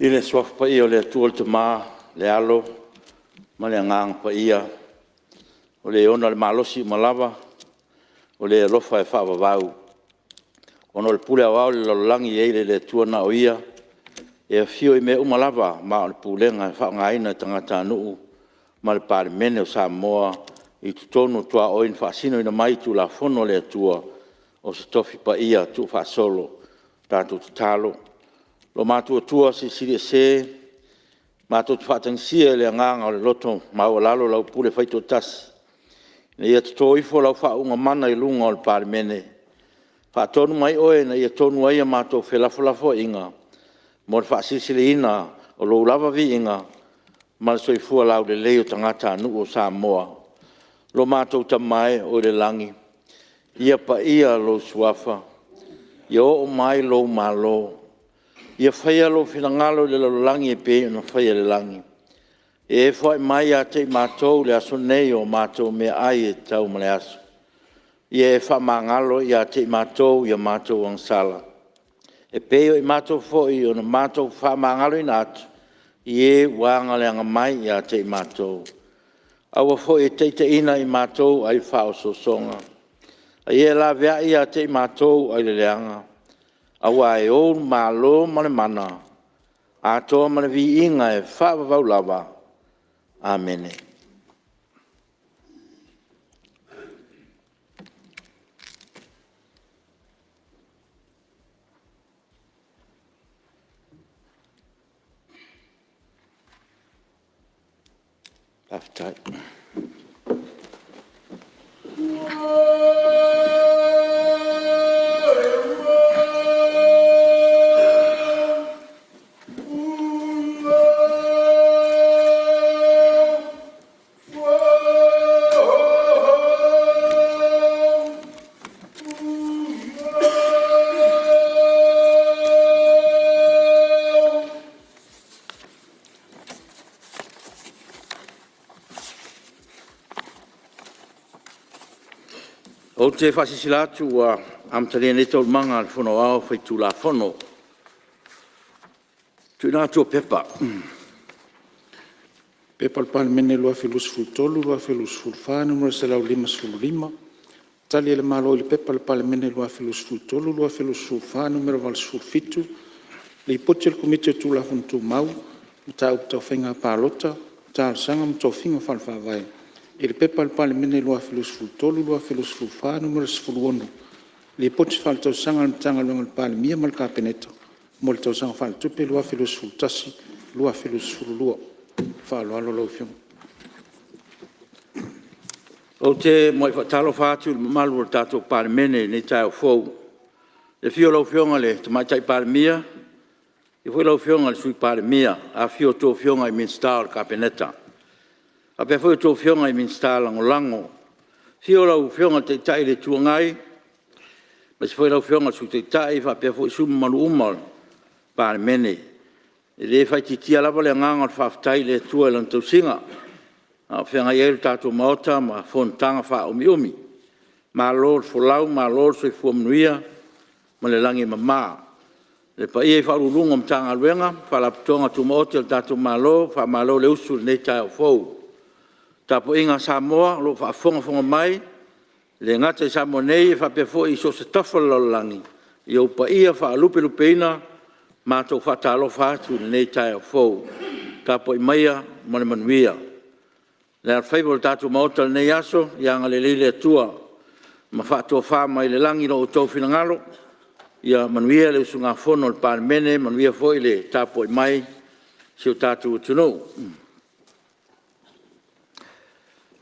I le Suafa Paia o le Atua le Tama, le Alo ma le Agaga Paia, o Le ona le malosi uma lava, o Le alofa e faavavau. Ona o le pule aoao i le lalolagi e i ai le Atua na o Ia, e afio i mea uma lava ma o le pulega e faaaogaina e tagatanuu ma le Palemene o Samoa i totonu o tuaoi na faasinoina mai i Tulafono a le Atua, o se Tofi Paia tuufaasolo. Tatou tatalo, Lo matou Atua Silisili Ese, matou te faatagisia i le agaga o le loto maualalo lau pule faitoatasi, ina ia toto ifo lau faauuga mana i luga o le Palemene, faatonu mai Oe ina ia tonu ai a matou felafolafoaiga mo le faasilisiliina o Lou lava viiga ma le soifua laulelei o tagatanuu o Samoa. Lo matou Tama e o i le lagi, ia paia Lou Suafa, ia oo mai Lou Malo, ia faia Lou finagalo i le lalolagi e pei ona faia i le lagi. Ia e foai mai ia te i matou i le aso nei o matou meaai e tatau ma le aso. Ia e faamagalo ia te i matou i a matou agasala, e pei o i matou foi ona matou faamagaloina atu i e ua agaleaga mai ia te i matou. Aua foi e taitaiina i matou ai le faaosoosoga, a ia e laveai ia te i matou ai le leaga, aua e Ou le Malo ma le Mana, atoa ma le Viiga e faavavau lava. Amene. Faafetai. Ou te faasilasila atu ua amatalia nei Taualumaga a le Fono Aoao Faitulafono. 1. P.P.2023/2024 Nu.155, Tali a le Malo i le Pepa a le Palemene 2023/2024 Nu.87, Lipoti a le Komiti o Tulafono Tumau, Mataupu Tau Faiga Palota, Talosaga ma Tofiga Faale-Faavae i le P.P.2023/2024 Nu.16, Lipoti Faaletausaga a le Matagaluega a le Palemia ma le Kapeneta mo le Tausaga Faaletupe 2021/2022. Ma le faaaloalo lau Afioga. Ou te muai faatalofa atu i le mamalu o le tatou Palemene i lenei taeao fou. I le afio o lau Afioga i le Tamaitai Palemia, afio foi lau Afioga i le Sui Palemia, afifio a outou Afioga i Minisita o le Kapeneta faapea foi a outou Afioga i Minisita Lagolago. Afio lau Afioga i le Taitai o le Itu Agai aemaise foi lau Afioga i le Sui Taitai faapea foi sui usufono mamalu uma o le Palemene. E le faaitiitia lava le agaga o le faafetai i le Atua i Lana tausiga a o feagai ai le tatou Maota ma fonotaga faaumiumi. Malo le folau malo le soifua manuia ma le lagi e mama. Le paia i Ofisa Sili o Pulega o Matagaluega ma Faalapotopotoga Tumaoti a le tatou Malo, faamalo le usu i lenei taeao fou. Le tapuaiga a Samoa o lo o faafogafoga mai, e le gata i Samoa nei ae faapea foi i so o se tafa o le lalolagi, i ou paia faalupelupeina, matou te faatalofa atu i lenei taeao fou. Tapuai maia ma le manuia. Le alofaiva o le tatou Maota i lenei aso, ia agalelei le Atua ma faatofa mai le lagi lo outou finagalo, ia manuia le usugafono a le Palemene, manuia foi le tapuai mai a si o tatou atunuu.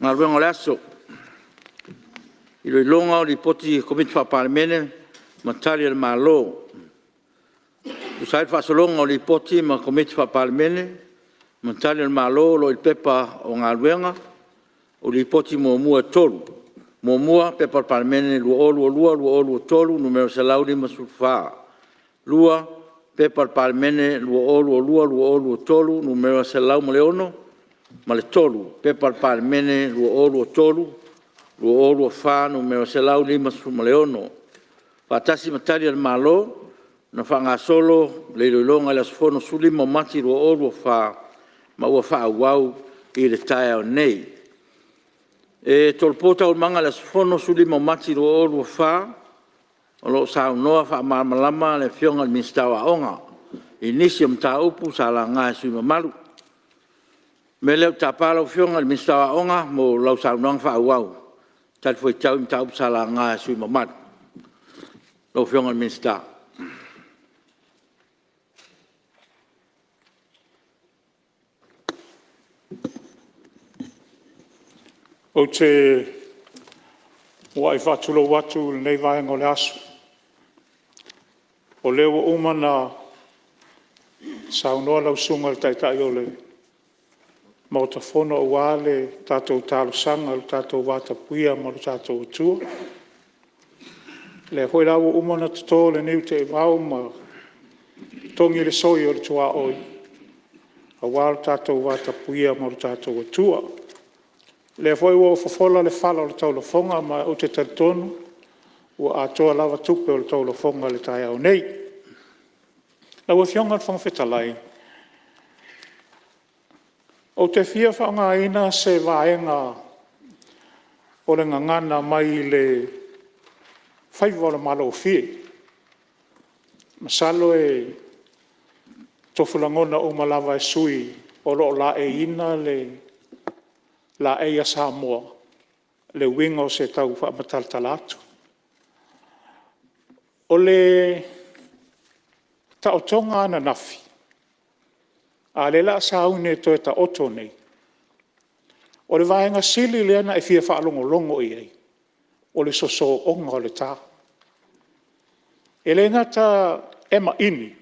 Galuega o le Aso. E Tolopo Faaaliga ma Tali a le Malo e tusa ai o le faasologa o Lipoti ma Komiti Faa-Palemene ma Tali a le Malo o lo o i le Pepa o Galuega, o Lipoti muamua e 3. 1. P.P.2022/2023 Nu.154, 2. P.P.2022/2023 Nu.106, ma le 3. P.P.2023/2024 Nu.156, faatasi ma Tali a le Malo na faagasolo le iloiloga i le aso fono 15 Mati 2024 ma ua faaauau i le taeao nei. E tolopo Taualumaga i le aso fono 15 Mati 2024 o lo o saunoa faamalamalama le Afioga i le Minisita o Aoga i nisi o mataupu sa laga e sui usufono mamalu. O le mea lea ou te tapa lau Afioga i le Minisita o Aoga mo lau saunoaga faaauau e talifuaitau i mataupu sa laga e sui usufono mamalu. Lau Afioga i le Minisita. Ou te muai faatulou atu i lenei vaega o le aso, o lea ua uma ona saunoa lau Susuga i le Taitai o le Maota Fono aua le tatou talosaga i le tatou vatapuia ma lo tatou Atua. O lea foi la ua uma ona toto le niu teevao ma togi le soi o le tuaoi aua lo tatou vatapuia ma lo tatou Atua. Lea foi ua fofola le fala o le taulafoga ma ou te talitonu ua atoa lava tupe o le taulafoga i le taeao nei. Lau Afioga i le Fofoga Fetalai, ou te fia faaaogaina se vaega o le gagana mai le faiva o le Malofie. Masalo e tofu lagona uma lava e sui usufono o lo o laeiina le laei a Samoa le uiga o se tau faamatalatala atu. O le taotoga ananafi, a o lea o le a sauni e toe taoto nei, o le vaega sili lea ona e fia faalogologo i ai, o le sosooga o le ta. E le gata e maini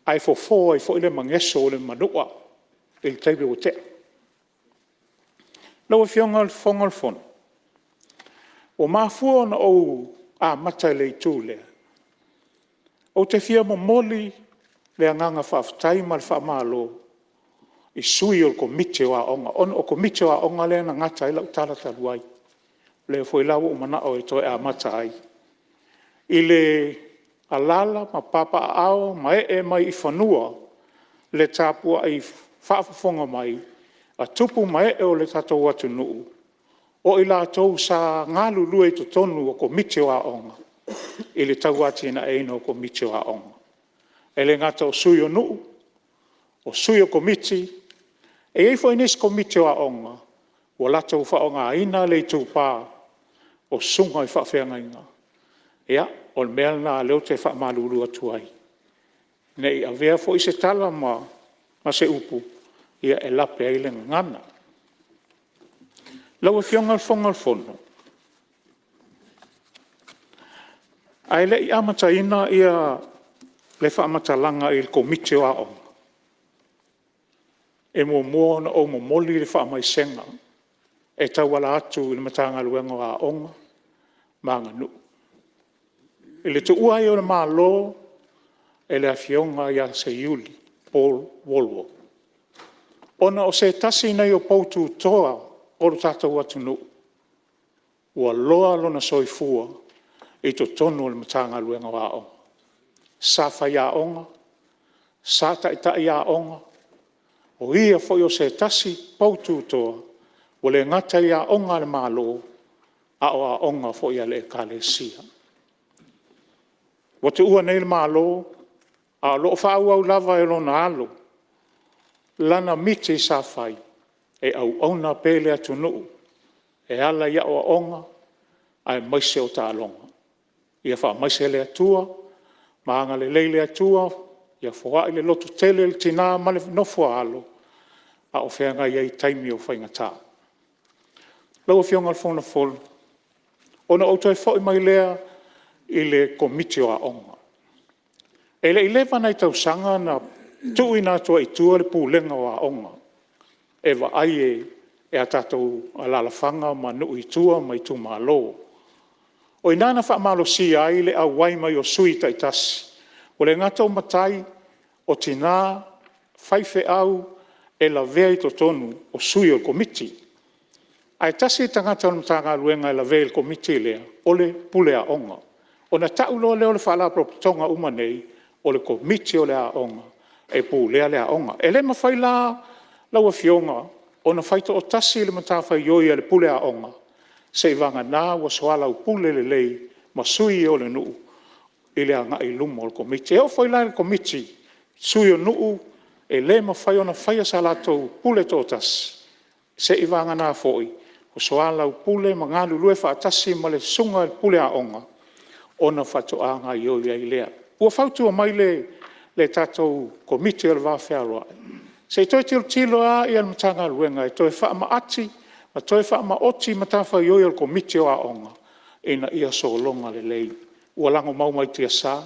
ae fofo ai foi le mageso o le manua i le taimi ua tea. Lau Afioga i le Fofoga o le Fono, ua mafua ona ou amata i le itu lea, ou te fia momoli le agaga faafetai ma le faamalo i sui o le Komiti o Aoga, ona o Komiti o Aoga lea na gata ai lau tala talu ai, lea foi la ua ou manao e toe amata ai, i le alaala ma papaaao ma ee mai i fanua le tapuai faafofoga mai a tupu ma ee o le tatou atunuu, o i latou sa galulue i totonu o Komiti o Aoga i le tau atiaeina o Komiti o Aoga. E le gata o Sui o Nuu, o Sui o Komiti. E i ai foi nisi Komiti o Aoga ua latou faaaogaina le itupa o susuga i faafeagaiga. Ia, o le mea lena lea ou te faamalulu atu ai, ne i avea foi se tala ma se upu e lape ai le gagana. Lau Afioga i le Fofoga o le Fono, ae le i amataina le faamatalaga i le Komiti o Aoga, e muamua ona ou momoli le faamaisega e tauala atu i le Matagaluega o Aoga ma Aganuu i le tuua ai o le Malo e le Afioga ia Seiuli Paul Wallwork, ona o se tasi lenei o poututoa o le tatou atunuu ua loa lona soifua i totonu o le Matagaluega o Aoga. Sa faiaoga, sa taitai aoga, o ia foi o se tasi poututoa ua le gata i aoga a le Malo, a o aoga foi a le Ekalesia. Ua tuua nei le Malo, a o lo o faaauau lava e lona alo lana miti sa fai e auauna pea i le atunuu e ala i aoaoga aemaise o taaloga. Ia faamaise le Atua ma agalelei le Atua ia foai le lototele i le tina ma le nofo a alo a o feagai ai i taimi o faigata. Lau Afioga i le Fofoga Fetalai, ona ou toe foi mai lea i le Komiti o Aoga. E le i leva nai tausaga na tuuina atu ai i tua le Pulega o Aoga e vaai e a tatou alaalafaga ma nuu i tua ma itumalo. O i ina na faamalosia ai le auai mai o sui usufono taitasi, ua le gata o matai, o tina, faifeau e lavea i totonu o sui o le Komiti. Ae tasi le tagata o le Matagaluega e lavea i le Komiti lea, o le Pule Aoga. Ona tau loa lea o le Faalapotopotoga uma nei, o le Komiti o le Aoga e pulea le aoga. E le mafai la lau Afioga ona faitoatasi le matafaioi a le Pule Aoga, seiavagana ua soalaupule lelei ma sui o le nuu i le agai i luma o le Komiti. E oo foi la i le Komiti, sui o nuu, e le mafai ona faia sa latou pule toatasi, seiavagana foi ua soalaupule ma galulue faatasi ma le susuga i le pule aoga, ona faatoa gaoioi ai lea. Ua fautua mai le tatou Komiti o le Va Fealoai, se i toe tilotilo lava le Matagaluega e toe faamaati ma toe faamaoti matafaioi a le Komiti o Aoga ina ia sologa lelei. Ua lagomau mai tiasa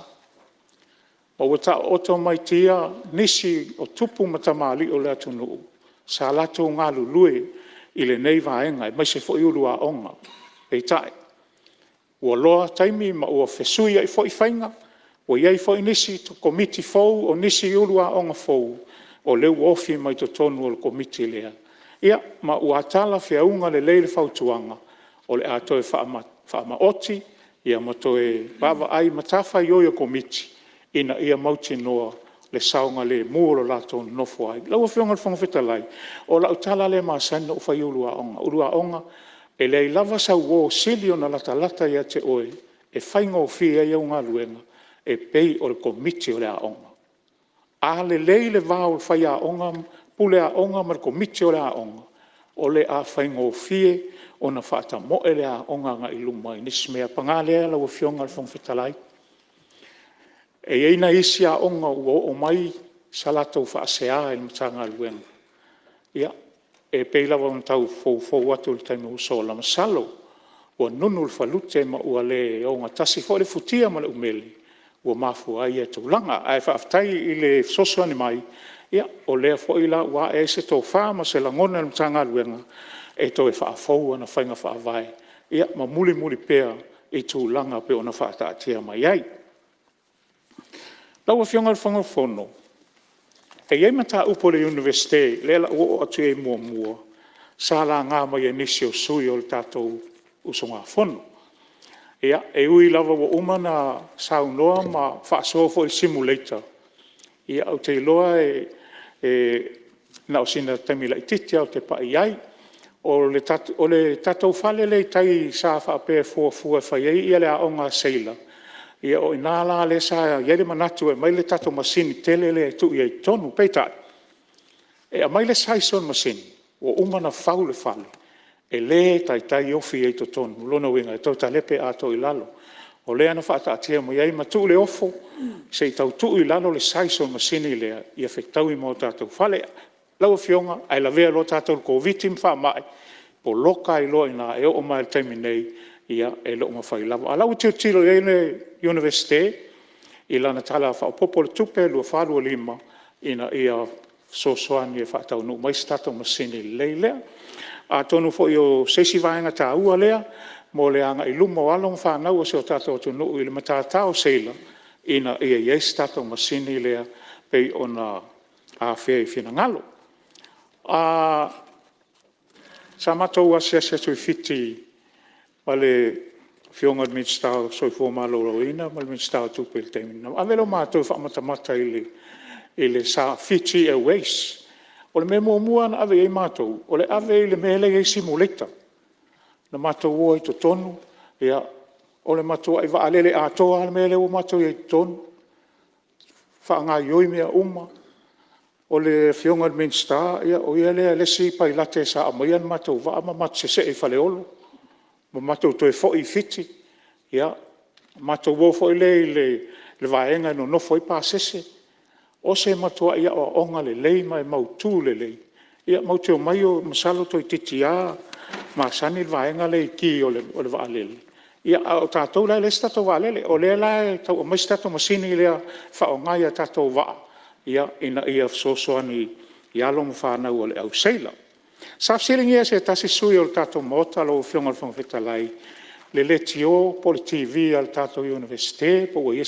ma ua taooto mai tia nisi o tupu ma tamalii o le atunuu sa latou galulue i lenei vaega aemaise foi ulu aoga. Peitai, ua loa taimi ma ua fesuiai foi faiga, ua i ai foi nisi Komiti fou, o nisi ulu aoga fou o lea ua ofi mai totonu o le Komiti lea Ia ma ua talafeauga lelei le fautuaga o le a toe faamaoti ma toe vaavaai matafaioi a le Komiti ina ia mautinoa le saogalemu o le latou nonofo ai. Lau Afioga i le Fofoga Fetalai, o lau tala lea e masani ona ou fai i Ulu Aoga, Ulu Aoga, e leai lava sau uo e sili ona latalata ia te oe e faigofie ai au galuega e pei o le Komiti o le Aoga. A lelei le va o faiaoga, pule aoga ma le Komiti o le Aoga, o le a faigofie ona faatamoe le aoga agai i luma i nisi mea. Paga lea lau Afioga i le Fofoga Fetalai, e i ai nai isi aoga ua oo mai sa latou faasea i le Matagaluega, ia, e pei lava ona tau foufou atu i le taimi ua sola, masalo ua nunu le falute ma ua le ogatasi foi le futia ma le umele ua mafua ai ia tulaga. Ae faafetai i le fesoasoani mai, o lea foi la ua ae ai se tofa ma se lagona i le Matagaluega e toe faafou ana faiga faavae ma mulimuli pea i tulaga pei ona faataatia mai ai. Lau Afioga i le Fofoga Fetalai, e i ai mataupu a le Iunivesite lea o le a ou oo atu i ai muamua sa laga mai e nisi o sui usufono o le tatou usugafono. E ui lava ua uma ona saunoa ma faasoa foi i le simulator, ia ou te iloa na o sina taimi laitiiti lava ou te pai i ai. O le tatou fale lea i tai sa faapea e fuafua e fai ai le aoga a seila, ia o i ina la lea sa i ai le manatu e aumai le tatou masini tele lea e tuu ai i totonu. Peitai, e aumai le size o le masini, ua uma ona fau le fale, e le taitai ofi ai i totonu. O lona uiga, e toe talepe atoa i lalo. O lea na faataatia mai ai ma tuu le ofo se i tau tuu i lalo le size o le masini lea ia fetaui ma o tatou fale. Lau Afioga, ae lavea loa tatou i le Koviti-19 ma faamai, poloka ai loa i ina e oo mai lava i le taimi nei e le o mafai lava. A o la e ua tilotilo i ai le Iunivesite i lana Tala Faaopoopo o le Tupe 2024/2025 ina ia fesoasoani e faataunuu mai se tatou masini lelei lea. Atonu foi o se isi vaega taua lea mo le agai i luma o alo ma fanau a si o tatou atunuu i le matata o seila ina ia i ai se tatou masini lea pei ona afea i finagalo. Sa matou asiasi atu i Fiti ma le Afioga i le Minisita o le Soifua Maloloina ma le Minisita o Tupe i le taimi, ona ave lea o matou e faamatamata i le Fiji Airways. O le mea muamua lava na ave i ai matou, o le ave i le mea la e i ai simulator. Na matou o ai i totonu, o le matuai vaalele atoa lava le mea lea ua matou i ai i totonu, faagaoioi mea uma. O le Afioga i le Minisita, o ia le isi pailate sa aumaia le matou vaa ma matou sesee i Faleolo ma matou toe foi i Fiti. Ia, matou o foi lea i le vaega e nonofo ai pasese. O se matuai aoaoga lelei ma e mautu lelei. Matou te omai masalo toeitiiti lava masani le vaega lea i ki o le vaalele, a o tatou la e leai se tatou vaalele. O lea la e tau aumai se tatou masini lea e faaaoga i a tatou vaa ina ia fesoasoani i alo ma fanau a le au seila. Sa fesiligia e se tasi sui usufono o le tatou Maota lau Afioga i le Fofoga Fetalai le leitio po o le TV a le tatou Iunivesite po ua i ai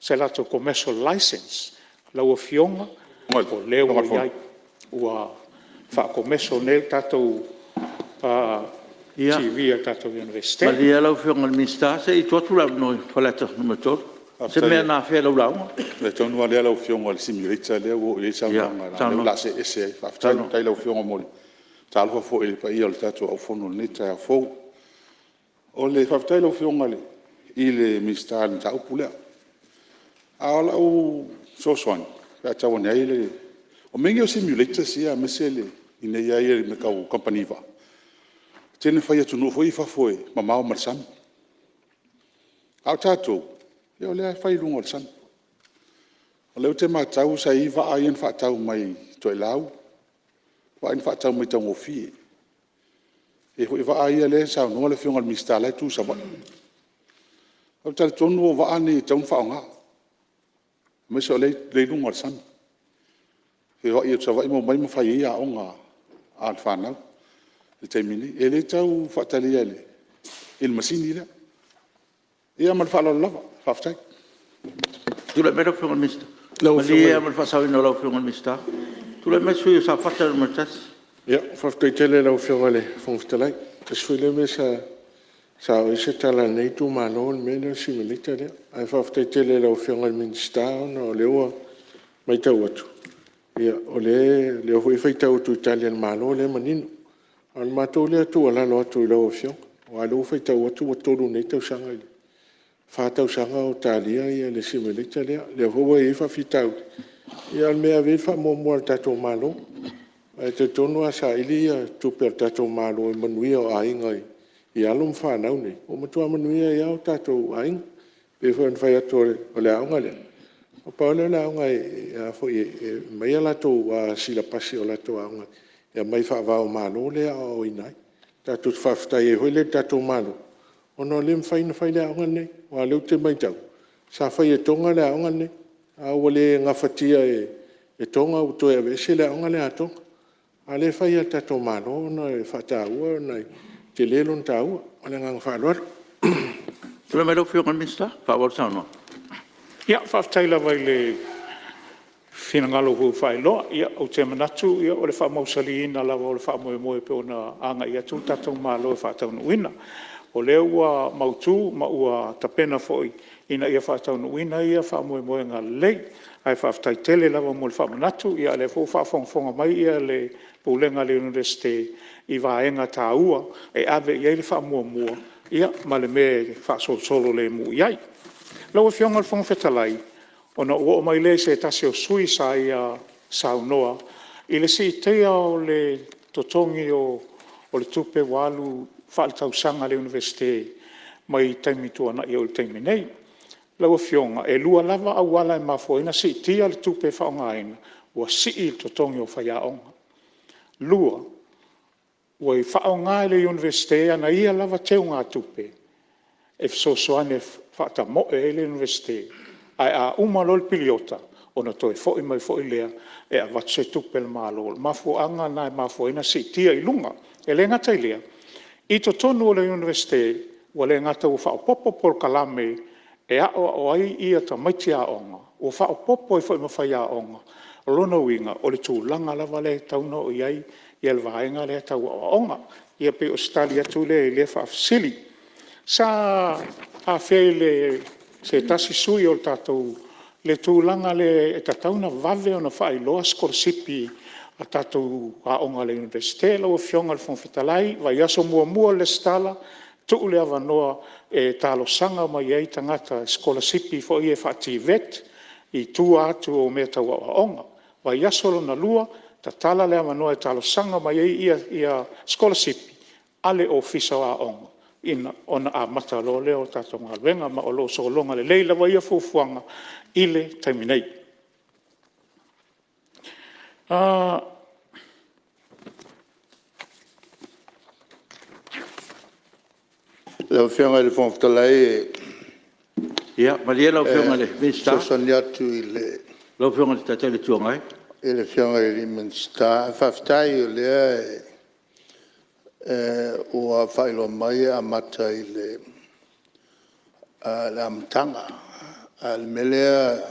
se latou commercial license. Lau Afioga, o lea ua i ai, ua faa-commercial nei le tatou TV a le tatou Iunivesite. Ia malie lau Afioga i le Minisita se i tuu atu le avanoa i Faleata 3. O se mea na afea i lau lauga? O le mea tonu lava lea lau Afioga o le simulator lea ua oo i ai le saunoaga, lea o le a see ese ai. Faafetai i lau Afioga mo le… Talofa foi i le paia o le tatou aufono i lenei taeao fou. Faafetai i lau Afioga i le Minisita i le mataupu lea. A o lau fesoasoani pe a tau ane ai le… O mea nei o simulators ia aemaise i inei lava ia i mea tau kamupani vaa, e tele ina fai i atunuu foi ia i fafo e mamao ma le sami. A o tatou, o lea lava e fai i luga o le sami. O lea ou te matau sa i ai vaa ia na faatau mai e Toelau, vaa ia na faatau mai taugofie. E i ai foi vaa ia lea e saunoa le Afioga i le Minisita la e tu i Savaii. Ou te talitonu o vaa nei e tatau ona faaaoga, aemaise o lea e i luga o le sami. E feoai atu i Savaii ma omai ma fai ai aoga a le fanau i le taimi nei. E le tau faatalia i le masini lea. Ia ma le faaaloalo lava. Faafetai. Tulai mai lau Afioga i le Minisita. Malie lava mo le faasaoina o lau Afioga i le Minisita. Tulai mai le sui usufono mo Safata Faafetai tele i lau Afioga i le Fofoga Fetalai. Tasi foi lea mea sa oo i ai se tala a lenei itumalo o le mea lea o le simulator lea. Ae faafetai tele i lau Afioga i le Minisita ona o lea ua maitau atu o lea foi e faitau atu i Tali a le Malo o lea e manino. A o le matou lea tuualalo atu i lau Afioga aua o lea ua faitau atu ua tolu nei tausaga, fa tausaga o talia le simulator lea. O lea foi ua i ai faafitauli ae o le mea e ave i ai le faamuamua a le tatou Malo. Ae talitonu a saili tupe a le tatou Malo i manuia o aiga i alo ma fanau nei, ua matua manuia ai lava o tatou aiga. E pei foi ona fai atu o le aoga lea, na pau lea o le aoga e aumai a latou silapasi o latou aoga e aumai faava o Malo lea e aoaoina ai. Tatou te faafetai ai foi la i le tatou Malo ona o lea e mafai ona fai le aoga lenei. Aua o lea ou te maitau sa fai e Tonga le aoga lenei ae ua le gafatia e Tonga ua toe aveese le aoga lea a Tonga, a o lea e fai lava e le tatou Malo ona e faataua ona e tele lona taua. Ma le agaga faaaloalo. Tulai mai lau Afioga i le Minisita e faaauau le saunoaga. Ia, faafetai lava i le finagalo foi ua faailoa. Ou te manatu o le faamausaliina lava o le faamoemoe pei ona agai atu le tatou Malo e faataunuuina. O lea ua mautu ma ua tapena foi ina ia faataunuuina ia faamoemoega lelei. Ae faafetai tele lava mo le faamanatu, o lea foi ua faafogafoga mai le Pulega a le Iunivesite i vaega taua e ave i ai le faamuamua ma le mea e faasolosolo lemu i ai. Lau Afioga i le Fofoga Fetalai, ona ou oo mai lea i se tasi o sui usufono sa ia saunoa i le siitia o le totogi o le tupe ua alu faaletausaga a le Iunivesite mai taimi tuanai e oo i le taimi nei. Lau Afioga, e lua lava auala e mafua ai ona siitia le tupe faaaogaina, ua sii le totogi o faiaoga. Lua, ua faaaoga e le Iunivesite ana ia lava teugatupe e fesoasoani e faatamoe ai le Iunivesite, ae a uma loa le piriota ona toe foi mai foi lea e avatu se tupe a le Malo. O le mafuaaga lena e mafua ai ona siitia i luga. E le gata i lea, i totonu o le Iunivesite, ua le gata ua faaopoopo polokalame e aoao ai tamaiti aoga, ua faaopoopo ai foi ma faiaoga. O lona uiga, o le tulaga lava lea e tatau ona oo i ai le vaega lea tau aoaoga. Ia pei o se tali atu lea i lea faafesili. Sa afea e se tasi sui usufono o le tatou le tulaga lea e tatau ona vave ona faailoa sikolasipi a tatou aoga a le Iunivesite. Lau Afioga i le Fofoga Fetalai, vaiaso muamua o le resitala, tuu le avanoa e talosaga mai ai tagata e sikolasipi foi ia faa-TVET i tua atu o mea tau aoaoga. Vaiaso lona lua tatala le avanoa e talosaga mai ai sikolasipi a le Ofisa o Aoga ona amata loa lea o le tatou galuega, ma o lo o sologa lelei lava ia fuafuaga i le taimi nei. Lau Afioga i le Fofoga Fetalai… Ia malie lau Afioga i le E Minisita, fesoasoani atu i le lau Afioga i le Taitai o le Itu Agai. I le Afioga i le Minisita. Faafetai o lea ua faailoa mai e amata i le amataga. A o le mea lea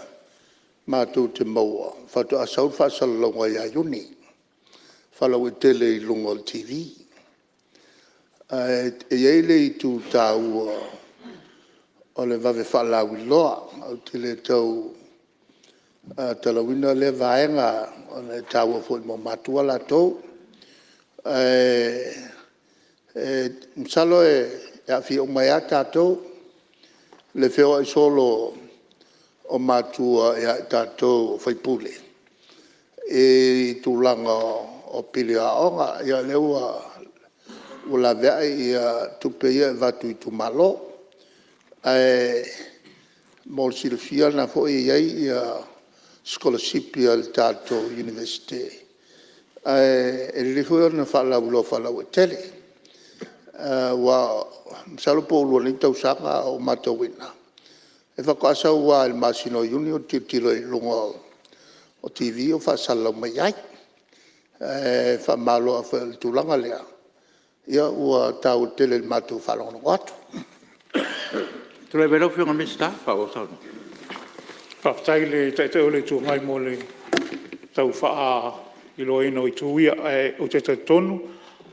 matou te maua faatoa sau le faasalalauga ia Iuni faalauaitele i luga o le TV. Ae i ai le itu taua o le vave faalauiloa. Ou te le tau talauina lea vaega ona e taua foi mo matua latou. Ae masalo e aafia uma ai lava tatou, le feoai solo o matua ia i tatou o sui usufono i tulaga o pili aoga. Ia o lea ua laveai tupe ia e avatu i itumalo. Ae mo le silafia o lena foi e i ai sikolasipi a le tatou Iunivesite ae lelei foi ona faalauiloa faalauaitele. Aua masalo po ua lua nei tausaga o ou matauina e faatoa sau lava i le masina o Iuni ou te tilotilo i luga o TV o faasalalau mai ai. Ae faamalo afai o le tulaga lea, ia ua taua tele i le matou faalogologo atu. Tulai mai lau Afioga i le Minisita e faaauau le saunoaga. Faafetai i le Taitai o le Itu Agai mo le tau iloaina o itu ia. Ae ou te talitonu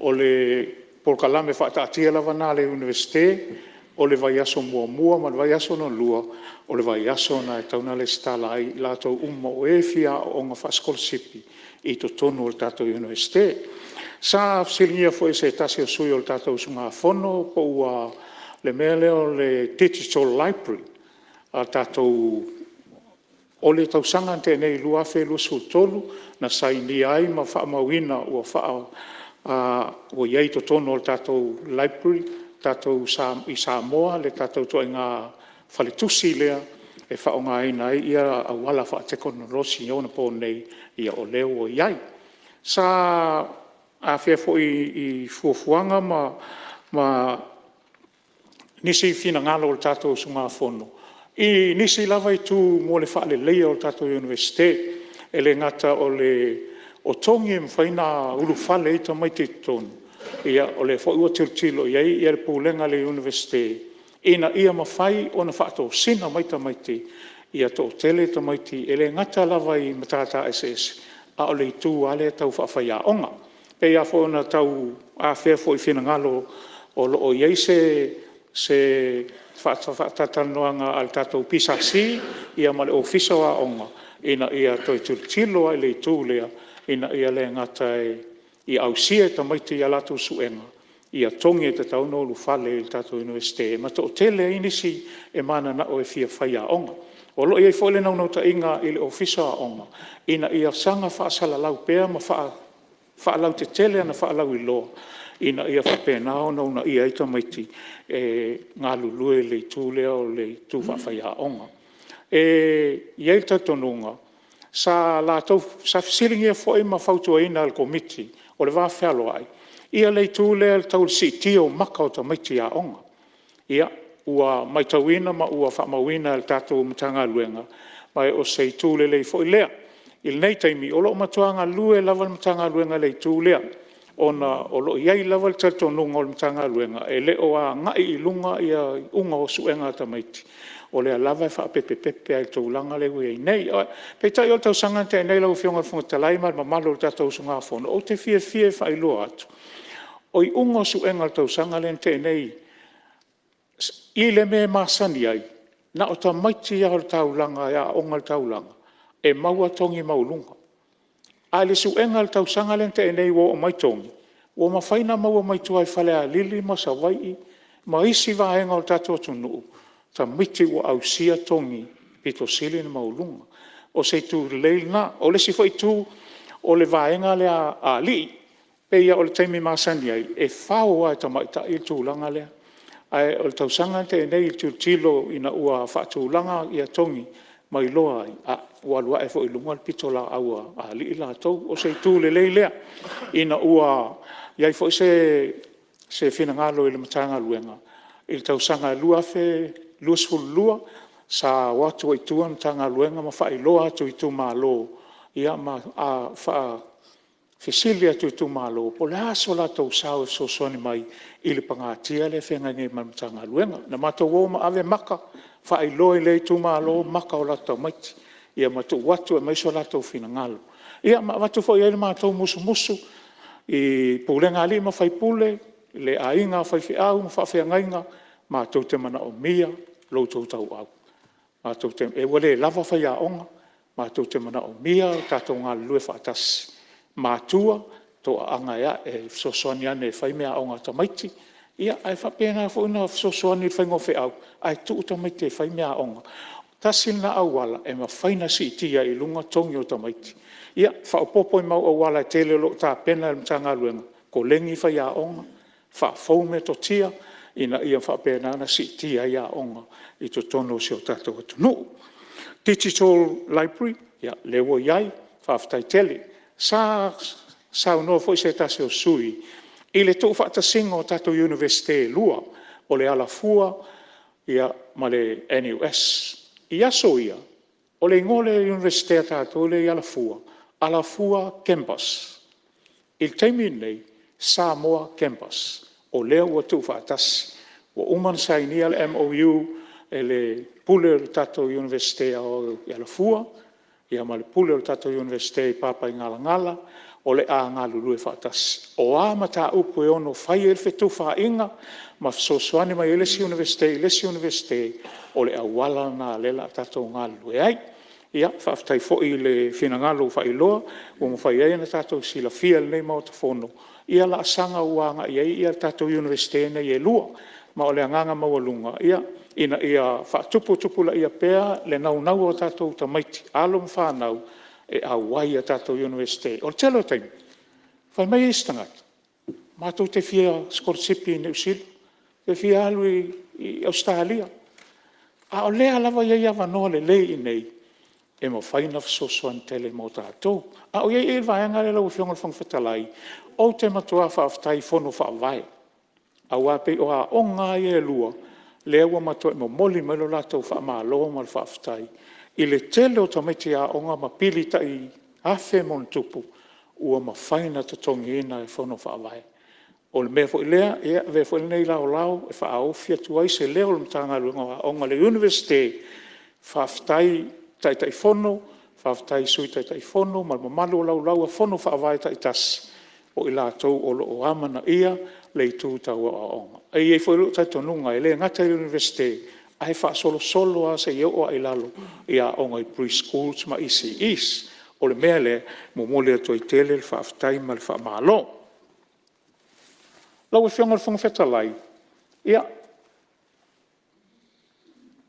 o le polokalame faataatia lava lena a le Iunivesite o le vaiaso muamua ma le vaiaso lona lua o le vaiaso lena e tatau ona resitala ai i latou uma o e fia aooga faasikolasipi i totonu o le tatou Iunivesite. Sa fesiligia foi e se tasi o sui usufono o le tatou usugafono po o le mea lea o le Digital Library a tatou. O le tausaga na tea nei 2023 na sainia ai ma faamauina ua i ai i totonu o le tatou library i Samoa le tatou ituaiga faletusi lea e faaaogaina ai auala faatekonolosi faaonaponei, o lea ua i ai. Sa afea foi i fuafuaga ma nisi finagalo o le tatou usugafono i nisi lava itu mo le faaleleia o le tatou Iunivesite. E le gata o togi e mafai ona ulufale ai tamaiti i totonu, o lea foi ua tilotilo i ai le Pulega a le Iunivesite ina ia mafai ona faatosina mai tamaiti ia toatele tamaiti, e le gata lava i Matata Eseese a o le itu lava lea tau faa-faiaoga. E pei lava foi ona tau afea foi i finagalo o lo o i ai se faatalatalanoaga a le tatou PSC ma le Ofisa o Aoga ina ia toe tilotilo lava i le itu lea ina ia le gata ia ausia e tamaiti i a latou suega togi e tatau ona ulufale ai i le tatou Iunivesite ma toatele ai nisi e mananao e fia faiaoga. O lo o i ai foi le naunautaiga i le Ofisa o Aoga ina ia saga faasalalau pea ma faalautetele ana faalauiloa ina ia faapena ona uunaia ai tamaiti e galulue i le itu lea o le itu faa-faiaoga. E i ai le talitonuga sa fesiligia foi ma fautuaina e le Komiti o le Va Fealoai le itu lea tau i le siitia o maka o tamaiti aoga. Ua maitauina ma ua faamauina e le tatou Matagaluega ma o se itu lelei foi lea. I lenei taimi o lo o matua galue lava le Matagaluega i le itu lea ona o lo o i ai lava le talitonuga o le Matagaluega e le o agai i luga iuga o suega a tamaiti, o lea lava e faapepepepe lava i le tulaga lea ua i ai nei. Peitai o le tausaga na tea nei lau Afioga i le Fofoga Fetalai ma le mamalu o le tatou usugafono, ou te fiafia e faailoa atu, o iuga o suega i le tausaga lea na tea nei i le mea e masani ai, na o tamaiti lava o le taulaga e aooga i le taulaga e maua togi maualuluga. A o le suega i le tausaga lea na tea nei ua oo mai togi, ua mafai ona maua mai tua i Falealili ma Savaii ma isi vaega o le tatou atunuu tamaiti ua ausia togi pito sili ona maualuga. O se itu lelei lena. O le isi foi itu o le vaega lea a alii. E pei lava o le taimi masani ai e fao lava e tamaitai le tulaga lea. Ae o le tausaga na tea nei i le tilotilo ina ua faatulaga togi ma iloa ai, a ua alu ae foi i luga le pitolaau a alii latou. O se itu lelei lea ina ua i ai foi se finagalo i le Matagaluega i le tausaga 2022 sa o atu ai i tua le Matagaluega ma faailoa atu i itumalo ma faafesili atu i itumalo po o le a so latou sao e fesoasoani mai i le pagatia lea e feagai nei ma le Matagaluega. Na matou o ma ave maka, faailoa i lea itumalo maka o latou tamaiti ma tuu atu e aumai so latou finagalo. Ia ma avatu foi i ai le matou musumusu i pulega a alii ma faipule, le aiga faifeau ma faafeagaiga, matou te manaomia lo outou tauau. Ua le lava faiaoga, matou te manaomia le tatou galulue faatasi. Matua, toaaga e fesoasoani ane e fai meaaoga a tamaiti, ae faapena foi ona fesoasoani i le faiga o feau ae tuu tamaiti e fai meaaoga. Tasi lena auala e mafai ona siitia ai i luga togi o tamaiti, ia faaopoopo i ai ma mau auala e tele o lo o tapena e le Matagaluega, koleni faiaoga, faafou metotia ina ia faapena ona siitia ai aoga i totonu o si o tatou atunuu. Digital Library, ia lea ua i ai, faafetai tele. Sa saunoa foi se tasi o sui usufono i le tuufaatasiga o tatou Iunivesite e lua o le Alafua ma le NUS. I aso ia, o le igoa o le Iunivesite a tatou lea e i Alafua, Alafua Campus. I le taimi lenei, Samoa Campus, o lea ua tuufaatasi. Ua uma ona sainia le MOU e le Pule o le tatou Iunivesite Aoao i Alafua ma le Pule o le tatou Iunivesite i Papaigalagala. o le a galulue faatasi. O a mataupu e ono fai ai le fetufaaiga ma fesoasoani mai ai le isi Iunivesite i le isi Iunivesite, o le auala lena lea o le a tatou galulue ai. Faafetai foi i le finagalo ua faailoa ua mafai ai ona tatou silafia e lenei Maota Fono laasaga ua agai i ai tatou Iunivesite nei e lua. Ma o le agaga maualuga ina ia faatuputupulaia pea le naunau o tatou tamaiti, alo ma fanau e auai i tatou Iunivesite. O le tele o taimi, fai mai isi tagata, matou te fia sikolasipi i Niu Sila, e fia alu i Ausetalia, a o lea lava e i ai avanoa lelei i inei e mafai ona fesoasoani tele mo tatou. A o i ai i i i le vaega lea lau Afioga i le Fofoga Fetalai, ou te matua faafetai i Fono Faavae, aua e pei o aoga lava ia e lua lea ua matuai momoli mai le latou faamalo ma le faafetai i le tele o tamaiti aoga ma pili tai $1,000+ ua mafai ona totogiina e Fono Faavae. O le mea foi lea, e avea foi lenei laolao e faaofi atu ai se leo o le Matagaluega o Aoga i le Iunivesite, faafetai i Taitaifono, faafetai i Sui Taitaifono ma le mamalu o laulau a Fono Faavae taitasi, o i latou o lo o amanaia le itu tau aoaoga. E i ai foi lou talitonuga e le gata i le Iunivesite, ae faasolosolo lava seia oo i lalo i aoga i Pre-Schools ma ECEs. O le mea lea e momoli atu ai tele le faafetai ma le faamalo. Lau Afioga i le Fofoga Fetalai,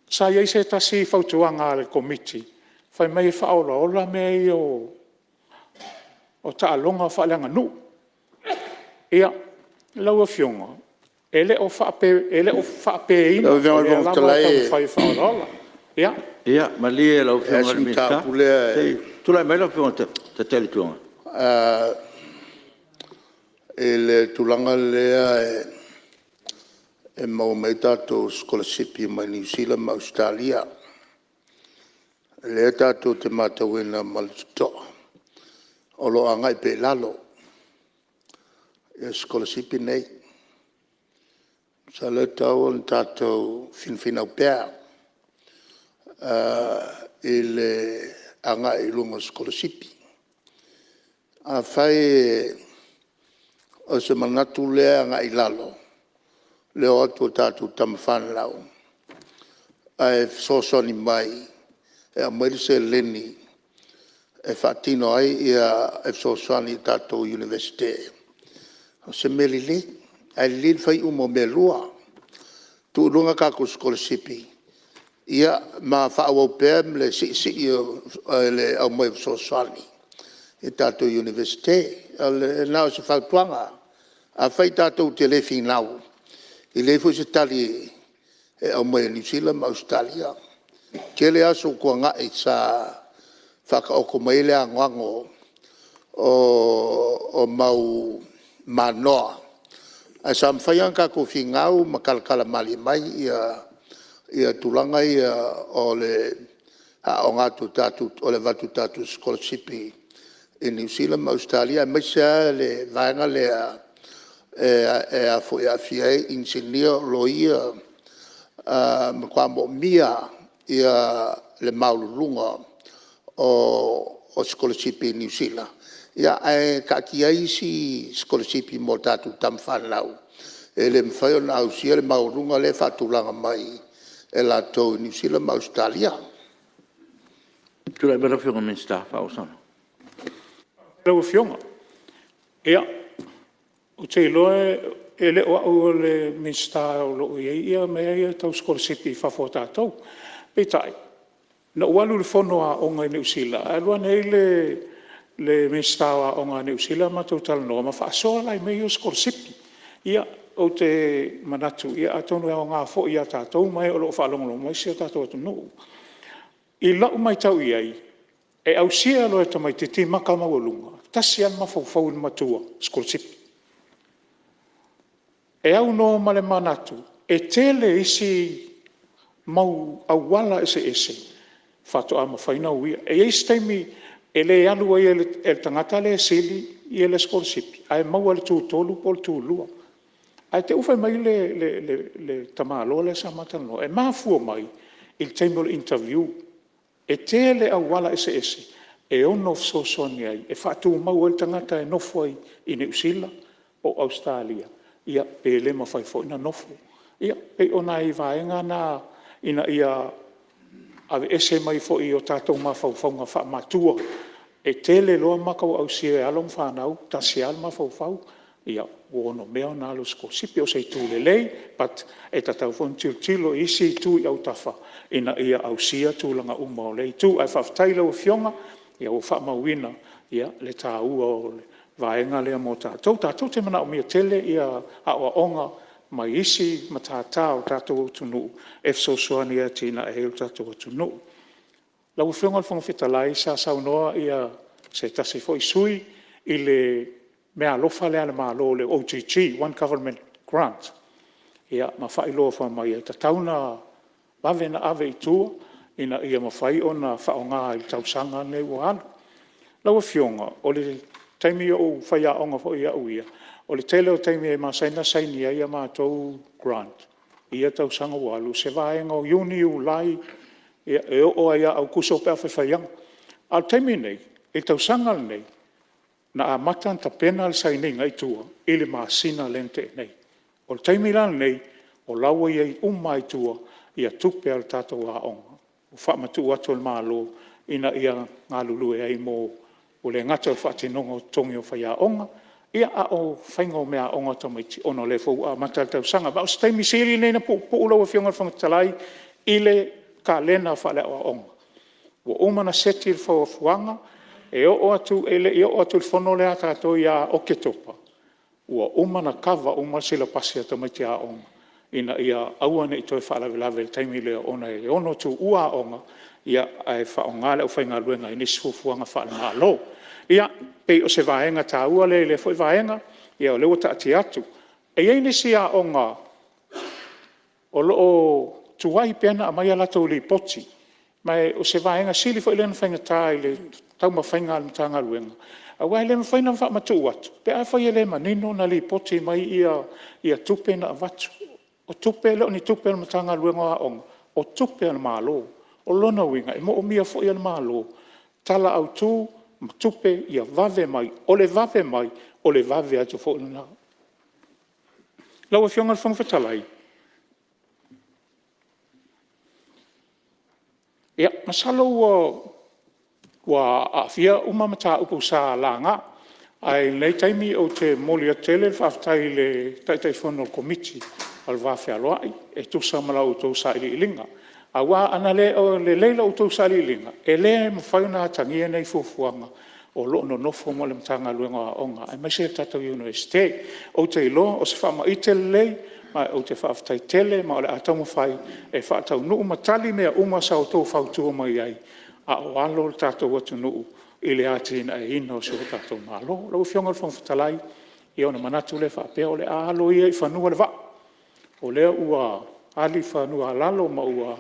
sa i ai se tasi fautuaga a le Komiti fai mai e faaolaola mea ia o taaloga faaleaganuu. Ia, lau Afioga, e le o faapeina Lau Afioga o i le lea Fofoga lava e Fetalai, taumafai e faaolaola. Ia. Ia malie lau e i ai Afioga i si le Minisita, mataupu lea se i tulai mai lau Afioga i le Taitai o le Itu Agai. I le tulaga lea e maua mai ai tatou sikolasipi mai Niu Sila ma Ausetalia. O lea tatou te matauina ma le totoa o lo o agai pea i lalo sikolasipi nei. Masalo e tatau ona tatou finafinau pea i le agai i luga o sikolasipi. Afai o se manatu lea e agai i lalo le o atu o tatou tama fanau ae fesoasoani mai e aumai le seleni e faatino ai e fesoasoani i tatou Iunivesite, o se mea lelei. Ae lelei le fai uma o mea e lua, tuu i luga tatou sikolasipi ia ma faaauau pea le siisii o le aumai o fesoasoani i tatou Iunivesite. Na o se fautuaga. Afai tatou te le finau, e leai foi se tali e aumai e Niu Sila ma Ausetalia. E tele aso ua tuanai sa faataoto mai ai le anoano o mau manoa, ae sa mafai lava ona tatou finau ma talatala malie mai tulaga ia o le aooga atu o tatou, o le avatu o tatou sikolasipi i Niu Sila ma Ausetalia, aemaise lava le vaega lea e aafia ai inisinia, o loia, e matua moomia lava le maualuluga o sikolasipi i Niu Sila, ae taatia ai isi sikolasipi mo tatou tama fanau e le mafai ona ausia le maualuga lea e faatulaga mai e latou i Niu Sila ma Ausetalia. Tulai mai lau Afioga i le Minisita e faaauau le saunoaga. Lau Afioga, ia, ou te iloa e le o au o le Minisita o lo o i ai mea ia tau sikolasipi i fafo a tatou. Peitai, na ou alu i le fono a aoga i Niu Sila ae alu ane ai le Minisita o Aoga a Niu Sila matou talanoa ma faasoa la i mea ia o sikolasipi. Ia, ou te manatu atonu e aoga foi ia tatou ma e o lo o faalogologo mai si o tatou atunuu. I lau maitau i ai, e ausia loa e le tamaitiiti maka maualuga, e tasi lava le mafaufau o le matua, sikolasipi. E aunoa ma le manatu e tele isi mau auala eseese faatoa mafai ona uia. E i ai isi taimi e le alu ai e le tagata lea e sili le sikolasipi ae maua i le tu tolu po o le tu lua. Ae te i ua fai mai le tamaloa lea sa ma talanoa, e mafua mai i le taimi o le interview. E tele auala eseese e ono fesoasoani ai e faatumau ai le tagata e nofo ai i Niu Sila po o Ausetalia, pe le mafai foi ona nofo. Ia, pei o nai vaega na ina ia aveese mai foi i o tatou mafaufauga faa-matua, e tele loa maka ua ausia e alo ma fanau, tasi lava le mafaufau, ia ua onomea ona alu i le sikolasipi. O se itu lelei but e tatau foi ona tilotilo i isi itu i autafa ina ia ausia tulaga uma o lea itu. Ae faafetai i lau Afioga ua faamauina le taua o le vaega lea mo tatou. Tatou te manaomia tele aoaoga mai isi matata o le tatou atunuu e fesoasoani e atinae ai le tatou atunuu. Lau Afioga i le Fofoga Fetalai sa saunoa se tasi foi sui usufono i le meaalofa lea a le Malo le OGG - One Government Grant ma faailoa fai mai e tatau ona vave ona ave i tua ina ia mafai ona faaaoga i le tausaga lenei ua alu. Lau Afioga, o le taimi a o ou faiaoga foi au ia, o le tele o taimi e masani ona saini ai a matou grant i ia tausaga ua alu, o se vaega o Iuni, Iulai e oo lava ia Aokuso pe a faifaiaga. A o le taimi lenei i le tausaga lenei, na amata ona tapena le sainiga i tua i le masina lea na tea nei. O le taimi la lenei, o la ua i ai uma lava i tua tupe a le tatou aoga ua faamatuu atu e le Malo ina ia galulue ai ua le gata i le faatinoga o totogi o faiaoga, a o le faiga o meaaoga a tamaiti ona o lea foi ua amata le tausaga. Ma o se taimi sili lenei ona puupuu lau Afioga i le Fofoga Fetalai i le kalena faaleaoaoga. Ua uma ona seti le fuafuaga, e le i oo atu i le fono lea a tatou ia Oketopa, ua uma ona cover uma le silapasi a tamaiti aoga ina ia aua ne i toe faalavelave i le taimi lea ona e ono tuua aoga ae faaaoga le aufaigaluega i nisi fuafuaga faale-Malo. Ia, pei o se vaega taua lea i lea foi vaega, o lea ua taatia atu. E i ai nisi aoga o lo o tuai pea ona aumai a latou Lipoti, ma o se vaega sili foi lea ona faigata i le taumafaiga a le Matagaluega, aua e le mafai ona faamatuu atu pe afai e le manino ona lipoti mai tupe na avatu. O tupe e le o ni tupe a le Matagaluega o Aoga, o tupe a le Malo. O lona uiga, e moomia foi e le Malo tala autu ma tupe ia vave mai. O le vave mai, o le vave atu foi lena. Lau Afioga i le Fofoga Fetalai, ia masalo ua aafia uma mataupu sa laga, ae i lenei taimi ou te momoli atu tele le faafetai i le Taitaifono o le Komiti o le Va Fealoai e tusa ma la outou sailiiliga. Aua ana le lelei la outou sailiiliga, e le mafai ona atagia nei fuafuaga o lo o nonofo ma le Matagaluega o Aoga aemaise le tatou Iunivesite. Ou te iloa o se faamaite lelei ma ou te faafetai tele ma o le a taumafai e faataunuu ma tali mea uma sa outou fautua mai ai a o alo le tatou atunuu i le atinaeina o si o tatou Malo. Lau Afioga i le Fofoga Fetalai, ia ona manatu lea faapea o le a alo ia i fanua le vaa, o lea ua ali fanua a lalo ma ua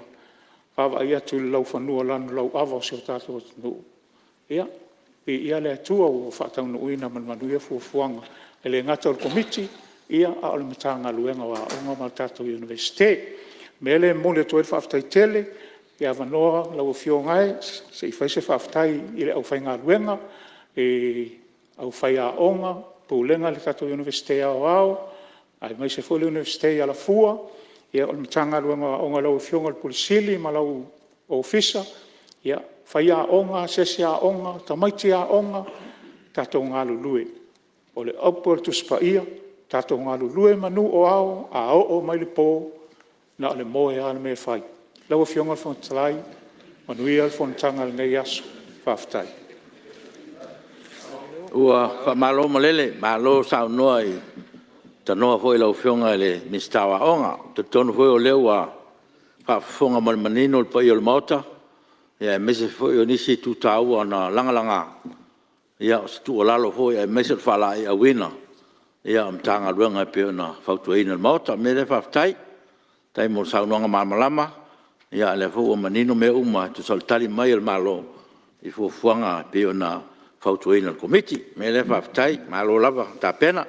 vaavaai atu i le laufanua lanulauava o si o tatou atunuu. Ia, viia le Atua ua faataunuuina ma le manuia fuafuaga, e le gata o le Komiti a o le Matagaluega o Aoga ma le tatou Iunivesite. O le mea lea e momoli atu ai le faafetai tele le avanoa lau Afioga e se i fai se faafetai i le aufaigaluega, au faiaoga, Pulega a le tatou Iunivesite Aoao aemaise foi le Iunivesite i Alafua, o le Matagaluega o Aoga i lau Afioga i le Ofisa Sili o Pulega ma lou Ofisa, faiaoga, asiasi aoga, tamaiti aoga, tatou galulue. O le upu a le Tusi Paia, tatou galulue manu o ao, a oo mai le po, na o le moe lava le mea e fai. Lau Afioga i le Fofoga Fetalai, manuia le fonotaga i lenei aso. Faafetai. Ua faamalo malele, malo saunoa, tanoa foi i lau Afioga i le Minisita o Aoga. Ou te talitonu foi o lea ua faafofoga ma le manino le paia o le Maota aemaise foi o nisi itu taua na lagalaga. O se tuualalo foi aemaise o le faalaeiauina o Matagaluega e pei ona fautuaina e le Maota. O le mea lea faafetai, faafetai mo le saunoaga malamalama, o lea foi ua manino mea uma e tusa o le Tali mai a le Malo i fuafuaga e pei ona fautuaina e le Komiti. O le mea lea faafetai malo lava tapena.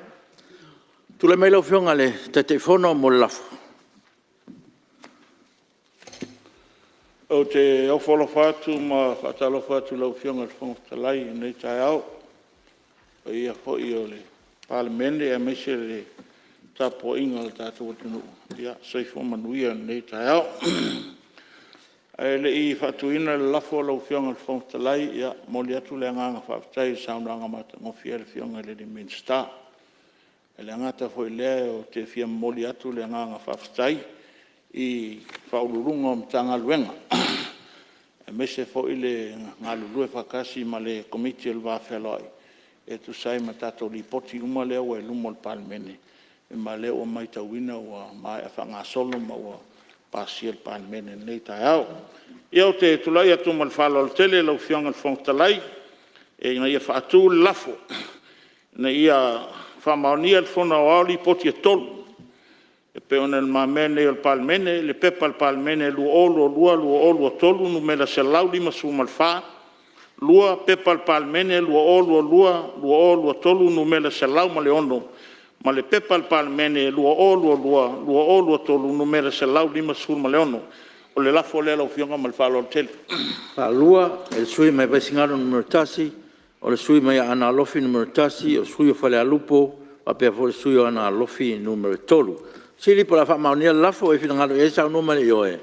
Tulai mai lau Afioga i le Taitaifono mo le lafo. Ou te ofo alofa atu ma faatalofa atu i lau Afioga i le Fofoga Fetalai i lenei taeao, i le paia foi o le Palemene aemaise le tapuaiga a le tatou atunuu. Soifua manuia i lenei taeao. Ae le i faatuina le lafo lau Afioga i le Fofoga Fetalai, e momoli atu le agaga faafetai i le saunoaga matagofie a le Afioga i le Minisita. E le gata foi i lea ou te fia momoli atu le agaga faafetai i Ofisa Sili o Pulega o Matagaluega aemaise foi le galulue faatasi ma le Komiti o le Va Fealoai e tusa ai ma tatou Lipoti uma lea ua i luma o le Palemene, ma o lea ua matauina ua maea faagasolo ma ua pasia e le Palemene i lenei taeao. Ia ou te tulai atu ma le faaaloalo tele lau Afioga i le Fofoga Fetalai ina ia faatu le lafo, Ina ia faamaonia e le Fono Aoao Lipoti e 3 e pei ona i lumamea nei o le Palemene: I le P.P.2022/2023 Nu.154, 2. P.P.2022/2023 Nu.106 ma le P.P.2022/2023 Nu.156. O le lafo lea lau Afioga ma le faaaloalo tele. 1. E le sui usufono mai Vaisigano Nu.1, o le sui usufono mai Aana Alofi Nu.1, o le sui usufono mo Falealupo faapea foi le sui usufono mo Aana Alofi 3. O le fesili po o le a faamaonia le lafo. O e finagalo i ai saunoa mai le ioe.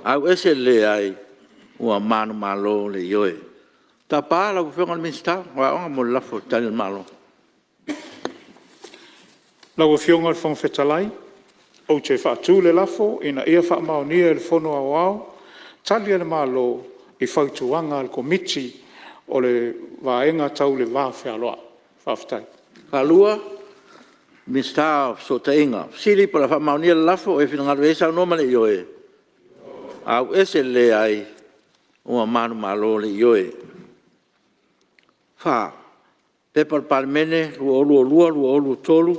Auese le leai. Ua manumalo le ioe. Tapa lau Afioga i le Minisita o Aoga mo le lafo e tali ai le Malo. Lau Afioga i le Fofoga Fetalai ou te faatu le lafo, Ina ia faamaonia e le Fono Aoao Tali a le Malo i Fautuaga a le Komiti o le Vaega Tau le Va Fealoai. Faafetai. 2. Minisita o Fesootaiga. Fesili po o le a faamaonia le lafo. O e finagalo i ai saunoa ma le ioe. Auese le leai. Ua manumalo le ioe. 4. P.P.2022/2023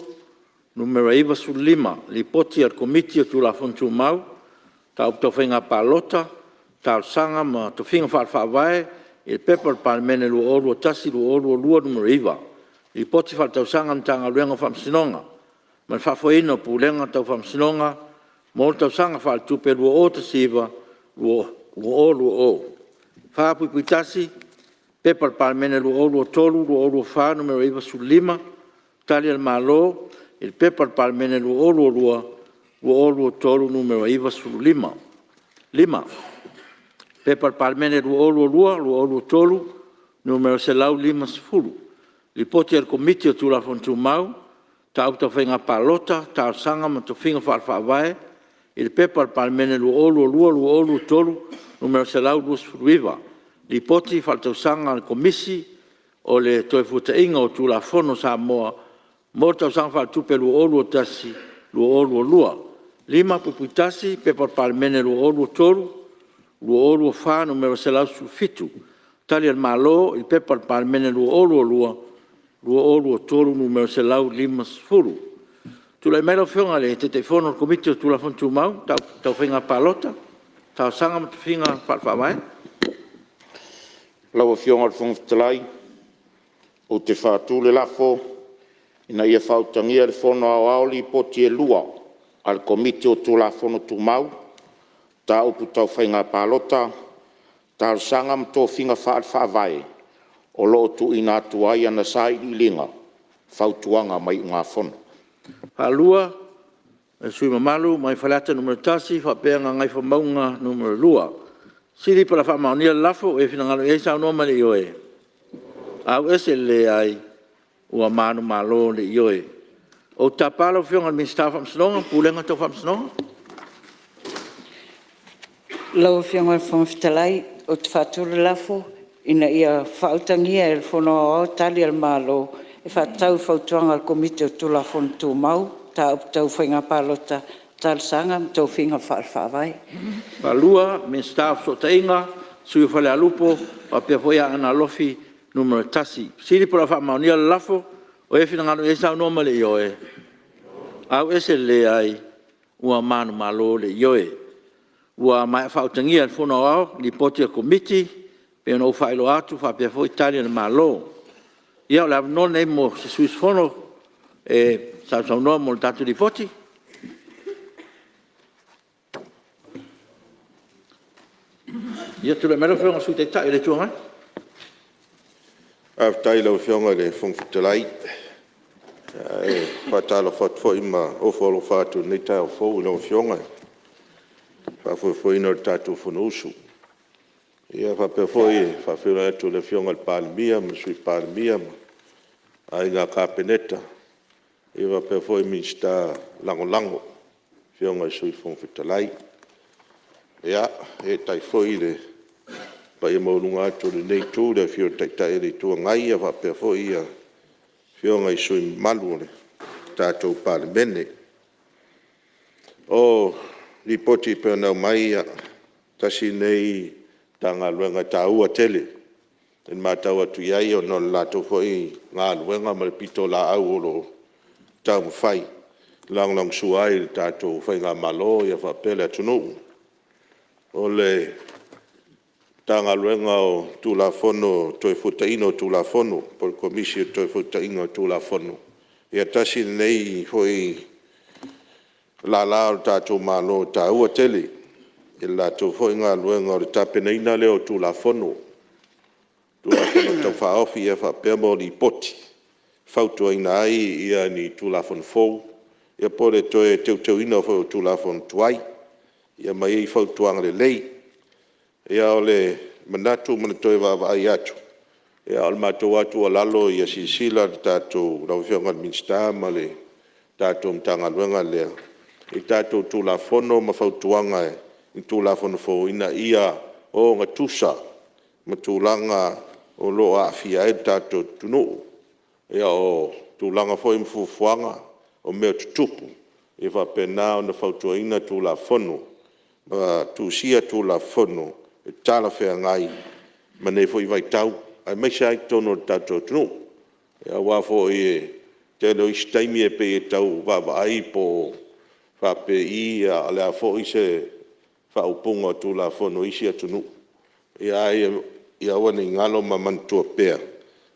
Nu.95, Lipoti a le Komiti o Tulafono Tumau, Mataupu Tau Faiga Palota, Talosaga ma Tofiga Faale-Faavae i le P.P.2021/2022 Nu.9, Lipoti Faaletausaga a le Matagaluega o Faamasinoga ma le Faafoeina o Pulega Tau Faamasinoga mo le Tausaga Faaletupe 2019/2020. 4.1. P.P.2023/2024 Nu.95, Tali a le Malo i le P.P.2022/2023 Nu.95. 5. P.P.2022/2023 Nu.150, Lipoti a le Komiti o Tulafono Tumau, Mataupu Tau Faiga Palota, Talosaga ma Tofiga Faale-Faavae i le P.P.2022/2023 Nu.129, Lipoti Faaletausaga a le Komisi o le Toefuataiga o Tulafono a Samoa mo le Tausaga Faaletupe 2021/2022. 5.1. P.P.2023/2024 Nu.117, Tali a le Malo i le P.P.2022/2023 Nu.150. Tulai mai lau Afioga i le Taitaifono o le Komiti o Tulafono Tumau, Mataupu Tau Faiga Palota, Talosaga ma Tofiga Faale-Faavae. Lau Afioga i le Fofoga Fetalai ou te faatu le lafo, Ina ia faautagia e le Fono Aoao Lipoti e lua a le Komiti o Tulafono Tumau, Mataupu Tau Faiga Palota, Talosaga ma Tofiga Faale-Faavae o lo o tuuina atu ai ana Sailiiliga, Fautuaga ma Iugafono. 2. Le sui usufono mamalu mai Faleata 1 faapea Gagaifomauga 2. Fesili po o le a faamaonia le lafo. O e finagalo i ai saunoa mai le ioe. Auese le leai. Ua manumalo le ioe. Ou te tapa lau Afioga i le Minisita o Faamasinoga ma Pulega Tau Faamasinoga. Lau Afioga i le Fofoga Fetalai ou te faatu le lafo, Ina ia faautagia e le Fono Aoao Tali a le Malo e faatatau i Fautuaga a le Komiti o Tulafono Tumau, Mataupu Tau Faiga Palota, Talosaga ma Tofiga Faale-Faavae. 2. Minisita o Fesootaiga, sui usufono o Falealupo faapea foi Aana Alofi 1. Fesili po o le a faamaonia le lafo. O e finagalo i ai saunoa mai le ioe. Auese le leai. Ua manumalo le ioe. Ua maea faautagia e le Fono Aoao Lipoti a le Komiti e pei ona ou faailoa atu faapea foi Tali a le Malo. Ia o le avanoa lenei mo se sui usufono e sausaunoa mo le tatou Lipoti. Ia tulai mai lau Afioga i le Sui Taitai o le Itu Agai. Faafetai i lau Afioga i le Fofoga Fetalai. Ae faatalofa atu foi ma ofo alofa atu i lenei taeao fou i lau Afioga i le faafoefoeina o le tatou Fonousu. E faapea foi ona faafeiloai atu i le Afioga i le Palemia ma le Sui Palemia ma le Aiga Kapeneta, faapea foi Minisita Lagolago, le Afioga i le Sui Fofoga Fetalai. Ia, eetai foi le paia maualuga atu o lenei Itu i le afio o le Taitai o le Itu Agai faapea foi Afioga i sui usufono mamalu o le tatou Palemene. O Lipoti e pei ona aumai, tasi lenei Matagaluega e taua tele i le matau atu i ai ona o le latou foi galuega ma le pitolaau o lo o taumafai e lagolagosua ai i le tatou faigamalo faapea le atunuu. O le Matagaluega o Tulafono Toefuataiga o Tulafono po o le Komisi o le Toefuataiga o Tulafono, ia tasi lenei foi lala o le tatou Malo e taua tele i le latou foi galuega o le tapenaina lea o Tulafono, Tulafono Tau Faaofi faapea ma Lipoti e fautuaina ai ni Tulafono fou po o le toe teuteuina foi o Tulafono tuai ia aumai ai fautuaga lelei. Ia o le manatu ma le toe vaavaai atu, o le matou lava tuualalo ia silasila lau Afioga i le Minisita ma le tatou Matagaluega lea i tatou Tulafono ma fautuaga i Tulafono fou ina ia ogatusa ma tulaga o lo o aafia ai le tatou atunuu. O tulaga foi ma fuafuaga o mea tutupu, ia faapena ona fautuaina Tulafono ma tusia Tulafono e talafeagai ma lenei foi vaitau aemaise lava i totonu o le tatou atunuu. Aua foi o le tele o isi taimi e pei e tau vaavaai po o faapei a o le a foi se faaupuga o Tulafono i isi atunuu, ae ia aua ne i galo ma manatua pea,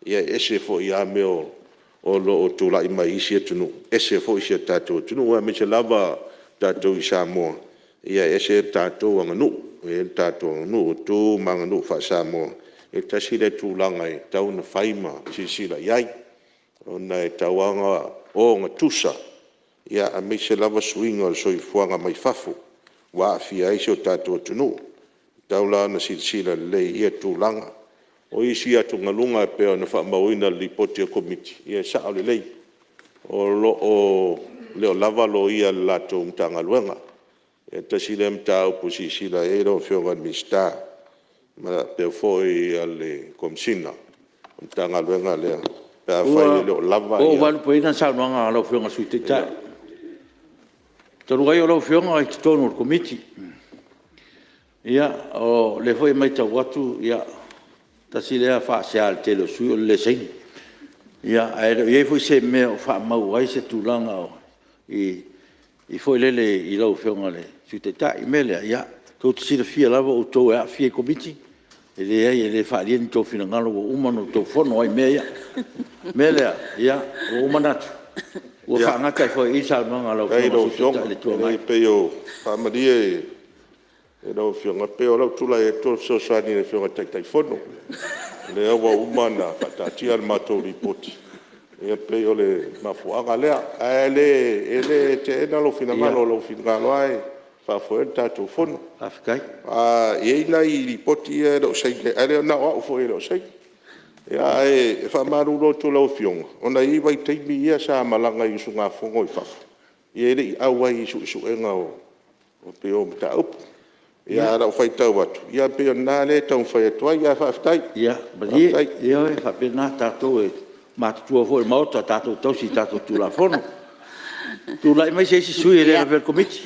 e ese foi lava mea o lo o tulai mai isi atunuu, ese foi si o tatou atunuu, aemaise lava tatou i Samoa, e ese le tatou aganuu. E i ai le tatou aganuu, o tu ma aganuu faa-Samoa, e tasi lea tulaga e tatau ona fai ma silasila i ai, ona e tatau lava ona ogatusa, aemaise lava suiga o le soifuaga mai fafo ua aafia ai si o tatou atunuu. E tatau la ona silasila lelei i ia tulaga. O isi atugaluga e pei ona faamauina i le Lipoti a le Komiti, ia e sao lelei, e le o lava loia i le latou Matagaluega. E tasi lea mataupu e silasila i ai lau Afioga i le Minisita faapea foi le Komesina o le Matagaluega lea pe afai e le o lava. Ua ou vaelupeina le saunoaga a lau Afioga i le Sui Taitai, talu ai o lau Afioga e i totonu o le Komiti. O lea foi e maitau atu tasi lea faasea i le tele o sui usufono o le le saini. Ae le o i ai foi se mea o faamau ai se tulaga foi lele i lau Afioga i le Sui Taitai. O le mea lea, ia tou te silafia lava o outou e aafia i Komiti, e leai e le faaalia ni outou finagalo ua uma ona outou fono ai i mea ia. O le mea lea, ua ou manatu ua faagata ai foi i i le saunoaga a lau Afioga i le Sui Taitai o le Itu Agai. Faafetai i lau Afioga. E faamalie i lau Afioga, pei o lou tulai atu o le fesoasoani i le Afioga i le Taitaifono, o lea ua uma ona faataatia le matou Lipoti, e pei o le mafuaaga lea. Ae le teena lou finagalo, o lou finagalo lava e faafoea le tatou Fono. E i ai nai Lipoti ia e le o saini ai, ae le na o au foi e le o saini. Ae faamalulu atu i lau Afioga, ona e i ai vaitaimi ia sa malaga ai i usugafono i fafo, e le i auai i suesuega pei o mataupu. Ae o lau faitau atu, e pei o lena e taumafai atu ai, ae faafetai. Ia malie, ioe, e faapena tatou e matutua foi i le Maota, tatou tausi i tatou Tulafono. Tulai mai se isi sui usufono e le avea i le Komiti.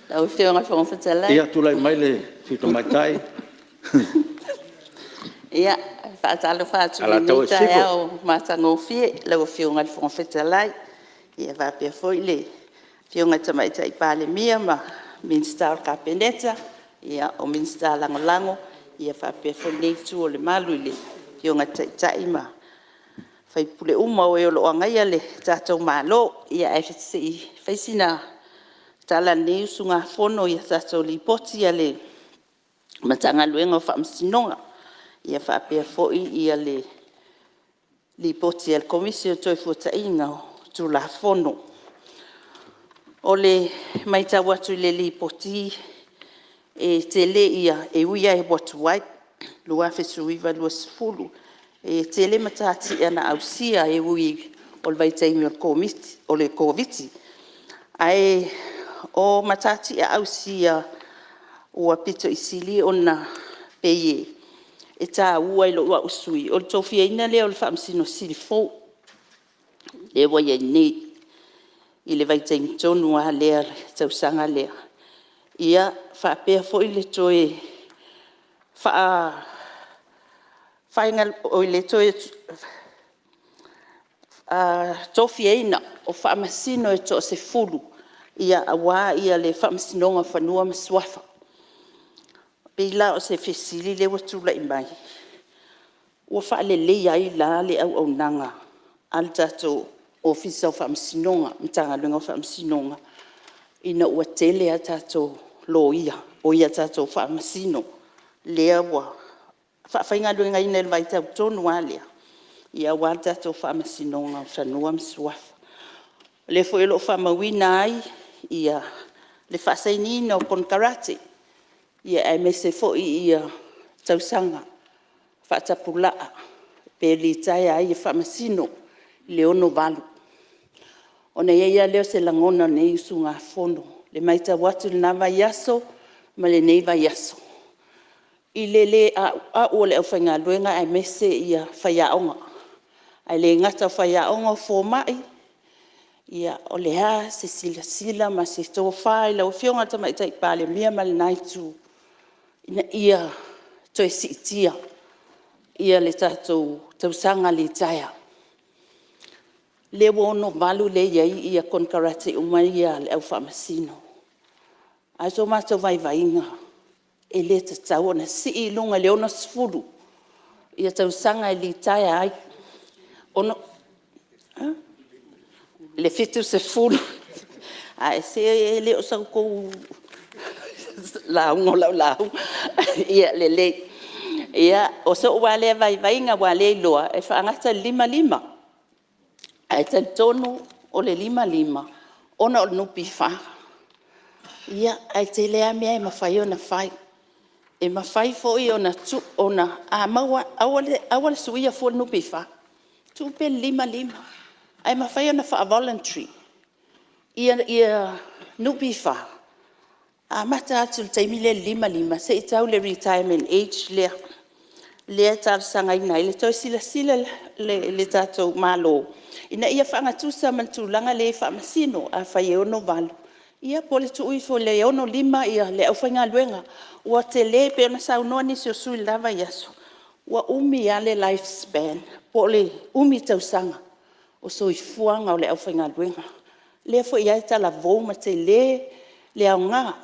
Lau Afioga i le Fofoga Fetalai. Ia, tulai mai le sui usufono tamaitai Ia, e faatalofa atu i Alataua lenei i Sisifo. taeao matagofie i lau Afioga i le Fofoga Fetalai, faapea foi le Afioga i le Tamaitai Palemia ma Minisita o le Kapeneta, o Minisita Lagolago, faapea foi lenei itu o le malu i le Afioga i le Taitai ma sui usufono uma o e o lo o agaia le tatou Malo. Ae se i fai sina tala a lenei usugafono i tatou Lipoti. Matagaluega o Faamasinoga, faapea foi le Lipoti a le Komisi o le Toefuataiga o Tulafono. O le matau atu i le Lipoti e tele ia… e ui lava ua tuai 2019/2020, e tele matatia na ausia e ui o le vaitaimi o le Koviti. Ae o matatia ausia ua pito i sili ona pei e taua i lou au sui usufono, o le tofiaina lea o le Faamasino Sili fou lea ua i ai nei i le vaitaimi tonu lava lea i le tausaga lea. Ia faapea foi le toe tofiaina o Faamasino e toa-10 aua le Faamasinoga o Fanua ma Suafa. E pei la o se fesili lea ua tulai mai, ua faaleleia ai la le auaunaga a le tatou Ofisa o Faamasinoga, Matagaluega o Faamasinoga ina ua tele a tatou Loia, oi a tatou Faamasino lea ua faafaigaluegaina i le vaitau tonu lava lea aua le tatou Faamasinoga o Fanua ma Suafa. O lea foi o lo o faamauina ai le faasainiina o konekarate aemaise foi tausaga faatapulaa pe litaea ai Faamasino i le 68. Ona i ai lava lea o se lagona o lenei usugafono i le matau atu i lena vaiaso ma lenei vaiaso i le le auau o le aufaigaluega aemaise faiaoga. Ae le gata o faiaoga, o fomai. O le a se silasila ma se tofa i lau Afioga i le Tamaitai Palemia ma lena itu ina ia toe siitia le tatou tausaga litaea. Lea ua 68 lea e i ai konekarate uma ia a le au Faamasino, a o so matou vaivaiga e le tatau ona sii i luga i le 60 tausaga e litaea ai. I le 70. Ae se e le o sa outou lauga o lau lauga. Ia lelei. Ia, o sou lava lea vaivaiga aua o lea e iloa e faagata i le 55, ae talitonu o le 55 ona o le NPF. Ia, ae tele lava mea e mafai ona fai. E mafai foi ona tuu, a maua lava… Aua le suia fua le NPF, tuu pea i le 55 ae mafai ona faa-voluntary NPF amata atu i le taimi lea i le 55 seia tau i le retirement age lea. Lea e talosagaina ai le toe silasila le tatou Malo ina ia faagatusa ma le tulaga lea i Faamasino. Afai e 68, ia po o le tuu ifo i le 65 le aufaigaluega. Ua tele, pei ona saunoa nisi o sui usufono i le la vaiaso, ua umi lava le life span po o le umi o tausaga o soifuaga o le aufaigaluega. Lea foi lava e talavou ma tele le aoga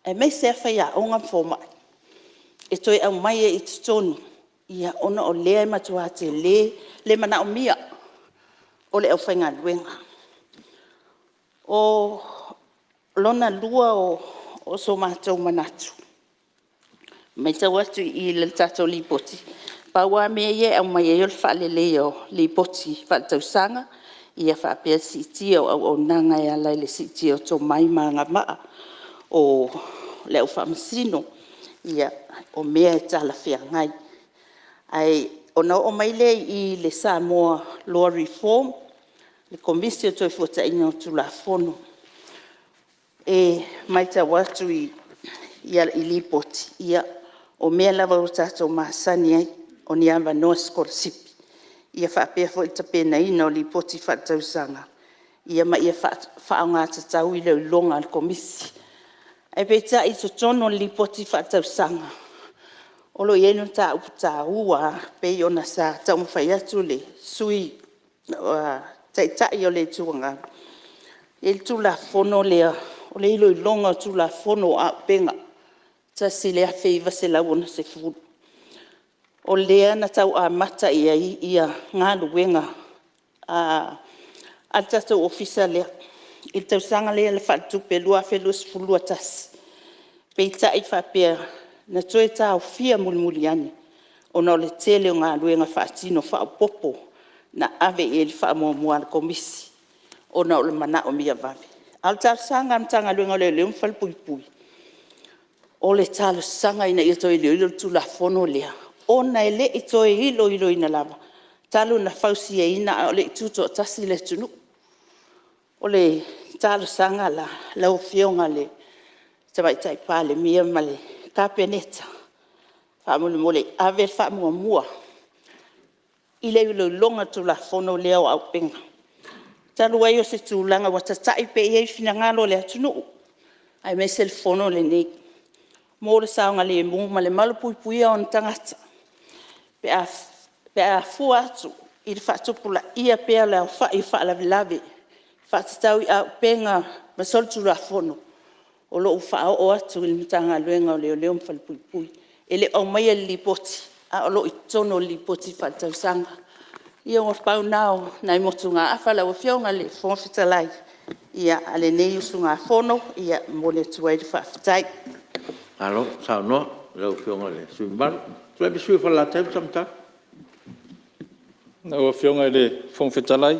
aemaise lava faiaoga ma fomai e toe aumai ai i totonu ona o lea e matua tele le manaomia o le aufaigaluega. O lona lua o so matou manatu, e maitau atu i le tatou Lipoti, pau lava mea ia e aumai ai o le faaleleia o Lipoti Faaletausaga faapea le siitia o auaunaga e ala i le siitia o tomai ma agavaa o le au Faamasino. Ia, o mea e talafeagai. Ae ona oo mai lea i le Samoa Law Reform, le Komisi o le Toefuataiga o Tulafono. E maitau atu i Lipoti, ia o mea lava ua tatou masani ai, o ni avanoa sikolasipi, ia faapea foi le tapenaina o Lipoti Faaletausaga ma ia faaaoga tatau iloiloga a le Komisi. Ae peitai i totonu o le Lipoti Faaletausaga o lo o i ai le mataupu taua lava pei ona sa taumafai atu le Sui Taitai o le Itu Agai, e i ai le Tulafono lea o le Iloiloga o Tulafono o Auupega 1960. O lea na tau amata i ai galuega a le tatou Ofisa lea i le tausaga lea faaletupe 2020/2021. Peitai e faapea Na toe taofia mulimuli ane ona o le tele o galuega faatino faaopoopo na ave i ai le faamuamua a le Komisi ona o le manaomia vave. A o le talosaga a le Matagaluega o Leoleo ma Falepuipui, o le talosaga ina ia toe iloilo le Tulafono lea ona e le i toe iloiloina lava talu ona fausiaina a o le i tutoatasi le atunuu. O le talosaga la lau Afioga i le Tamaitai Palemia ma le Kapeneta, faamolemole ave le faamuamua i le iloiloga o le Tulafono lea o Auupega. Talu ai o se tulaga ua tatai pea i ai finagalo o le atunuu aemaise le fono lenei mo le saogalemu ma le malupuipuia o ona tagata pe a fua atu i le faatupulaia pea o le aofai o faalavelave faatatau i auupega ma solitulafono o lo o faaoo atu i le Matagaluega o Leoleo ma Falepuipui. E le o aumaia i le Lipoti a o lo o i totonu o le Lipoti Faaletausaga. Ia ua pau na o nai motugaafa lau Afioga i le Fofoga Fetalai a lenei usugafono. E momoli atu ai le faafetai. Malo saunoa i lau Afioga i le sui usufono mamalu. Tulai mai le sui usufono mo Falelatai ma Samatau. Lau Afioga i le Fofoga Fetalai, e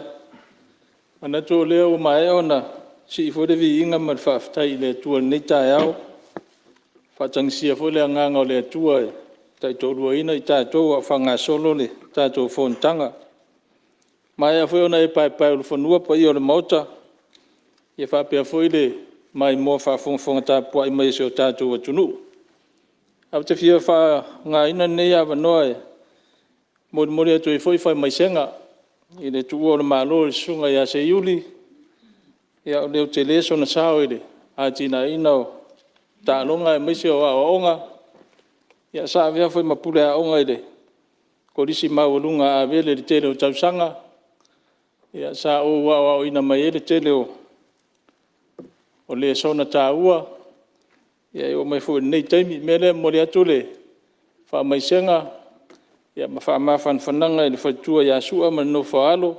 manatu o lea ua maea ona sii foi le viiga ma le faafetai i le Atua i lenei taeao, ua faatagisia foi le Agaga o le Atua e taitoaluaina i tatou a o faagasolo le tatou fonotaga. Ua maea foi ona e paepaeulufanua paia o le Maota faapea foi le maimoa faafogafoga tapuai mai a si o tatou atunuu. Ae ou te fia faaaogaina lenei avanoa e molimoli atu ai foi faamaisega i le tuua o le Malo i le Susuga ia Seiuli, o lē ua tele sona sao i le atinaeina o taaloga aemaise o aoaoga. Sa avea foi ma pule aoga i le Kolisi Maualuga a Avele i le tele o tausaga. Sa ou aoaoina mai ai le tele o lesona taua e oo mai foi i lenei taimi. O le mea lea e momoli atu le faamaisega ma faamafanafanaga i le faletua ia Sua ma le nofo a alo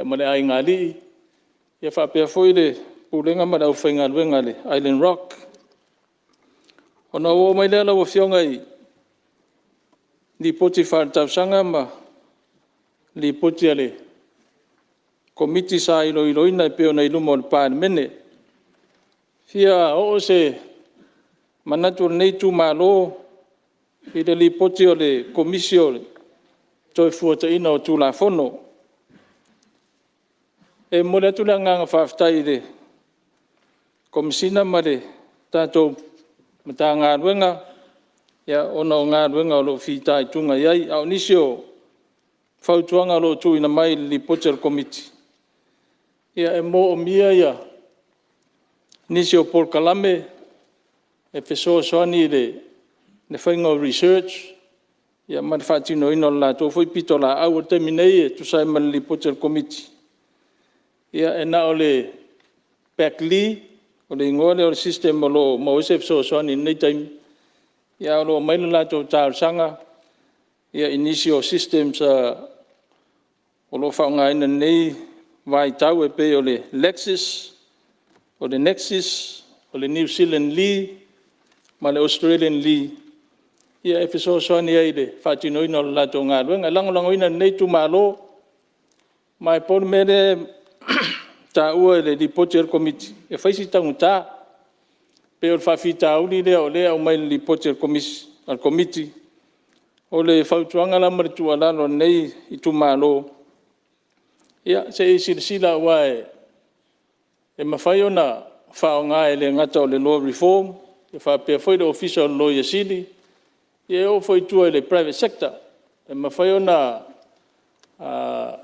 ma le aigaalii, faapea foi le pulega ma le aufaigaluega a le Island Rock. Ona ou oo mai lea lau Afioga i Lipoti Faaletausaga ma Lipoti a le Komiti sa iloiloina e pei ona i luma o le Palemene. E fia oo se manatu o lenei itumalo i le Lipoti a le Komisi o le Toefuataiga o Tulafono. E momoli atu le agaga faafetai i le Komesina ma le tatou Matagaluega ona o galuega o lo o fitaituga i ai. A o nisi o fautuaga o lo o tuuina mai i le Lipoti a le Komiti, e moomia nisi o polokalame e fesoasoani i le faiga o research ma le faatinoina o le latou foi pitolaau. O le taimi nei e tusa ai ma le Lipoti a le Komiti, e na o le PacLII o le igoa lea o le system o lo o maua ai se fesoasoani i lenei taimi, ae o lo o aumai le latou talosaga i nisi o systems o lo o faaaogaina i lenei vaitau e pei o le LEXIS, o le NEXIS, o le New Zealand LII ma le Australian LII e fesoasoani ai i le faatinoina o le latou galuega. E lagolagoina e lenei itumalo. Ma e pau le mea lea e taua i le Lipoti a le Komiti e fai si taugata. E pei o le faafitauli lea o lea e aumai i le Lipoti a le Komiti. O le fautuaga la ma le tuualalo a lenei itumalo, ia se i silasila aua e mafai ona faaaoga e le gata o le Law Reform faapea foi le Ofisa o le Loia Sili, ia e oo foi i tua i le Private Sector. E mafai ona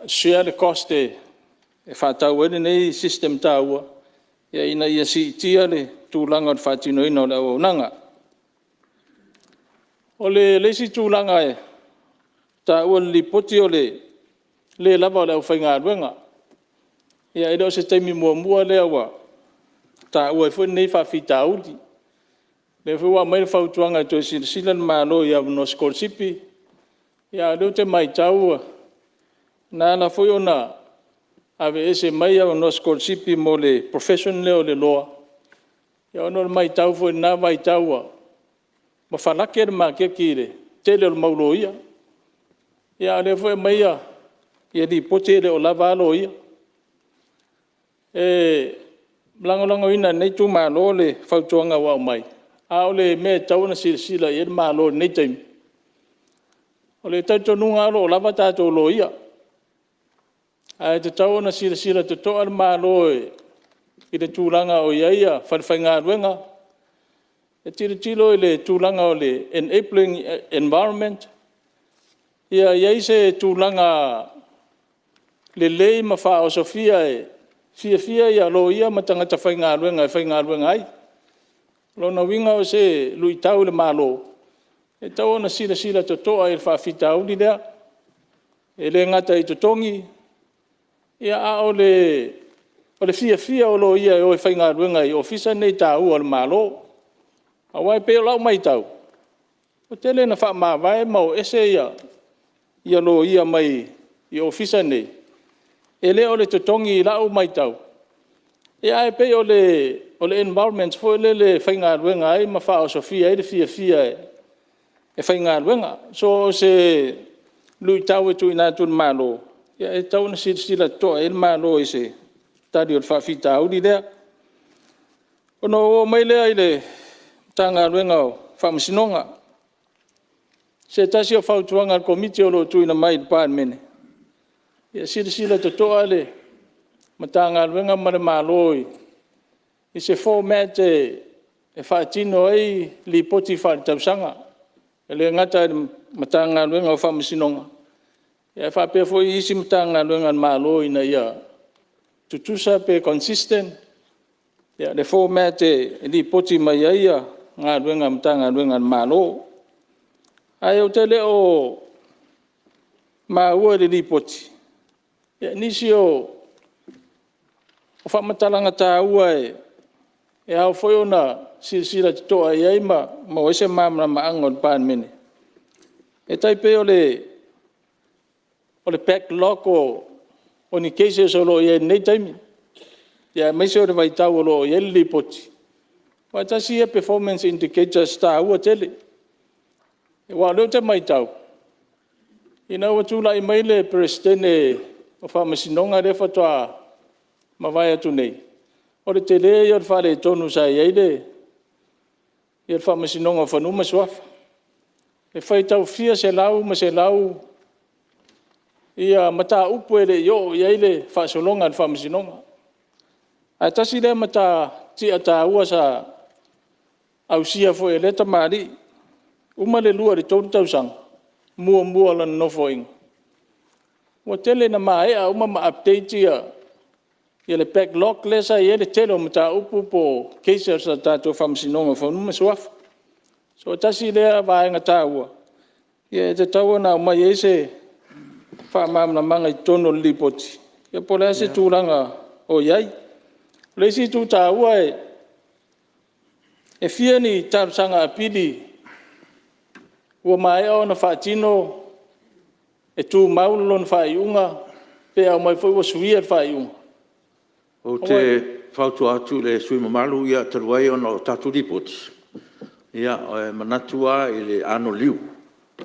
share le cost e faatau ai lenei system taua ina ia siitia le tulaga o le faatinoina o le auaunaga. O le isi tulaga e taua i le Lipoti o le le lava o le aufaigaluega. Ia e le o se taimi muamua lea ua taua ai foi lenei faafitauli. O lea foi ua aumai le fautuaga e toe silasila le Malo i avanoa sikolasipi, a o lea ou te matau na ala foi ona aveese mai avanoa sikolasipi mo le profession lea o le Law, ona o le matau foi i lena vaitau ma falake le maketi i le tele o le mau loia. A o lea foi e aumai Lipoti e le o lava a loia. E lagolagoina e lenei itumalo le fautuaga ua aumai, a o le mea e tatau ona silasila i ai le Malo i lenei taimi, o le talitonuga lava o lo o lava tatou loia, ae tatau ona silasila totoa le Malo i le tulaga o i ai falefaigaluega, e tilotilo i le tulaga o le enabling environment, ia i ai se tulaga lelei ma faaosofia e fiafia loia ma tagata faigaluega e faigaluega ai. O lona uiga o se luitau i le Malo, e tatau ona silasila totoa i le faafitauli lea. E le gata i totogi, a o le fiafia o loia e o e faigaluega i Ofisa nei taua o le Malo. Aua e pei o lau matau, ua tele ina faamavae ma o ese loia mai ofisa nei, e le o le totogi i lau matau, ae pei o le environment foi lele e faigaluega ai ma faaosofia ai le fiafia e faigaluega. So, o se luitau e tuuina atu i le Malo, e tatau ona silasila totoa i ai le Malo i se tali o le faafitauli lea. Ona ou oo mai lea i le Matagaluega o Faamasinoga. O se tasi o fautuaga a le Komiti o lo o tuuina mai i le Palemene, ia silasila totoa le Matagaluega ma le Malo i se format e faatino ai Lipoti Faaletausaga. E le gata i le Matagaluega o Faamasinoga, ae faapea foi isi Matagaluega a le Malo ina ia tutusa pe consistent le format e lipoti mai ai galuega a Matagaluega a le Malo. Ae ou te le o maua i le Lipoti nisi o faamatalaga taua e ao foi ona silasila totoa i ai ma maua ai se malamalamaaga o le Palemene, e tai pei o le backlog o ni cases o lo o i ai i lenei taimi, aemaise o le vaitau o lo o i ai le Lipoti. Aua tasi ia performance indicators taua tele. Aua o lea ou te matau, ina ua tulai mai le Peresetene o Faamasinoga lea faatoa mavae atu nei, o le tele ia o le faaletonu sa i ai le Faamasinoga o Fanua ma Suafa. E faitau fia selau ma selau mataupu e le i oo i ai le faasologa a le Faamasinoga. Ae tasi lea matatia taua sa ausia foi e lea tamalii. Uma le 2 i le 3 tausaga muamua o lana nofoaiga, ua tele ina maea uma ma update le backlog lea sa i ai le tele o mataupu po o cases a le tatou Faamasinoga o Fanua ma Suafa. So, tasi lea vaega taua e tatau ona aumai ai se faamalamalamaga i totonu o le Lipoti, ia po o le a se tulaga o i ai. O le isi itu taua, e fia ni talosaga apili ua maea ona faatino e tumau lona faaiuga pe aumai foi ua suia le faaiuga? Ou te fautua atu i le sui usufono mamalu, talu ai ona o tatou Lipoti, e manatu lava i le anoliu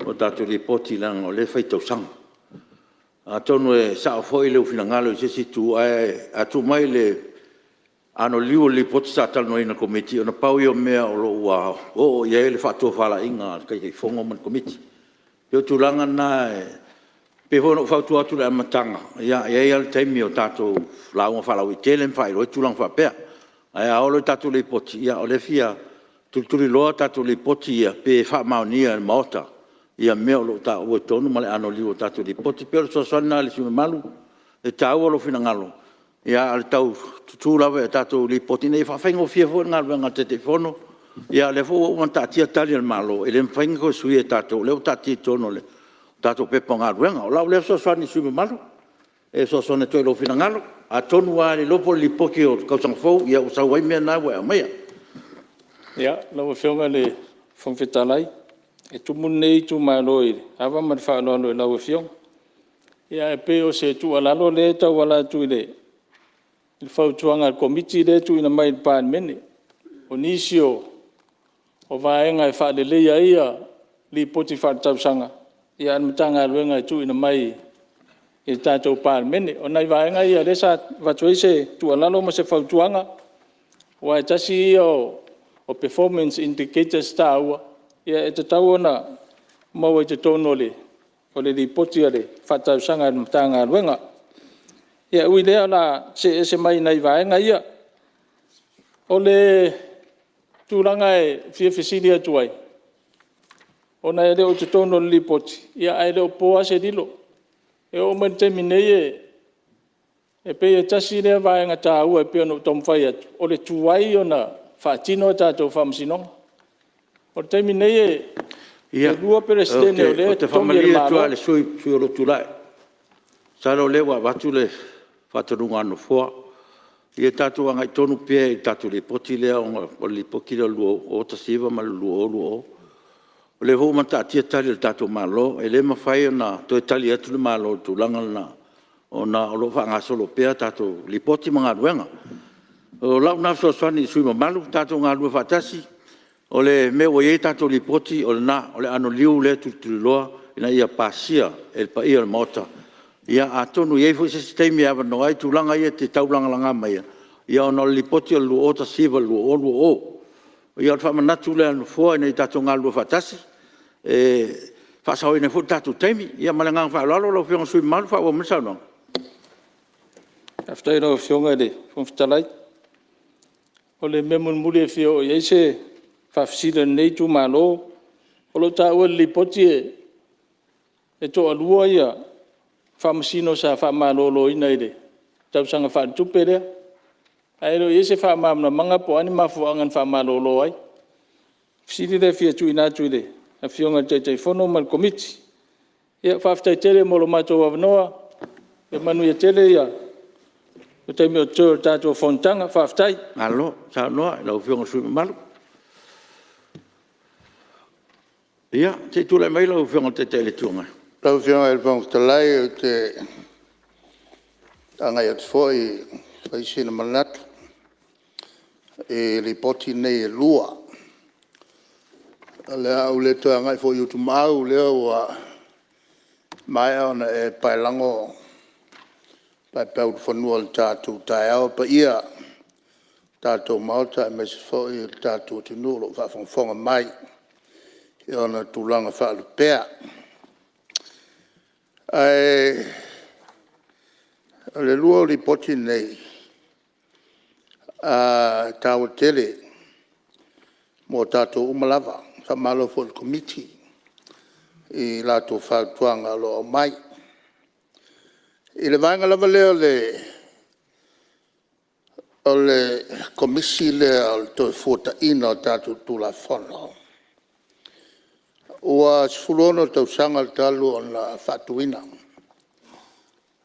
o tatou Lipoti leaga o lea e fai tausaga. Atonu e sao foi lou finagalo i se isi itu, ae a tuu mai i le anoliu o le Lipoti sa talanoaina e le Komiti, ona pau ia o mea o lo o ua oo i ai le faatofalaiga a le Taitaifono ma le Komiti. E pei o le tulaga lena e pei foi ona ou fautua atu i le amataga, e i ai lava le taimi o tatou lauga faalauaitele ma faailoa ai tulaga faapea. Ae a oo loa i tatou Lipoti, ia o lea e fia tulituliloa a tatou Lipoti ia pe faamaonia e le Maota mea o lo o taua i totonu ma le anoliu o tatou Lipoti. E pei o le fesoasoani lena i le sui usufono mamalu. E taua lou finagalo, ae o le tau tutu lava i tatou Lipoti ina ia faafaigofie foi le galuega a le Taitaifono. A o lea foi ua uma ona taatia Tali a le Malo e le mafai ona toe suia e tatou o lea ua taatia i totonu o le tatou Pepa o Galuega. O lau lea fesoasoani i le sui usufono mamalu e fesoasoani atu ai i lou finagalo. Atonu lava le iloa po o le Lipoti o le tausaga fou ua sau ai mea na ua e aumaia. Lau Afioga i le Fofoga Fetalai, e tumu lenei itumalo i le ava ma le faaaloalo i lau Afioga. Ae pei o se tuualalo lea e tauala atu i le fautuaga a le Komiti lea e tuuina mai i le Palemene. O nisi o vaega e faaleleia ai Lipoti Faaletausaga a le Matagaluega e tuuina mai i le tatou Palemene. O nai vaega ia o lea sa avatu ai se tuualalo ma se fautuaga aua e tasi ia o performance indicators taua e tatau ona maua i totonu o le Lipoti Faaletausaga a le Matagaluega. Ae ui i lea o le a see ese mai nai vaega ia. O le tulaga e fia fesili atu ai, ona e le o i totonu o le Lipoti ae le o po lava se lilo. E oo mai i le taimi nei e pei e tasi lea vaega taua e pei ona ou taumafai atu, o le tuai ona faatino a tatou Faamasinoga. O le taimi nei e 2 Peresetene o lea e Ou te totogi e le faamalie atu lava Malo. i le sui usufono o lo o tulai, masalo o lea ua avatu le faatonuga a le Nofoa, ia tatou agai tonu pea i le tatou Lipoti lea ona o le Lipoti lea o le 2019 ma le 2020. O lea foi ua uma ona taatia Tali a le tatou Malo, e le mafai ona toe tali atu le Malo i le tulaga lena ona o lo o faagasolo pea a tatou Lipoti ma galuega. O lau lena fesoasoani i le sui usufono mamalu, tatou galulue faatasi. O le mea ua i ai a tatou Lipoti o lena, o le anoliu lea tulituliloa ina ia pasia e le paia o le Maota. Ia atonu e i ai foi se isi taimi e avanoa ai tulaga ia e te tau lagalaga maia ona o le Lipoti o le 2019/2020. Ia o le faamanatu lea a le Nofoa ina ia tatou galulue faatasi e faasaoina ai foi le tatou taimi. Ia ma le agaga faaaloalo lau Afioga i le sui usufono mamalu, faaauau mai le saunoaga. Faafetai i lau Afioga i le Fofoga Fetalai. O le mea mulimuli e fia oo i ai se faafesili a lenei itumalo, o lo o taua i le Lipoti e toalua Faamasino sa faamaloloina i le tausaga faaletupe lea, ae le o i ai se faamalamalamaga po o a ni mafuaaga na faamalolo ai. O le fesili lea e fia tuuina atu i le Afioga i le Taitaifono ma le Komiti. Ia faafetai tele mo lo matou avanoa, ia manuia tele le taimi o totoe o le tatou fonotaga, faafetai. Malo saunoa i lau Afioga i le sui usufono mamalu. Ia, se i tulai mai lau Afioga i le Taitai o le Itu Agai. Lau Afioga i le Fofoga Fetalai ou te agai atu foi e fai sina manatu i Lipoti nei e lua. O le a ou le toe agai foi i Utumaau o lea ua maea ona e paelago paepaeulufanua o le tatou taeao, paia o le tatou Maota aemaise foi o le tatou atunuu o lo o faafogafoga mai i ona tulaga faalupea. Ae o le lua o Lipoti nei, e taua tele mo tatou uma lava. Faamalo foi i le Komiti i latou fautuaga o lo o aumai. I le vaega lava lea o le Komisi lea o le Toefuataiga o tatou Tulafono, ua 16 tausaga talu ona faatuina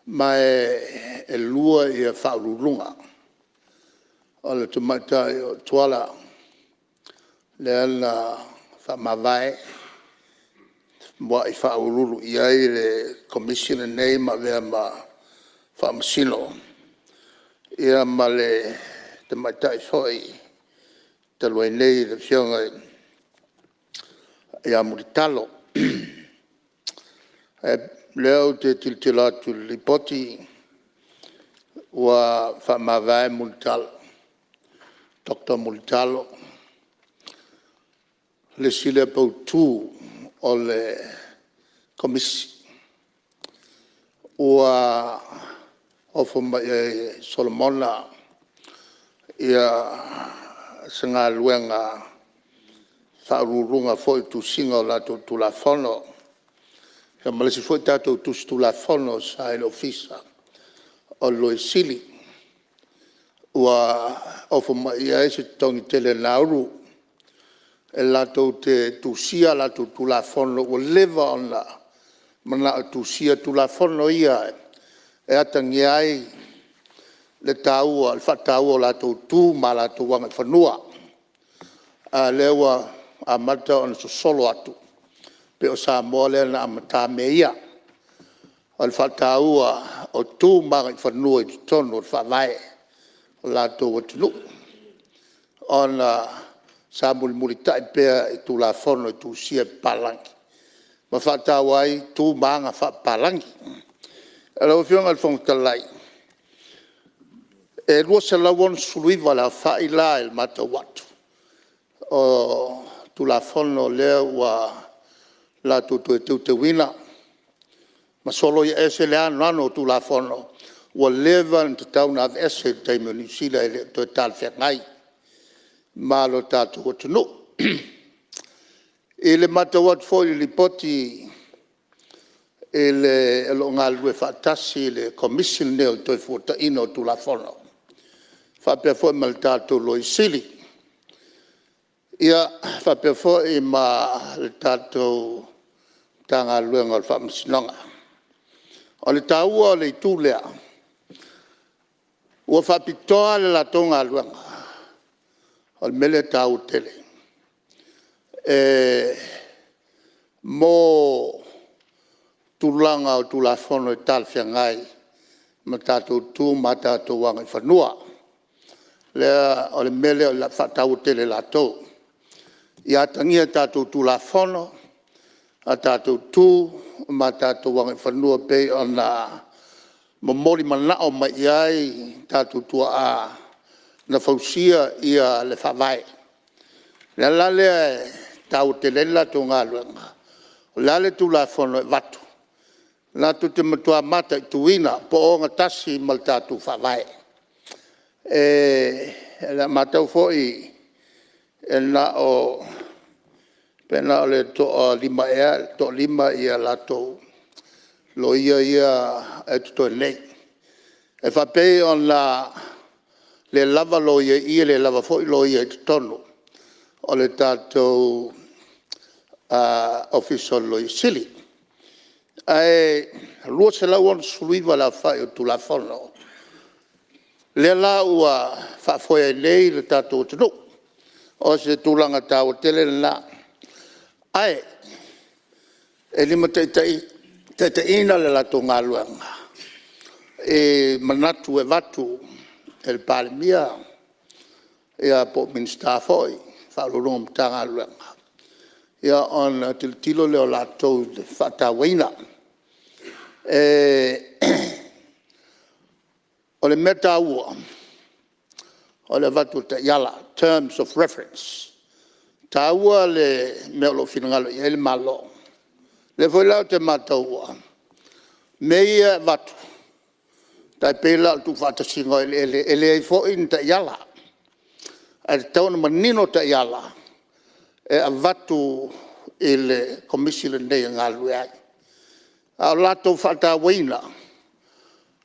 ma e lua Faauluuluga, o le Tamaitai o Tuala lea na faamavae, muai faauluulu i ai le Komisi lenei ma avea ma Faamasino, ia ma le Tamaitai foi talu ai nei le Afioga ia Mulitalo. O lea ou te tilotilo atu i le Lipoti ua faamavae Mulitalo, Dr. Mulitalo, o le isi lea poutu o le Komisi. Ua ofo mai i ai e Solomona se galuega Faauluuluga foi i le tusiga o latou Tulafono, ia ma le isi foi tatou tusi Tulafono sa i le Ofisa o le Loia Sili. Ua ofo mai i ai se totogi tele e Nauru e latou te tusia a latou Tulafono ua leva ona mananao e tusia Tulafono ia e atagia ai le taua, le faataua o latou tu ma latou agaifanua. A o lea ua amata ona sosolo atu pei o Samoa lea na amata mea ia, o le faataua o tu ma agaifanua i totonu o le Faavae o le latou atunuu ona Sa mulimulitai pea i Tulafono e tusia e papalagi ma faataua ai tu ma aga faapapalagi. Lau Afioga i le Fofoga Fetalai, e 269 le aofai la i le matau atu o Tulafono lea ua latou toe teuteuina ma soloia ese le anoano o Tulafono ua leva ona tatau ona aveese i le taimi o Niu Sila e le o toe talafeagai ma lo tatou atunuu. I le matau atu foi i le Lipoti o lo o galulue faatasi le Komisi lenei o le Toefuataiga o Tulafono faapea foi ma le tatou Loia Sili, faapea foi ma le tatou Matagaluega o le Faamasinoga. O le taua o le itu lea, ua faapitoa le latou galuega, o le mea lea e taua tele, mo tulaga o Tulafono e talafeagai ma tatou tu ma a tatou agaifanua. O le mea lea o le a faataua tele e latou, ia atagia i tatou Tulafono a tatou tu ma tatou agaifanua e pei ona momoli manao mai i ai tatou tuaa na fausia le Faavae. O le ala la lea e taua tele ai le latou galuega, o le a le Tulafono e avatu, latou te matua mataituina po o ogatasi ma le tatou Faavae. O le a matau foi pe na o le toalima ea, toalima latou Loia ia e totoe nei. E faapei ona le lava Loia i i e le lava foi Loia i totonu o le tatou Ofisa o le Loia Sili. Ae 269 le aofai o Tulafono lea la ua faafoe ai nei le tatou atunuu. O se tulaga taua tele lena, ae e limataitaiina le latou galuega i manatu e avatu e le Palemia po o Minisita foi, Ofisa Sili o Pulega o Matagaluega ona tilotilo lea o latou i le faatauaina. O le mea taua o le avatu o taiala, terms of reference. E taua le mea o lo o finagalo i ai le Malo. O lea foi la ou te mataua mea ia e avatu, e tai pei la o le tuufaatasiga o eleele, e leai foi ni taiala, ae tatau ona manino taiala e avatu i le Komisi lenei e galulue ai. A o latou faatauaina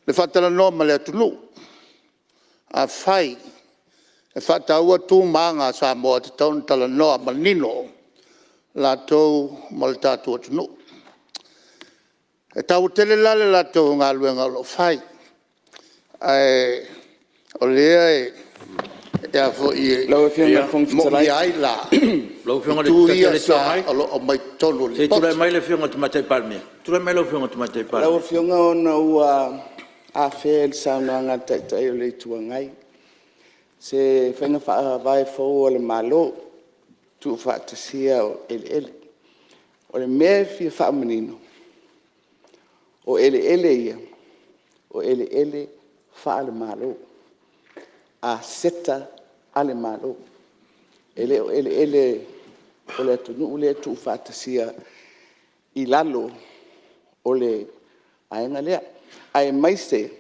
le faatalanoa ma le atunuu. Afai e faataua tu ma aga a Samoa, e tatau ona talanoa manino latou ma le tatou atunuu. E taua tele la le latou galuega o lo o fai, ae o lea e Lau Afioga i le Fofoga Fetalai… moomia ai la Lau Afioga i le itu Taitai ia o le Itu Agai, o lo o aumai totonu o se i tulai Lipoti. mai le Afioga i le Tamaitai Palemia. Tulai mai lau Afioga i le Tamaitai Palemia. Lau Afioga ona ua afea i le saunoaga a le Taitai o le Itu Agai se faiga faavae fou a le Malo, tuufaatasia o eleele. O le mea e fia faamanino, o eleele ia o eleele faale-Malo, aseta a le Malo. E le o eleele o le atunuu lea e tuufaatasia i lalo o le vaega lea, aemaise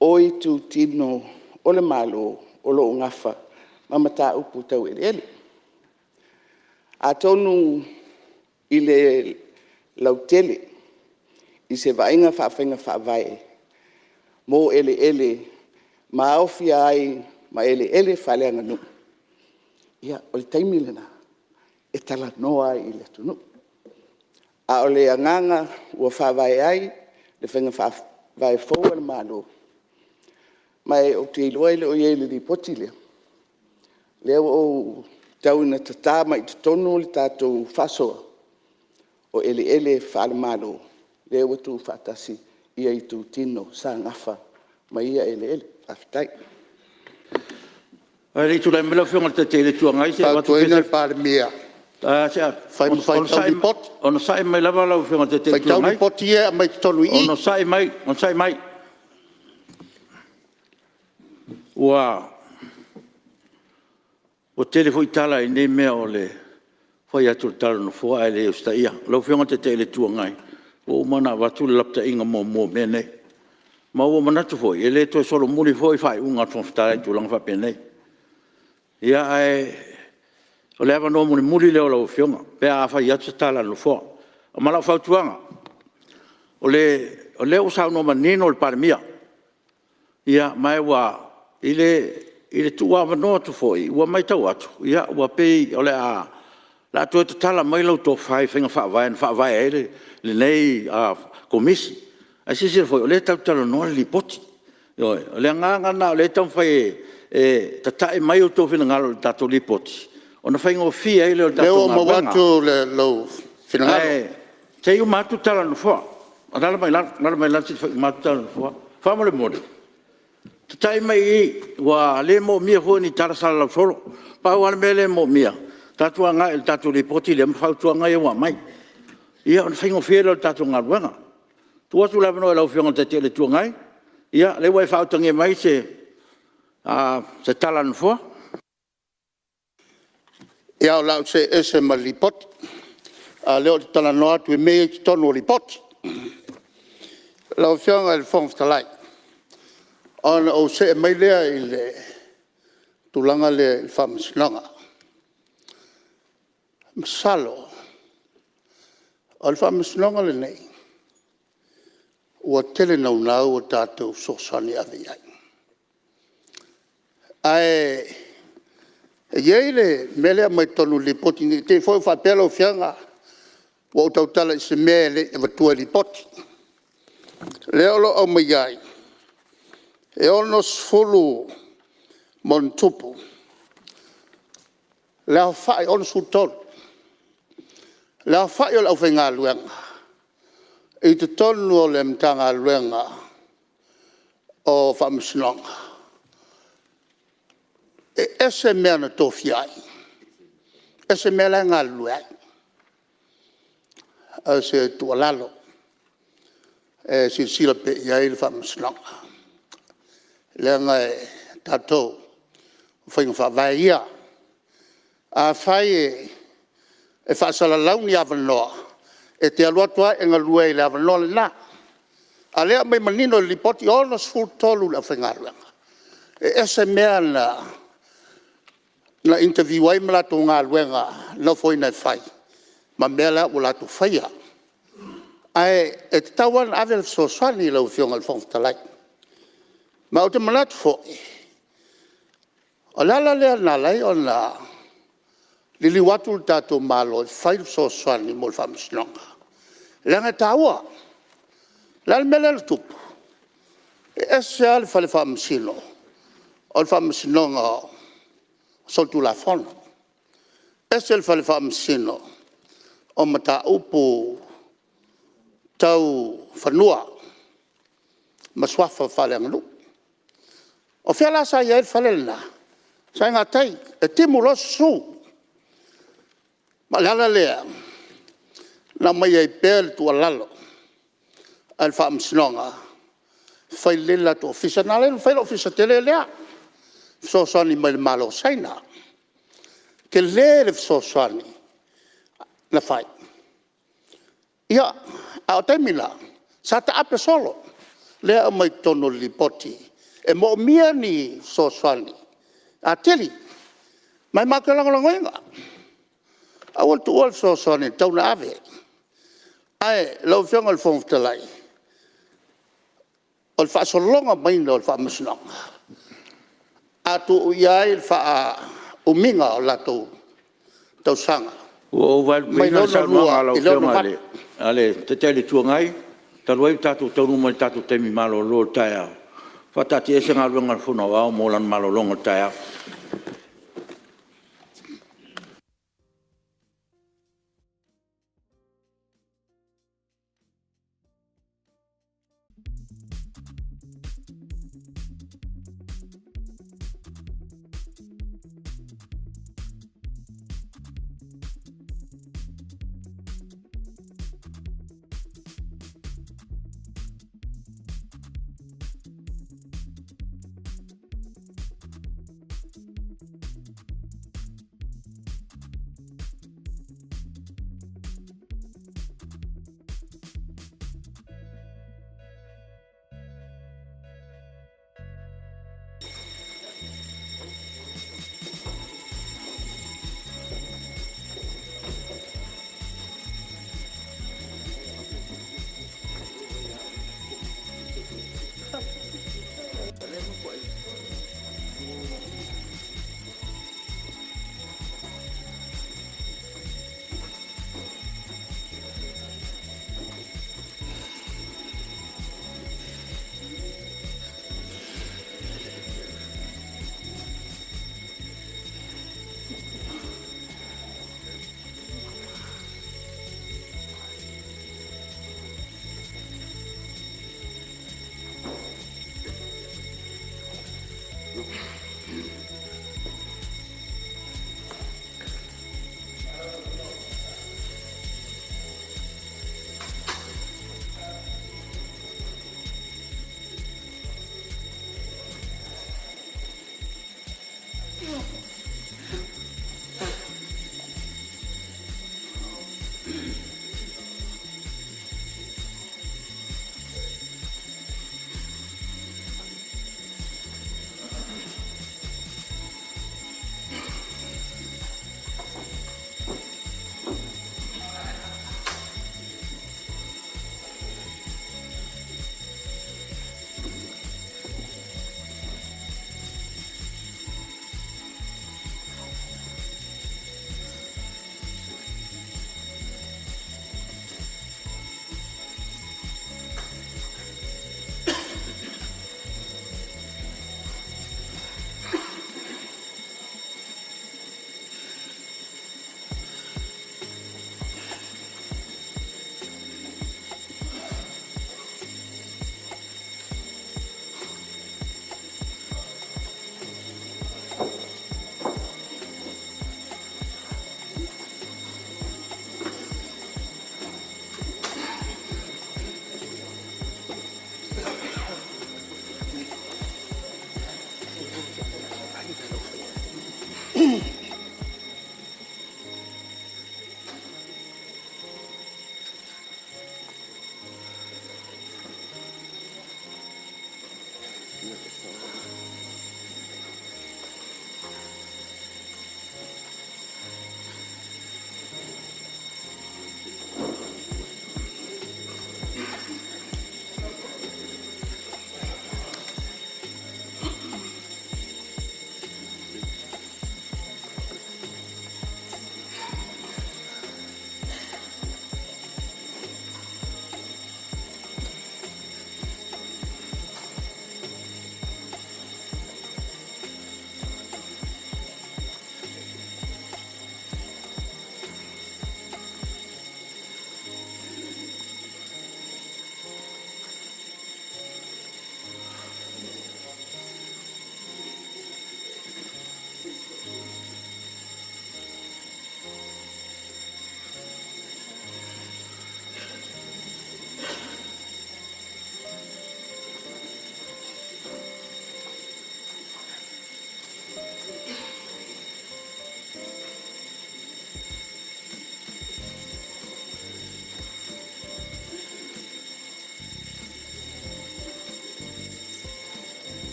o itutino o le Malo o lo o nafa ma mataupu tau eleele. Atonu i le lautele i se vaaiga faa-faiga faavae mo eleele ma aofia ai ma eleele faaleaganuu, ia o le taimi lena e talanoa ai i le atunuu. A o le agaga ua faavae ai le faiga faavae fou a le Malo, ma ou te iloa e le o i ai i le Lipoti lea, lea ua ou… Tau ina tata mai i totonu le tatou faasoa, o eleele faale-Malo lea ua tuufaatasi ia itutino sa nafa ma ia eleele. Faafetai. Ae le i tulai mai lau Afioga i le Taitai o le Itu Agai, se i Fautuaina le Palemia, fai ma faitau lipoti. Onosai mai lava lau Afioga i le Taitai o le Itu Faitau Agai. lipoti ia e aumai totonu i i. Onosai mai, onosai mai. Ua tele foi tala i nei mea o le fai atu o le tala a le Nofoa ae le usitaia. Lau Afioga i le Taitai o le Itu Agai, ua uma ona avatu le lapataiga muamua o mea nei. Ma ua ou manatu foi e le toe solomuli foi faaiuga a le Fofoga Fetalai i tulaga faapenei. Ae o le avanoa mulimuli lea o lau Afioga pe a fai atu se tala a le Nofoa. Ma lau fautuaga, o lea ua saunoa manino le Palemia, ma ua… i le tuuavanoa atu foi ua maitau atu ua pei o le a toe tatala mai lau tofa i faiga faavae na faavae ai lenei Komisi. Ae silasila foi o lea tatou te talanoa le Lipoti. Ioe. O le agaga lena o lea e taumafai e tata'i mai outou finagalo i le tatou Lipoti ona faigofie ai lea o le O lea tatou ua maua galuega. atu lou finagalo. Ae se i uma atu le tala a le Nofoa. Alaala mai i lalo se i fai uma atu le tala a le Nofoa. Faamolemole, tatai mai i i ua le moomia foi ni tala salalau solo. Pau lava le mea lea e moomia, tatou agai i le tatou Lipoti lea ma fautuaga ia ua aumai ia ona faigofie lea o le tatou galuega. Tuu atu le avanoa i lau Afioga i le Taitai o le Itu Agai. Ia lea ua e faautagia mai se tala a le Nofoa. Ia o le a ou see ese ma le Lipoti, a o lea ou te talanoa atu i mea ia e i totonu o Lipoti. Lau Afioga i le Fofoga Fetalai, ona ou see mai lea i le tulaga lea i le Faamasinoga. Masalo o le Faamasinoga lenei ua tele naunau a tatou fesoasoani e ave i ai. Ae i ai le mea lea e aumai totonu o le Lipoti ne i te i foi ua faapea lau Afioga ua ou tautala i se mea e le i avatua i lipoti. O lea o lo o aumai ai, e 60+ le aofai, e 63 le aofai o le aufaigaluega i totonu o le Matagaluega o Faamasinoga, e ese mea na tofia ai, ese mea la e galulue ai. O se tuualalo e silasila pea i ai le Faamasinoga, leaga o tatou o faiga faavae ia. Afai e faasalalau ni avanoa, e te alu atu lava e galue ai i le avanoa lena. A o lea e aumai manino e le Lipoti e 63 le aufaigaluega, e ese mea na interview ai ma latou galuega na ofoina e fai ma mea la ua latou faia. Ae e tatau lava ona ave le fesoasoani lau Afioga i le Fofoga Fetalai. Ma ou te manatu foi, o le ala lea na ala ai ona liliu atu le tatou Malo e fai le fesoasoani mo le Faamasinoga, leaga e taua. O le a le mea lea na tupu? E ese lava le Fale Faamasino o le Faamasinoga o Solitulafono, ese le Fale Faamasino o Mataupu Tau Fanua ma Suafa faaleaganuu. O fea la sa i ai le fale lena? Sa i gatai. E timu loa susu. Ma o le ala lea na aumai ai pea le tuualalo a le Faamasinoga, fai lelei le latou ofisa. Na ala ai ona fai le ofisa tele lea, e fesoasoani mai i le Malo o Saina. E tele le fesoasoani na fai. Ia, a o taimi na sa taape solo, lea e aumai totonu o le Lipoti e moomia ni fesoasoani atili. Ma e matou te lagolagoina, aua le tuua le fesoasoani e tatau ona ave. Ae lau Afioga i le Fofoga Fetalai, o le faasologa maiga o le Faamasinoga, a tuu i ai le faaumiga o latou tausaga Ua ou mai le vaelupeina le saunoaga a 62 lau i le Afioga 68. i le Taitai o le Itu Agai, talu ai ua tatou taunuu mai i le tatou taimi malolo o le taeao, e faataatiaese Galuega a le Fono Aoao mo lana malologa o le taeao.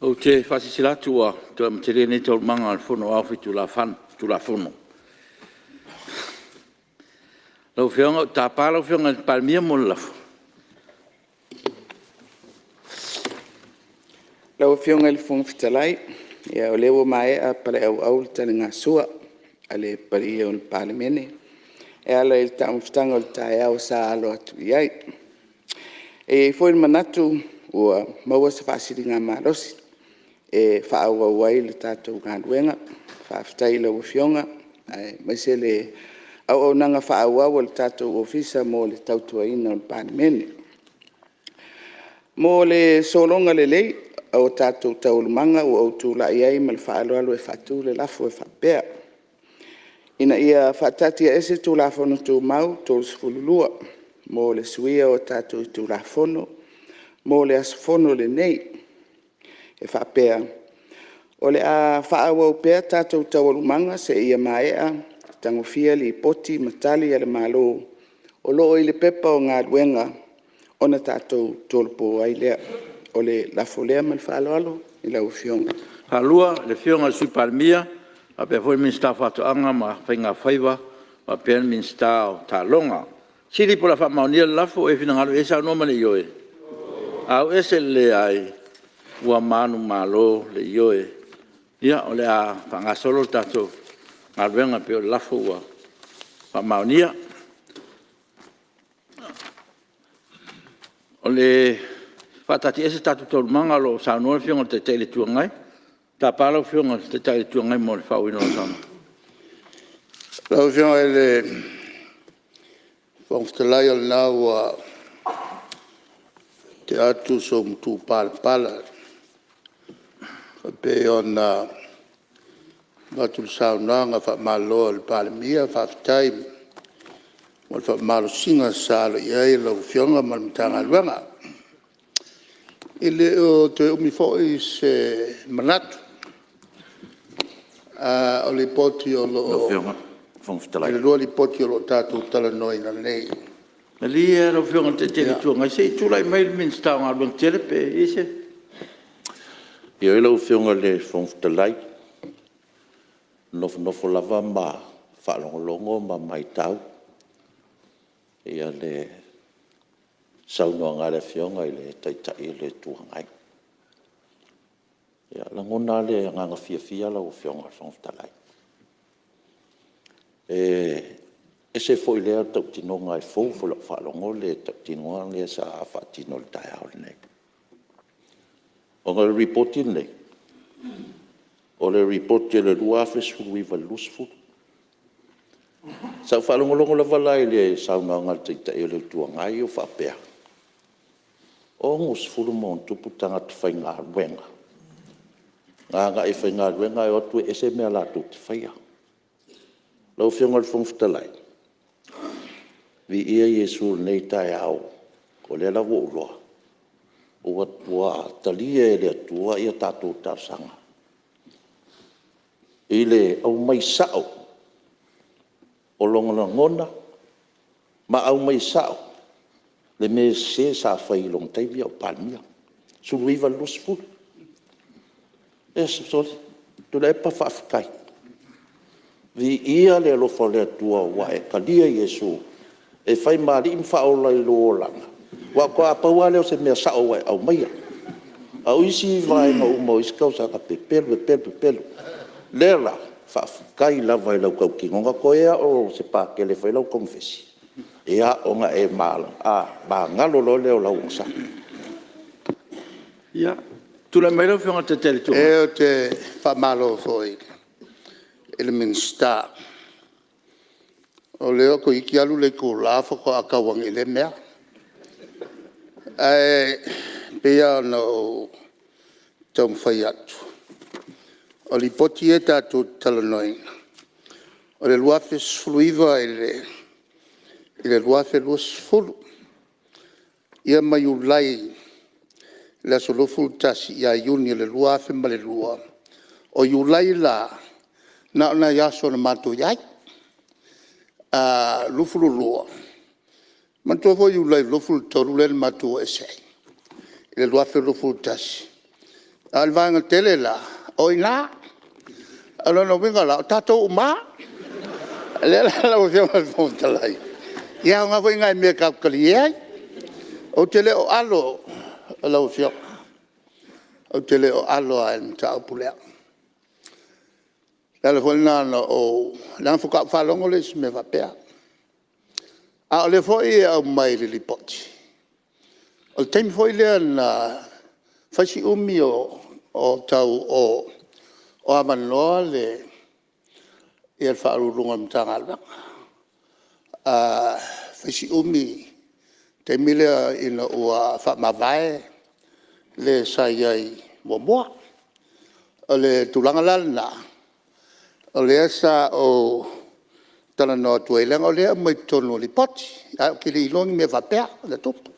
Ou te faasilasila atu ua toe amatalia nei Taualumaga a le Fono Aoao Faitulafono. Lau Afioga ou te tapa lau Afioga i le Palemia mo le lafo. Lau Afioga i le Fofoga Fetalai, ia o lea ua maea paleauau le taligasua a le paia o le Palemene e ala i le taumafataga o le taeao sa alo atu i ai. E i ai foi le manatu ua maua se faasiligamalosi e faaauau ai le tatou galuega. Faafetai i lau Afioga aemaise le auaunaga faaauau a le tatou Ofisa mo le tautuaina o le Palemene. Mo le sologa lelei o tatou taualumaga, ua ou tulai ai ma le faaaloalo e faatu le lafo e faapea, Ina ia faataatiaese Tulafono Tumau 32 mo le suia o a tatou Itula Fono mo le aso Fono lenei e faapea, o le a faaauau pea tatou Taualumaga seia maea tagofia Lipoti ma Tali a le Malo o lo o i le Pepa o Galuega, ona tatou tolopo ai lea. O le lafo lea ma le faaaloalo i lau Afioga. Ia, silasila mai i le Minisita o Faatoaga ma Faiga Faiva faapea le Minisita o Taaloga. O le a faamaonia le lafo, o e finagalo i ai saunoa ma le ioe. Ua manumalo le ioe. Ia o le a faagasolo le tatou galuega e pei o le lafo ua faamaonia. O le a faataatiaese tatou Taualumaga o lo o saunoa le Afioga i le Taitai o le Itu Agai. Ou te tapa lau Afioga i le Taitai o le Itu Agai mo le faaauauina o lau saunoaga. Lau Afioga i le Fofoga Fetalai o lena ua tea atu sou matupalapala e pei ona avatu le saunoaga faamalo a le Palemia. Faafetai mo le faamalosiga sa alo i ai lau Afioga ma le Matagaluega. E le o toe umi foi se manatu o Lipoti o lo o… E 2 Lipoti o lo o tatou talanoaina nei. Malie lau Afioga i le Taitai o le Itu Agai se i tulai mai le Minisita o Galuega Tetele pe i ai se… Ioe lau Afioga i le Fofoga Fetalai, e nofonofo lava ma faalogologo ma maitau le saunoaga a le Afioga i le Taitai o le Itu Agai. E lagona lava le agaga fiafia lau Afioga i le Fofoga Fetalai, e ese foi lea tautinoga e fou foi i lau faalogo le tautinoga lea sa faatino i le taeao lenei. Ona o le Lipoti lenei, o le Lipoti o le 2019/2020. Sa ou faalogologo lava la i le saunoaga a le Taitai o le Itu Agai o faapea, e 60+ tagata faigaluega na agai e faigaluega ae o atu e ese mea latou te faia. Lau Afioga i le Fofoga Fetalai, viia Iesu i lenei taeao, o lea la ua ou iloa ua talia e le Atua a tatou talosaga i le aumai sao o lona lagona ma aumai sao le mea sese sa fai i lona taimi a o Palemia, 2019/2020. Sole, Tuilaepa faafetai, viia le alofa o le Atua ua e talia Iesu e fai ma Alii ma Faaola i lou olaga, aua faatoa pau lava lea o se mea sao ua e aumaia. A o isi vaega uma o isi tausaga, pepelo, pepelo, pepelo. O lea la, faafetai lava i lau tautinoga, toe lava o se Patele e fai ai lau konefesi, ia ona e magalo loa lea o lau agasala. Ia, tulai mai lau Afioga i le Taitai o le Itu Agai. Ou te faamalo foi i le Minisita, o lea toeitiiti alu le itula faatoa tau ane i lea mea. Ae pei lava ona ou taumafai atu, o Lipoti ia tatou te talanoaina, o le 2019 i le 2020, ia ma Iulai i le aso 21 ia Iuni o le 2002. O Iulai la, na o nai aso na matou i ai 22. Manatua foi Iulai 23 lea na matou o ese ai i le 2021, a o le vaega tele la o i ina. O lona uiga la, o tatou uma lava. O lea la lau Afioga i le Fofoga Fetalai, ia e aoga foi nai mea tatou te talie ai. Ou te le o alo lau Afioga, ou te le o alo lava i le mataupu lea. O le ala foi lena na ou… leaga faatoa ou faalogo lea i se mea faapea. A o lea foi e aumai i le Lipoti, o le taimi foi lea na fai si umi o tau o avanoa le Ofisa Sili o Pulega o le Matagaluega. Fai si umi i le taimi lea ina ua faamavae le sa i ai muamua. O le tulaga la lena o lea sa ou talanoa atu ai, leaga o lea e aumai totonu o Lipoti, ae ou te le i iloa ni mea faapea na tupu.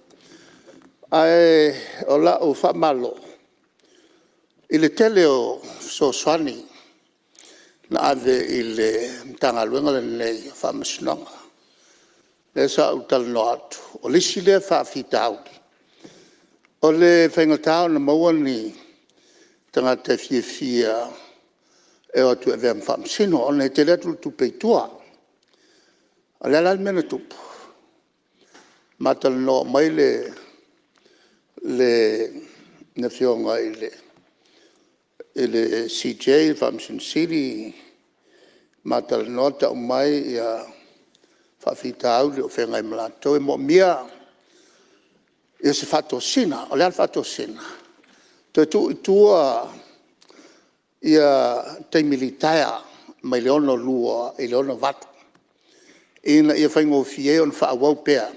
Ae o lau faamalo i le tele o fesoasoani na ave i le Matagaluega lenei o Faamasinoga. Lea sa ou talanoa atu o le isi lea faafitauli o le faigata ona maua ni tagata e fiafia e o atu e avea ma Faamasino ona e tele atu le tupe i tua. O le a la le mea na tupu? Ma talanoa mai le Afioga i le CJ le Faamasino Sili ma talanoa tau mai faafitauli o feagai ma latou. E moomia se faatosina. O le a le faatosina? Toe tuu i tua ia taimi litaea mai le 62 i le 68 ina ia faigofie ai ona faaauau pea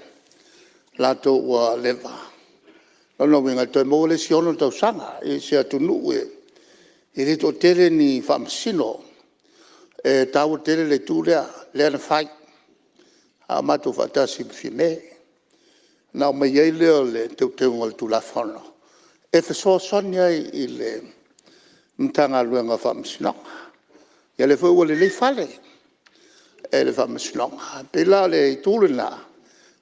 latou ua leva. O lona uiga e toe maua le isi 6 tausaga i se atunuu e le toatele ni Faamasino. E taua tele le itu lea, lea na fai a o matou faatasi ma Fiame. Ona aumai ai lea o le Teuteuga o le Tulafono e fesoasoani ai i le Matagaluega o Faamasinoga. Ia lea foi ua lelei fale i le Faamasinoga. E pei la o le itu lena,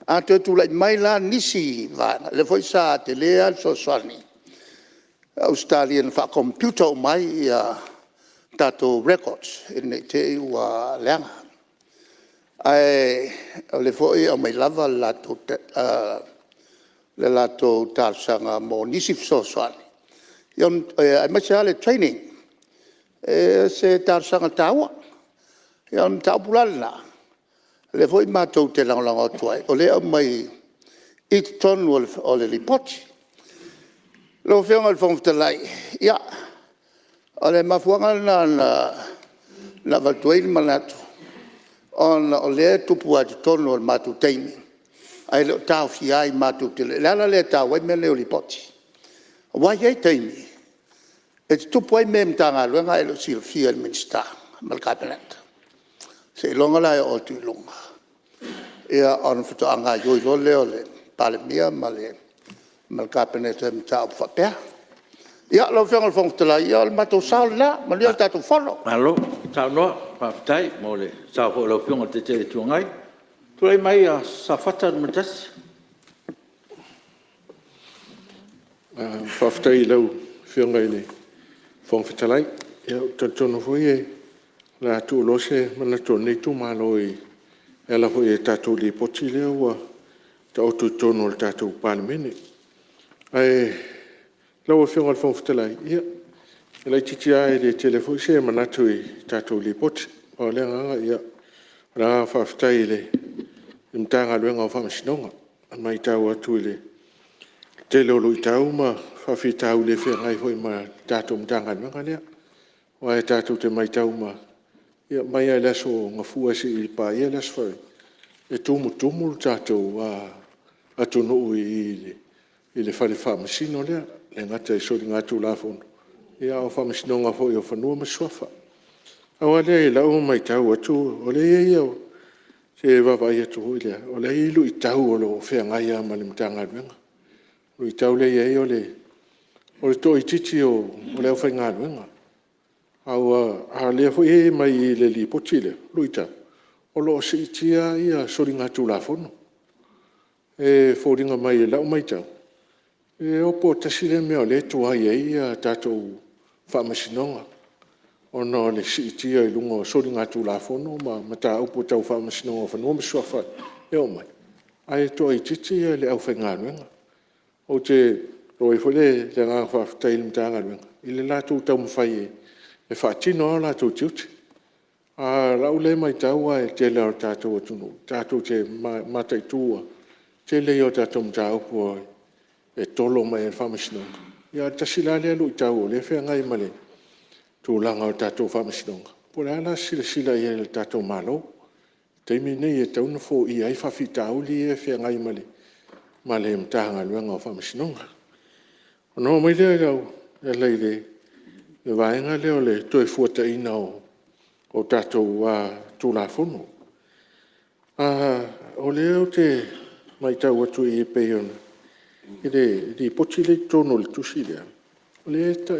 a toe tulai mai la nisi vaega, lea foi sa tele lava le fesoasoani a Ausetalia na faa-computer uma ai tatou records ina ne i te i ua leaga. Ae o lea foi e aumai lava le latou talosaga mo nisi fesoasoani aemaise lava le training. O se talosaga taua. Ia o le mataupu la lena lea foi matou te lagolago atu ai o lea e aumai i totonu o le Lipoti. Lau Afioga i le Fofoga Fetalai, ia o le mafuaaga lena na avatu ai ni manatu ona o lea e tupu lava i totonu o le matou taimi ae le o taofia ai matou te le… O le ala lea e taua ai mea nei o Lipoti aua e i ai taimi e tutupu ai mea i Matagaluega ae le o silafia e le Minisita ma le Kapeneta. Seiloga la e oo atu i luga ona faatoa gaoioi loa lea o le Palemia ma le Kapeneta i mataupu faapea. Ia, lau Afioga i le Fofoga Fetalai, ia o le matou sao lena. Manuia le tatou Fono. Malo saunoa, faafetai mo le sao foi o lau Afioga i le Taitai o le Itu Agai. Tulai mai Safata 1. Faafetai i lau Afioga i le Fofoga Fetalai. Ia ou te talitonu foi o le a tuualoa se manatu o lenei itumalo e ala foi i le tatou Lipoti lea ua taoto i totonu o le tatou Palemene. Ae lau Afioga i le Fofoga Fetalai, ia e laitiiti lava e le tele foi se manatu i le tatou Lipoti. Pau lava le agaga o le agaga faafetai i le Matagaluega o Faamasinoga. E maitau atu i le tele o luitau ma faafitauli e feagai foi ma le tatou Matagaluega lea. Aua e tatou te maitau uma lava, mai lava i le aso Gafua seia paia le Aso Faraile, e tumutumu le tatou atunuu i le Fale Faamasino lea, e le gata i soligatulafono a o Faamasinoga foi o Fanua ma Suafa. Pau lava lea i lau maitau atu o lea e i ai i se vaavaai atu foi lea, o la e i ai luitau o lo o feagai lava ma le Matagaluega. O le luitau lea e i ai o le toaitiiti o le aufaigaluega, a o lea foi e aumai i le Lipoti lea luitau, o lo o siitia lava soligatulafono. E foliga mai i lau maitau, e le iloa po o le tasi lea mea o lea e tuai ai a tatou Faamasinoga ona o le siitia i luga o soligatulafono ma mataupu tau Faamasinoga o Fanua ma Suafa e oo mai, ae toaitiiti le aufaigaluega. E momoli ai foi le agaga faafetai i le Matagaluega i le latou taumafai e faatino lava o latou tiute. A o lau lea maitau aua o le tele lava o le tatou atunuu tatou te mataitu lava, o le tele ia o tatou mataupu e tolo mai lava e le Faamasinoga. Ia ae tasi la lea luitau o lea e feagai ma le tulaga o le tatou Faamasinoga. Po o le a la se silasila i ai a le tatou Malo i le taimi lenei e tatau ona foia ai faafitauli ia e feagai ma le Matagaluega o Faamasinoga. Ona oo mai lea e ala i le vaega lea o le Toefuataiga o tatou Tulafono. O lea ou te maitau atu i i e pei ona i le Lipoti lea e i totonu o le tusi lea,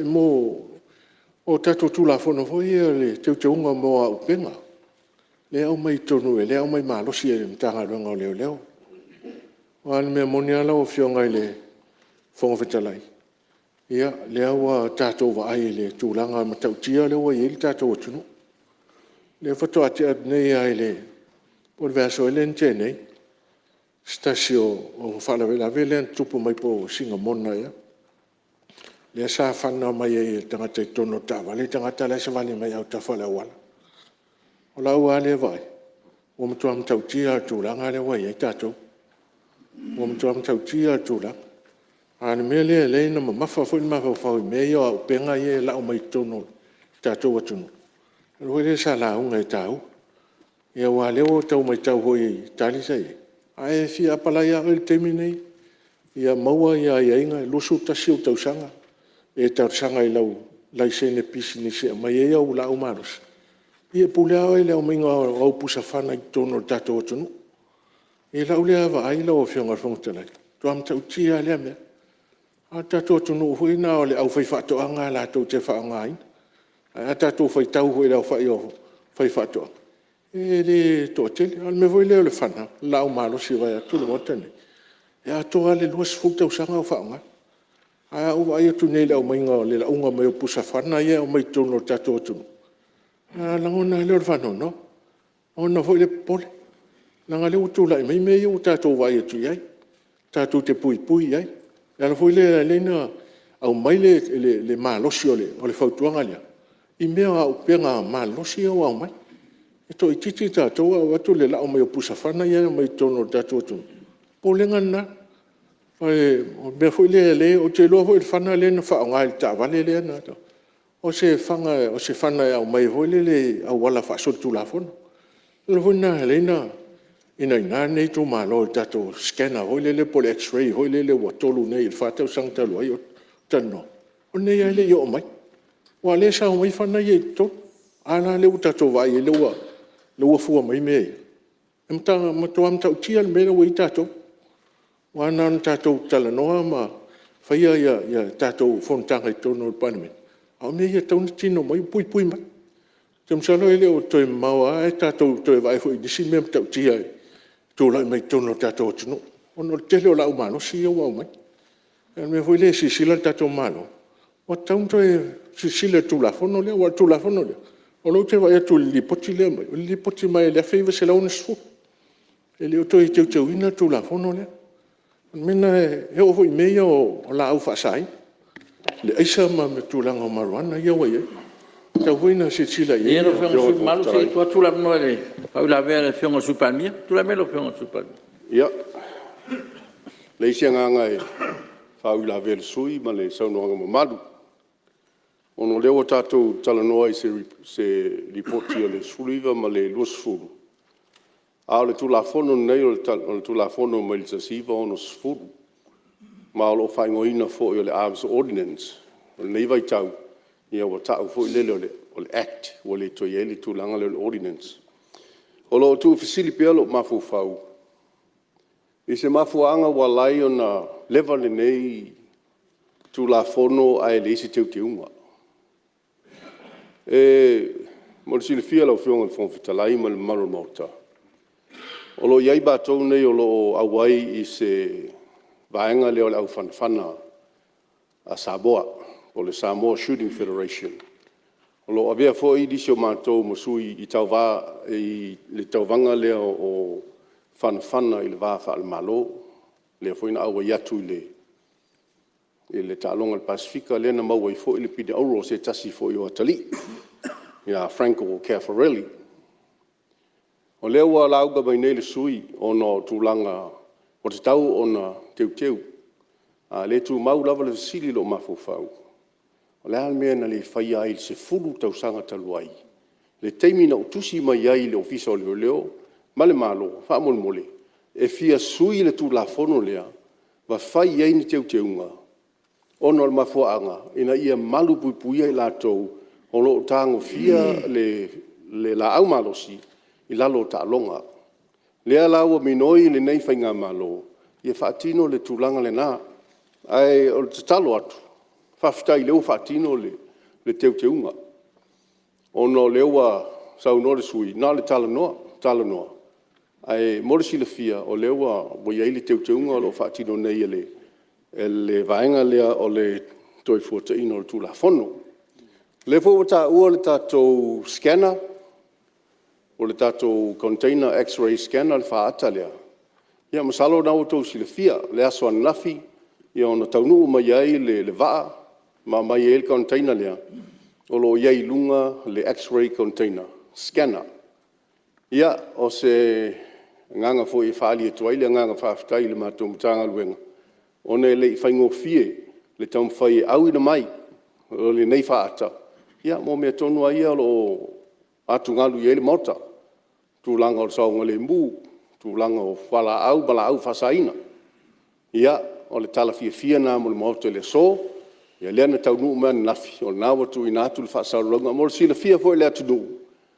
mo tatou Tulafono foi ia o le Teuteuga mo Auupega, lea e aumai i totonu lea e aumai malosi e le Matagaluega o Leoleo. Aua o le mea moni lava lau Afioga i le Fofoga Fetalai, ia o lea ua tatou vaai i le tulaga matautia lea ua i ai le tatou atunuu. O lea faatoa tea atu nei lava po o le vaiaso ea lea na tea nei se tasi o faalavelave lea na tupu mai po o Sinamoga ea, lea sa fana mai ai e le tagata i totonu o le taavale le tagata la e savali mai autafa o le auala. O lau la lea vaai, ua matua matautia lava o le tulaga lea ua i ai tatou. Ua matua matautia lava o le tulaga. A o le mea lea e ala ai ona mamafa foi le mafaufau i mea ia o auupega ia e lau mai totonu o le tatou atunuu, o le mea foi lea sa lauga ai i le taua. Ia aua o lea ua tau maitau foi i tali sa i ai, a e fia apalai lava oe i le taimi lenei ia maua aiaiga, e 21 ou tausaga, e talosaga i lau laisene pisinisi e aumai ai au laaumalosi, ia e pule lava oe i le aumaiga o au pusa fana i totonu o le tatou atunuu. I lau lea vaai lau Afioga i le Fofoga Fetalai, e matua matautia lava lea mea. A o le tatou atunuu foi na o le aufaifaatoaga lava latou te faaaogaina. Ae a tatou faitau foi i le aofai o faifaatoaga, e le toatele. A o le mea foi lea o le fana, le laaumalosi vaeatu le Maota lenei, e atoa lava le 20 tausaga o faaaoga. Ae a ou vaai atu nei i le aumaiga o le lauga mai o pusa fana ia e aumai totonu o le tatou atunuu, ona lagona lava lea o le faanoanoa, lagona foi le popole, leaga o lea ua tulai mai mea ia ua tatou vaai atu i ai, tatou te puipui i ai. O le ala foi lea e ala ai ona aumai le malosi o le fautuaga lea i mea o auupega malolosi ia ua aumai. E toaitiiti tatou ae vaai atu i le lau mai o pusa fana ia e aumai totonu o le tatou atunuu. O le popolega lena. O le mea foi lea, ou te iloa foi o le fana lea na faaaoga i le taavale lea, o se fana e aumai foi lele i auala faasolitulafono. O le ala foi lena e ala ai ona inaina lenei itumalo i le tatou scanner foi lele po o le x-ray foi lele ua 3 nei i le 4 tausaga talu ai o talanoa, o lenei lava e le i oo mai, aua o lea e sao mai ai fana ia i totonu. A la lea ua tatou vaai i ai o lea ua fua mai mea ia? E matua matautia le mea lea ua i ai tatou, aua na ona tatou talanoa ma fai tatou fonotaga i totonu o le Palemene, a o mea ia e tatau ona tino mai ma puipui mai. Ou te masalo e le o toe mamao lava ae tatou toe vaai foi i nisi mea matautia e tulai mai totonu o le tatou atunuu ona o le tele o laaumalosi ia ua aumai. O le mea foi lea e silasila le tatou Malo, ua tatau ona toe silasila i le Tulafono lea. Aua o le Tulafono lea, o lea ou te vaai atu i le Lipoti lea e aumai, o le Lipoti mai le 1960. E le o toe teuteuina le Tulafono lea. O le mea lena, e oo foi i mea ia o laau faasaina, le aisa ma le tulaga o marijuana ia ua i ai, e tatau foi ona silasila i ai le Malie lau Afioga i le sui usufono mamalu, se i tuu atu le avanoa i le faauilavea a le Afioga i le Sui Palemia. Tulai mai lau Afioga i le Sui Palemia. Ia, e leai se agaga e faauilavea i le sui usufono ma le saunoaga mamalu, ona o lea ua tatou talanoa i se Lipoti o le 19 ma le 20, a o le Tulafono lenei o le Tulafono mai le 1960, ma o lo o faaigoaina foi o le Arms Ordinance. O lenei vaitau, ua tau foi lele o le Act, ua le toe i ai le tulaga lea o le Ordinance. O lo o tuufesili pea lou mafaufau i se mafuaaga ua ala ai ona leva lenei Tulafono ae leai se teuteuga. Mo le silafia e lau Afioga i le Fofoga Fetalai ma le mamalu o le Maota, o lo o i ai matou nei o lo o auai i se vaega lea o le Au Fanafana a Samoa po o le Samoa Shooting Federation. O lo o avea foi nisi o matou ma sui tauva i le tauvaga lea o fanafana i le va faale-Malo, lea foi na auai atu i le taaloga a le Pasefika lea na maua ai foi le pine auro a se tasi foi o atalii ia Franco Caffarelli. O lea ua lauga mai nei le sui usufono ona o tulaga ua tatau ona teuteu, a o lea e tumau lava le fesili i lou mafaufau, o le a le mea na le faia ai i le 10 tausaga talu ai i le taimi na ou tusi mai ai i le Ofisa o Leoleo ma le Malo, faamolemole, e fia sui le Tulafono lea ma fai i ai ni teuteuga ona o le mafuaaga ina ia malupuipuia i latou o lo o tagofia le laaumalosi i lalo o taaloga. O lea la ua minoi lenei faigamalo e faatino le tulaga lena. Ae o le tatalo atu, faafetai o lea ua faatino le teuteuga, ona o lea ua saunoa le sui usufono, na o le talanoa, talanoa, ae mo le silafia, o lea ua i ai le teuteuga o lo o faatino nei e le vaega lea o le Toefuataiga o le Tulafono. O lea foi ua taua le tatou scanner, o le tatou container x-ray scanner le faata lea, ia masalo o lena ua outou silafia le aso ananafi na taunuu mai ai le vaa ma aumai ai le container lea, o lo o i ai i luga le x-ray container scanner. Ia, o se agaga foi e faaali atu ai le agaga faafetai i le matou Matagaluega, ona e le i faigofie le taumafai e auina mai lenei faata mo mea tonu lava ia o lo o atugalu i ai le Maota, tulaga o le saogalemu, tulaga o fualaau ma laau faasaina. Ia, o le tala fiafia lena mo le Maota i le aso, lea na taunuu mai ananafi, o lena ua tuuina atu le faasalalauga. Mo le silafia foi e le atunuu,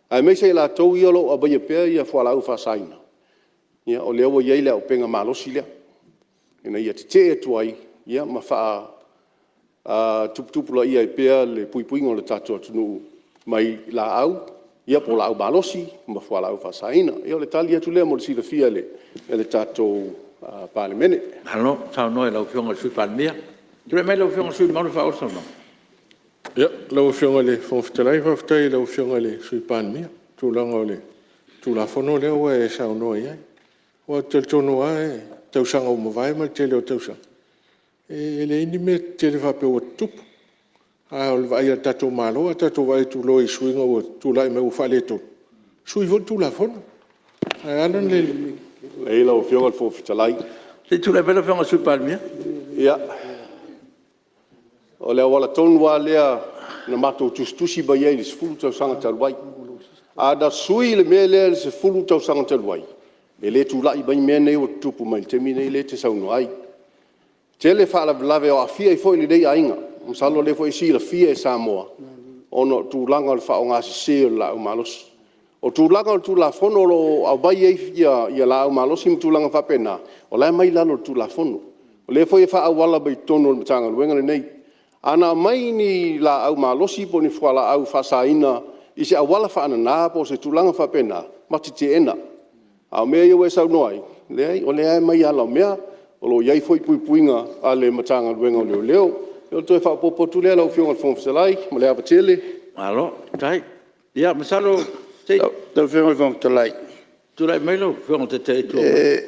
aemaise i latou ia o lo o aumaia pea fualaau faasaina, ia o lea ua i ai le auupega malosi lea, ina ia tetee atu ai ma faatuputupulaia ai pea le puipuiga o le tatou atunuu mai laau po o laau malosi ma fualaau faasaina. Ia o le tali atu lea mo le silafia e le tatou Palemene. Malo saunoa i lau Afioga i le Sui Palemia. Tulai mai lau Afioga i le sui usufono mamalu e faaauau le saunoaga. Lau Afioga i le Fofoga Fetalai, faafetai i lau Afioga i le Sui Palemia i le tulaga o le Tulafono lea ua e saunoa i ai. Aua ou te talitonu lava i tausaga ua mavae ma le tele o tausaga, e leai ni mea tetele faapea ua tutupu. A o le vaai a le tatou Malo a tatou vaai atu loa i suiga ua tulai mai ua faaletonu, sui foi le Tulafono. Ae ala ona… Leai lau Afioga i le Fofoga Fetalai. Se i tulai mai lau Afioga i le Sui Palemia. Ia, o le auala tonu lava lea na matou tusitusi mai ai i le 10 tausaga talu ai. Ana sui le mea lea i le 10 tausaga talu ai, e le tulai mai mea nei ua tutupu mai i le taimi lenei lea e te saunoa ai. E tele faalavelave o aafia ai foi lenei aiga, masalo o lea foi e silafia e Samoa ona o tulaga o le faaaogasese o le laaumalosi. O tulaga o le Tulafono o lo o aumai ai laaumalosi ma tulaga faapena, o la e aumai i lalo o le Tulafono. O lea foi e faaauala mai totonu o le Matagaluega lenei. Ana aumai ni laaumalosi po o ni fualaau faasaina i se auala faanana po o se tulaga faapena, matou te teena. A o mea ia ua e saunoa ai, leai o lea e aumai ala o mea, o lo o i ai foi puipuiga a le Matagaluega o Leoleo. O le toe faaopoopo atu lea lau Afioga i le Fofoga Fetalai ma le ava tele. Malo faafetai. Ia masalo se i Lau Afioga i le Fofoga Fetalai… Tulai mai lau Afioga i le Taitai o le Itu Agai. E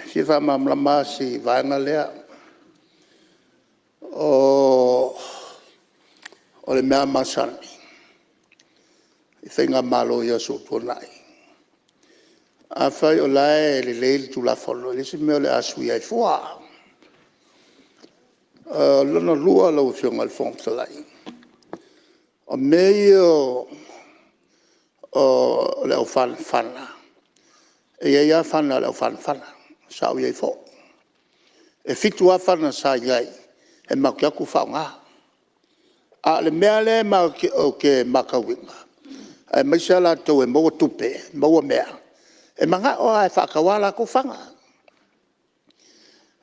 fia faamalamalama lava si vaega lea. O le mea lava masani i faigamalo i aso ua tuanai, afai o la e lelei le Tulafono, e leai se mea o le a suia ai fua. O lona lua lau Afioga i le Fofoga Fetalai, o mea ia o le aufanafana, e i ai lava fana a le aufanafana sa ou i ai foi. E 7 lava fana sa i ai e matou te o atu faaaoga. A o le mea lea ou te matauina, aemaise lava latou e maua tupe, maua mea, e manao lava e faatau a latou fana,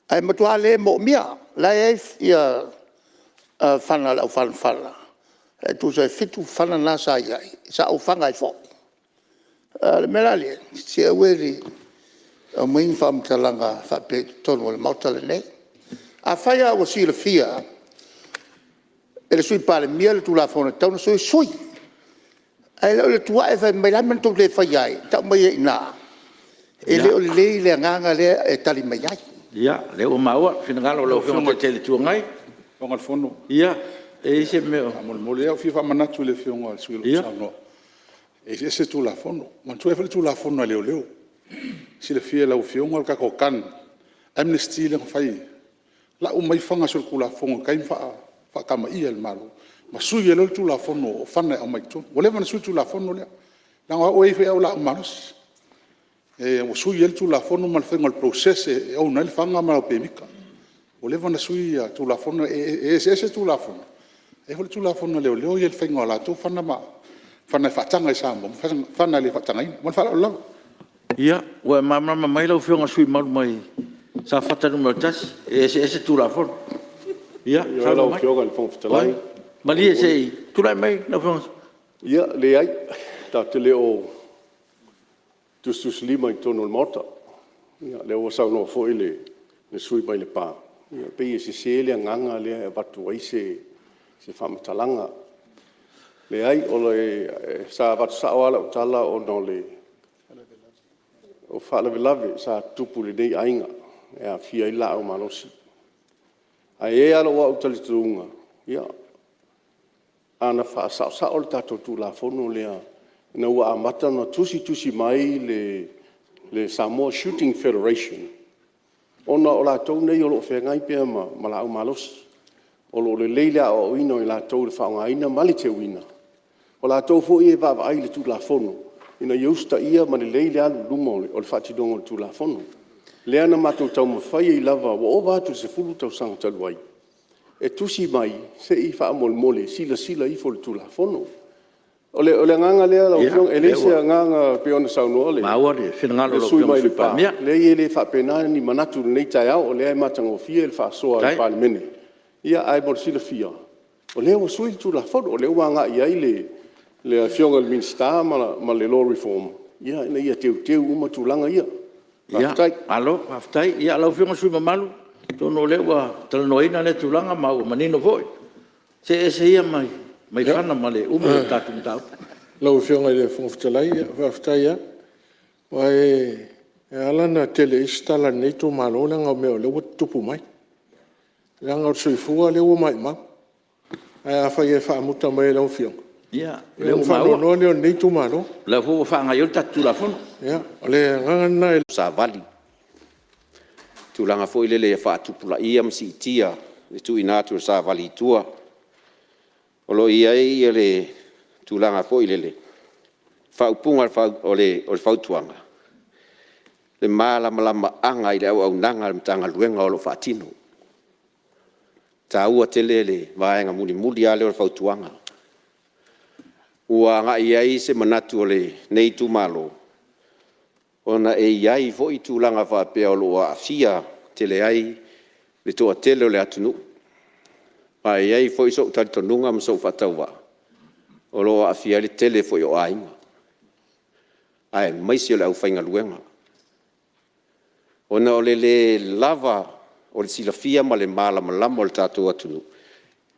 ae matua le moomia. O la e i ai fana a le aufanafana e tusa e 7 fana na sa i ai sa ou fana ai foi. O le mea la lea, se aua le aumaia ni faamatalaga faapea i totonu o le Maota lenei. Afai lava ua silafia e le Sui Palemia le Tulafono e tatau ona sui, sui. Ae le o le tu ae fai mai o le a le mea na tou le faia ai, tau mai ai i ina. E le o lelei le agaga lea e tali mai ai. Ia, o lea ua maua le finagalo o lau Afioga i le Taitai o le Itu Agai. Ia, e i ai se mea o… Faamolemole lava ua fia faamanatu i le Afioga i le sui usufono o lo o saunoa, e eseese Tulafono. Manatua e i ai foi le Tulafono a Leoleo. Silafia e lau Afioga le tatou Gun Amnesty lea na fai, lau mai fana solitulafono i tai ma faatamaia e le Malo ma sui ai loa le Tulafono o fana e aumai i totonu. Ua leva ona sui le Tulafono lea, leaga o au e i ai foi au laau malosi. Ua sui ai le Tulafono ma le faiga o le process e own ai le fana ma lau pemita. Ua leva ona sui le Tulafono. E eseese Tulafono, e i ai foi le Tulafono a Leoleo ia i le faiga o latou fana ma fana e faataga i Samoa ma fana e le faatagaina. Ma le faaaloalo lava. Ia, ua e malamalama mai lau Afioga i le sui usufono mamalu mai Safata 1, e eseese Tulafono. Ioe lau Afioga i le Fofoga Fetalai. Malie se i tulai mai lau Afioga. Ia, leai, tatou te le o tusitusilima i totonu o le Maota. O lea ua saunoa foi le sui usufono mai Lepa, e pei e sese le agaga lea e avatu ai se faamatalaga. Leai, sa avatu sao lava lau tala ona o faalavelave sa tutupu i lenei aiga e aafia ai le laaumalosi. Ae i ai lava lou talitonuga, ana faasaosao le tatou Tulafono lea ina ua amata ona tusitusi mai le Samoa Shooting Federation, ona o latou nei o lo o feagai pea ma laaumalosi, o lo o lelei le aoaoina o i latou i le faaaogaina ma le teuina, o latou foi e vaavaai i le Tulafono ina ia usitaia ma lelei le alu i luma o le faatinoga o le Tulafono. Lea na matou taumafai ai lava ua ova atu i le 10 tausaga talu ai, e tusi mai se i faamolemole silasila ifo i le Tulafono. O le agaga lea lau Afioga, e leai se agaga pei ona saunoa le sui usufono mai Lepa, leai e le faapena ni manatu i lenei taeao, o lea e matagofie le faasoa a le Palemene. Ae mo le silafia, o lea ua sui le Tulafono, o lea ua agai i ai le Afioga i le Minisita ma le Law Reform ina ia teuteu uma tulaga ia. Faafetai. Malo faafetai. Ia lau Afioga i le sui usufono mamalu, atonu o lea ua talanoaina lea tulaga ma ua manino foi. See ese ia mai fana ma le umi o le tatou mataupu. Lau Afioga i le Fofoga Fetalai, faafetai lava. Aua e ala ona tele ai se tala a lenei itumalo leaga o mea o lea ua tutupu mai. Leaga o le soifua lea ua maumau. Ae afai e faamuta mai e lau Afioga, Ia o lea ona ua maua. faanoanoa lea o lenei itumalo. O lea foi ua faagaoioi le tatou Tulafono. Ia, o le agaga lena e Savali, tulaga foi lele ia faatupulaia ma siitia le tuuina atu o Savali i tua. O lo o i ai le tulaga foi lele, faaupuga o le fautuaga, le malamalamaaga i le auaunaga a le Matagaluega o lo o faatino. E taua tele le vaega mulimuli lava lea o le fautuaga. Ua agai i ai se manatu o lenei itumalo, ona e i ai foi tulaga faapea o lo o aafia tele ai le toatele o le atunuu. Ma e i ai foi sou talitonuga ma sou faatauvaa, o lo o aafia ai le tele foi o aiga, aemaise o le aufaigaluega, ona o le le lava o le silafia ma le malamalama o le tatou atunuu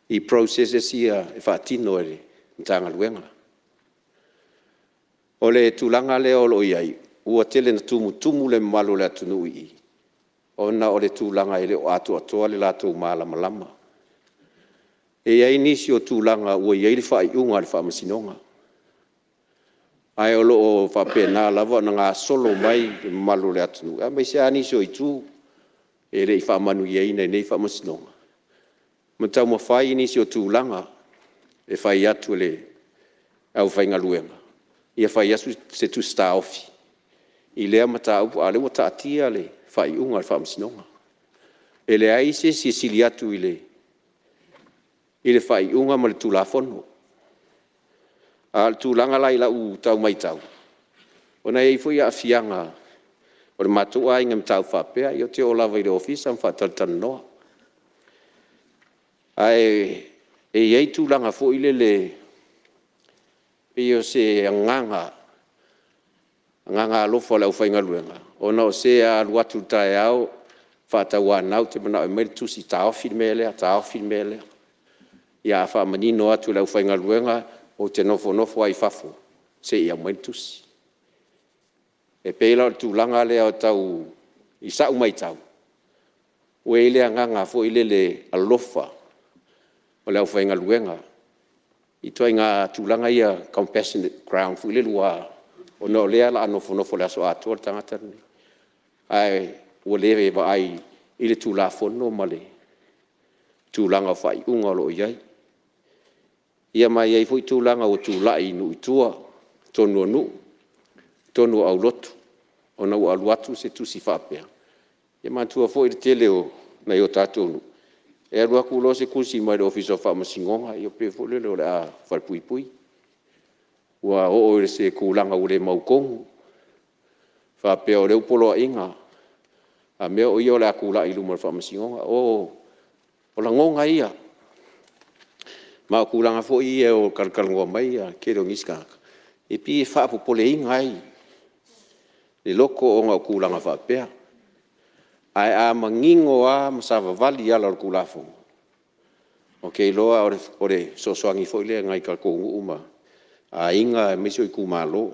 i processes ia e faatino e le Matagaluega. O le tulaga lea o lo o i ai, ua tele ina tumutumu le mamalu o le atunuu i i ona o le tulaga e le o atoatoa le latou malamalama. E i ai nisi o tulaga ua i ai le faaiuga a le Faamasinoga, ae o lo o faapena lava ona gasolo mai le mamalu o le atunuu, aemaise lava nisi o itu e le i faamanuiaina i nei Faamasinoga, ma taumafai nisi o tulaga e fai atu e le aufaigaluega, ia fai atu se tusi taofi i lea mataupu a o lea ua taatia le faaiuga a le Faamasinoga. E leai se isi e sili atu i le faaiuga ma le Tulafono. A o le tulaga la i lau tau maitau, ona e i ai foi aafiaga o le matou aiga i mataupu faapea, ia ou te oo lava i le Ofisa ma faatalatalanoa. Ae i ai tulaga foi lele pei o se agaga alofa o le aufaigaluega, ona o se a alu atu i le taeao faatauanau, ou te manao e aumai le tusi e taofi le mea lea, taofi le mea lea. Ia a faamanino atu e le aufaigaluega, ou te nofonofo lava i fafo se i aumai le tusi. E pei la o le tulaga lea e tau i sau maitau, ua i ai le agaga foi lele alofa o le aufaigaluega i ituaiga tulaga ia compassionate ground foi lele ona o lea o le a nofonofo i le aso atoa le tagata lenei, ae ua le vaai i le Tulafono ma le tulaga o faaiuga o lo o i ai. Ia ma e i ai foi tulaga ua tulai i nuu i tua, totonu o nuu, totonu o aulotu ona ua alu atu se tusi faapea. Ia manatua foi le tele o nai o tatou nuu, e alu atu loa se tusi mai le Ofisa o Faamasinoga, ia pei foi lele o le a falepuipui. Ua oo i se tulaga ua le mautonu, faapea o lea ua poloaiga, a mea o ia o le a tulai i luma o le Faamasinoga. O lagona ia, ma o tulaga foi ia e talatalanoa mai le tele o nisi tagata, e pei e faapopoleina ai le loto ona o tulaga faapea. Ae a manino lava ma savavali i ala o le Tulafono, ou te iloa o le fesoasoani foi lea i nai o tatou nuu ma aiga aemaise o itumalo. O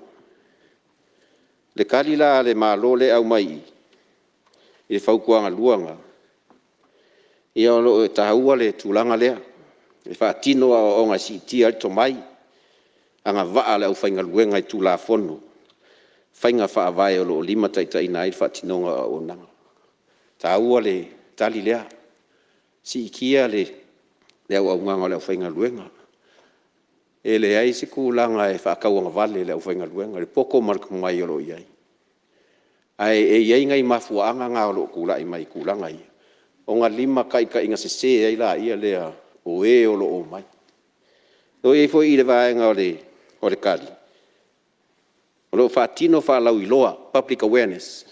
le tali la a le Malo lea e aumai i i i le Fautuaga 2 lena, ia o lo o taua le tulaga lea, e faatino aoaoga e siitia ai le tomai, agavaa o le aufaigaluega i Tulafono, faiga faavae o lo o limataitaiina ai le faatinoga o auaunaga. E taua le tali lea, siitia le auaunaga a le aufaigaluega. E leai se tulaga e faatauagavale i le aufaigaluega i le poto ma le tomai o lo o i ai. Ae i ai nai mafuaaga na o lo o tulai mai i tulaga ia, ona limataitaiina sese ai lea o e o lo o omai. O lo o i ai foi i le vaega o le tali, o lo o faatino faalauiloa, public awareness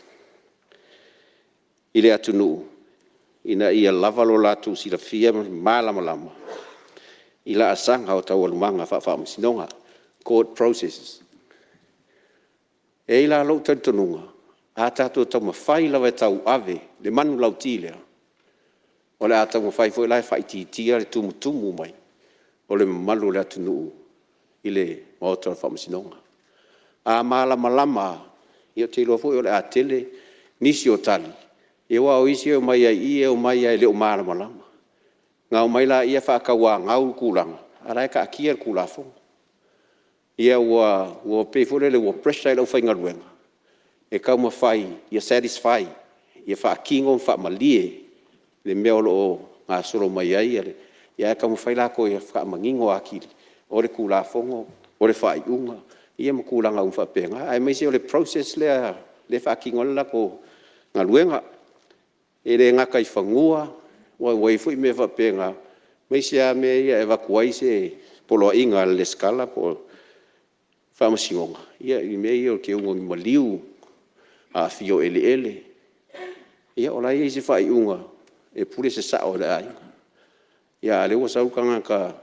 i le atunuu ina ia lava lo latou silafia ma malamalama i laasaga o taualumaga faa-Faamasinoga, Court Processes. E i ai la lou talitonuga, a tatou taumafai lava e tauave le manulauti lea, o le a taumafai foi la e faaitiitia le tumutumu mai o le mamalu o le atunuu i le maota o le Faamasinoga. A malamalama lava, ia ou te iloa foi o le a tele nisi o tali, aua o isi e omai lava i i e omai lava e le o malamalama. Ona omai lea faatauanau le tulaga a o la e taatia le Tulafono. Ia ua pei foi lele ua pressure ai le aufaigaluega e taumafai ia satisfy, ia faatino ma faamalie le mea o lo o gasolo mai ai ae taumafai latou ia faamanino atili o le Tulafono, o le faaiuga ia ma tulaga uma faapena, aemaise o le process lea e faatino ai le latou galuega. E le gata i fanua aua ua i ai foi mea faapena, aemaise lava mea ia e avatu ai se poloaiga a le Resitara po o le Faamasinoga i mea ia o le teuga o ni maliu, aafia o eleele. Ia o la e i ai se faaiuga e pule se sao o le aiga, a o lea ua sau le tagata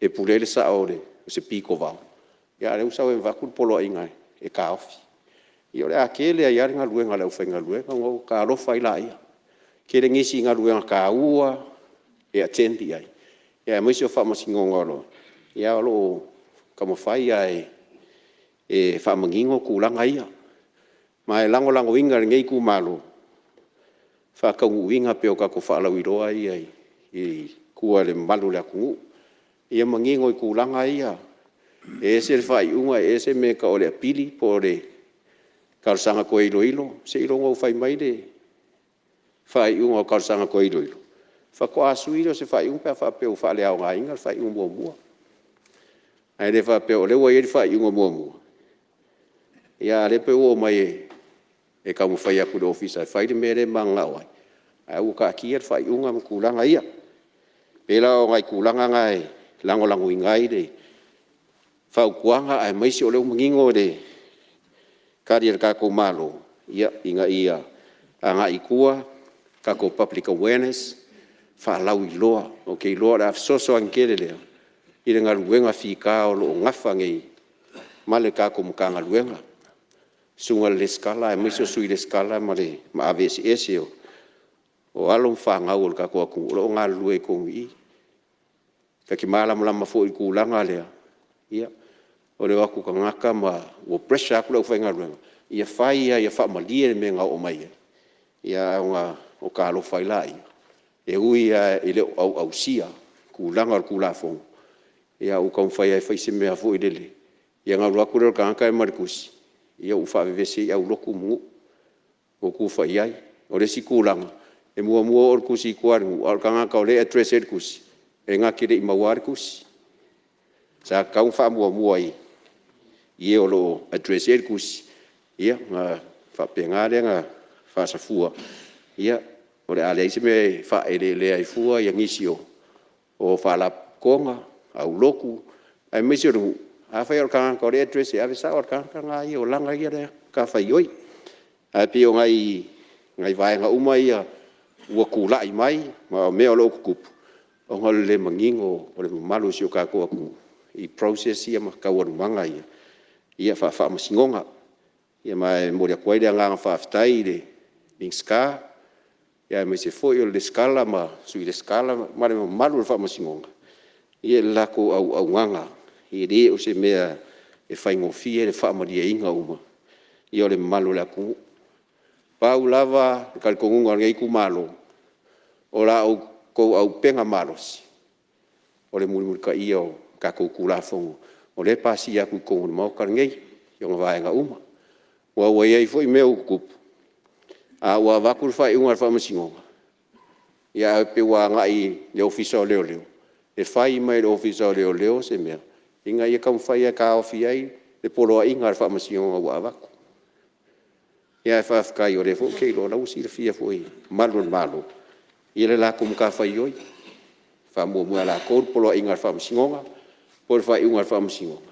e pule ai le sao o se pitovao, a o lea ua sau e avatu le poloaiga e taofi. Ia o le a tele ai lava le galuega a le aufaigaluega ona ota alofa ai lea. E tele nisi galuega taua e attend i ai, aemaise o faamasinoga, ae o lo o taumafai lava e faamanino tulaga ia. Ma e lagolagoina e lenei itumalo le faataunuuina pea o tatou faalauiloa ia i tua i le mamalu o le atunuu, ia manino i tulaga ia, e ese le faaiuga ese le mea e tau o le apili po o le talosaga toe iloilo. Seiloga ua fai mai le faaiuga o talosaga toe iloilo faatoa sui lea o se faaiuga pe a faapea ua faaleaogaina le faaiuga muamua. Ae le faapea o lea ua i ai le faaiuga muamua, a o lea pei ua omai e taumafai atu i le Ofisa e fai le mea lea e mananao ai, ae ua taatia le faaiuga ma tulaga ia. E pei la o nai tulaga na e lagolagoina ai le fautuaga aemaise o lea ua manino le Tali a le tatou Malo ina ia agai i tua tatou public awareness, faalauiloa. Ou te iloa o le a fesoasoani tele lea i le galuega fita o lo o nafa nei ma le tatou Matagaluega, le Susuga i le Resitara aemaise o le Sui Resitara ma le maave eseese o alo ma fanau a le tatou atunuu o lo o galulue i totonu i i. Ta te malamalama foi i le tulaga lea, o le o atu o tagata ma ua pressure atu le aufaigaluega ia fai lava ia faamalie le mea na oo mai ai, ia ona ota alofa ai lea, e ui lava e le o auausia tulaga o le Tulafono, ae ua taumafai lava e fai se mea foi lele, ia ona alu atu lea o le tagata ia ma le tusi, ia ua faavevesi ai aulotu ma nuu ua tufa i ai. O le isi tulaga, e muamua oo le tusi i tua i le nuu, a o le tagata o lea e address i ai le tusi, e na te le i maua lava le tusi. Sa tatau ona faamuamua i e o lo o address i ai le tusi, ia ona faapena lea ona faasafua, ia o le a leai se mea e faaeleelea ai fua nisi o faalapotopotoga, aulotu aemaise o le nuu. Afai lava o le tagata o lea e address i ai, ave sao lava i le tagata lena ia o lana ia lea matafaioi. Ae pei o nai vaega uma ia ua tulai mai ma mea o lo o tutupu, ona o le le manino o le mamalu o si o tatou atunuu i process ia ma taualumaga ia faa-Faamasinoga. Ia ma e momoli atu ai le agaga faafetai i le Minisita, aemaise foi o le Resitala ma le Sui Resitala ma le mamalu o le Faamasinoga i le latou auaunaga, e le o se mea e faigofie le faamalieina uma o le mamalu o le atunuu. Pau lava le talitonuga o lenei itumalo, o la outou auupega malosi, o le mulimulitaia o tatou Tulafono o lea e pasia atu i totonu o le Maota lenei i ona vaega uma. Aua ua i ai foi mea ua tutupu, a ua avatu le faaiuga a le Faamasinoga, ae pei ua agai i le Ofisa o Leoleo e fai mai e le Ofisa o Leoleo se mea ina ia taumafai e taofi ai le poloaiga a le Faamasinoga ua avatu. Ae faafetai o lea foi ou te iloa o la e ua silafia foi e malu o le Malo le latou matafaioi. E faamuamua e latou le Poloaiga a le Faamasinoga po o le faaiuga a le Faamasinoga,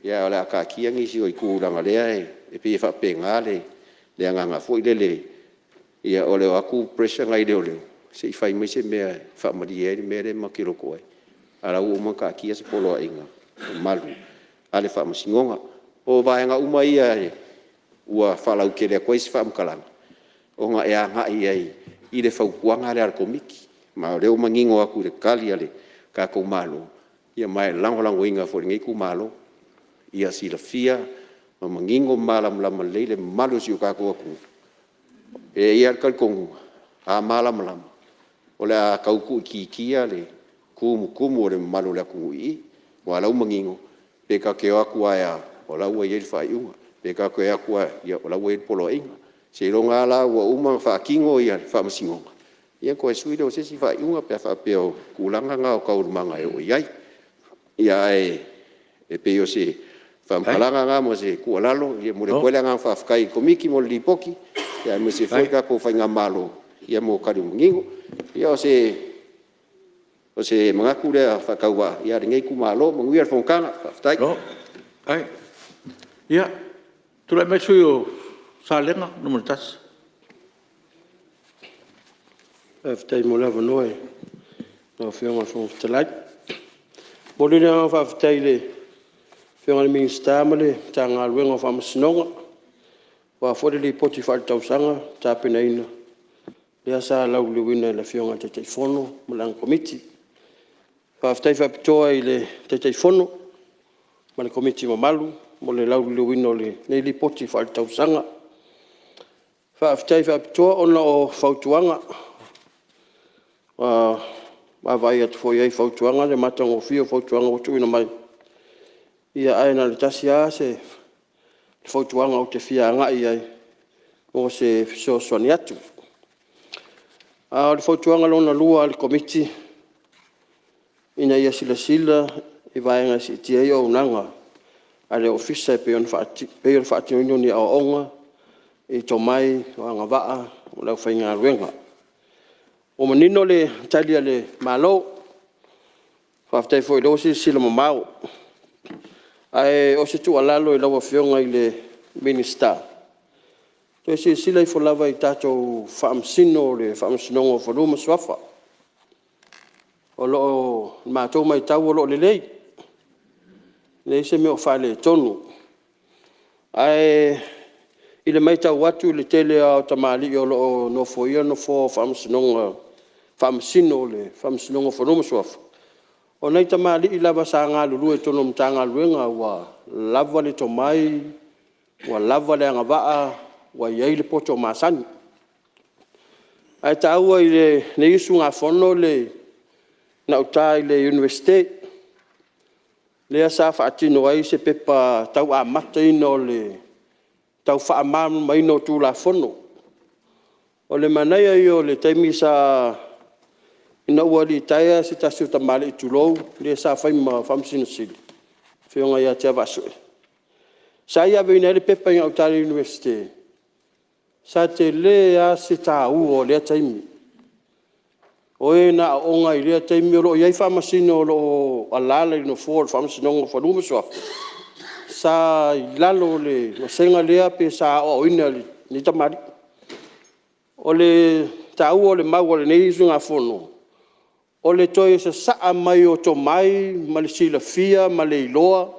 ae o le a taatia nisi o itu leaga o lea e pei e faapena le agaga foi lele, o le o atu pressure nai leoleo se i fai mai se mea e faamalie ai le mea lea matou te loto ai, a o la ua uma ona taatia se poloaiga mamalu a le Faamasinoga. O vaega uma ia ua faalautele atu ai se faamatalaga ona e agai i ai i le fautuaga lea a le Komiti, ma o lea ua manino atu i le Tali a le tatou Malo, ma e lagolagoina foi e lenei itumalo ia silafia ma manino ma malamalama lelei le mamalu o si o tatou atunuu. E i ai lava le talitonuga, a malamalama o le a tau tuuitiitia le tumutumu o le mamalu o le atunuu i i, aua o la ua manino pe tatou te o atu lava e a, o la ua i ai le faaiuga, pe tatou te o atu lava e a, o la ua i ai le poloaiga. Seiloga lava la ua uma ona faatino le Faamasinoga ia ona toe sui lea o se isi faaiuga pe a faapea o tulaga na o taualumaga e oo i ai. Ae pei o se faamatalaga lena ma se tuualalo, e momoli atu ai le agaga faafetai i le Komiti mo le Lipoti, aemaise foi le tatou faigamalo mo tali manino. Ia o se manatu lea faatauvaa a lenei itumalo. Manuia le fonotaga. Faafetai. Malo faafetai. Ia, tulai mai le sui usufono mo Salega 1. Faafetai mo le avanoa i lau Afioga i le Fofoga Fetalai. E momoli le agaga faafetai i le Afioga i le Minisita ma le Matagaluega o Faamasinoga aua foi le Lipoti Faaletausaga na tapenaina, lea sa lauliliuina e le Afioga i le Taitaifono ma lana Komiti. Faafetai faapitoa i le Taitaifono ma le Komiti mamalu mo le lauliliuina o lenei Lipoti Faaletausaga. Faafetai faapitoa ona o fautuaga, ua vaavaai atu foi i ai i fautuaga le matagofie o fautuaga ua tuuina mai, ae na o le tasi lava se fautuaga ou te fia agai i ai mo se fesoasoani atu. A o le fautuaga lona lua a le Komiti, Ina ia silasila i vaega e siitia ai auaunaga a le Ofisa e pei o le faatinoina o ni aoaoga i tomai, o agavaa mo le aufaigaluega. Ua manino le Tali a le Malo, faafetai foi o lea ua silasila mamao. Ae o se tuualalo i lau Afioga i le Minisita, toe silasila ifo lava i tatou Faamasino o le Faamasinoga o Fanua ma Suafa. O lo o… i le matou matau o lo o lelei, e leai se mea o faaletonu. Ae i le matau atu i le tele lava o tamalii o lo o nofoia nofoa o Faamasinoga, Faamasino o le Faamasinoga o Fanua ma Suafa, o nai tamalii lava sa galulue i totonu o Matagaluega ua lava le tomai, ua lava le agavaa, ua i ai le poto masani. Ae taua i lenei usugafono gauta i le Iunivesite lea sa faatino ai se pepa tau amataina o le tau faamalamalamaina o Tulafono. O le manaia ia o le taimi ina ua litaea se tasi o tamalii tulou, le sa fai ma Faamasino Sili, le Afioga ia Tiavaasue, sa ia aveina ai le pepa i gauta i le Iunivesite, sa tele lava se taua o lea taimi. O e na aooga i lea taimi, o lo o i ai Faamasino o lo o alaala i le nofoa o le Faamasinoga o Fanua ma Suafa sa i lalo o le vasega lea pe sa aoaoina e lenei tamalii. O le taua o le mau a lenei usugafono, O le toe sasaa mai o tomai ma le silafia ma le iloa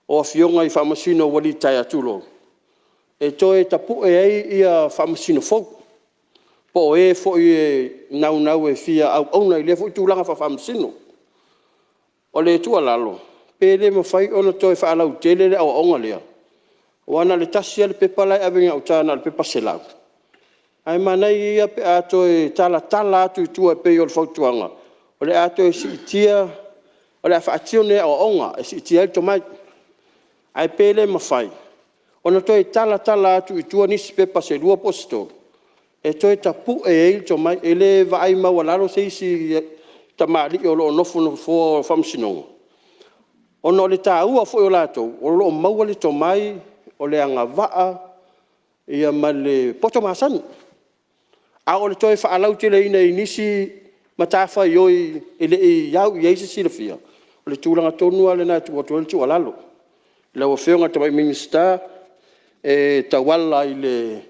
o Afioga i Faamasino ua litaea, tulou, e toe tapue ai Faamasino fou po o e foi e naunau e fia auauna i lea foi tulaga faa-Faamasino. O le tuualalo, pe le mafai ona toe faalautele le aoaoga lea aua na o le tasi lava le pepa la e ave i gauta na o le pepa 100, ae manaia ia pe a toe talatala atu i tua e pei o le fautuaga, o le a toe siitia, o le a faatino ni aoaoga e siitia ai le tomai. Ae pe le mafai ona toe talatala atu i tua nisi pepa se lua po o se tolu e toe tapue ai le tomai. E le vaai maualalo se isi i tamalii o lo o nonofo i nofoa o Faamasinoga ona o le taua foi o latou o lo o maua le tomai, o le agavaa ma le poto masani. A o le toe faalauteleina i nisi matafaioi e le i au i ai se silafia, o le tulaga tonu lava lena e tuu atu ai le tuualalo i lau Afioga i le Tamaitai Minisita e tauala i le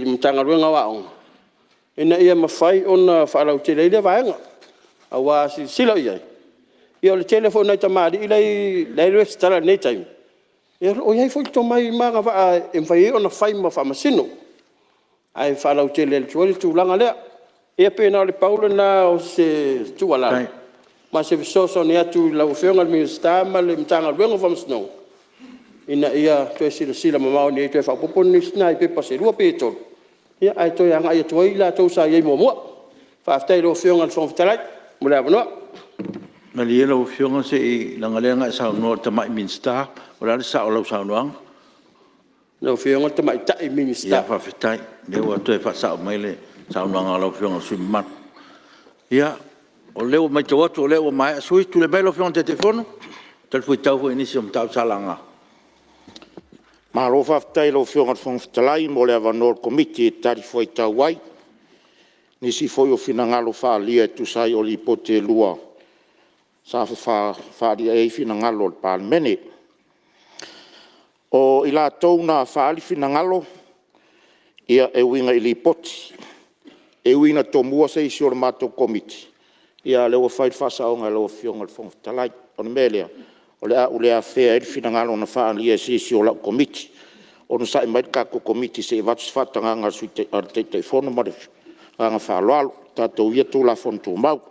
Matagaluega o Aoga ina ia mafai ona faalautele ai lea vaega. Aua a silasila i ai, ia o le tele foi o nai tamalii la e resitala i lenei taimi, o lo o i ai foi le tomai ma agavaa e mafai ai ona fai ma Faamasino, ae faalautele atu ai le tulaga lea. Ia pei na o le pau lena o se tuualalo ma se fesoasoani atu i lau Afioga i le Minisita ma le Matagaluega o Faamasinoga ina ia toe silasila mamao ane i ai e toe faaopoopo nisi nai pepa se lua pe tolu ae toe agai atu ai i latou sa i ai muamua. Faafetai i lau Afioga i le Fofoga Fetalai mo le avanoa. Malie lau Afioga se i… leaga o lea na e saunoa i le tamai Minisita. O le a le sao o lau saunoaga? Lau Afioga o le Tamaitai Minisita. Ia faafetai o lea ua toe faasao mai le saunoaga a lau Afioga i le sui usufono mamalu. Ia, o lea ua matau atu o lea ua maea sui usufono. Tulai mai lau Afioga i le Taitaifono e talifuaitau foi i nisi o mataupu sa laga. Malo faafetai i lau Afioga i le Fofoga Fetalai mo le avanoa o le Komiti e talifuaitau ai i nisi foi o finagalo faaalia e tusa ai o Lipoti e lua sa fefaalia'i ai finagalo o le Palemene. O i latou na faaali finagalo e uiga i Lipoti, e ui ina tomua se isi o le matou Komiti, a o lea ua fai le faasaoga e lau Afioga i le Fofoga Fetalai. O le mea lea, o le a ou le afea ai le finagalo na faaalia e se isi o lau Komiti. Onosai mai le tatou Komiti se i avatu se faatagaga a le Taitaifono ma le agaga faaaloalo, tatou uia Tulafono Tumau.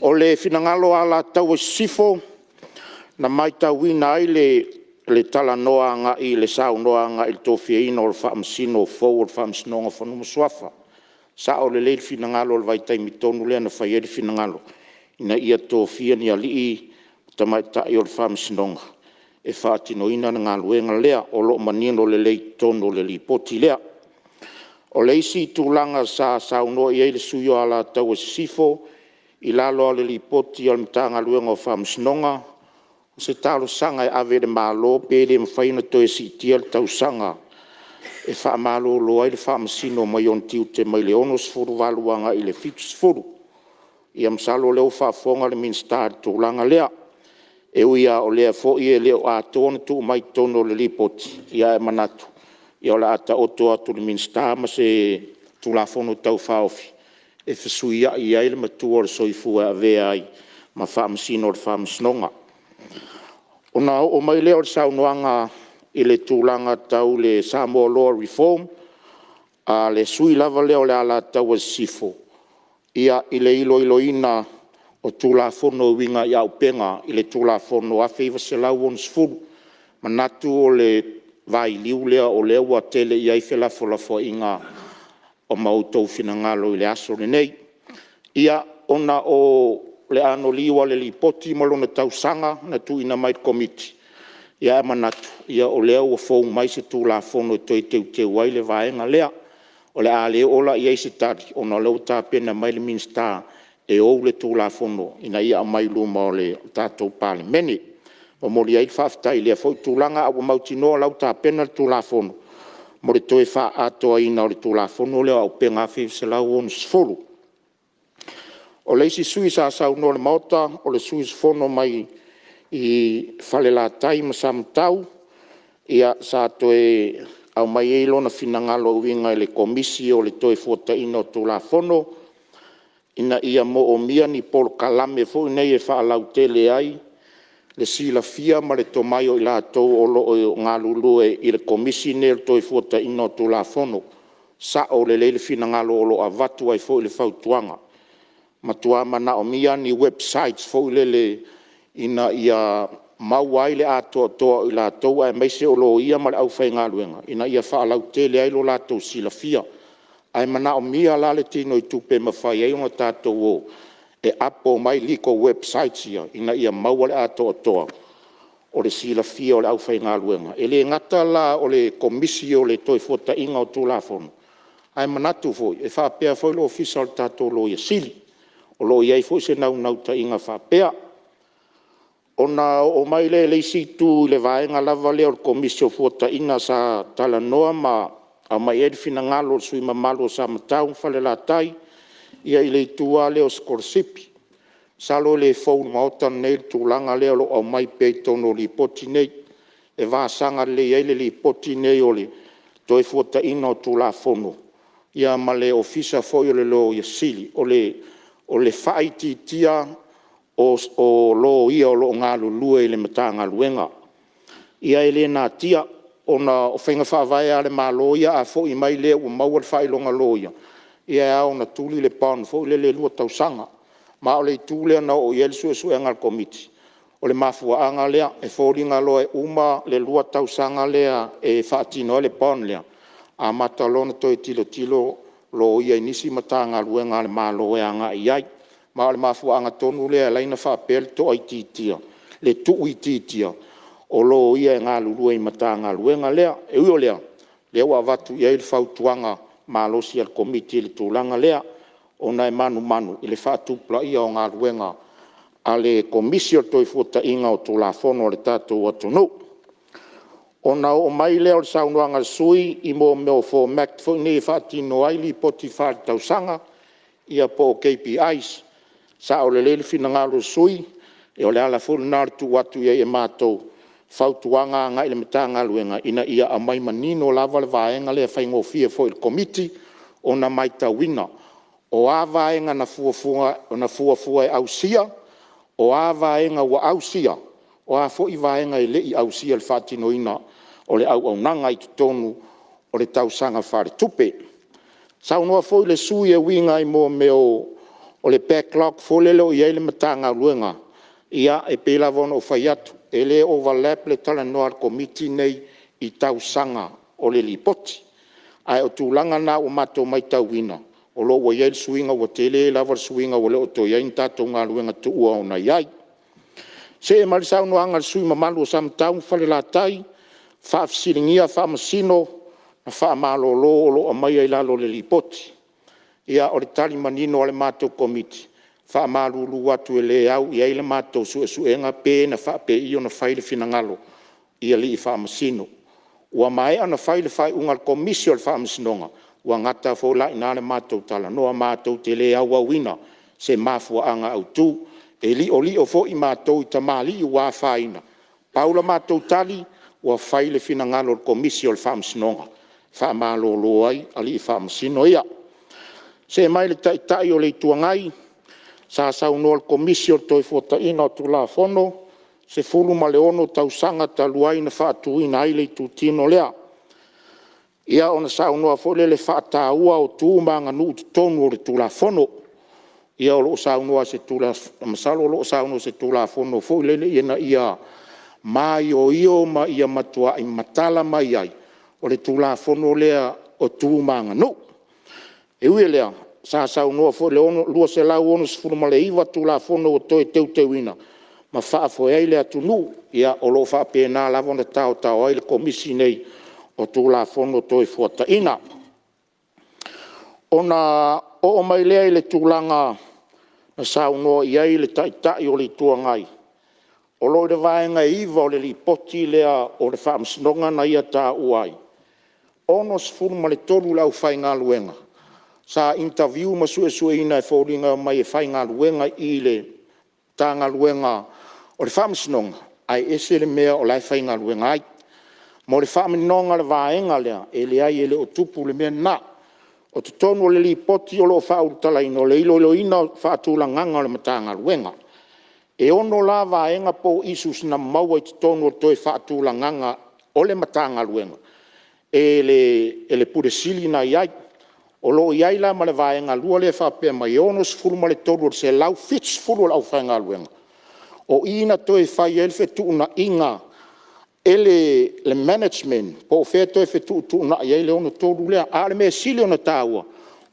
O le finagalo o Alataua Sisifo, na matauina ai le talanoa agai i le saunoa agai i le tofiaina o Faamasino fou o le Faamasinoga o Fanua ma Suafa. Sao lelei le finagalo i le vaitaimi tonu lea na fai ai le finagalo ina ia tofia ni alii ma tamaitai o le Faamasinoga e faatinoina le galuega lea. O lo o manino lelei i totonu o le Lipoti lea. O le isi tulaga sa saunoa i ai le sui usufono o Alataua Sisifo i lalo lava o le Lipoti a le Matagaluega o Faamasinoga, o se talosaga e ave i le Malo pe le mafai ona toe siitia le tausaga e faamalolo ai le Faamasino mai ona tiute mai le 68 agai i le 70. Ia masalo o lea ua faafofoga le Minisita i le tulaga lea. E ui lava o lea foi e le o atoa ona tuu mai i totonu o le Lipoti, ae manatu o le a taoto atu i le Minisita ma se Tulafono Tau Faaofi e fesuiai ai le matua o le soifua e avea ai ma Faamasino o le Faamasinoga. Ona oo mai lea o le saunoaga i le tulaga tau le Samoa Law Reform a le sui usufono lava lea o le Alataua Sisifo i le iloiloina o Tulafono e uiga i auupega i le Tulafono 1960. Manatu o le vailiu lea o lea ua tele i ai felafolafoaiga ma outou finagalo i le aso lenei. Ia, ona o le anoliu o le Lipoti ma lona tausaga na tuuina mai i le Komiti, ae manatu o lea ua fou mai se Tulafono e toe teuteu ai le vaega lea. O le a le oo la i ai se tali ona o lea ua tapena mai le Minisita e ou le Tulafono ina ia aumai i luma o le tatou Palemene. E momoli ai le faafetai i lea foi tulaga ae ua mautinoa o la ua tapena le Tulafono mo le toe faaatoaina o le Tulafono lea o Auupega 1960. O le isi sui usufono sa saunoa o le Maota o le sui usufono mai Falelatai ma Samatau, sa toe aumai ai lona finagalo e uiga i le Komisi o le Toefuataiga o Tulafono. ina ia moomia ni polokalame foi nei e faalautele ai le silafia ma le tomai o i latou o lo o galulue i le Komisi lenei o le Toefuataiga o Tulafono. Sao lelei le finagalo o lo o avatu ai foi le fautuaga. Matua manaomia ni websites foi lele ina ia maua ai le atoatoa o i latou aemaise o Loia ma le aufaigaluega ina ia faalautele ai lo latou silafia. Ae manaomia la le tinoitupe e mafai ai ona tatou o e apo mai legal websites ia ina ia maua le atoatoa o le silafia o le aufaigaluega. E le gata la o le Komisi o le Toefuataiga o Tulafono, ae manatu foi e faapea foi le Ofisa o le tatou Loia Sili. O lo o i ai foi se naunautaiga faapea. Ona oo mai lea i le isi itu i le vaega lava lea o le Komisi o Toefuataiga sa talanoa ma aumai ai le finagalo o le sui usufono mamalu o Samatau ma Falelatai i le itu lava lea o sikolasipi. Masalo e le fou i le Maota lenei le tulaga lea o lo o aumai pea i totonu o Lipoti nei, e vasaga lelei ai le Lipoti lenei o le Toefuataiga o Tulafono ma le Ofisa foi o le Loia Sili, o le faaitiitia o Loia o lo o galulue i le Matagaluega. Ia e le natia ona o faiga faavae lava a le Malo ia a foi mai le ua maua le faailoga loia, ia e ao ina tuli le bond foi lele e 2 tausaga. Ma o le itu lea na oo i ai le suesuega a le Komiti, o le mafuaaga lea. E foliga loa e uma le 2 tausaga lea e faatino ai le bond lea, amata loa ona toe tilotilo loia i nisi Matagaluega a le Malo e agai i ai. Ma o le mafuaaga tonu lea e ala ai ona faapea le tuuitiitia o loia e galulue i Matagaluega lea. E ui o lea, o lea ua avatu i ai le fautuaga malosi a le Komiti i le tulaga lea ona e manumanu i le faatupulaia o galuega a le Komisi o le Toefuataiga o Tulafono a le tatou atunuu. Ona oo mai lea o le saunoaga a le sui usufono i mea o format foi nei e faatino ai Lipoti Faaletausaga ia po o KPIs. E sao lelei le finagalo o le sui usufono, o le ala foi lena o le tuu atu i ai e matou fautuaga agai le Matagaluega ina ia aumai manino lava le vaega lea e faigofie foi i le Komiti ona matauina, o a vaega na fuafua e ausia, o a vaega ua ausia, o a foi vaega e le i ausia i le faatinoina o le auaunaga i totonu o le tausaga faaletupe. Saunoa foi le sui usufono e uiga i mea o le backlog foi lele o i ai le Matagaluega, ia e pei lava ona ou fai atu, e le overlap le talanoa a le Komiti lenei i tausaga o le Lipoti. Ae o tulaga na ua matou matauina o lo o ua i ai le suiga, ua tele lava le suiga ua le o toe i ai ni tatou galuega tuua o i ai. Se'e mai le saunoaga a le sui usufono mamalu o Samatau ma Falelatai, faafesiligia Faamasino na faamalolo o lo o aumaia i lalo o le Lipoti. Ia o le tali manino a le matou Komiti, e faamalulu atu e le au i ai le matou suesuega pe na faapei i ona fai le finagalo i alii Faamasino. Ua maea ona fai le faaiuga a le Komisi o le Faamasinoga, ua gata foi la i ina le matou talanoa, matou te le auauina se mafuaaga autu. E liolio foi matou i tamalii ua afaina, pau la matou tali, ua fai le finagalo o le Komisi o le Faamasinoga e faamalolo ai alii Faamasino ia. See mai i le Taitai o le Itu Agai, sa saunoa i le Komisi o le Toefuataiga o Tulafono, 16 tausaga talu ai na faatuina ai le itutino lea. Ia ona saunoa foi lea i le faataua o tu ma aganuu i totonu o le Tulafono. Ia o lo o saunoa masalo o lo o saunoa i se Tulafono foi lele ina ia maioio ma ia matuai matala mai ai o le Tulafono lea o tu ma aganuu. E ui i lea, sa saunoa foi i le 269 Tulafono ua toe teuteuina ma faafoe ai le atunuu. Ia o lo o faapena lava ona taotao ai le Komisi lenei o Tulafono Toefuataiga. Ona oo mai lea i le tulaga na saunoa i ai le Taitai o le Itu Agai, o lo o i le Vaega 9 o le Lipoti lea o le Faamasinoga na ia taua ai, e 63 le aufaigaluega sa interview ma suesueina e foliga mai e faigaluega i le Matagaluega o le Faamasinoga ae ese le mea o la e faigaluega ai. Mo le faamaninoga o le vaega lea, e leai e le o tupu le mea lena. O totonu o le Lipoti o lo o faaulutalaina, o le iloiloina o le faatulagaga o le Matagaluega. E 6 la vaega po o issues na maua i totonu o le toe faatulagaga o le Matagaluega e le Pule Sili na i ai. O lo o i ai la ma le vaega lua lea e faapea mai e 63 o le 170 o le aufaigaluega, o i na toe fai ai le fetuunaiga e le management po o fea e toe fetuutuunai ai le 63 lea. A o le mea sili ona taua,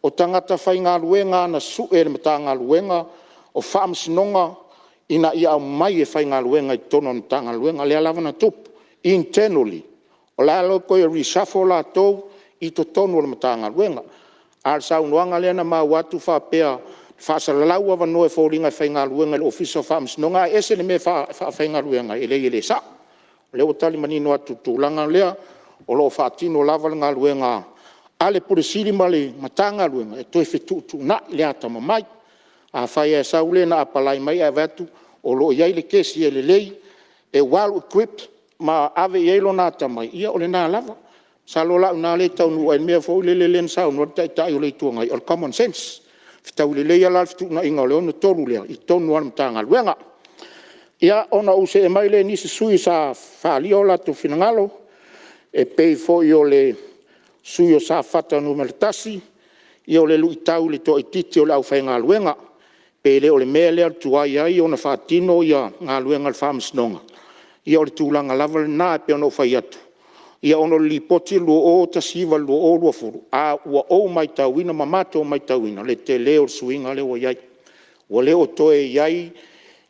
o tagata faigaluega lava na sue e le Matagaluega o Faamasinoga ina ia aumai e faigaluega i totonu o le Matagaluega lea lava na tupu, internally. O la e toe reshuffle latou i totonu o le Matagaluega. A o le saunoaga lea na maua atu faapea, faasalalau avanoa e foliga e faigaluega i le Ofisa o Faamasinoga ae ese le mea e faafaigaluega ai. E leai e le sao. O lea ua tali manino atu i le tulaga lea, o lo o faatino lava le galuega a le Ofisa Sili ma le Matagaluega e toe fetuutuunai le atamamai. Afai lava e sau le na apalai mai ae vaai atu o lo o i ai le kesi e lelei, e well equipped ma ave i ai lona atamai, ia o lena lava. Masalo la o i ina lea e taunuu ai le mea foi lele na saunoa ai le Taitai o le Itu Agai, o le common sense. E fetaui lelei lava la le fetuunaiga o le 63 lea i totonu lava o le Matagaluega. Ia, ona ou see mai lea i nisi sui usufono sa faaalia o latou finagalo e pei foi o le sui usufono o Safata 1, ia o le luitau i le toaitiiti o le aufaigaluega, pe le o le mea lea o le tuai ai ona faatino galuega a le Faamasinoga. Ia o le tulaga lava lena e pei ona ou fai atu, ona o le Lipoti 2019/2020, a ua ou matauina ma matou matauina le tele o le suiga lea ua i ai. Ua le o toe i ai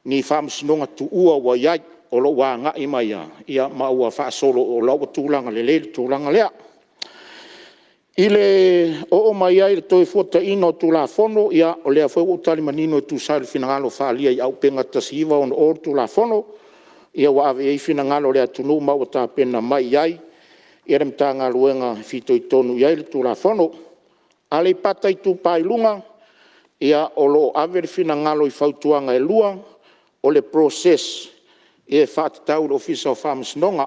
ni Faamasinoga tuua ua i ai, o lo o ua agai mai lava ma ua faasolo o la e ua tulaga lelei le tulaga lea. I le oo mai ai i le Toefuataiga o Tulafono, ia o lea foi ua ou tali manino e tusa ai o le finagalo faaalia i Auupega 1960 le Tulafono, ua ave i ai finagalo o le atunuu ma ua tapena mai i ai le Matagaluega e fitoitonu i ai le Tulafono. Aleipata Itupa i Luga, ia o lo o ave le finagalo i fautuaga e 2, o le process e faatatau i le Ofisa o Faamasinoga.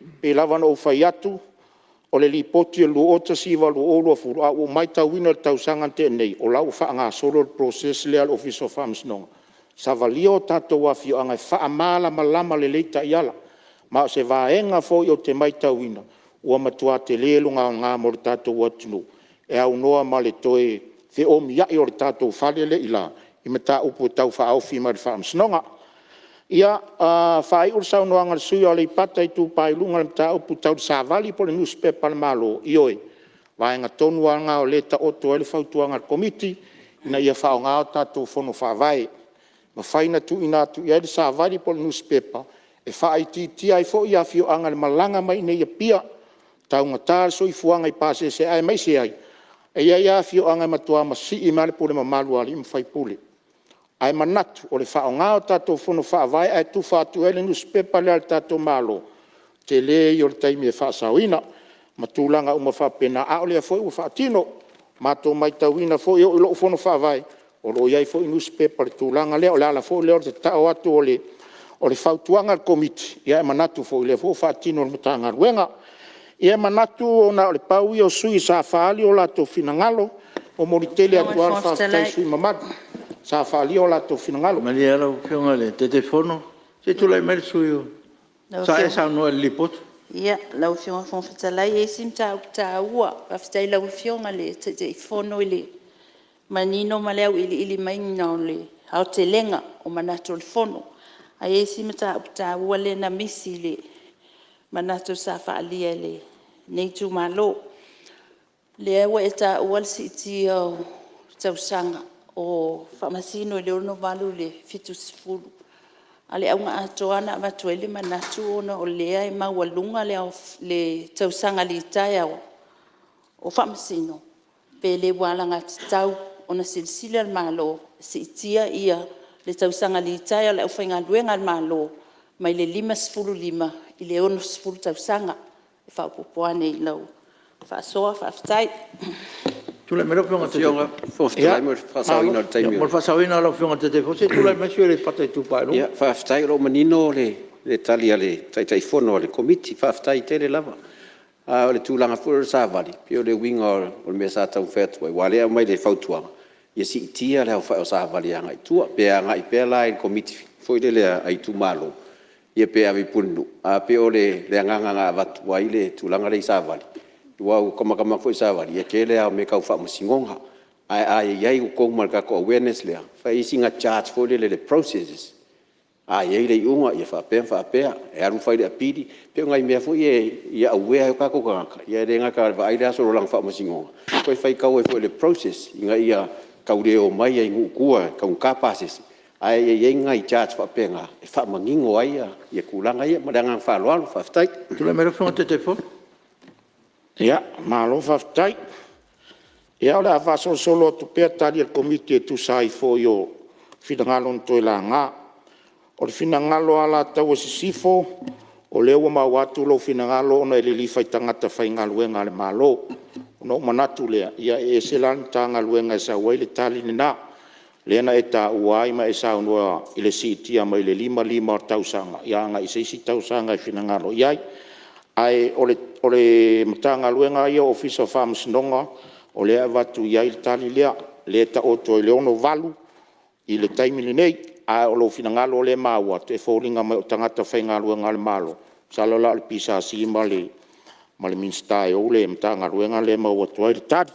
E pei lava ona ou fai atu, o le Lipoti o le 2019/2020, ae ua ou matauina i le tausaga na tea nei, o la e ua faagasolo le process lea a le Ofisa o Faamasinoga, savalia o tatou afioaga e faamalamalama lelei taiala. Ma o se vaega foi ou te matauina ua matua tele lona aoga mo le tatou atunuu, e aunoa ma le toe feomiai o le tatou fale lea e i ila i mataupu e tau faaofi mai le Faamasinoga. Ia, faaiu le saunoaga a le sui usufono mo Aleipata Itupa i Luga i le mataupu tau le Savali po o le Nusipepa a le Malo, ioe, o le vaega tonu lava lena o lea e taoto ai le fautuaga a le Komiti, ina ia faaaoga tatou Fono Faavae, e mafai ona tuuina atu i ai le Savali po o le Nusipepa e faaitiitia ai foi afioaga i le malaga mai i inei i Apia. E taugata le soifuaga i pasese aemaise ai e i ai lava afioaga e matua masii mai lava le pule mamalu a alii ma faipule. Ae manatu o le faaaoga o tatou Fono Faavae ae tufa atu i ai le Nusipepa lea a le tatou Malo, o le tele ia o le taimi e faasaoina ma tulaga uma faapena, a o lea foi ua faatino. Ua matou matauina foi e oo i lou Fono Faavae o lo o i ai foi nusipepa i le tulaga lea. O le ala foi lea o le tatao atu o le fautuaga a le Komiti, ae manatu foi o lea foi ua faatino e le Matagaluega. Ia e manatu na o le pau ia o sui usufono sa faaali o latou finagalo. E momoli tele atu lava le faafetai i sui usufono mamalu sa faaalia o latou finagalo. Malie lau Afioga i le Taitaifono, se i tulai mai le sui usufono sa e saunoa i le Lipoti. Lau Afioga i le Fofoga Fetalai e i ai si mataupu taua. Faafetai i lau Afioga i le Taitaifono i le manino ma le auiliili maiga o le aotelega o manatu o le Fono. Ae i ai si mataupu taua lea na misi i le manatu sa faaalia e lenei itumalo. Lea ua e taua le siitia o tausaga o Faamasino i le 68 i le 70. A o le auga atoa na avatu ai le manatu ona o lea e maualuga le tausaga litaea o Faamasino, pe le ua alagatatau ona silasila le Malo e siitia le tausaga litaea o le aufaigaluega a le Malo mai le 55 i le 60 tausaga. E faaopoopo ane i lau faasoa faafetai. Ia faafetai o lea ua manino le tali a le Taitaifono a le Komiti, faafetai tele lava. A o le tulaga foi lea o le Savali, pei o le uiga o le mea sa taumafai atu ai, aua o lea e aumai i le fautuaga ia siitia le aofai o Savali e agai i tua. Pe agai pea la i Komiti foi lele a itumalo ia pe ave i Pulenuu, ae pei o le agaga na avatu ai le tulaga lea i Savali, aua ua ta matamata foi i Savali, ia tele lava o mea tau faamasinoga. Ae a i ai i totonu ma le tatou awareness lea, fai ai sina charge foi lele i le process. A i ai le iuga ia faapea ma faapea, e alu fai le apili, pei o nai mea foi ia ia aware ai o tatou tagata, ia e le gata e vaai le aso o lana faamasinoga, ae toe faitau ai foi i le process ina ia tau le omai ai nuu i tua e taugata pasese, ae ia i ai ni nai charge faapena e faamanino ai tulaga ia. Ma le agaga faaaloalo faafetai. Tulai mai lau Afioga i le Taitaifono. Ia, malo faafetai. Ia o le a faasolosolo atu pea Tali a le Komiti e tusa ai foi o finagalo na toe laga. O le finagalo o Alataua Sisifo, o lea ua maua atu lou finagalo ona e lilifa i tagata faigaluega a le Malo. Ona ou manatu lea, ia e ese la le Matagaluega e sau ai le tali lena, lea na e taua ai ma e saunoa i le siitia mai le 55 tausaga agai i se isi tausaga e finagalo i ai. Ae o le Matagaluega lava ia o Ofisa o Faamasinoga o lea e avatu i ai le tali lea, lea e taoto i le 68 i le taimi lenei. A o lou finagalo lea e maua atu e foliga mai o tagata faigaluega a le Malo, masalo la o le PSC ma le Minisita e ou le Matagaluega lea e maua atu ai le tali.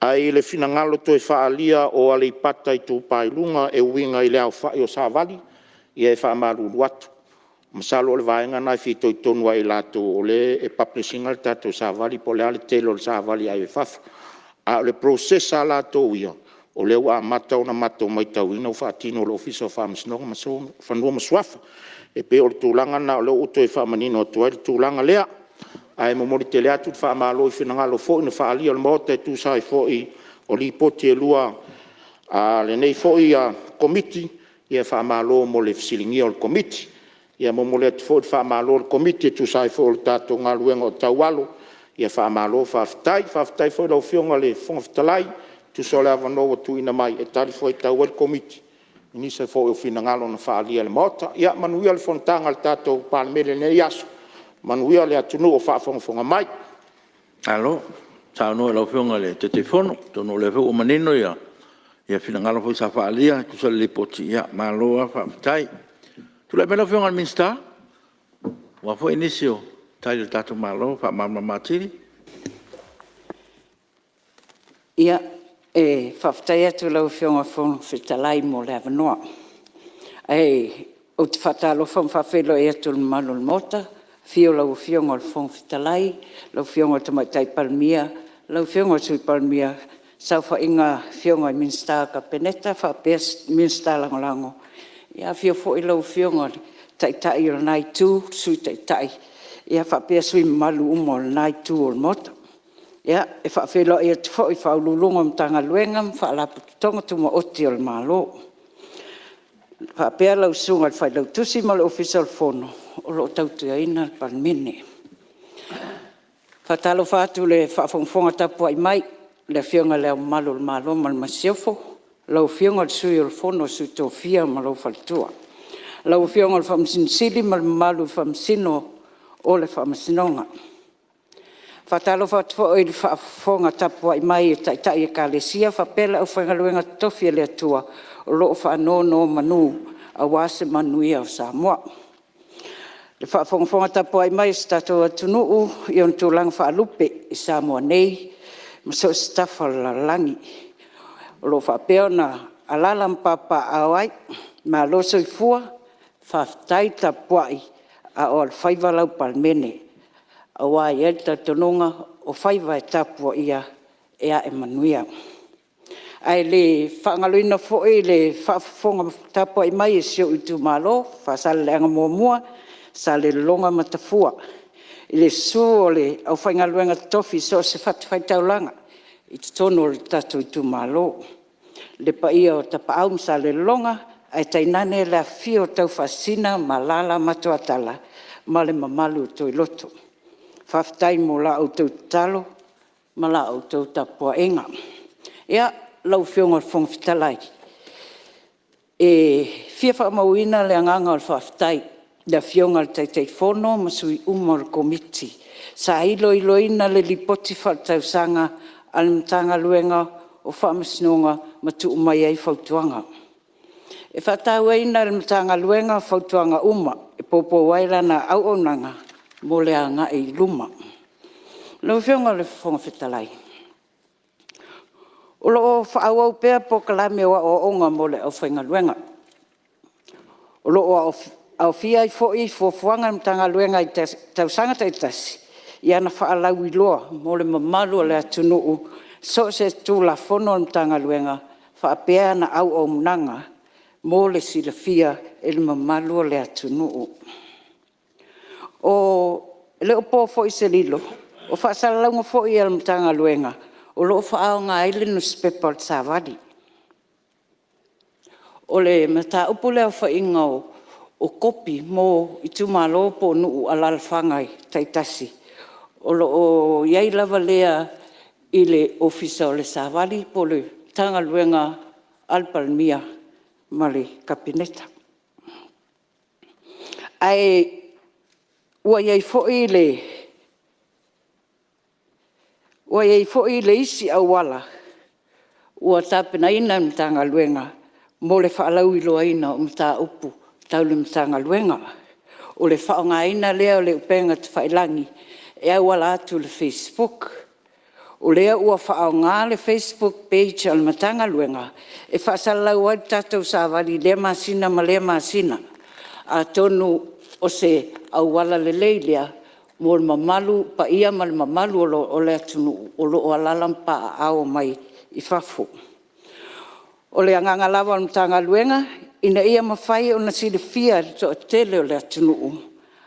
Ae i le finagalo toe faaalia o Aleipata Itupa i Luga e uiga i le aofai o Savali, ia e faamalulu atu, masalo o le vaega lena e fitoitonu ia i latou o lea e publish ina le tatou Savali po o le a le tele o le Savali e ave i fafo. A o le process lava latou ia, o lea ua amata ona matou matauina ua faatino e le Ofisa o Faamasinoga ma Fanua ma Suafa. E pei o le tulaga lena o lea ua ou toe faamanino atu ai le tulaga lea. Ae momoli tele atu le faamalo i finagalo foi na faaalia o le Maota e tusa ai foi o Lipoti e lua a lenei foi Komiti, ia faamalo mo le fesiligia o le Komiti. E momoli atu foi le faamalo a le Komiti e tusa ai foi o le tatou galuega o taualo, ia faamalo faafetai. Faafetai foi i lau Afioga i le Fofoga Fetalai e tusa o le avanoa ua tuuina mai e talifuaitau ai le Komiti i nisi foi o finagalo na faaalia i le Maota. Ia manuia le fonotaga a le tatou Palemene i lenei aso, manuia le atunuu o faafogafoga mai. Malo saunoa i lau Afioga i le Taitaifono, atonu o lea foi ua manino finagalo foi sa faaalia e tusa o le Lipoti, malo lava faafetai. Tulai mai lau Afioga i le Minisita aua foi nisi o Tali a le tatou Malo e faamalamalama atili. Ia, e faafetai atu i lau Afioga i le Fofoga Fetalai mo le avanoa. Ae ou te faatalofa ma faafeiloai atu i le mamalu o le Maota, afio lau Afioga i le Fofoga Fetalai, lau Afioga i le Tamaitai Palemia, lau Afioga i le Sui Palemia, saofaiga a Afioga i Minisita o le Kapeneta faapea Minisita Lagolago. Ia afio foi lau Afioga i le Taitai o lena Itu, le Sui Taitai faapea sui usufono mamalu uma o lena Itu o le Maota. E faafeiloai atu foi i Ofisa Sili o Pulega o Matagaluega ma Faalapotopotoga Tumaoti a le Malo, faapea lau Susuga i le Failautusi ma le Ofisa o le Fono o lo o tautuaina le Palemene. E faatalofa atu i le faafogafoga tapuai mai a le Afioga i Le Ao Mamalu o le Malo ma le Masiofo, lau Afioga i le Sui o le Fono a Sui Tofia ma lou Faletua, lau Afioga i le Faamasino Sili ma le mamalu i Faamasino o le Faamasinoga. E faatalofa atu foi i le faafofoga tapuai mai a Taitai o Ekalesia faapea le aufaigaluega totofi a le Atua o lo o faanonomanu aua se manuia o Samoa. Le faafogafoga tapuai mai a si o tatou atunuu i ona tulaga faalupe i Samoa nei ma so o se tafa o le lalolagi o lo o faapea ona alaala ma papaaao ai. Malo le soifua, faafetai tapuai a o alofaiva lau Palemene, aua e i ai le talitonuga o faiva e tapuaia e a'e manuia. Ae le faagaloina foi le faafofoga tapuai mai a si ou itumalo o Faasaleleaga 1, Salelologa ma Tafua, i le susu o le aufaigaluega totofi i so o se fatafaitaulaga i totonu o le tatou itumalo. Le paia o Tapaau ma Salelologa, ae tainane le afifio o Taufaasisina ma alaala Matuatala ma le mamalu o Toiloto. Faafetai mo la outou tatalo ma la outou tapuaiga. Ia, lau Afioga i le Fofoga Fetalai, e fia faamauina le agaga o le faafetai i le Afioga i le Taitaifono ma sui usufono uma o le Komiti. Sa iloiloina le Lipoti Faaletausaga a le Matagaluega o Faamasinoga ma tuu mai ai fautuaga. E faatauaina e le Matagaluega fautuaga uma e poupou ai lana auaunaga mo le agai i luma. Lau Afioga i le Fofoga Fetalai, O lo o faaauau pea polokalame o aoaoga mo le aufaigaluega. O lo o aofia ai foi fuafuaga a le Matagaluega i tausaga taitasi i ana faalauiloa mo le mamalu o le atunuu i so o se Tulafono a le Matagaluega faapea ana auaunaga mo le silafia e le mamalu o le atunuu. E le o po foi se lilo, o faasalalauga foi a le Matagaluega o lo o faaaoga ai le Nusipepa a le Savali. O le mataupu lea i le aofaiga o kopi mo itumalo po o nuu, alaalafaga taitasi, o lo o i ai lava lea i le Ofisa o le Savali po o le Matagaluega a le Palemia ma le Kapeneta. Ae ua i ai foi le isi auala ua tapenaina e le Matagaluega mo le faalauiloaina o mataupu tau le Matagaluega. O le faaaogaina lea o le upega tafailagi e auala atu i le facebook. O lea ua faaaoga le facebook page a le Matagaluega e faasalalau ai le tatou Savali i lea masina ma lea masina. Atonu o se auala lelei lea mo le mamalu, paia ma le mamalu o le atunuu o lo o alaala ma papaaao mai i fafo. O le agaga lava o le Matagaluega ina ia mafai ona silafia e le toatele o le atunuu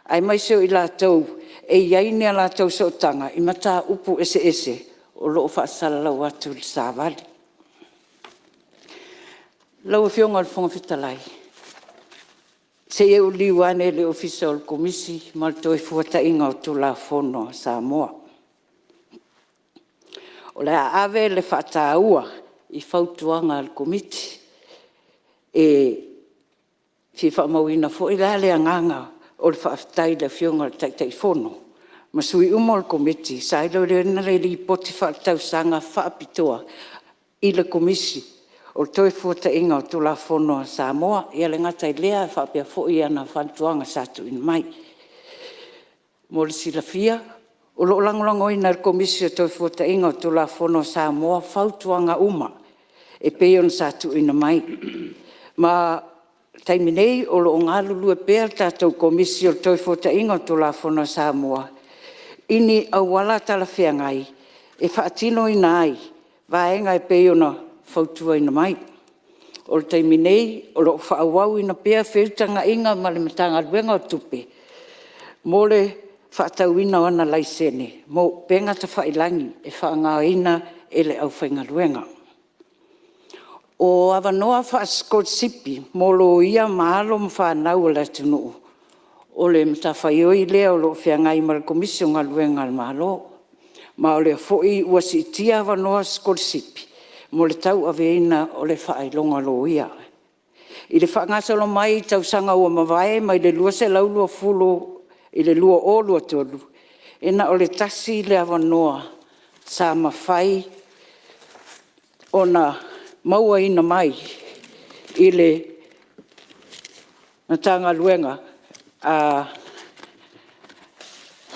aemaise o i latou e i ai ni a latou sootaga i mataupu eseese o lo o faasalalau atu i le Savali. Lau Afioga i le Fofoga Fetalai, se i ou liliu ane i le Ofisa o le Komisi mo le Toefuataiga o Tulafono a Samoa. O le a ave le faataua i fautuaga a le Komiti. E fia faamauina foi la le agaga o le faafetai i le Afioga i le Taitaifono ma sui usufono uma o le Komiti sa iloiloina le Lipoti Faaletausaga faapitoa i le Komisi o le Toefuataiga o Tulafono a Samoa. E le gata i lea ae faapea foi ana fautuaga sa tuuina mai. Mo le silafia o lo o lagolagoina e le Komisi o le Toefuataiga o Tulafono a Samoa fautuaga uma e pei ona sa tuuina mai. Ma o le taimi nei o lo o galulue pea le tatou Komisi o le Toefuataiga o Tulafono a Samoa i ni auala talafeagai e faatinoina ai vaega e pei ona fautuaina mai. O le taimi nei o lo o faaauauina pea feutagaiga ma le Matagaluega o Tupe mo le faatauina o ana laisene mo upega tafailagi e faaaogaina e le aufaigaluega. O avanoa faasikolasipi mo loia ma alo ma fanau a le atunuu, o le matafaioi lea o lo o feagai ma le Komisi o Galuega a le Malo, ma o lea foi ua siitia avanoa faasikolasipi mo le tauaveina o le faailoga loia. I le faagasolo mai i tausaga ua mavae mai le 2020 i le 2023, e na o le tasi le avanoa sa mafai ona mauaina mai i le Matagaluega a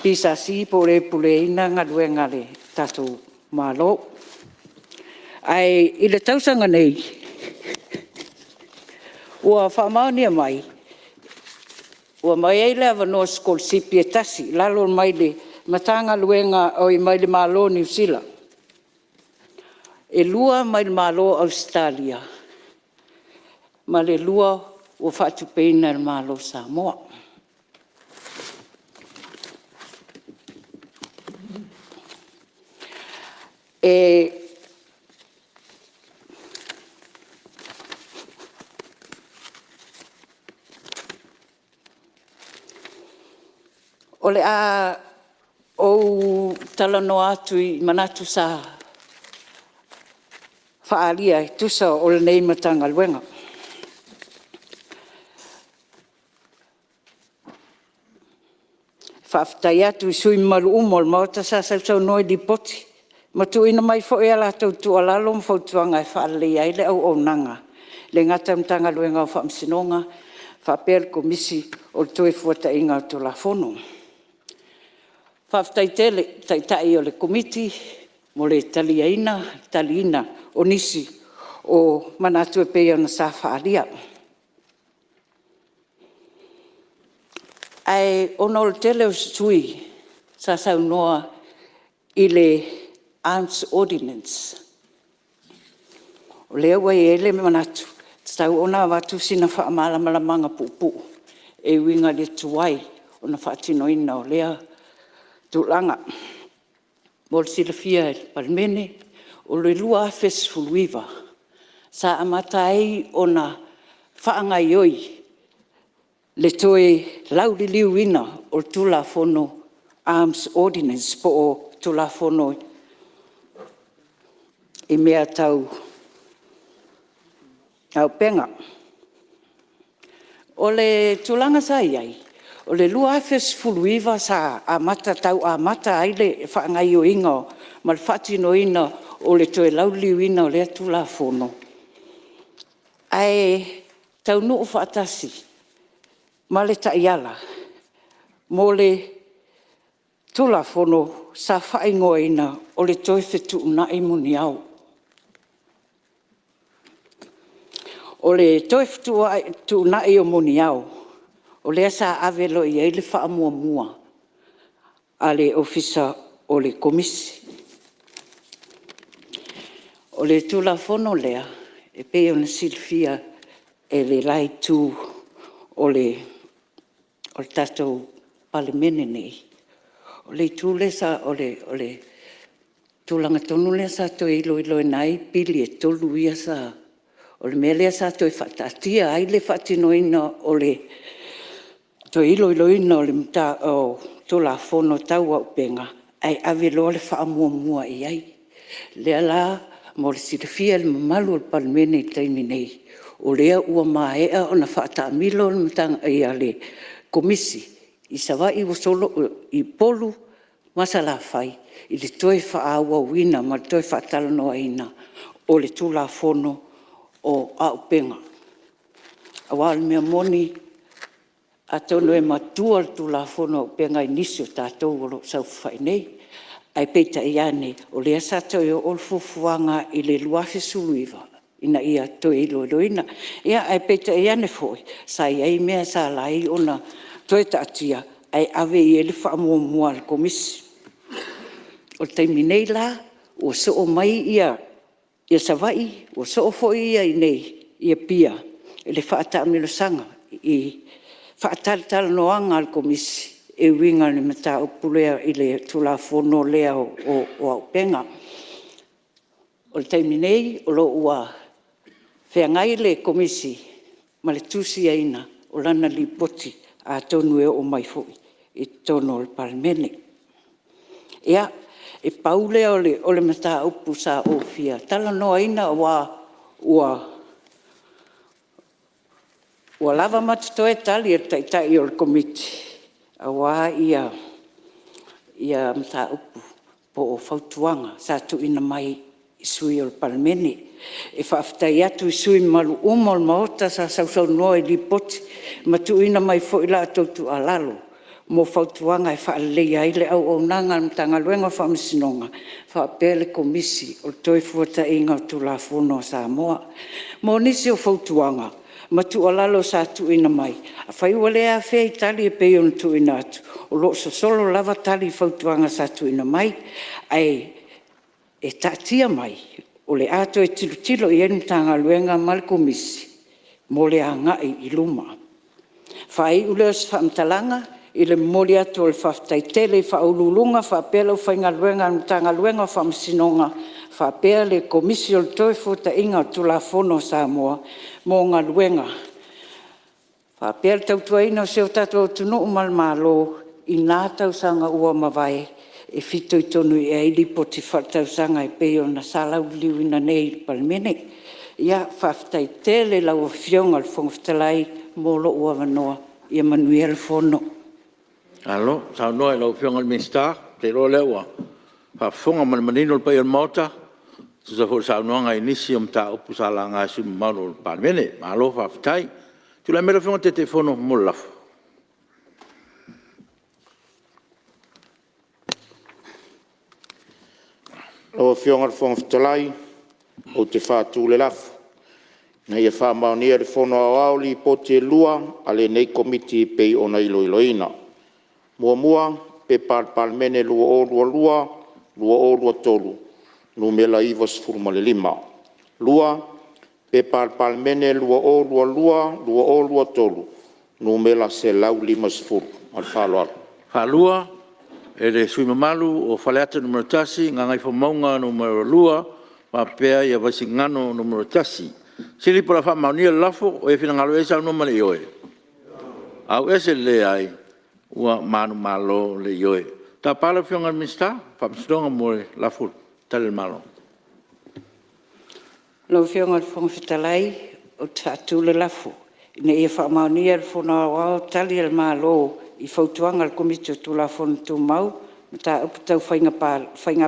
le PSC po o le puleaina galuega a le tatou Malo. Ae i le tausaga nei, ua faamaonia mai, ua aumai ai le avanoa sikolasipi e tasi i lalo mai le Matagaluega… mai le Malo o Niu Sila. E 2 mai le Malo o Ausetalia ma le 2 ua faatupeina e le Malo o Samoa. O le a ou talanoa atu i manatu sa faaalia e tusa o lenei Matagaluega. E Faafetai atu i sui usufono mamalu uma o le Maota sa sausaunoa i Lipoti ma tuuina mai foi a latou tuualalo ma fautuaga e faaleleia ai le auaunaga, e le gata i le Matagaluega o Faamasinoga faapea le Komisi o le Toefuataiga o Tulafono. Faafetai tele i le Taitai o le Komiti mo le taliina o nisi o manatu e pei ona sa faaalia. Ae ona o le tele o sui usufono sa saunoa i le Arms Ordinance, o lea ua i ai le manatu e tatau ona avatu sina faamalamalamaga puupuu e uiga i le tuai ona faatinoina o lea tulaga. Mo le silafia e le Palemene, o le 2019 sa amata ai ona faagaoioi le toe lauliliuina o le Tulafono Arms Ordinance po o Tulafono i mea tau Auupega. O le tulaga sa i ai, o le 2019 sa tau amata ai le faagaoioiga ma le faatinoina o le toe lauliliuina o lea Tulafono, ae taunuu faatasi ma le taiala mo le Tulafono sa faaigoaina o le Toe Fetuunai Muniao. O le Toe Fetuunai o Muniao, o lea sa ave loa i ai le faamuamua a le Ofisa o le Komisi. O le Tulafono lea e pei ona silafia e le la Itu o le tatou Palemene nei, o le tulaga tonu lea sa toe iloiloina ai pili e 3 ia sa… O le mea lea sa toe faataatia ai le faatinoina o le toe iloiloina o Tulafono Tau Auupega, ae ave loa le faamuamua i ai. O lea la mo le silafia e le mamalu o le Palemene i le taimi nei, o lea ua maea ona faataamilo le Komisi i Savaii i Upolu ma Salafai i le toe faaauauina ma le toe faatalanoaina o le Tulafono o Auupega. Aua o le mea moni, atonu e matua le Tulafono o Auupega i nisi o tatou o lo o saofafai nei, ae peitai ane, o lea sa toe oo le fuafuaga i le 2019 ina ia toe iloiloina. Ia ae peitai ane foi, sa i ai mea sa ala ai ona toe taatia ae ave i ai le faamuamua a le Komisi. O le taimi nei la, ua soo mai Savaii, ua soo foi i inei i Apia i le faataamilosaga i faatalatalanoaga a le Komisi e uiga i le mataupu lea i le Tulafono lea o Auupega. O le taimi nei o lo o ua feagai le Komisi ma le tusiaina o lana Lipoti, atonu e oo mai foi i totonu o le Palemene. Ia, e pau lea o le mataupu sa ou fia talanoaina aua ua lava ma totoe tali a le Taitai o le Komiti aua mataupu po o fautuaga sa tuuina mai i sui usufono o le Palemene. E faafetai atu i sui usufono mamalu uma o le Maota sa sausaunoa i Lipoti ma tuuina mai foi la outou tuualalo mo fautuaga e faaleleia ai le auaunaga a le Matagaluega o Faamasinoga faapea le Komisi o le Toefuataiga o Tulafono a Samoa. Mo nisi o fautuaga ma tuualalo sa tuuina mai, afai ua le afea i tali e pei ona tuuina atu, o lo o sosolo lava tali i fautuaga sa tuuina mai, ae taatia mai o le a toe tilotilo i ai le Matagaluega ma le Komisi mo le agai i luma. Faaiu lea o se faamatalaga i le momoli atu o le faafetai tele i Ofisa Sili o Pulega faapea le aufaigaluega a le Matagaluega o Faamasinoga faapea le Komisi o le Toefuataiga o Tulafono a Samoa mo galuega, faapea le tautuaina o si o tatou atunuu ma le Malo i na tausaga ua mavae e fitoitonu i ai Lipoti Faaletausaga e pei ona sa lauliliuina nei e le Palemene. Ia, faafetai tele i lau Afioga i le Fofoga Fetalai mo lou avanoa. Ia manuia le fono. Malo saunoa i lau Afioga i le Minisita. Ou te iloa o lea ua faafofoga ma le manino le paia o le Maota e tusa foi o saunoaga i nisi o mataupu sa laga e sui usufono mamalu o le Palemene. Malo faafetai. Tulai mai lau Afioga i le Taitaifono mo le lafo. Lau Afioga i le Fofoga Fetalai ou te faatu le lafo, Ina ia faamaonia e le Fono Aoao Lipoti e lua a lenei Komiti e pei ona iloiloina. 1. P.P.2022/2023 Nu.95. 2. P.P.2022/2023 Nu.150. Ma le faaaloalo. Faafetai i le sui usufono mamalu o Faleata 1, Gagaifomauga 2 faapea Vaisigano 1. O le fesili po o le a faamaonia le lafo, o e finagalo ai saunoa ma le ioe. Ioe. Ua manumalo le Ioe. Tapa lau Afioga i le Minisita o Faamasinoga mo le lafo o Tali a le Malo. Lau Afioga i le Fofoga Fetalai ou te faatu le lafo, Ina ia faamaonia e le Fono Aoao Tali a le Malo i Fautuaga a le Komiti o Tulafono Tumau, Mataupu Tau Faiga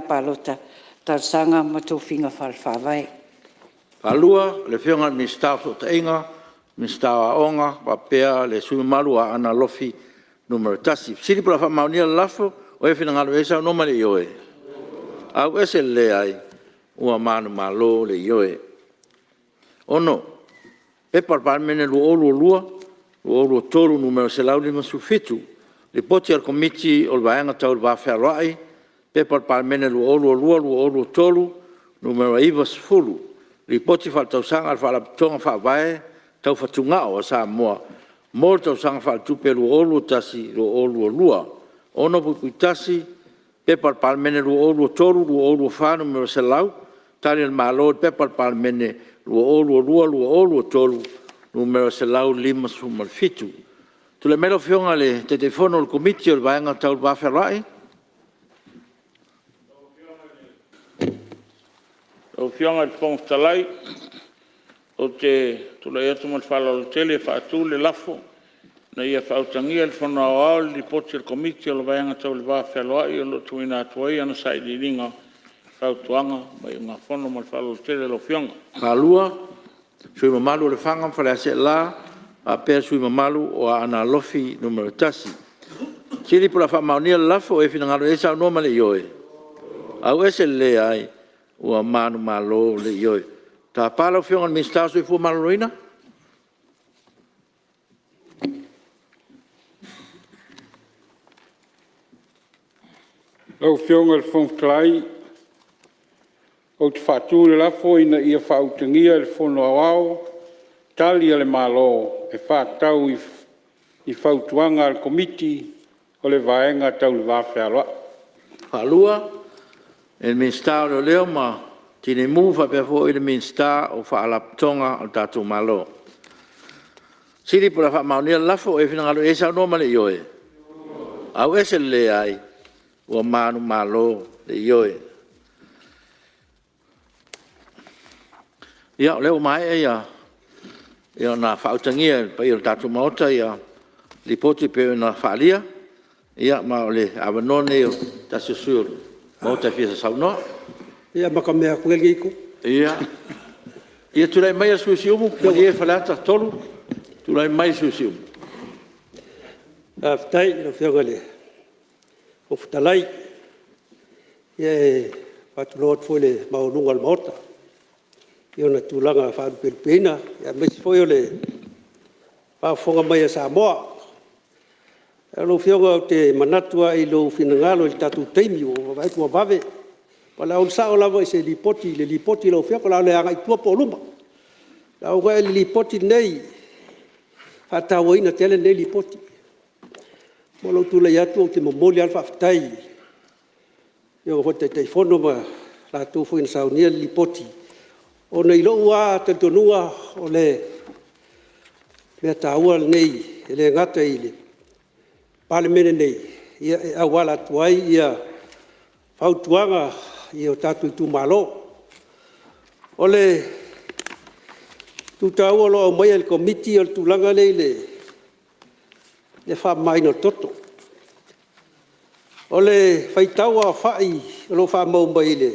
Palota, Talosaga ma Tofiga Faale-Faavae. Ia, o le a faagasolo le tatou galuega e tusa o le lafo ua faamaonia. O le fesili po o le a faamaonia le lafo, o e finagalo ai saunoa ma le ioe. Ioe. Ua manumalo le Ioe. 6. P.P.2022/2023 Nu.157, Lipoti a le Komiti o le Vaega Tau le Va Fealoai. P.P.2022/2023 Nu.90, Lipoti Faaletausaga a le Faalapotopotoga Faavae Tau Fatugao a Samoa mo le Tausaga Faaletupe 2021/2022. 6.1. P.P.2023/2024 Nu.100, Tali a le Malo i P.P.2022/2023 Nu.157. Tulai mai lau Afioga i le Taitaifono o le Komiti o le Vaega Tau le Va Fealoai. Lau Afioga i le Fofoga Fetalai ou te tulai atu ma le faaaloalo tele e faatu le lafo, Ina ia faautagia e le Fono Aoao le Lipoti a le Komiti o le Vaega Tau le Va Fealoai o lo o tuuina atu ai ana Sailiiliga, Fautuaga ma Iugafono. Ma le faaaloalo tele lau Afioga. 2. Sui usufono mamalu o Lefaga ma Faleaseela faapea le sui usufono mamalu o Aana Alofi 1. O le fesili po o le a faamaonia le lafo, o e finagalo ai saunoa ma le ioe. Ioe. Ua manumalo le Ioe. Tapa lau Afioga i le Minisita o le Soifua Maloloina. Lau Afioga i le Fofoga Fetalai ou te faatu le lafo, Ina ia faautagia e le Fono Aoao Tali a le Malo e faatatau i Fautuaga a le Komiti o le Vaega Tau le Va Fealoai. 2. E le Minisita o Leoleo ma Tinei Mu faapea foi le Minisita o Faalapotopotoga a le tatou Malo. O le fesili po o le a faamaonia le lafo, o e finagalo ai saunoa ma le ioe. Ioe. Ua manumalo le Ioe. Ia o lea ua maea ona faautagia e le paia o le tatou Maota Lipoti e pei ona faaalia. Ia ma o le avanoa lenei o se tasi o sui usufono o le Maota e fia saunoa. Ia e amatamea atu ia lenei itu. Ia tulai maia le sui usufono o Siumu. Malie Faleata 3, tulai mai le sui usufono o Siumu. Faafetai i lau Afioga i le Fofoga Fetalai. Ia e faatulou atu foi i le maualuga o le Maota i ona tulaga faalupelupeina aemaise foi o le faafofoga mai a Samoa. Lau Afioga ou te manatu lava i lou finagalo i le tatou taimi ua ou vaai atu ua vave. O le a ou alu sao lava i se Lipoti i le Lipoti lau Afioga, o le a ou le agai i tua po o luma. O le a ou agai i le Lipoti lenei, e faatauaina tele lenei Lipoti. Mo lou tulai atu ou te momoli lava le faafetai i le Afioga foi i le Taitaifono ma i latou foi na saunia le Lipoti, ona i lou lava talitonuga o le mea taua lenei e le gata i le Palemene nei, e auala atu ai fautuaga i o tatou itumalo. O le itu taua o lo o aumaia e le Komiti o le tulaga lea i le faamamaina o le toto. O le faitauaofai o lo o faamau mai i le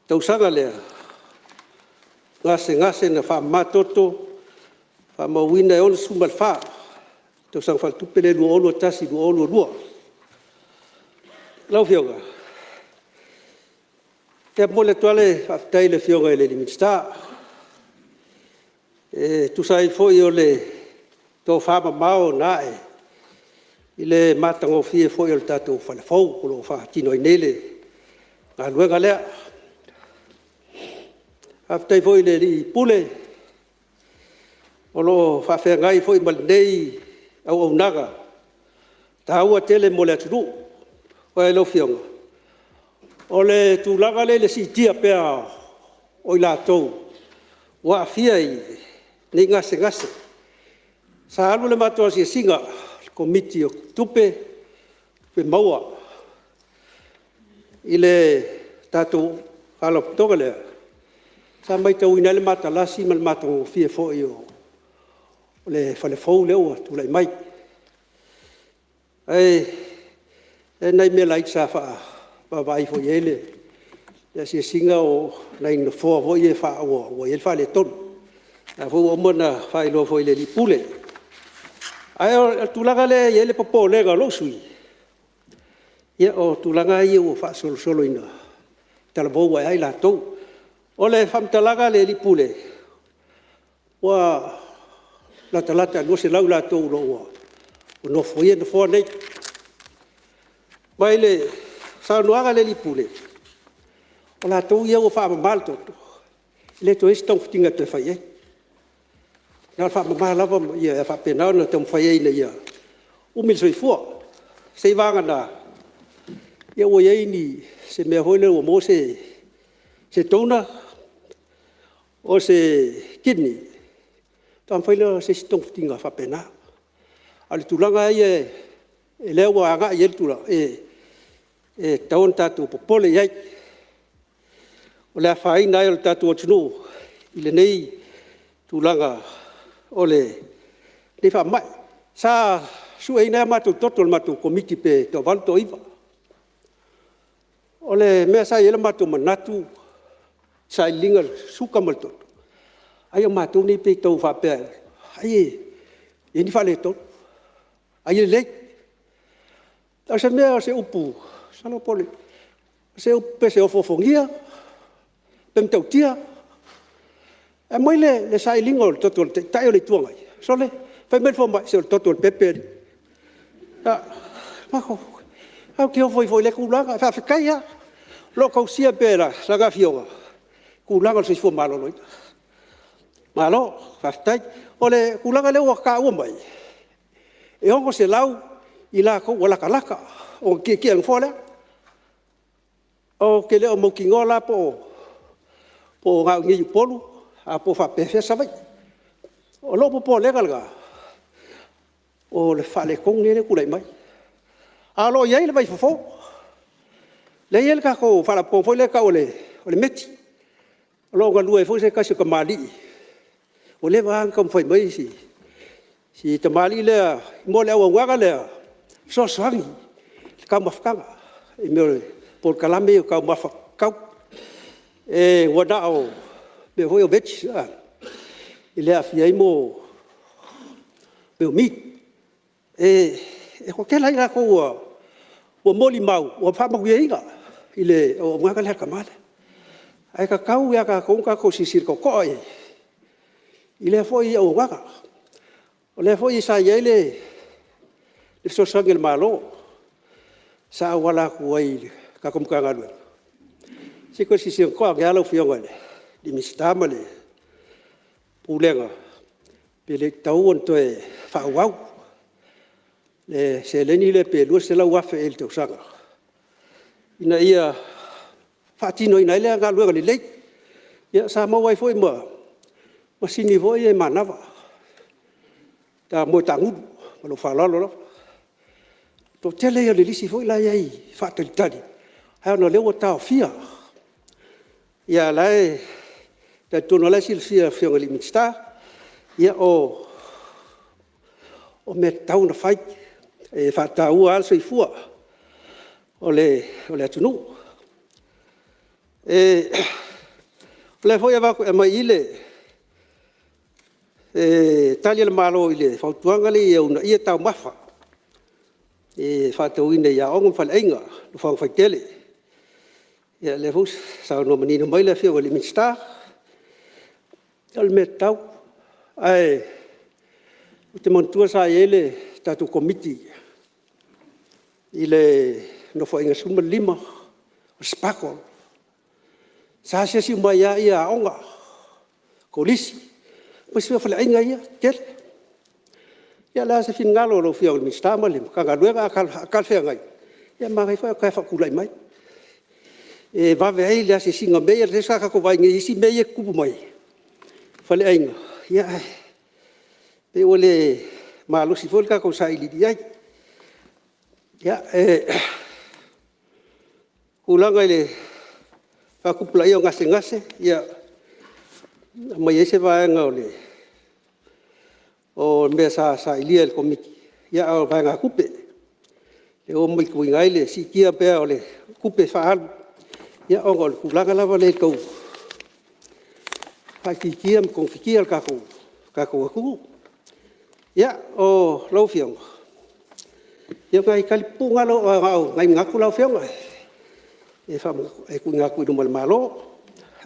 tausaga lea gasegase na faamamatoto, faamauina e 64 tausaga faaletupe lea 2021/2022. Lau Afioga, e momoli atu lava le faafetai i le Afioga i le Minisita e tusa ai foi o le tofamamao na a'e i le matagofie foi o le tatou fale fou o lo o faatino ai nei le galuega lea. Faafetai foi i le alii Pule o lo o faafeagai foi ma lenei auaunaga taua tele mo le atunuu. Aua lau Afioga, o le tulaga lea i le siitia pea o i latou ua aafia i nei gasegase, sa alu le matou asiasiga a le Komiti o Tupe Maua i le tatou Faalapotopotoga lea, sa maitauina ai le matalasi ma le matagofie foi o le fale fou lea ua tulai mai. Ae i ai nai mea laiti sa vaavaai foi i ai le asiasiga o nai nofoa foi ia ua i ai le faaletonu, o lena foi ua uma ona faailoa foi i le alii Pule. Ae o le tulaga lea e i ai le popolega o lou sui usufono, o tulaga lava ia ua faasolosolo ina talavou a'e lava i latou. O le faamatalaga a le alii Pule, ua latalata i le 200 i latou o lo o ua nofoia nofoa nei. Ma i le saunoaga a le alii Pule, o latou ia ua faamama le toto e le toe i ai se togafitiga e toe fai i ai, na o le faamama lava ma ia faapena ona taumafai ai ina ia umi le soifua. Seiavagana ua i ai se mea foi lea ua maua se donor o se kidney ona faatoa mafai lea o se isi togafitiga faapena. A o le tulaga lava ia lea ua agai i ai le tulaga, e tatau ona tatou popole i ai, o le afaina ai o le tatou atunuu i lenei tulaga o lenei faamai. Sa sueina ai o matou toto e le matou Komiti pe toavalu pe toaiva. O le mea sa i ai lo matou manatu i le sailiiliga o le suka ma le toto, ai o matou nei pei e tau faapea ai e i ai ni faaletonu, ai e lelei. A o se mea o se upu masalo po o se upu pe ofoofogia pe matautia. E aumai le sailiga o le toto o le Taitai o le Itu Agai, sole, fai mai le fomai, se o le toto o le pepe alii. Ou te ofo ai foi i lea tulaga, ae faafetai lava o lo o tausia pea e lana Afioga tulaga o le soifua maloloina. Malo faafetai. O le tulaga lea ua taua mai, e 600 i latou ua latalata ona tietie i le nofoa lea. Ou te le o mautinoa la po o na o i inei i Upolu ae po o faapefea Savaii. O lou popolega lena o le faaletonu lea e tulai mai, ae o lo o i ai le vaifofo, lea e i ai le tatou Faalapotopotoga foi lea e tau o le METI, o lo o galue ai foi se tasi o tamalii ua leva lava ona taumafai mai si tamalii lea mo le auaunaga lea e fesoasoani i le taumafataga i mea o polokalame ia o taumafa tatau. Ua na o mea foi ia o veges e le aafia ai mea o meat. E toatele lava i latou ua molimau ua faamanuiaina i le auaunaga lea a le tama lea. Ae tatau ia tatou ona tatou silasila totoa i ai i lea foi auaunaga. O lea foi sa i ai le fesoasoani a le Malo sa auala atu ai i le tatou Matagaluega, se i toe silasila totoa ane lava lau Afioga i le Minisita ma le Pulega pe le tatau ona toe faaauau le seleni lea pe $200,000 ea i le tausaga ina ia faatinoina ai lea galuega lelei. Ia sa maua ai foi ma masini foi ia manava, moe taagulu. Ma lou faaaloalo lava. O le toatele ia o le lisi foi la e i ai faatalitali ae ona o lea ua taofia. Ia a o la e talitonu lava o la e silafia e le Afioga i le Minisita, ia o mea e tatau ona fai, e faataua lava le soifua. o le atunuu. O lea foi e aumai i i le Tali a le Malo i le fautuaga lea ia uunaia taumafa e faatauina i aoga ma faleaiga i nofoaga faitele. Ia lea foi ua saunoa manino mai le Afioga i le Minisita, o le mea tatau. Ae ou te manatua sa i ai le tatou Komiti i le Nofoaiga XV o le SPAGHL, sa asiasi uma ai lava aoga, kolisi aemaise foi o faleaiga ia tetele. Ia o le a se finagalo o lau Afioga i le Minisita ma le Matagaluega, a talafeagai ia manaia foi ae toe faatulai mai e vave ai le asiasiga o mea ia lea sa tatou vaai nei i isi mea ia e tutupu mai faleaiga, ae pei ua le malosi foi le tatou sailiili i ai. Ia, o le tulaga i le faatupulaia o gasegase, ia, e aumai ai se vaega o mea sa sailia e le Komiti, a o vaegatupe lea ua matauina ai le siitia pea o tupe faaalu ona o le tulaga lava lea e tau faaitiitia ma togafitia le tatou atunuu. Ia, lau Afioga, ia o nai tali pupuu na, na o nai manatu lau Afioga e tuuina atu i luma o le Malo.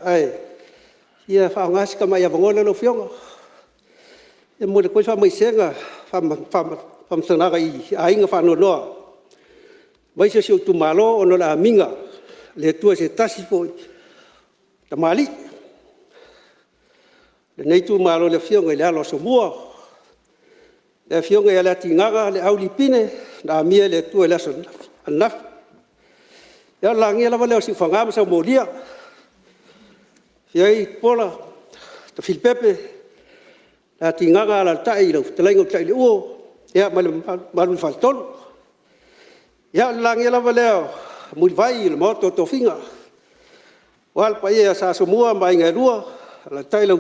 Ae fia faaaoga si tamai avanoa lea lau Afioga e momoli atu ai faamaisega ma faamaisega i aiga faanoanoa aemaise si ou itumalo ona o le amiga a le Atua i se tasi foi o tamalii o lenei itumalo le Afioga i le alo o Asomua, le Afioga ia Leatigaga Leau Lipine na amia e le Atua i le aso ananafi. Ia o le lagia lava lea o Siufaga ma Saumolia e afio ai Tupuola Tafilipepe, Leatigaga, alaalatai lau Fetalaiga Utaileuo ma le mamalu i le Faletolu. Ia o le lagia lava lea o Mulivai o le Maota o Tofiga aua le paia ia Sa Asomua ma Aiga e Lua, alaalatai lau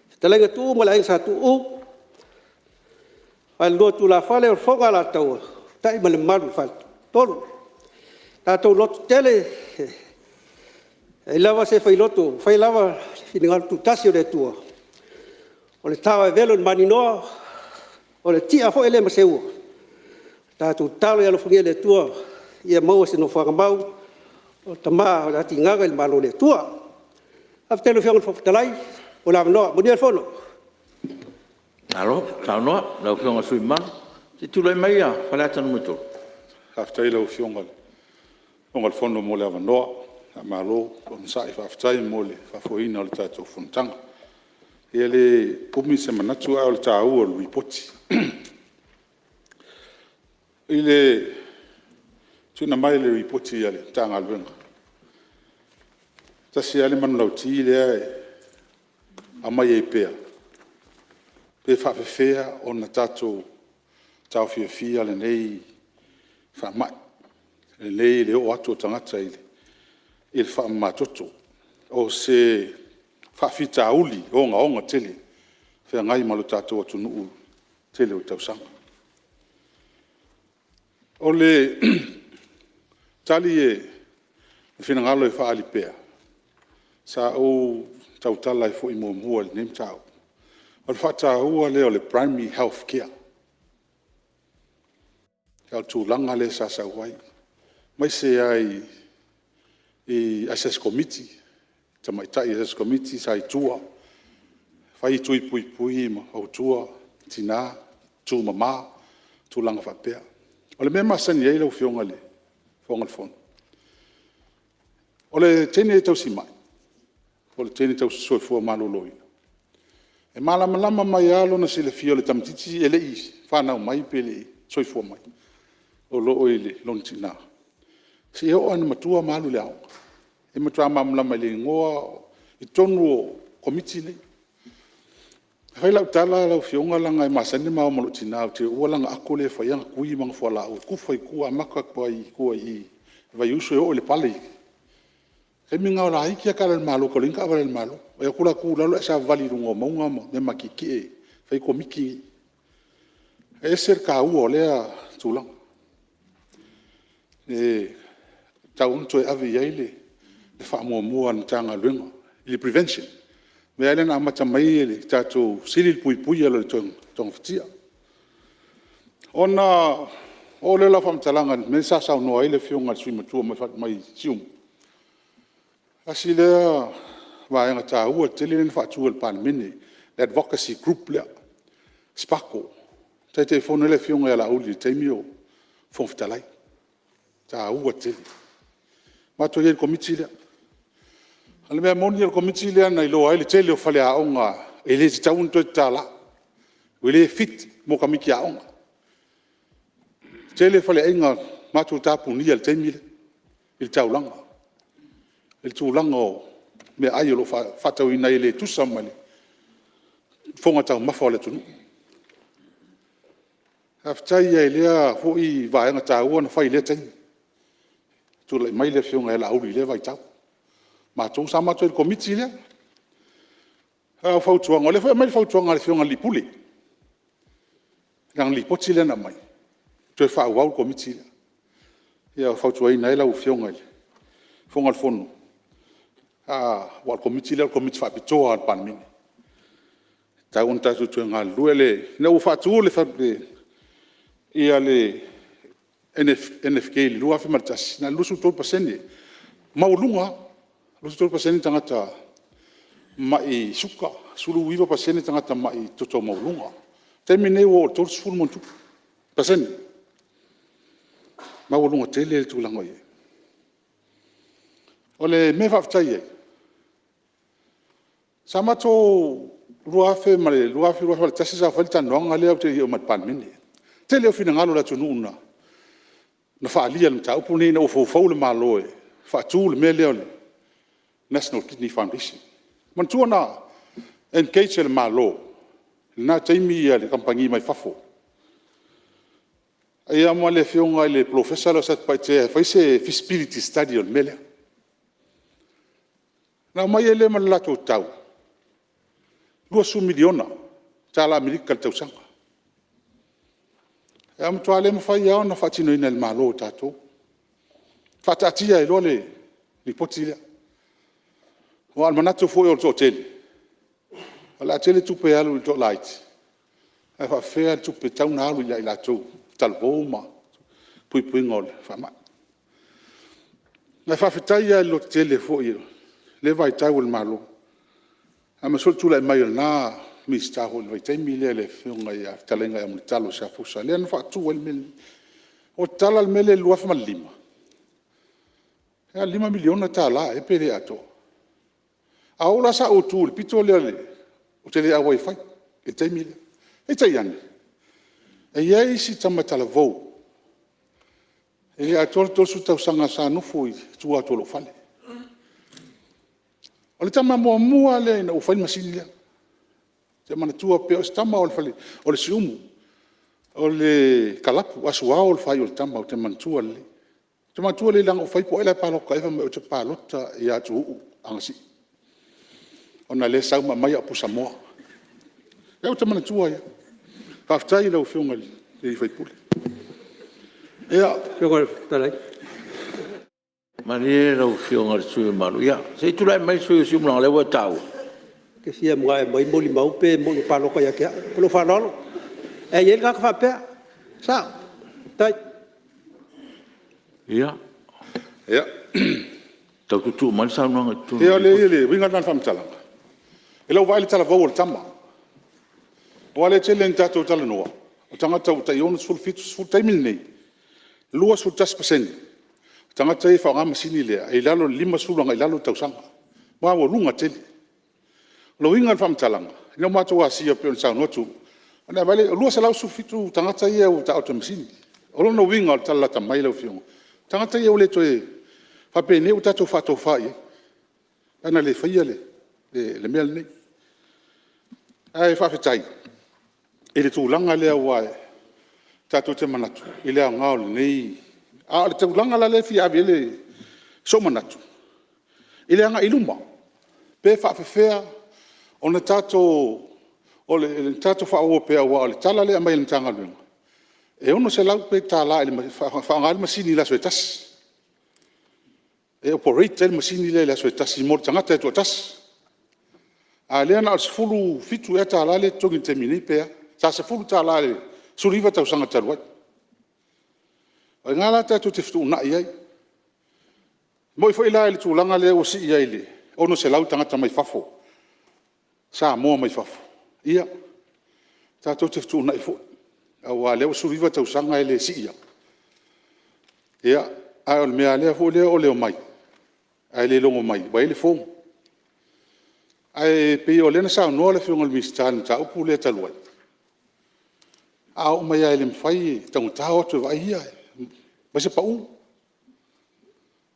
Fetalaiga Tuuu ma le Aiga Sa Tuuu, Falelua o Tulafale, o le Fofoga o le Alataua, Utai ma le mamalu i le Faletolu. Tatou lototele, e leai lava se failoto, e fai lava le finagalo tutasi o le Atua, o le tao e velo i le maninoa, o le ti'a foi e le ma seua. Tatou tatalo ia alofagia e le Atua ia maua se nofoaga mau o le tama o Leatigaga i le Malo o le Atua. Faafetai i lau Afioga i le Fofoga Fetalai mo le avanoa. Manuia le fono. Malo saunoa i lau Afioga i le sui usufono mamalu. Se i tulai mai Faleata 3. Faafetai i lau Afioga i le Fofoga o le Fono mo le avanoa. Faamalo onosai, faafetai mo le faafoeina o le tatou fonotaga. E le umi se manatu a o le taua o le Lipoti. I le tuuina mai o le Lipoti a le Matagaluega, e tasi lava le manulauti lea e aumai ai pea, pe faapefea ona tatou taofiofia lenei faamai, le oo atu o tagata i le faamamatoto. O se faafitauli ogaoga tele e feagai ma le tatou atunuu i le tele o tausaga. O le tali i finagalo e faaali pea, sa ou tautala ai foi muamua i lenei mataupu, o le faataua lea o le Primary Health Care. O le tulaga lea sa sau ai, aemaise lava i Asiasi Komiti, tamaitai Asiasi Komiti sa i tua, fai tui puipui ma fautua tina, tumama, tulaga faapea. O le mea e masani ai lau Afioga i le Fofoga o le Fono, o le teine tausimai po o le teine tausisoifua maloloina, e malamalama mai lava lona silafia o le tamaitiiti e le i fanau mai pe le i soifua mai o lo o i lona tina, seia oo lava ina matua ma alu i le aoga. E matua malamalama i le igoa i totonu o Komiti nei. E fai lau tala lau Afioga leaga e masani ona ma o ma lou tina ou te uua lana ato lea e fai ai ana tui ma ana fualaau e tufa i tua amata atu lava i tua i i Vaiusu e oo i Lepale. O le taimi lena o laiti lava taavale a le Malo talu ai nei taavale a le Malo. E o atu la tu i lalo ae savavali i luga o mauga ma mea matietie e fai ai Komiti nei. E ese le taua o lea tulaga. tatau ona toe ave i ai le faamuamua a le Matagaluega i le prevention. O le mea lava lea na amata mai ai le tatou sili le puipuia nai lo le togafitia. Ona oo lea o lau faamatalaga i le mea lea sa saunoa ai le Afioga i le sui usufono matua mai Siumu, tasi lea vaega taua tele lea na faatu e le Palemene, le Advocacy Group lea, SPAGHL, Taitaifono ai le Afioga ia Laauli i le taimi o Fofoga Fetalai, e taua tele. Matou i ai i le Komiti lea. O le mea moni o le Komiti lea na iloa ai le tele o faleaoga e le tatau ona toe tatala ua le fit mo tamaiti aoga. E tele faleaiga na matou tapunia i le taimi lea i le taulaga i le tulaga o meaai o lo o faatauina ai e le tusa ma le fofoga taumafa o le atunuu. Faafetai lava i lea foi vaega taua na fai i lea taimi, tulai mai le Afioga ia Laauli i lea vaitau. O matou sa matou i ai i le Komiti lea. A o fautuaga, o lea foi e aumai le fautuaga a le Afioga i le alii Pule i lana lipoti lea na aumai, e toe faaauau le Komiti lea. Ia e fautuaina ai lau Afioga i le Fofoga o le Fono, aua o le Komiti lea o le Komiti Faapitoa lava a le Palemene, e tatau ona tatou toe galulue. Ina ua faatu le NKF i le 2001, na o le 23% maualuga lava, 23% tagata mai suka, 19% tagata mai toto maualuga. O le taimi lenei ua oo i le 30+%, maualuga tele le tulaga o i ai. O le mea e faafetai ai, sa matou 2000-2001 sa fai le talanoaga lea ou te le i oo mai i le Palemene. Tele ia o finagalo o le atunuu na faaalia i le mataupu lenei ina ua foufou le Malo e faatu le mea lea o le National Kidney Foundation. Manatua na engage e le Malo i lena taimi le kamupani mai fafo ma le Afioga i le Polofesa lea o Satupaitea e fai se feasibility study o le mea lea. Na aumai ai lea ma le latou tau, $20 miliona tala Amerika i le tausaga. Ae matua le mafai lava ona faatinoina e le Malo o tatou. Faataatia ai loa le lipoti lea. Aua o le manatu foi o le toatele, o le a tele tupe alu i le toalaiti, ae faapefea le tupe e tatau ona alu ia i latou talavou ma puipuiga o le faamai. Ae faafetai lava i le lototele foi i lea vaitau o le Malo, aemaise foi le tulai mai o lena Minisita foi i le vaitaimi lea le Afioga ia Fetalaiga ia Mulitalo Siafausa lea na faatu ai le mea lenei. Ua tatala le mea lea i le 2005, na o le $5 miliona tala ea pe le atoa. Ae o au la sa ou tu i le pito lea ou te le auai e fai i le taimi lea. Peitai ane, e i ai si tama talavou e le atoa le 30 tausaga sa nofo i tua atu o lou fale. O le tama muamua lava lea ina ua fai le masini lea, ou te manatua pea o si tama o le Siumu, o le Kalapu o Asuao le faaiu o le tama ou te manatua lelei. Ou te manatua lelei leaga ou fai atu o ai la e palota i ai, fai mai ou te palota ia Tuuu Anasii ona o lea e sau ma aumai au pusamoa. O lea ou te manatua ai lava. Faafetai i lau Afioga i le sui usufono. Malie lau Afioga i le sui usufono mamalu, se i tulai mai le sui usufono mo Siumu leaga o lea ua e taua. Ou te fia aumai molimau pe moni na palota ia te au. Ma lou faaaloalo. Ae i ai le tagata faapea, e sao. Faafetai. Ia, tau tuutuu mai le saunoaga i totonu o le Ia, leai o le uiga lena o le faamatalaga, i lau vaai i le talavou o le tama, aua o lea e tele ina tatou talanoa o tagata ua tai 60, 70. O le taimi lenei, e 21% o tagata ia e faaaoga le masini lea e i lalo o le 50 agai i lalo tausaga, maualuga tele. O le uiga o le faamatalaga, ina ua matou asia pei ona saunoa Tuuu, ona e vaai laia, e 217 tagata ia ua taooto i le masini. O lona uiga o le tala lata mai lau Afioga, o tagata ia ua le toe faapenei ua tatou faatofa i ai pe ana le faia le mea lenei. Ae faafetai i le tulaga lea aua tatou te manatu i le aoga o lenei… A o le tulaga la lea e fia ave i ai sou manatu i le agai i luma, pe faapefea ona tatou faaauaua pea aua o le tala lea e aumai e le Matagaluega e $600 pe $1 e faaaoga ai le masini i le aso e tasi. e operate ai le masini lea i le aso e tasi mo le tagata e toatasi. A o lea na o le $17 ea lea e totogi i le taimi nei pe a. Sa $10 i le 19 tausaga talu ai. O i ina la tatou te fetuunai ai. E moni foi la i le tulaga lea ua sii ai i le 600 tagata mai fafo, Samoa mai fafo, ia, tatou te fetuunai foi aua o lea ua 19 tausaga e le siia, a o le mea lava lea o le omai ae le logo mai ua i ai le form. Ae pei o lea na saunoa le Afioga i le Minisita i le mataupu lea talu ai, a oo mai lava e le mafai e taugata o atu e vaai ia, e aumai se pau.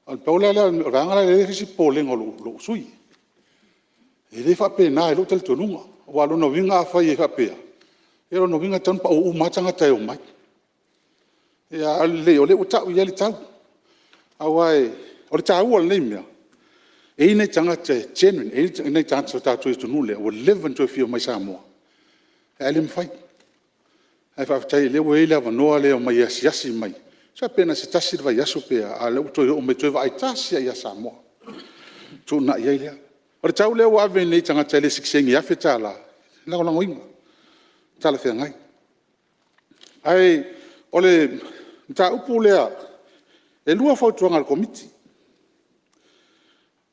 Na pau la lea o le vaega lea e i ai si popolega o lou sui usufono. E le faapena i lou talitonuga. Aua o lona uiga afai e faapea, ia o lona uiga e tatau ona pau uma lava tagata e omai. A o lea ua tau i ai le tau. Aua o le taua o lenei mea, e i ai nai tagata e genuine, e i ai nai tagata o tatou i atunuu ia ua leva ona toe fia omai i Samoa ae le mafai. Ae faafetai o lea ua i ai le avanoa lea e omai e asiasi mai, tusa pe na o se tasi le vaiaso pe a, a o lea ua toe oo mai e toe vaai tasi lava ia Samoa ona fetuunai ai lea. O le tau lea ua ave nei i tagata e le sitiseni e $1,000, e lagolagoina, e talafeagai. Ae o le mataupu lea, e 2 fautuaga a le Komiti.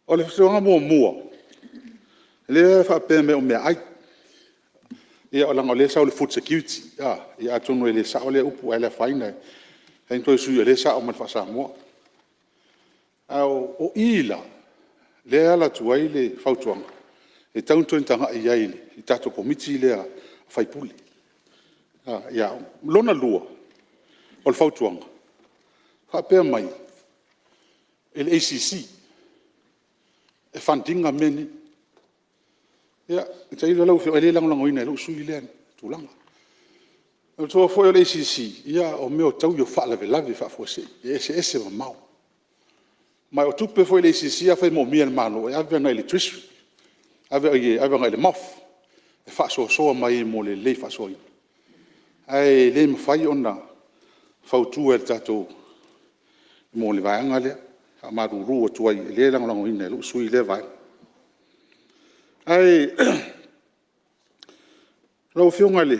O le fautuaga muamua, lea e faapea mai o meaai, ia leaga o lea e sau i le food security ia atonu e le sao lea upu ae le afaina e mafai ona toe sui o lea e sao ma le faa-Samoa. A o i la lea e ala atu ai le fautuaga, e tatau ona toe tagai i ai i le tatou Komiti lea a sui usufono i aoga. Lona lua o le fautuaga, faapea mai i le ACC e fund ina mea nei. Ia tailo lau Afioga, e le lagolagoina e lou sui usufono lea tulaga. Manatua foi o le ACC, o mea o taui o faalavelave faafuasei, e eseese mamao. Ma o tupe foi a le ACC afai e moomia e le Malo, e ave agai i le Treasury, ave agai i le MOF e faasoasoa mai ai mo le lelei faasoaina. Ae le mafai ona fautua e le tatou mo le vaega lea. E faamalulu atu ai, e le lagolagoina e lou sui usufono lea vaega. Ae lau Afioga i le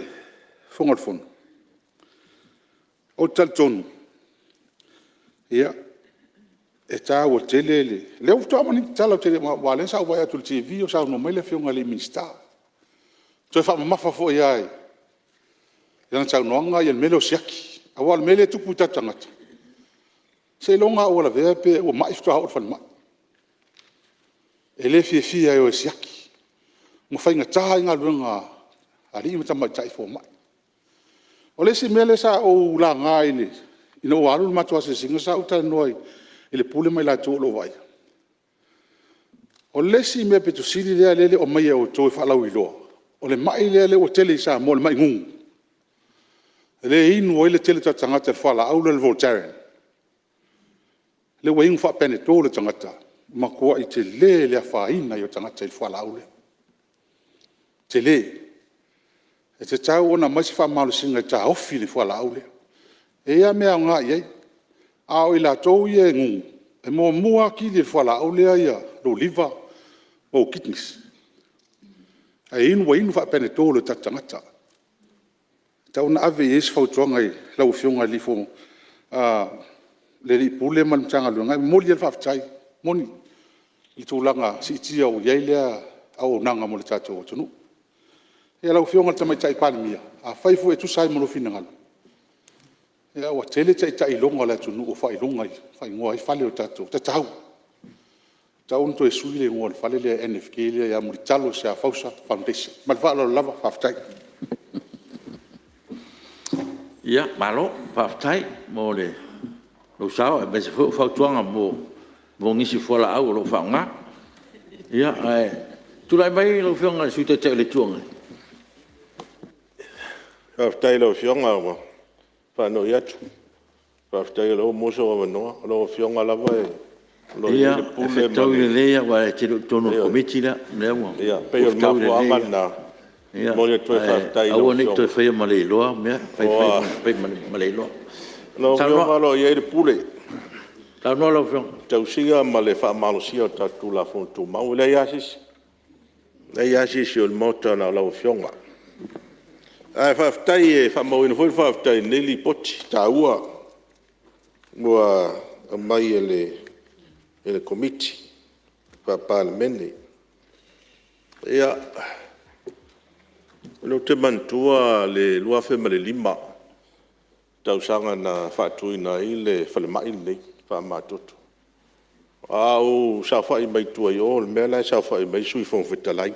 Fofoga o le Fono, ou te talitonu e taua tele le… O lea faatoa uma nei ona tatala aua o lea sa ou vaai atu i le TV o saunoa mai le Afioga i le Minisita, toe faamamafa foi lava i lana saunoaga le mea lea o le siaki. Aua o le mea lea e tupu i tatou tagata, seiloga lava ua lavea pe ua mai faatoa oo i le falemai. E le fiafia e o e siaki ma faigata ai galuega a alii ma tamaitai fomai. O le isi mea lea sa ou laga ina ua alu le matou asiasiga sa ou talanoa i le Pule ma i latou o lo o vaaia, o le isi mea aupito sili lea e le o aumaia e outou e faalauiloa, o le mai lea ua tele i Samoa le mai gugu, lea e inu ai le tele o tatou tagata i le fualaau lea o le voltaren, lea ua inu faa-panadol e tagata, ua matuai tele le afaina ai o tagata i le fualaau lea. Tele. E tatau ona aumai se faamalosiga e taofi le fualaau lea. E i ai lava mea e aoga i ai, a o i latou ia e gugu, e muamua lava kili e le fualaau lea lou liver ma ou kidneys, ae ua inu faa-panadol e o tatou tagata. E tatau ona ave i ai se fautuaga i lau Afioga i le Ofisa Sili o Pulega ma le Matagaluega. E momoli lava le faafetai, e moni i le tulaga siitia ua i ai lea auaunaga mo le tatou atunuu. Ia lau Afioga i le Tamaitai Palemia, afai foi e tusa ai ma lou finagalo, ia ua tele Taitai iloga o le atunuu ua faaigoa ai fale o tatou, tatau, tatau ona toe sui le igoa o le fale lea NKF ia Mulitalo Siafausa Foundation. Ma le faaaloalo lava, faafetai. Ia malo faafetai mo lou sao aemaise foi o fautuaga mo nisi o fualaau o lo o faaaoga. Ia ae tulai mai lau Afioga i le Sui Taitai o le Itu Agai. Faafetai i lau Afioga, ua faanoi atu, faafetai o lea ua maua sou avanoa. O lau Afioga lava o lo o i ai le pule ma le… Ia e fetaui lelei lava aua e te le o i totonu o le Komiti lea. O lea ua E pei o le fetaui mafuaaga lena e momoli atu ai le faafetai lelei. Ae aua ne i toe faia ma leiloa mea, fai ma le iloa. Lau Afioga o lo o i ai le pule Tausiga ma le faamalosia o tatou Tulafono Tumau, e leai lava se isi, e leai lava se isi o le Maota na o lau Afioga. Ae faafetai, e faamauina foi le faafetai i lenei Lipoti taua ua aumai e le Komiti Faa-Palemene. Ia, o lea ou te manatua le 2005, tausaga na faatuina ai le falemai lenei faamamatoto, a o ou saofai mai tua i o i le mea la e saofai mai ai le Sui Fofoga Fetalai,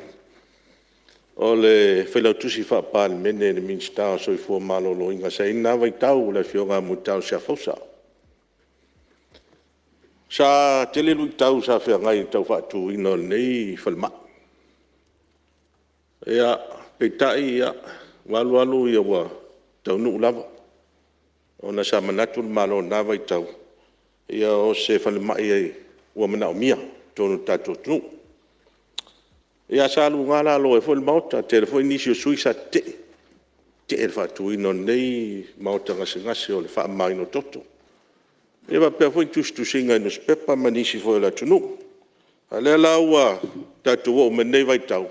o le Failautusi Faa-Palemene i le Minisita o le Soifua Maloloina sa i ai i lena vaitau, le Afioga ia Mulitalo Siafausa. Sa tele luitau sa feagai i le tau faatuina o lenei falemai. Ia, peitai ua alu alu ua taunuu lava ona sa manatu le Malo i lena vaitau, o se falemai ua manaomia i totonu o le tatou atunuu. Ia sa luga lalo ai foi le Maota, toatele foi nisi o sui usufono sa tetee, tetee i le faatuina o lenei maota gasegase o le faamamaina o toto. Ia faapea foi tusitusiga i nusipepa ma nisi foi o le atunuu. A o lea la ua tatou oo mai lenei vaitau,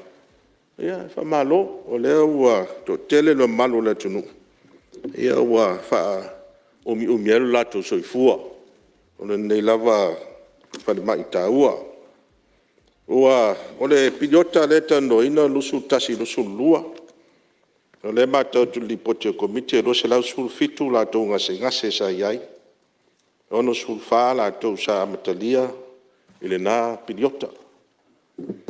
ia faamalo o lea ua toatele le mamalu o le atunuu ua faaumiumi ai lo latou soifua ona o lenei lava falemai taua. O le piriota lea e talanoaina o le 2021/2022, o lea e matau atu i le Lipoti a le Komiti e 217 latou gasegase sa i ai, 64 latou sa amatalia i lena piriota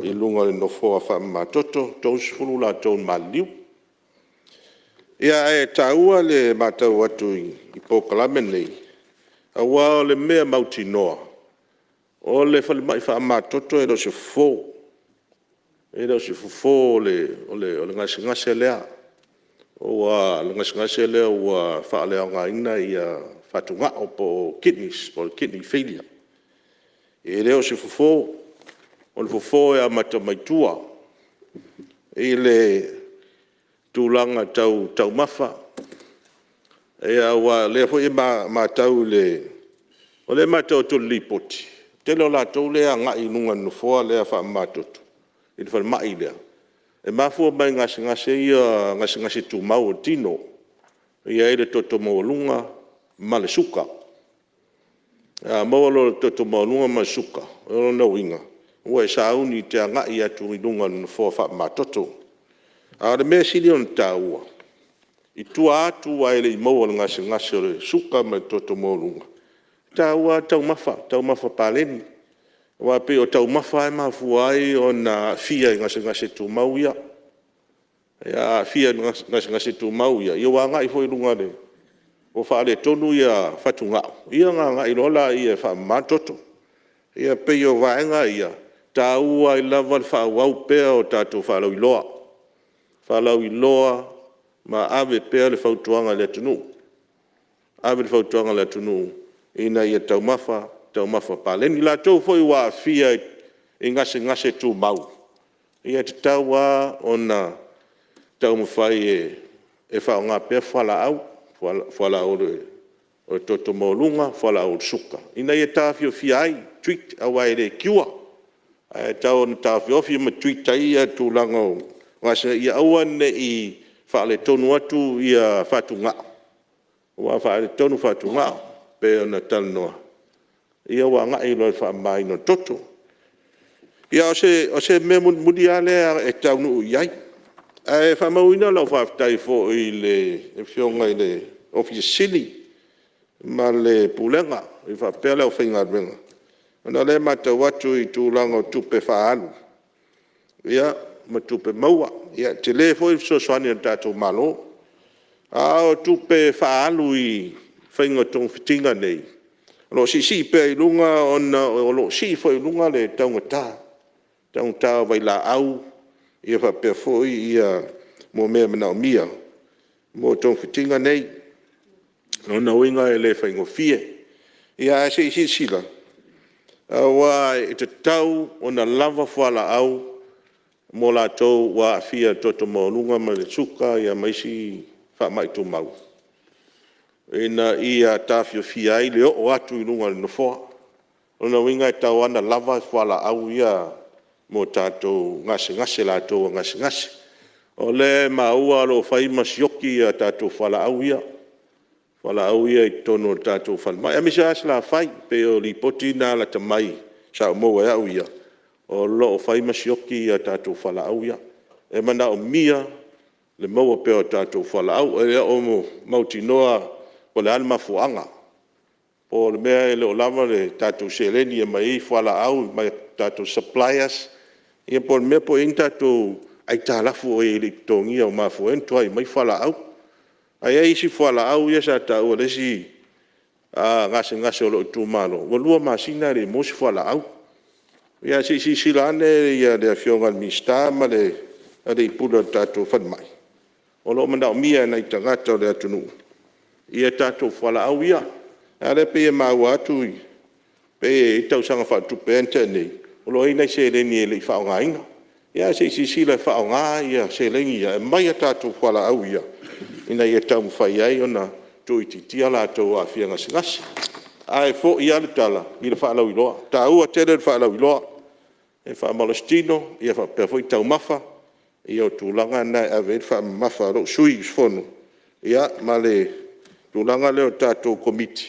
i luga o le nofoa faamamatoto, 30 latou na maliliu. Ia, ae taua le matau atu i polokalame nei, aua o le mea mautinoa, o le falemai faamamatoto e le o se fofo. E le o se fofo o le gasegase lea. O le gasegase lea ua faaleaogaina fatugao po o kidneys po o le kidney failure. E le o se fofo, o le fofo e amata mai tua i le tulaga tau taumafa, aua o lea foi e matau i le atu i le Lipoti, o le tele o latou lea e agai i luga i le nofoa lea faamamatoto i le falemai lea, e mafua mai i gasegase ia o gasegase tumau o le tino, e i ai le toto maualuga ma le suka. A maua loa i le toto maualuga ma le suka, o lona uiga ua e sauni e te agai atu i luga o le nofoa faamamatoto. A o le mea e sili ona taua, i tua atu ae le i maua i le gasegase o le suka ma le toto maualuga, e taua lava taumafa, taumafa paleni. Aua e pei o taumafa lava e mafua ai ona aafia i gasegase tumau ia. A aafia i gasegase tumau ia, ua agai foi i luga ua faaletonu fatugao, ia ona agai loa lea e faamama le toto. Ia pei o vaega ia, e taua ai lava le faaauau pea o tatou faalauiloa, faalauiloa ma ave pea le fautuaga i le atunuu, ave le fautuaga i le atunuu ina ia taumafa, taumafa paleni. O latou foi ua aafia i gasegase tumau, e tatau lava ona taumafai e faaaoga pea fualaau, fualaau o le toto maualuga, fualaau o le suka, ina ia taofiofia ai, treat aua e le cure. Ae tau ina taofiofi ma treat ai tulaga o gasegase ia aua ne i faaletonu atu fatugao, aua a faaletonu fatugao pei ona talanoa, ia ua agai loa i le faamamaina o le toto. Ia, o se mea mulimuli lava lea e taunuu i ai, ae faamauina lau faafetai foi i le Afioga i le Ofisa Sili o Pulega ma le Pulega faapea le aufaigaluega, ona o lea e matau atu i tulaga o tupe faaalu ma tupe maua. Ia e tele foi le fesoasoani a le tatou Malo. A o tupe faaalu i le faiga o togafitiga nei, o lo o siisii pea i luga ona o lo o sii foi i luga le taugata, taugata o vailaau faapea foi mea e manaomia mo togafitiga nei. O lona uiga e le faigofie. Ae se i silasila, aua e tatau ona lava fualaau mo latou ua aafia i le toto maualuga ma le suka ma isi faamai tumau, ina ia taofiofia ai le oo atu i luga o le nofoa. O lona uiga e tatau lava ona lava fualaau ia mo tatou gasegase, latou ua gasegase. O lea e maua o lo o fai ma sioki a tatou fualaau ia i totonu o le tatou falemai, aemaise lava Salafai. E pei o lipoti na lata mai sa ou maua e au ia, o lo o fai ma sioki a tatou fualaau ia. E manaomia le maua pea o tatou fualaau. E le o mautinoa po o le a le mafuaaga, po o le mea e le o lava le tatou seleni e aumai ai fualaau mai tatou suppliers, ia po o le mea po o i ai ni tatou aitalafu o i ai e le i totogia ua mafua ai ona tuai mai fualaau. Ae i ai isi fualaau ia sa taua e le isi gasegase o lou itumalo, ua 2 masina e le i maua se fualaau. Ia se i silasila ane le Afioga i le Minisita ma le alii Pule o le tatou Falemai, o lo o manaomia e nai tagata o le atunuu ia tatou fualaau ia. A o lea e pei e maua atu pei e i ai le tausaga faaletupe ea na tea nei, o lo o i ai nai seleni e le i faaaogaina. Ia ae se i silasila e faaaoga seleni ia e aumai a tatou fualaau ia ina ia taumafai ai ona tuuitiitia latou ua aafia i gasegase. Ae foi lava le tala i le faalauiloa, e taua tele le faalauiloa e faamalositino faapea foi taumafa. Ia o tulaga na e ave i ai le faamamafa a lou sui usufono ma le tulaga lea o le tatou Komiti,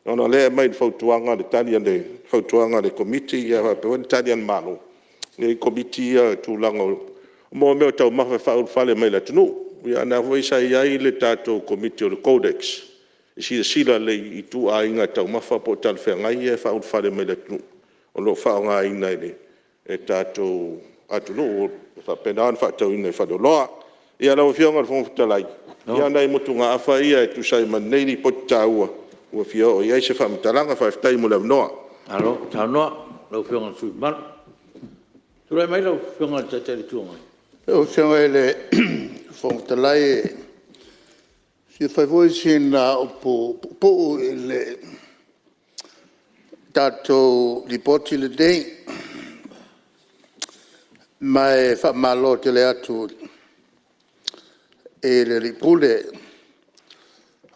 ona o lea e aumai i le fautuaga le tali a le fautuaga a le Komiti faapea foi le Tali a le Malo e i ai Komiti ia i le tulaga o mea o taumafa e faaulufale mai i le atunuu. Ia o lena foi sa i ai le tatou Komiti o le CODEX e silasila lelei i ituaiga taumafa po o talafeagai ia e faaulufale mai i le atunuu o lo o faaaogaina e le tatou atunuu e faapena ona faatauina i faleoloa. Ia lau Afioga i le Fofoga Fetalai, ia o nai motugaafa ia e tusa ai ma lenei Lipoti taua ua fia oo i ai se faamatalaga. Faafetai mo le avanoa. Malo saunoa i lau Afioga i le sui usufono mamalu. Tulai mai lau Afioga i le Taitai o le Itu Agai. Lau Afioga i le Fofoga Fetalai e fia fai foi sina upu puupuu i le tatou Lipoti lenei. Ma e faamalo tele atu i le Alii Pule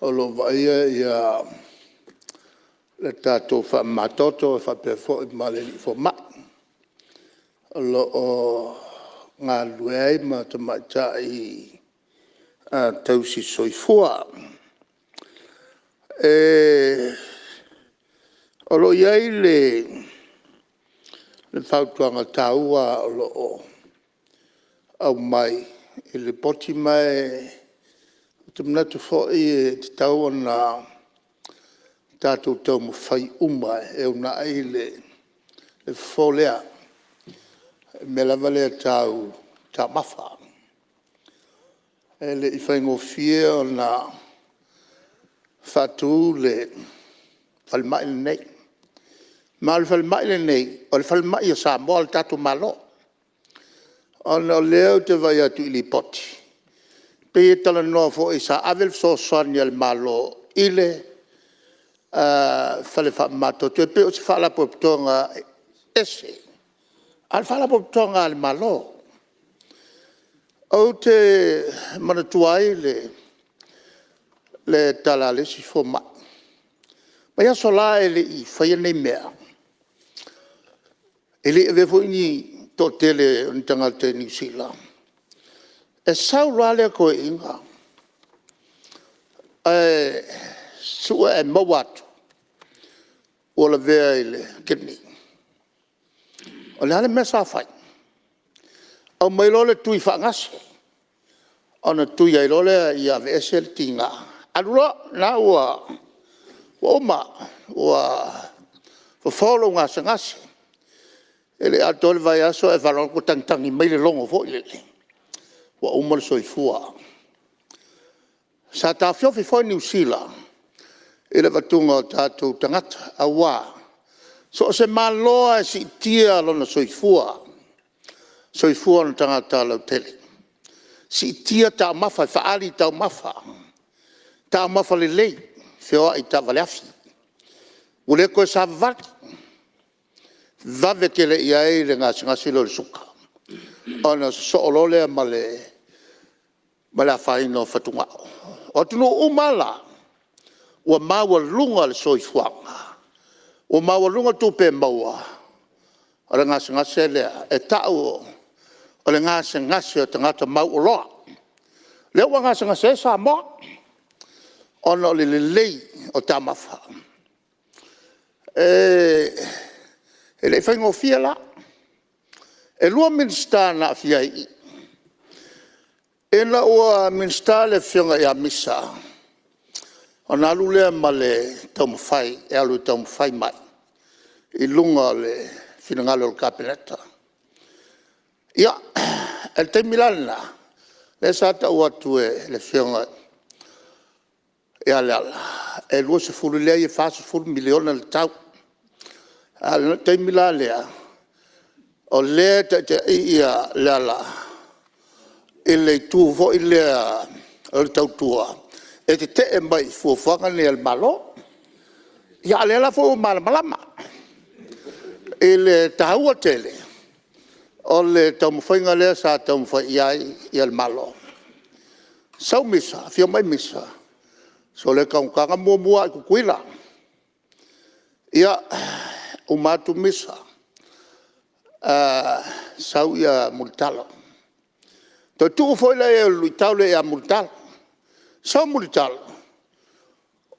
o lo o vaaia le tatou faamamatoto e faapea foi ma le alii fomai o lo o galulue ai ma tamaitai tausisoifua. O lo o i ai le fautuaga taua o lo o aumai i le Lipoti ma ou te manatu foi e tatau ona tatou taumafai uma e uunai le fofo lea, le mea lava lea tau taumafa. E le i faigofie ona faatu le falemai lenei, ma o le falemai lenei o le falemai a Samoa le tatou Malo. Ona o lea ou te vaai atu i Lipoti e pei e talanoa foi sa ave le fesoasoani a le Malo i le fale faamamatoto e pei o se faalapotopotoga ese, a o le Faalapotopotoga a le Malo. Ou te manatua ai le tala a le isi fomai, mai aso la ae le i faia nei mea, e le i avea foi le toatele o ni tagata i Niu Sila. E sau loa lava le toeaina ae sue ae maua atu ua lavea i le kidney. O le a le mea sa fai? Aumai loa le tui faagase ona tui ai loa lea ia aveese le tiga, alu loa, o lena ua uma, ua fofo lou gasegase. E le i atoa le vaiaso ae faalogo atu ua tagitagi mai le logo foi lele ua uma le soifua. Sa taofiofi foi Niu Sila i le avatuga o tatou tagata aua so o se Malo lava e siitia lona soifua, soifua ona tagata lautele, siitia taumafa e faaali i taumafa, taumafa lelei, feoai i taavale afi, ua le toe savavali, vave tele i ai le gasegase lea o le suka ona sosoo loa lea ma le afaina o fatugao. O atunuu uma lava la ua maualuga le soifuaga, Ua maualuga tupe e maua o le gasegase lea e tau o le gasegase o tagata mauoloa. Lea ua gasegase ai Samoa ona o le lelei o taumafa. E le i faigofie la. E 2 Minisita na aafia ai i i. Ina ua Minisita le Afioga ia Misa ona alu lea ma le taumafai e alu e taumafai mai i luga o le finagalo o le Kapeneta. Ia, o le taimi la lena lea sa tau atu e le Afioga ia Leala e 20, leai e $40 miliona le tau. A o le taimi la lea o lea e taitai Leala i le itu foi lea o le tautua e tetee mai i fuafuaga nei a le Malo. A o lea la foi ua malamalama i le taua tele o le taumafaiga lea sa taumafai i ai le Malo. Sau Misa, afio mai Misa, sole, e taugata. Na muamua lava i Tutuila. Ia, uma atu Misa, sau Mulitalo. Toe tuu foi lea i ai o le luitau lea ia Mulitalo. Sau Mulitalo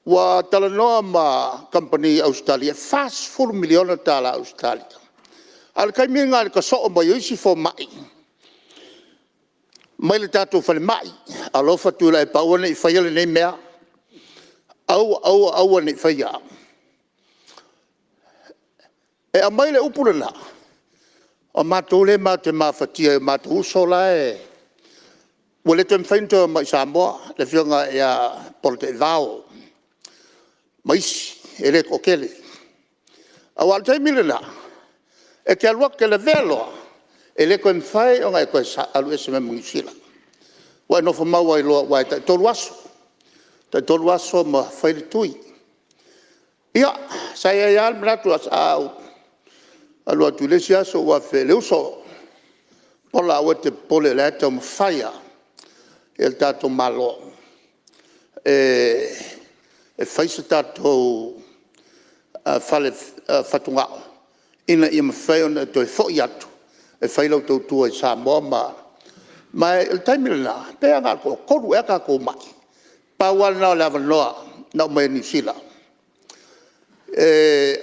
ua talanoa ma kamupani i Ausetalia e $40 miliona tala Ausetalia. A o le taimi lena i le tasoo mai o isi fomai mai le tatou falemai, alofa Tuilaepa aua ne i faia lenei mea, aua, aua, aua ne i faia. E aumai le upu lena, o matou lea matou te mafatia i o matou uso la ua le toe mafai ona toe omai i Samoa, le Afioga ia Polataivao ma isi, e le toatele. Aua o le taimi lena, e te alu atu e te lavea loa, e le toe mafai ona e toe alu ese mai ma Niu Sila. Ua e nofo mau ai loa aua e tai-tolu aso, tai-tolu aso ma fai le tui. Ia, sa i ai lava le manatu a ou alu atu i le isi aso ou afe i le uso, Pola aua e te popole o la e taumafai lava le tatou Malo e fai se tatou fale fatugao ina ia mafai ona e toe foi atu e fai lau tautua i Samoa ma… Ma o le taimi lena, pe na o le toatolu ea tatou mai. Pau lava lena o le avanoa na aumai e Niu Sila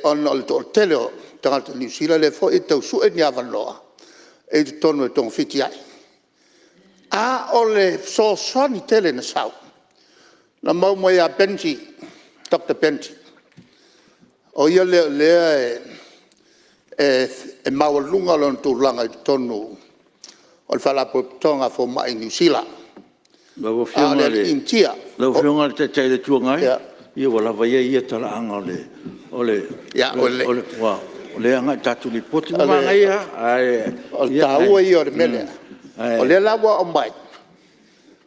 ona o le toatele o tagata Niu Sila lea foi e tau sue ni avanoa e i totonu e togafiti ai. A o le fesoasoani tele na sau, na maua mai ia Benji, Dr Benji, o ia lea o lea e maualuga lona tulaga i totonu o le Faalapotopotoga a Fomai i Niu Sila, a o le alii Initia. Lau Afioga i le Taitai o le Itu Agai, ia ua lava ia ia talaaga o le… O lea e agai i le tatou Lipoti. Ua manaia lava ae… O le taua ia o le mea lea, o lea la ua aumai,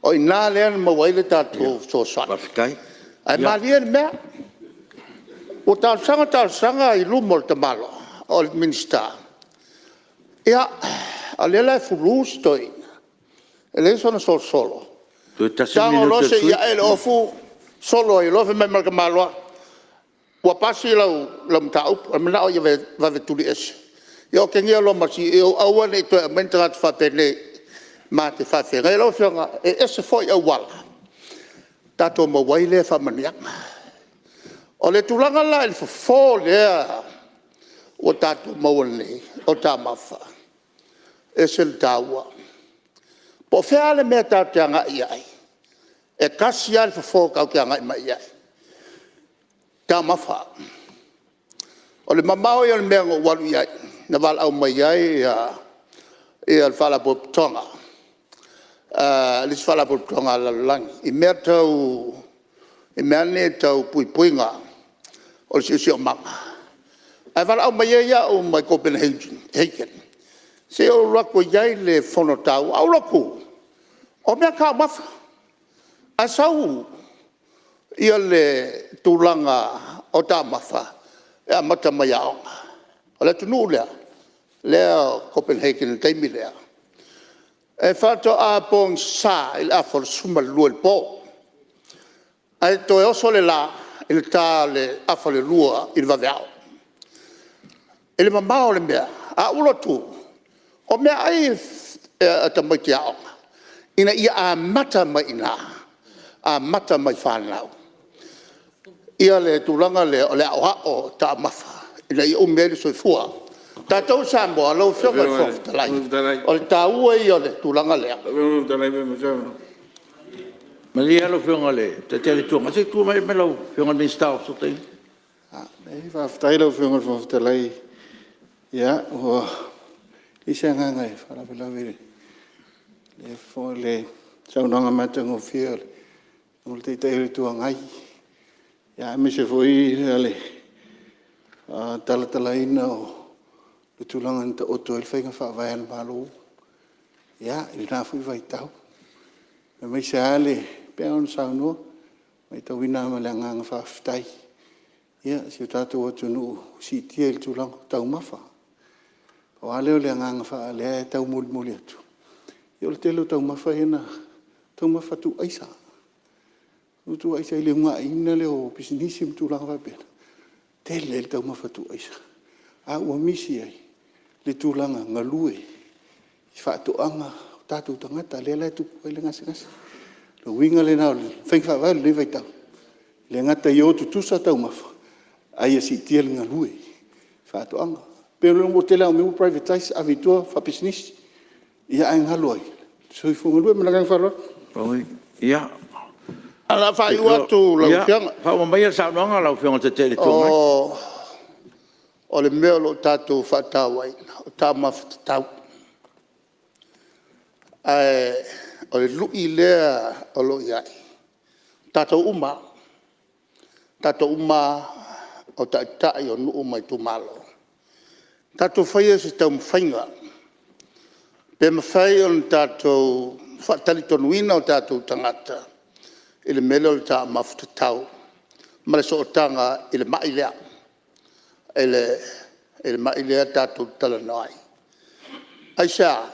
o i ina lea na maua ai le tatou fesoasoani. Ae malie le mea, ua talosaga, talosaga i luma o le tamaloa o le Minisita, ia, a o lea la e fulu si toeaina, e leai sona solosolo, Toe tasi le tago minute loa a le se sui i ae le ofu solo ai loa. Fai mai ma le tamaloa, “Ua pasi lau mataupu.” E manao ia vave tuli ese. Ia otegia loa ma le CEO, aua ne i toe aumaia ni tagata faapenei ma te faafeagai. Lau Afioga, e ese foi auala tatou maua ai lea faamanuiaga. O le tulaga la i le fofo lea ua tatou maua nei o taumafa, e ese le taua. Po o fea lava le mea tatou te agai i ai, e tasi lava le fofo tatou te agai mai i ai, o taumafa. O le mamao ia o le mea na ou alu i ai na valaau mai ai le Faalapotopotoga, le isi Faalapotopotoga a le Lalolagi i mea lava nei tau puipuiga o le siosiomaga, ae valaau mai ai au mai Copenhagen se i ou alu atu e i ai le fono taua. Ae ou alu atu o meataumafa, ae sau le tulaga o taumafa e amata mai aoga. O le atunuu lea o Copenhagen i le taimi lea, e faatoa pogisa i le afa o le 12 i le po, ae toe oso le la i le ta o le 1:30 i le vaveao. I le mamao o le mea, ae ou alu atu o meaai a tamaiti aoga ina ia amata mai i ina, amata mai i fanau le tulaga lea o le aoao o taumafa ina ia umi ai le soifua. O tatou i Samoa lau Afioga i le Fofoga Fetalai, o le taua ia o le tulaga lea. Malie lau Afioga i le Taitai o le Itu Agai, se i tulai mai lau Afioga i le Minisita o Fesootaiga. Faafetai lau Afioga i le Fofoga Fetalai. Ia ua leai se agaga e faalavelave i le saunoaga matagofie a le Taitai o le Itu Agai, aemaise foi le talatalaina o le tulaga na taoto ai le faiga faavae a le Malo i lena foi vaitau, aemaise lava le pei ona saunoa, e maitauina lava ma le agaga faafetai si o tatou atunuu ua siitia i le tulaga o taumafa. Pau lava lea o le agaga lea e taumolimoli atu, ia o le tele o taumafa ia na… o taumafa tuu aisa, tuu aisa i le uunaia lea o pisinisi ma tulaga faapena, tele ai le taumafa tuu aisa, a ua misi ai le tulaga galue i faatoaga a o tatou tagata lea la e tupu ai le gasegase. O le uiga lena o le faiga faavae i lenei vaitau, e le gata ia o tutusa taumafa a ia siitia le galue i faatoaga. E pei o le tele lava o mea ua privatize ave i tua faapisinisi, ae galo ai le soifua galue. Ma le agaga faaaloalo. Ia, Ae o le a faaiu atu lau Afioga. Faauma maia le saunoaga a lau Afioga i le Taitai o le Itu Agai. O le mea o lo o tatou faatauaina o taumafa tatau. Ae o le lui lea o lo o i ai, o tatou uma lava, o tatou uma lava o taitai o nuu ma itumalo, tatou faia se taumafaiga pe mafai ona tatou faatalitonuina o tatou tagata i le mea lea o le taumafa tatau ma le sootaga i le mai lea tatou te talanoa ai. Aisea?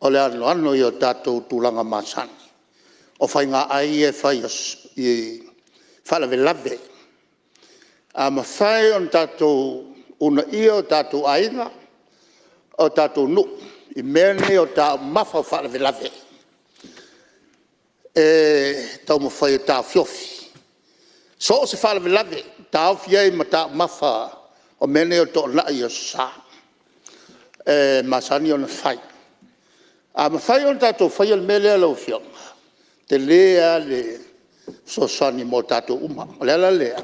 O le anoano ia o tatou tulaga masani o faiga ai ia e fai i faalavelave. A mafai ona tatou uunaia o tatou aiga, o tatou nuu i mea nei o taumafa o faalavelave e taumafai e taofiofi. So o se faalavelave, taofi ai ma taumafa o mea nei o toonai i Aso Sa e masani ona fai. A mafai ona tatou faia le mea lea lau Afioga, e tele lava le fesoasoani mo tatou uma. O le ala lea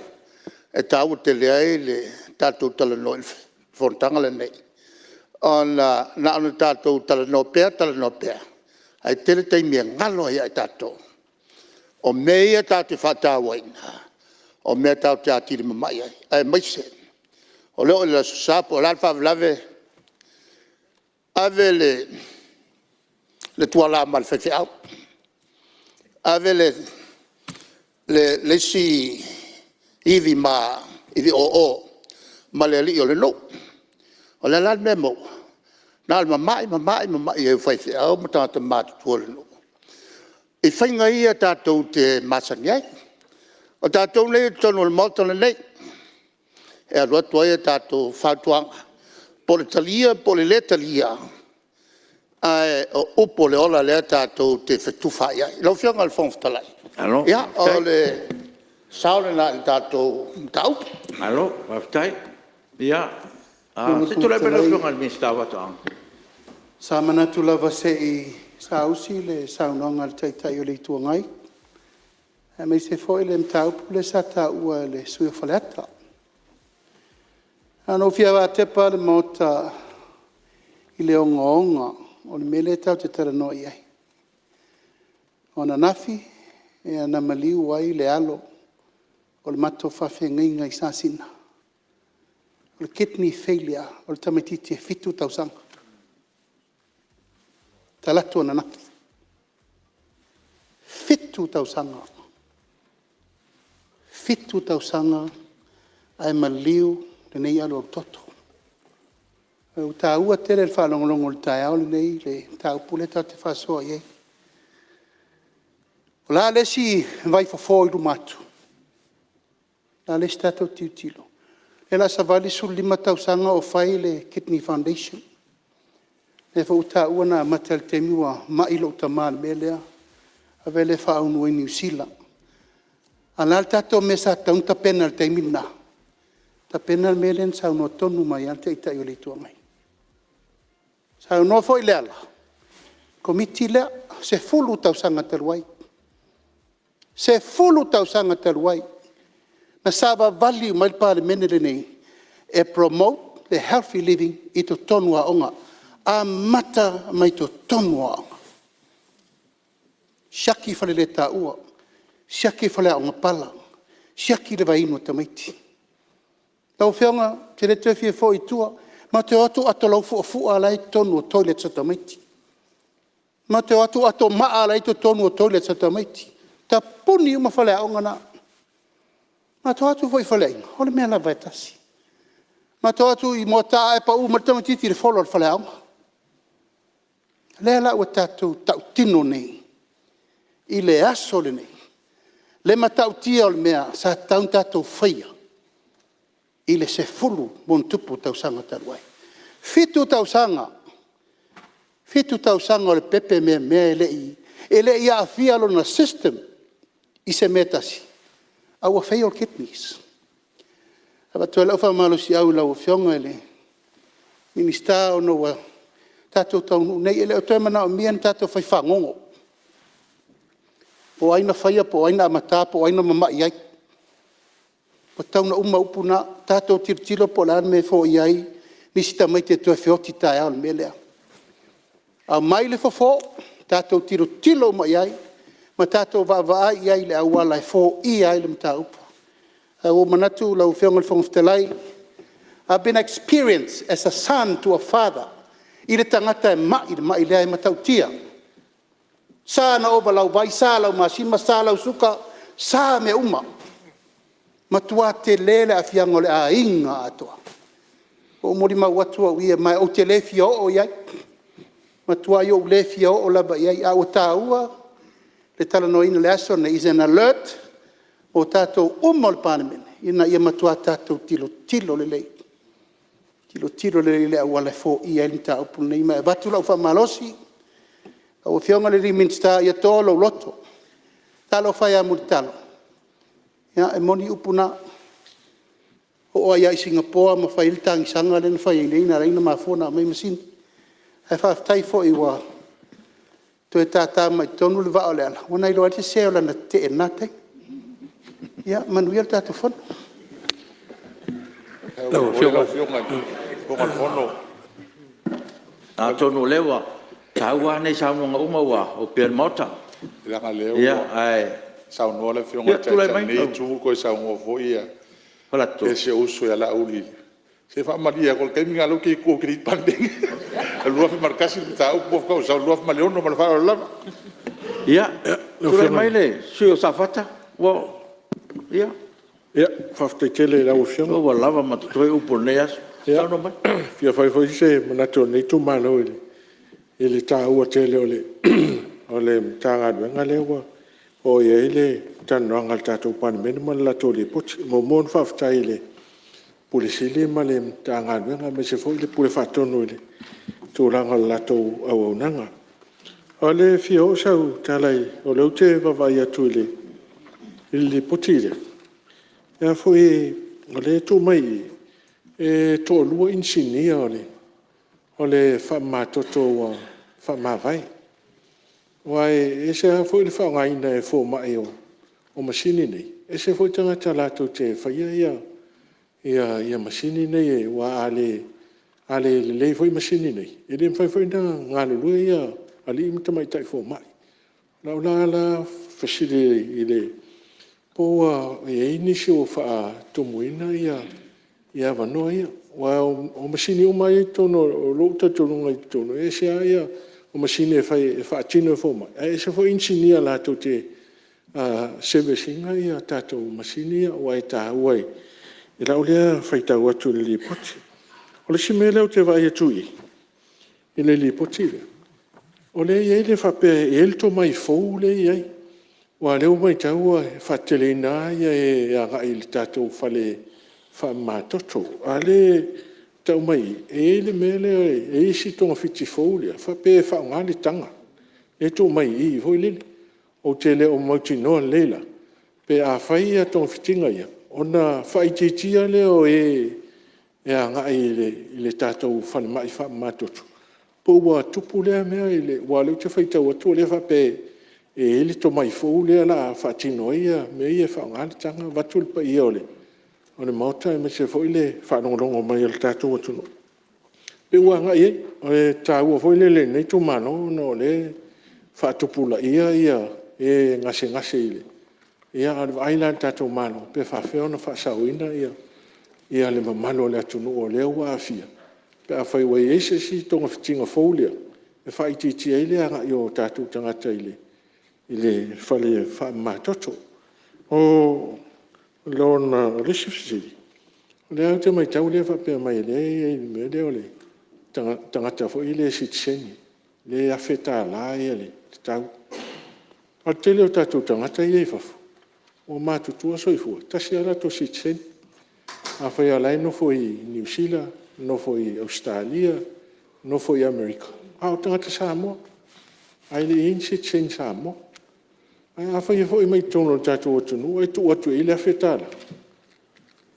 e taua tele ai le tatou talanoa i le fonotaga lenei ona na ona tatou talanoa pea talanoa pea, ae tele taimi e galo ai ia i tatou o mea ia tatou te faatauaina o mea tatou te atili mamai ai, aemaise o le oo i le Aso Sa po o le a le faalavelave, ave le tuala ma le faifeau, ave le isi ivi oo ma le alii o le nuu. O le a la le mea e maua? Na o le mamai, mamai, mamai ai o faifeau ma tagata matutua o le nuu i faiga ia tatou te masani ai. O tatou nei e i totonu o le Maota lenei e alu atu ai a tatou fautuaga, po o le talia po o le lē talia, ae o upu o le ola lea tatou te fetufaai ai. Lau Afioga i le Fofoga Fetalai, ia o le sao lena i le tatou mataupu. Malo faafetai. Ia, se i tulai mai lau Afioga i le Minisita o Faatoaga. Sa manatu lava se i saausi le saunoaga a le Taitai o le Itu Agai aemaise foi le mataupu lea sa taua e le sui usufono mo Faleata. Na ona ou fia faatepa lava le Maota i le ogaoga o le mea lea tatou te talanoa i ai. O ananafi na maliu ai le alo o le matou faafeagaiga i Sasina, o le kidney failure, o le tamaitiiti e 7 tausaga, talaatu ananafi. E 7 tausaga, 7 tausaga ae maliu lenei alualutoto. E taua tele i le faalogologo i le taeao lenei le mataupu lea tatou te faasoa i ai. O le a le isi vaifofo i luma atu? O le a le isi tatou tilotilo? o le a savali le 15 tausaga o fai le Kidney Foundation. O lea foi ua taua na amata i le taimi ua mai lou tama i le mea lea, ave lea faaaunuua i Niu Sila. A o le a le tatou mea sa tatau ona tapena i le taimi lena? Tapena le mea lea na saunoa tonu mai lava le Taitai o le Itu Agai. Saunoa foi Leala, Komiti lea, 10 tausaga talu ai, 10 tausaga talu ai na savavali uma ai le Palemene lenei e promote le healthy living i totonu o aoga, amata mai totonu o aoga. Siaki faleletaua, siaki faleaoga pala, siaki le vaiinu a tamaiti. Lau Afioga ou te le toe fia foi i tua, matou te o atu o ato laufuafua la e i totonu o toilets a tamaiti. Matou te o atu o ato maa la e i totonu o toilets a tamaiti, tapuni uma faleaoga na. Matou o atu foi i faleaiga, o le mea lava e tasi. Matou o atu i Moataa ae pau mai le tamaitiiti i le fola o le faleaoga. O lea la ua tatou tautino nei i le aso lenei le matautia o le mea sa tatau ona tatou faia i le 10+ tausaga talu ai. 7 tausaga, 7 tausaga o le pepe meamea e le i aafia lona system i se mea e tasi, a ua fail kidneys. E avatu ai lau faamalosiau i lau Afioga i le Minisita ona ua tatou taunuu nei, e le o toe manaomia ni tatou fai fagogo, po o ai na faia po o ai na amata po o ai na mamai ai. Ua tatau ona uma upu na, tatou tilotilo po o le a le mea e foia ai nisi tamaiti e toe feoti taeao i le mea lea. Aumai le fofo, tatou tilotilo uma i ai ma tatou vaavaai i ai i le auala e foia ai le mataupu. Ae ua ou manatu lau Afioga i le Fofoga Fetalai, I've been experienced as a son to a father i le tagata e mai i le mai lea, e matautia. E sa ona ova lau vai, sa lau masima, sa lau suka, sa mea uma. E matua tele le aafiaga o le aiga atoa. Ua ou molimau atu au ia, ma ou te le fia oo i ai, matuai ou le fia oo lava i ai, ae ua taua le talanoaina i le aso lenei, is an alert mo tatou uma o le Palemene, ina ia matua tatou tilotilo lelei, tilotilo lelei i le auala e foia ai le mataupu lenei. Ma e avatu lau faamalosi, lau Afioga i le Minisita, ia toa lou loto, talofa e ia Mulitalo, ia e moni upu na, oo ai lava i Singapore ma fai ai le tagisaga lea na fai ai nei na ala ai ona mafua ona aumai masini. Ae faafetai foi ua toe tata mai i totonu le vaa o Leala, ua na iloa ai le sese o lana tetee i lena taimi. Ia manuia le tatou Fono. Atonu o lea ua taua lava nei saunoaga uma ua opea i le Maota. Leaga o lea ua saunoa le Afioga i le Taitai o lenei Itu toe saunoa foi si ou uso ia Laauli. Se e faamalie atu, o le taimi lena o lea ou te i tua ou te le i Palemene. O le 2001 le mataupu, ou faatoa ou sau i le 2006. Ma le faaaloalo lava. Ia, tulai mai le sui usufono mo Safata. Ia, Faafetai tele i lau Afioga. Ua lava ma totoe upu o lenei aso. Saunoa mai. E fia fai foi se manatu o lenei itumalo i le taua tele o le Matagaluega lea ua oo i ai le talanoaga a le tatou Palemene ma le latou Lipoti. E muamua ona faafetai i le Ofisa Sili o Pulega ma le Matagaluega aemaise foi le Pule Faatonu i le tulaga o le latou auaunaga. O lea e fia oo sau tala, o lea ou te vaavaai atu i le Lipoti lea, o lea e tuu mai i i e toalua inisinia o le faamamatoto ua faamavae. Aua e ese lava foi le faaaogaina e fomai o masini nei, ese foi tagata latou te faia masini nei, aua a le lelei foi masini nei, e le mafai foi ona galulue alii ma tamaitai fomai. O lau la fesili po ua i ai nisi o faatumuina avanoa ia? Aua o masini uma lava ia i totonu, o lou talitonuga i totonu, e ese lava masini e faatino e fomai, ae ese foi inisinia latou te service ina tatou masini ia, aua e taua i lau lea faitau atu i le Lipoti. O le isi mea lea ou te vaai atu i i i le Lipoti lea, o lea e i ai le faapea e i ai le tomai fou lea e i ai. Aua o lea ua matau ua faateteleina lava e agai i le tatou fale Faamamatoto. A o lea e tau mai i i, e i ai le mea lea e i ai isi togafiti fou lea e faapea e faaaoga le taga lea e tuu mai i i foi lele. Ou te le o mautinoa lelei la pe a fai togafitiga ia ona faaitiitia lea o e e agai i le tatou falemai faamamatoto, po ua tupu lea mea aua o lea ou te faitau atu o lea e faapea e i ai le tomai fou lea o le a faatino ai mea ia e faaaoga le taga vaeatu le paia o le Maota aemaise foi le faalogologo mai a le tatou atunuu, pe ua agai i ai. E taua foi lele i lenei itumalo ona o lea e faatupulaia e gasegase, a o le vaai la a le tatou Malo pe faapefea ona faasaoina le mamalu o le atunuu o lea ua aafia pe afai ua i ai se isi togafitiga fou lea e faaitiitia ai le agai o tatou tagata i le fale faamamatoto. O le isi fesili, o lea ou te matau o lea e faapea mai o lea e i ai i le mea lea o le tagata foi lea sitiseni lea e $1,000 le tau. A o le tele o tatou tagata ia e i fafo ua matutua soifua, e tasi lava le latou sitiseni. Afai lava o la e nofo i Niu Sila, nofo i Ausetalia, nofo i Amerika, a o tagata Samoa ae le i i ai ni sitiseni Samoa. Ae afai e foi mai totonu o le tatou atunuu ae tuu atu i ai le $1,000,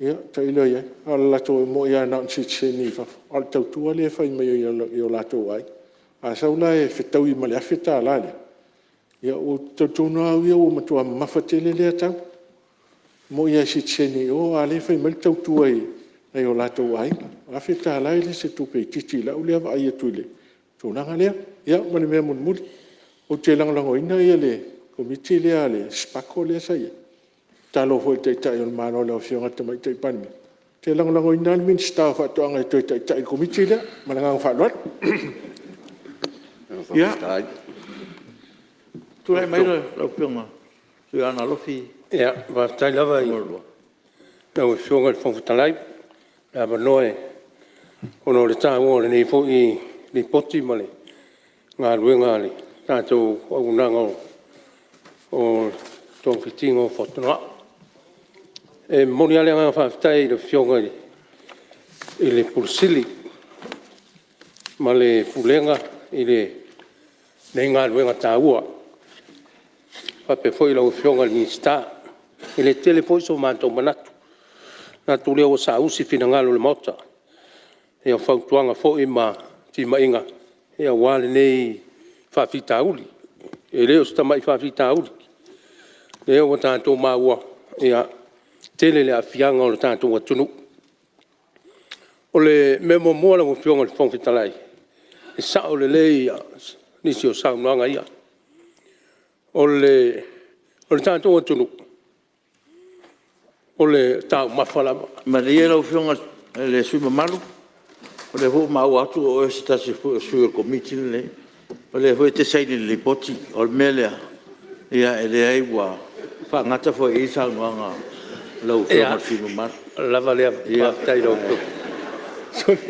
ia tailo i ai. E moni lava na o ni sitiseni i fafo a o le tautua lea e fai mai ai i o latou aiga. A sau la e fetaui ma le $1,000 lea, ia ou te talitonu lava au ia ua matua mamafa tele lea tau. E moni lava e sitiseni i o a o lea e fai mai le tautua i nai o latou aiga. O le $1,000 e le o se tupe itiiti i lau lea vaai atu i le tulaga lea. Ia ma le mea mulimuli, ou te lagolagoina le Komiti lea a le SPAGHL lea sa i ai. E tatalo foi i le Taitai o le Malo lau Afioga i le Tamaitai Palemia, ou te lagolagoina lava le Minisita o Faatoaga e toe taitai i le Komiti lea. Ma le agaga faaaloalo. Ia, tulai mai lau Afioga i le sui usufono mo Aana Alofi Faafetai lava i lau Afioga i le Fofoga Fetalai mo le avanoa ona o le taua o lenei foi Lipoti ma le galuega a le tatou auaunaga o togafitiga o fatugao. E momoli lava le agaga faafetai i le Afioga i le Ofisa Sili o Pulega ma le Pulega i lenei galuega taua, e faapea foi lau Afioga i le Minisita. E le tele foi so matou manatu, e manatu o lea ua saausi finagalo o le Maota i fautuaga foi ma timaiga aua lenei faafitauli. E le o se tamai faafitauli, o lea ua tatou maua e tele le aafiaga o le tatou atunuu. O le mea muamua lau Afioga i le Fofoga Fetalai, e sao lelei nisi o saunoaga ia. O le tatou atunuu, o le taumafa lava. Malie lau Afioga i le sui usufono mamalu, o lea foi ua maua atu o oe o se tasi foi o sui o le Komiti lenei, o lea foi e te saini i le Lipoti. O le mea lea, ia e leai ua faagata foi i i le saunoaga a lau Afioga i le sui usufono mamalu. Ia, ua lava lea. Faafetai i lau Afioga.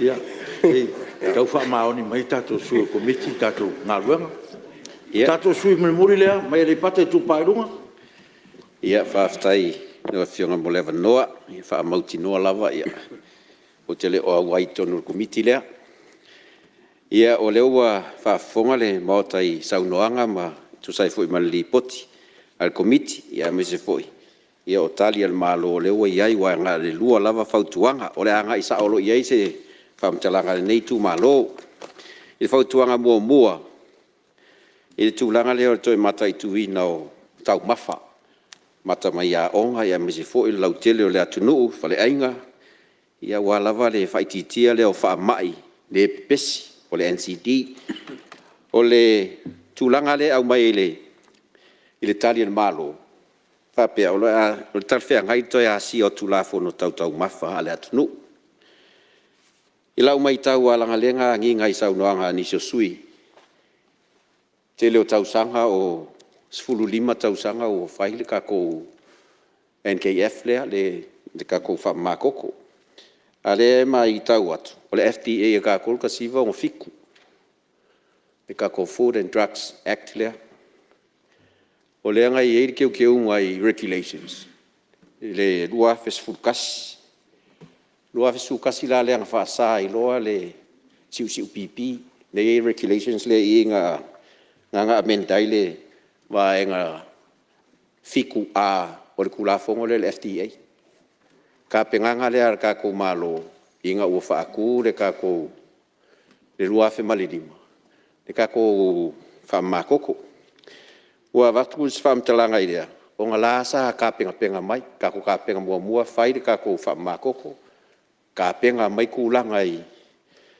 Ia, se i tau faamaoni mai tatou sui o le Komiti le tatou galuega. O le tatou sui usufono mulimuli lea mai Aleipata Itupa i Luga. Faafetai i lau Afioga mo le avanoa. E faamautinoa lava ou te le o auai i totonu o le Komiti lea. Ia o lea ua faafofoga le Maota i saunoaga ma tusa ai foi ma le Lipoti a le Komiti, aemaise foi o Tali a le Malo o lea ua i ai, aua na o le lua lava fautuaga. O le a agai sao loa i ai se faamatalaga a lenei itumalo. I le fautuaga muamua i le tulaga lea o le toe mataituina o taumafa, amata mai aoga aemaise foi o le lautele o le atunuu, faleaiga, aua lava le faaitiitia lea o faamai le pepesi po o le NCD. O le tulaga lea e aumai i le Tali a le Malo, e faapea, o le talafeagai le toe asia o Tulafono Tau Taumafa a le atunuu. I lau matau aua leaga o lea na agiga i saunoaga a nisi o sui usufono, tele o tausaga o 15 tausaga o fai le tatou NKF lea, le tatou faamamatoto. A o lea e matau atu, o le FDA a tatou o le 1967, le tatou Food and Drugs Act lea. O lea na i ai le teuteuga i Regulations i le 2011. 2011 la lea na faasa ai loa le siusiu pipi, lea e i ai Regulations lea e i i na amend ai le Vaega 7A o le Tulafono lea o le FDA. O tapenaga lea a le tatou Malo ina ua faatu le tatou i le 2005 le tatou faamamatoto. Ua avatu se faamatalaga i lea ona o la sa tapenapena mai, tatou tapena muamua fai le tatou faamamatoto, tapena mai tulaga i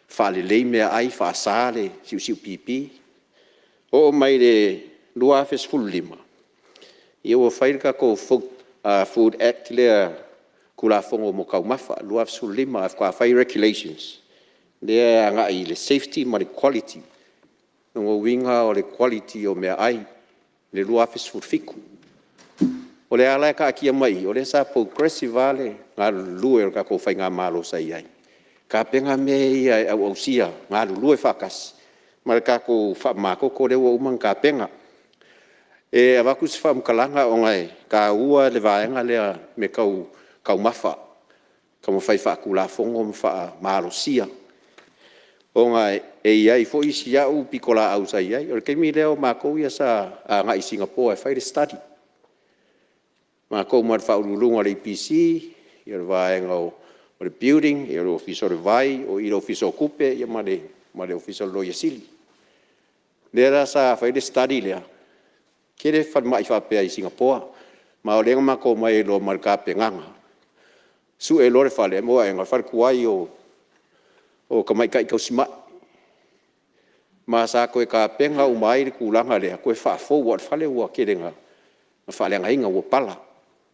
faalelei meaai, faasa le siusiu pipi. Oo mai le 2015 ia ua fai le tatou Food Act lea Tulafono mo Taumafa 2015 ae faatoa fai Regulations lea e agai i le safety ma le quality. O lona uiga o le quality o meaai i le 2017. O lea la e taatia mai i i, o lea sa progressive lava le galulue o le tatou faigamalo sa i ai e tapena mea ia e auausia, galulue faatasi ma le tatou faamamatoto lea ua uma ona tapena. E avatu se faamatalaga ona e taua le vaega lea o mea tau taumafa, taumafai e faatulafono ma faamalosia ona e i ai foi si au pitolaau sa i ai. O le taimi lea o matou ia sa agai i Singapore e fai le study, matou ma le Faauluuluga o le EPC, ia le vaega o le Building, le Ofisa o le Vai, o i i le Ofisa o Tupe ma le Ofisa o le Loia Sili. Lea la sa fai ai le study lea, e tele falemai faapea i Singapore ma o lea na matou omai ai loa ma le tapenaga, sue loa le fale ae maua ane o le fale tuai o tamaitai tausimai. Ma sa toe tapena uma ai le tulaga lea, toe faafou aua o le fale ua tele ina faaleagaina ua pala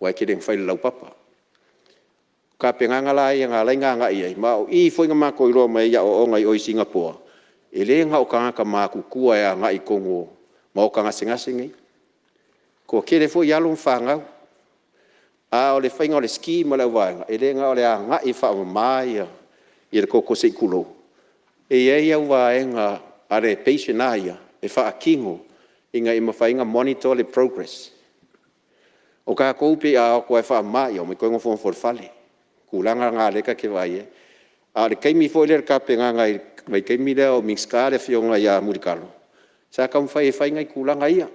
aua e tele ina fai i le laupapa. O tapenaga la ia na ala ai ona agai i ai ma o i foi na matou iloa mai ai i aoaoga i o i Singapore, e le na o tagata matutua e agai i totonu o maota gasegase nei, e toatele foi alo ma fanau. A o le faiga o le scheme a le au vaega, e le na o le agai e faamama le toto se i tulou, e i ai au vaega a le patient lava ia e faatino ina ia mafai ona monitor le progress. O tatou pei a o atu lava e faamama, ia omai toe nofonofo i le fale. O le tulaga lena lea ta te vaai i ai. A o le taimi foi lea i le tapenaga i le vaitaimi lea o Minisita le Afioga ia Mulitalo, sa taumafai e fai nai tulaga ia.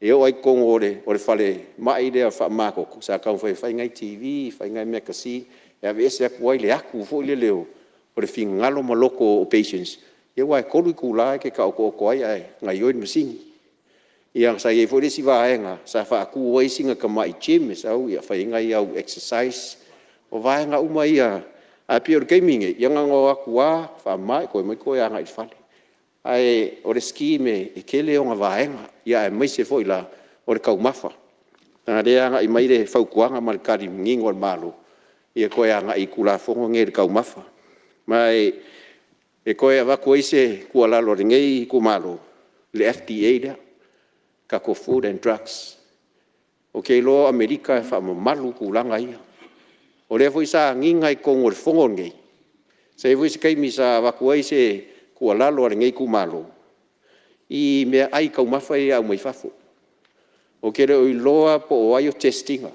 E oo lava i totonu o le falemai lea faamamatoto, sa taumafai e fai nai TV fai nai Magazine e aveese atu ai le atu foi lele o le finagalo ma loto o patients, aua e 3 itula e te taotooto ai ae gaoioi le masini. Ia sa i ai foi le isi vaega sa faatu ai sina tamai gym e sau fai ai nai au exercise. O vaega uma ia, ae pei o le taimi lenei, ia na ona o atu lava faamama toe omai toe agai i le fale. Ae o le scheme e tele ona vaega, aemaise foi la o le taumafa. Leaga o lea e agai mai le fautuaga ma le tali manino a le Malo, ia toe agai i Tulafono nei i taumafa. Ma e toe avatu ai se tuualalo a lenei itumalo i le FDA lea, le tatou Food and Drugs. Ou te iloa o Amerika e faamamalu tulaga ia. O lea foi sa agiga i totonu o le Fono lenei, sa i ai foi se taimi sa avatu ai se tuualalo a lenei itumalo i meaai taumafa ia e aumai fafo. Ou te le o iloa po o ai o test ina,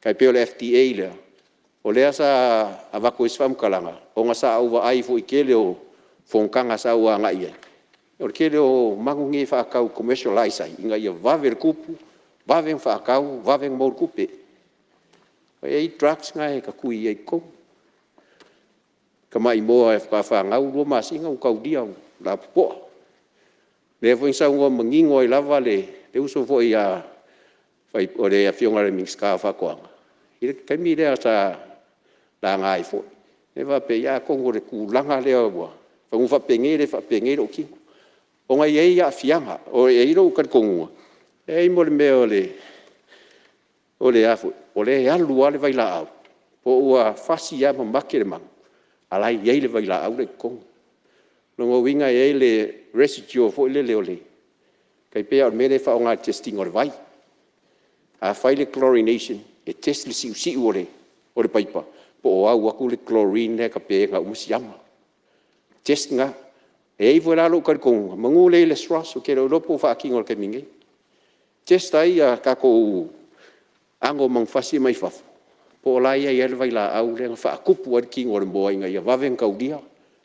tai pei o le FDA lea, o lea sa avatu ai se faamatalaga ona sa ou vaai foi i le tele o fonotaga sa ou agai i ai, o le tele o manu nei e faatau e commercialize ai ina ia vave ona tupu, vave ona faatau, vave ona maua le tupe. E i ai drugs na e tatui ai i totonu. Tamai moa faatoa fanau 2 masina ua taulia ua lapopoa. O lea foi na saunoa manino ai lava le uso foi a le Afioga i le Minisita o Faatoaga i le taimi lea sa laga ai foi, lea faapea, ia atonu o le tulaga lea semeamanu faapenei e le faapenei lou tino, ona e i ai aafiaga. E i ai lou talitonuga, e i ai mo le mea o le a foi, o lea e alu lava le vailaau, po ua fasi lava ma mate le manu, a o la e i ai le vailaau la e i totonu. O lona uiga e i ai le residual foi lele o le… tai pei lava o le mea lea e faaaoga i le test ina o le vai. A fai le chlorination e test le siusiu o le paipa po o au atu le chlorine lea e tapeina uma siama. Test lena. E i ai foi la lou talitonuga, meamanu o lea i le SROS ou te le o iloa po o faatino i le taimi nei, test ai tatou ago o manufasi ia mai fafo. po o la e i ai lava le vailaau lea na faatupu ai le tino o le moa ina ia vave ona taulia,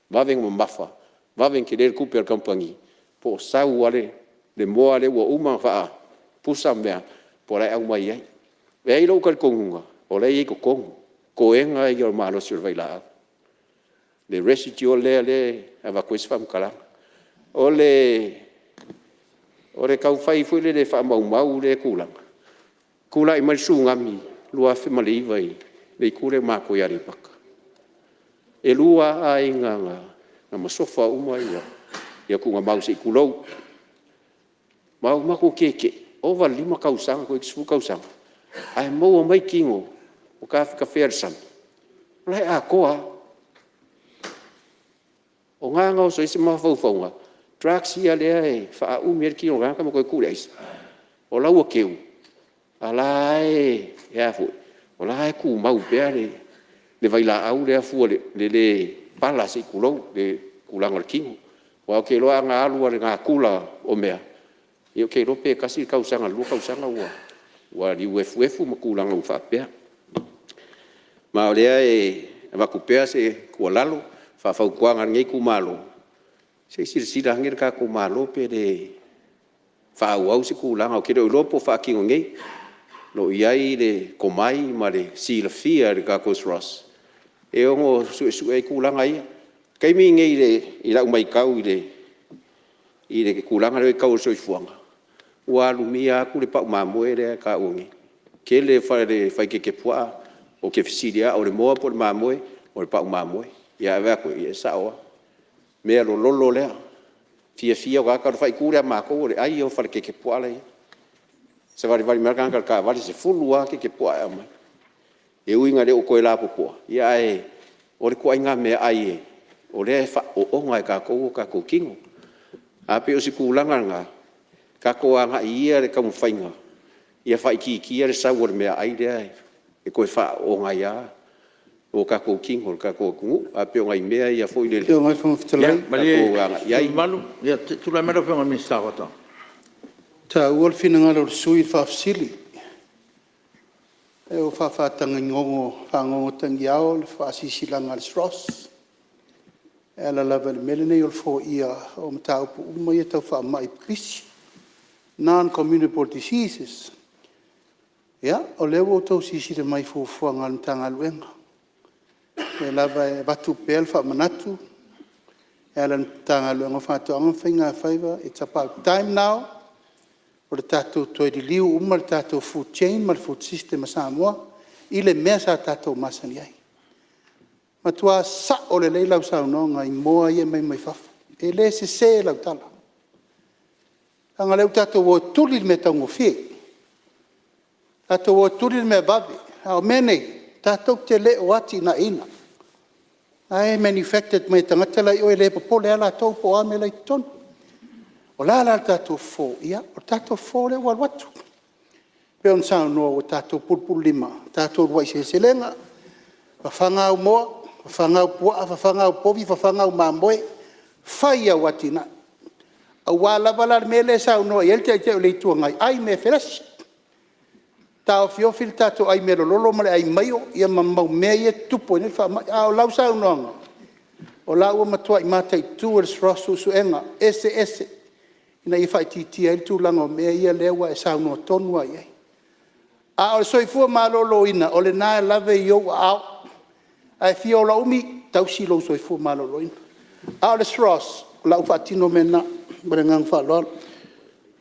vave ona mamafa, vave ona tele le tupe a le kamupani, po o sau lava le moa lea ua uma ona faapusa ma mea, po o la e aumai ai. E i ai lou talitonuga o la e i ai i totonu toega ia o le malosi o le vailaau, le residual lea e avatu ai se faamatalaga. O le taufai foi lele e faamaumau lea tulaga, tulai mai le Tsunami 2009 i le itu lea o matou i Aleipata, e 2 lava aiga na masofa uma tuugamau se i tulou. Ma ua matou tetee, ova i le 5 tausaga toeitiiti 10 tausaga ae maua mai tino o tafetafea i le sami, o la e atoa lava. O i na na oso ai se mafaufauga, drugs ia lea e faaumi ai le tino o le tagata ma toe tuu i le aisa, o la ua teu a o la e a foi, o la e tumau pea le vailaau lea fua i le le pala se i tulou le tulaga o le tino. Aua ou te iloa ana alu lava i le natura o mea, ia ou te iloa pe tasi le tausaga i le lua tausaga ua liu efuefu ma tulaga uma faapea. Ma o lea e avatu pea se tuualalo faafautuaga a lenei itumalo, se i silasila ane le tatou Malo pe le faaauau se tulaga, ou te le o iloa po o faatino nei. O lo o i ai le tomai ma le silafia e le tatou SROS e ono suesue ai tulaga ia. O le taimi lenei i lau maitau i le tulaga lea i le tau o le soifuaga, ua alumia atu le pau mamoe lea e taua nei. Tele fale fai kekepuaa, ou te fesili lava o le moa po o le mamoe? O le pau mamoe. Ae vaai atu e sao lava, mealololo lea. Fiafia tagata, o le faaitu lea a matou o le ai ia o fale kekepuaa la e i ai. E savalivali mai lava le tagata i le taavale, e 10 lava kekepuaa e aumai. E ui ina le o toe lapopoa, ae o le ituaiga meaai o lea e faaoona e tatou o tatou tino. Ae pei o se tulaga lena, tatou agai ia i le taumafaiga ia faaitiitia le sau o le meaai lea e toe faaoona ai lava o tatou tino e le tatou atunuu. Ae pei o nai mea ia foi lele Lau Afioga i le Fofoga Fetalai… ia tatou agai i ai. Ia, malie le sui usufono mamalu, tulai mai lau Afioga i le Minisita o Faatoaga. E taua le finagalo o le sui usufono i le faafesili. Ua faagogotagiao le faasilasilaga a le SROS e ala lava i le mea lenei o le foia o mataupu uma ia tau faamai pipisi, Non-Communicable Diseases. Ia, o lea ua outou silasila mai i fuafuaga a le Matagaluega, o lea lava e avatu pea le faamanatu e ala i le Matagaluega o Faatoaga ma Faigafaiva, it's about time now o le tatou toe liliu uma le tatou food chain ma le food system a Samoa i le mea sa tatou masani ai. Matua sao lelei lau saunoaga i moa ia e aumai mai fafo. E le sese lau tala, leaga o lea ua tatou o e tuli le mea taugofie, tatou o e tuli le mea vave, a o mea nei tatou te le o atinaeina. O la e manufactured mai e tagata la e i o e le popole lava latou po o a mea la e i totonu. O le a la le tatou fofo? Ia, o le tatou fofo lea ua alu atu, pei ona saunoa ua tatou pulupululima, tatou uluai seleselega, fafaga au moa, fafaga au puaa, fafaga au povi, fafaga au mamoe, fai au atinae. Aua lava la le mea lea e saunoa i ai le Taitai o le Itu Agai, ai mea felesi, taofiofi le tatou ai mealololo ma le ai maio ma le mau mea ia e tutupu ai nei faamai. A o lau saunoaga, o la ua matua mataitu e le SROS suesuega eseese ina ia faaitiitia ai le tulaga o mea ia lea ua e saunoa tonu lava i ai. A o le soifua maloloina, o lena e lava e i ou aao. A e fia ola umi, tausi lou soifua maloloina. A o le SROS, o la ua faatino mea na. Ma le agaga faaaloalo.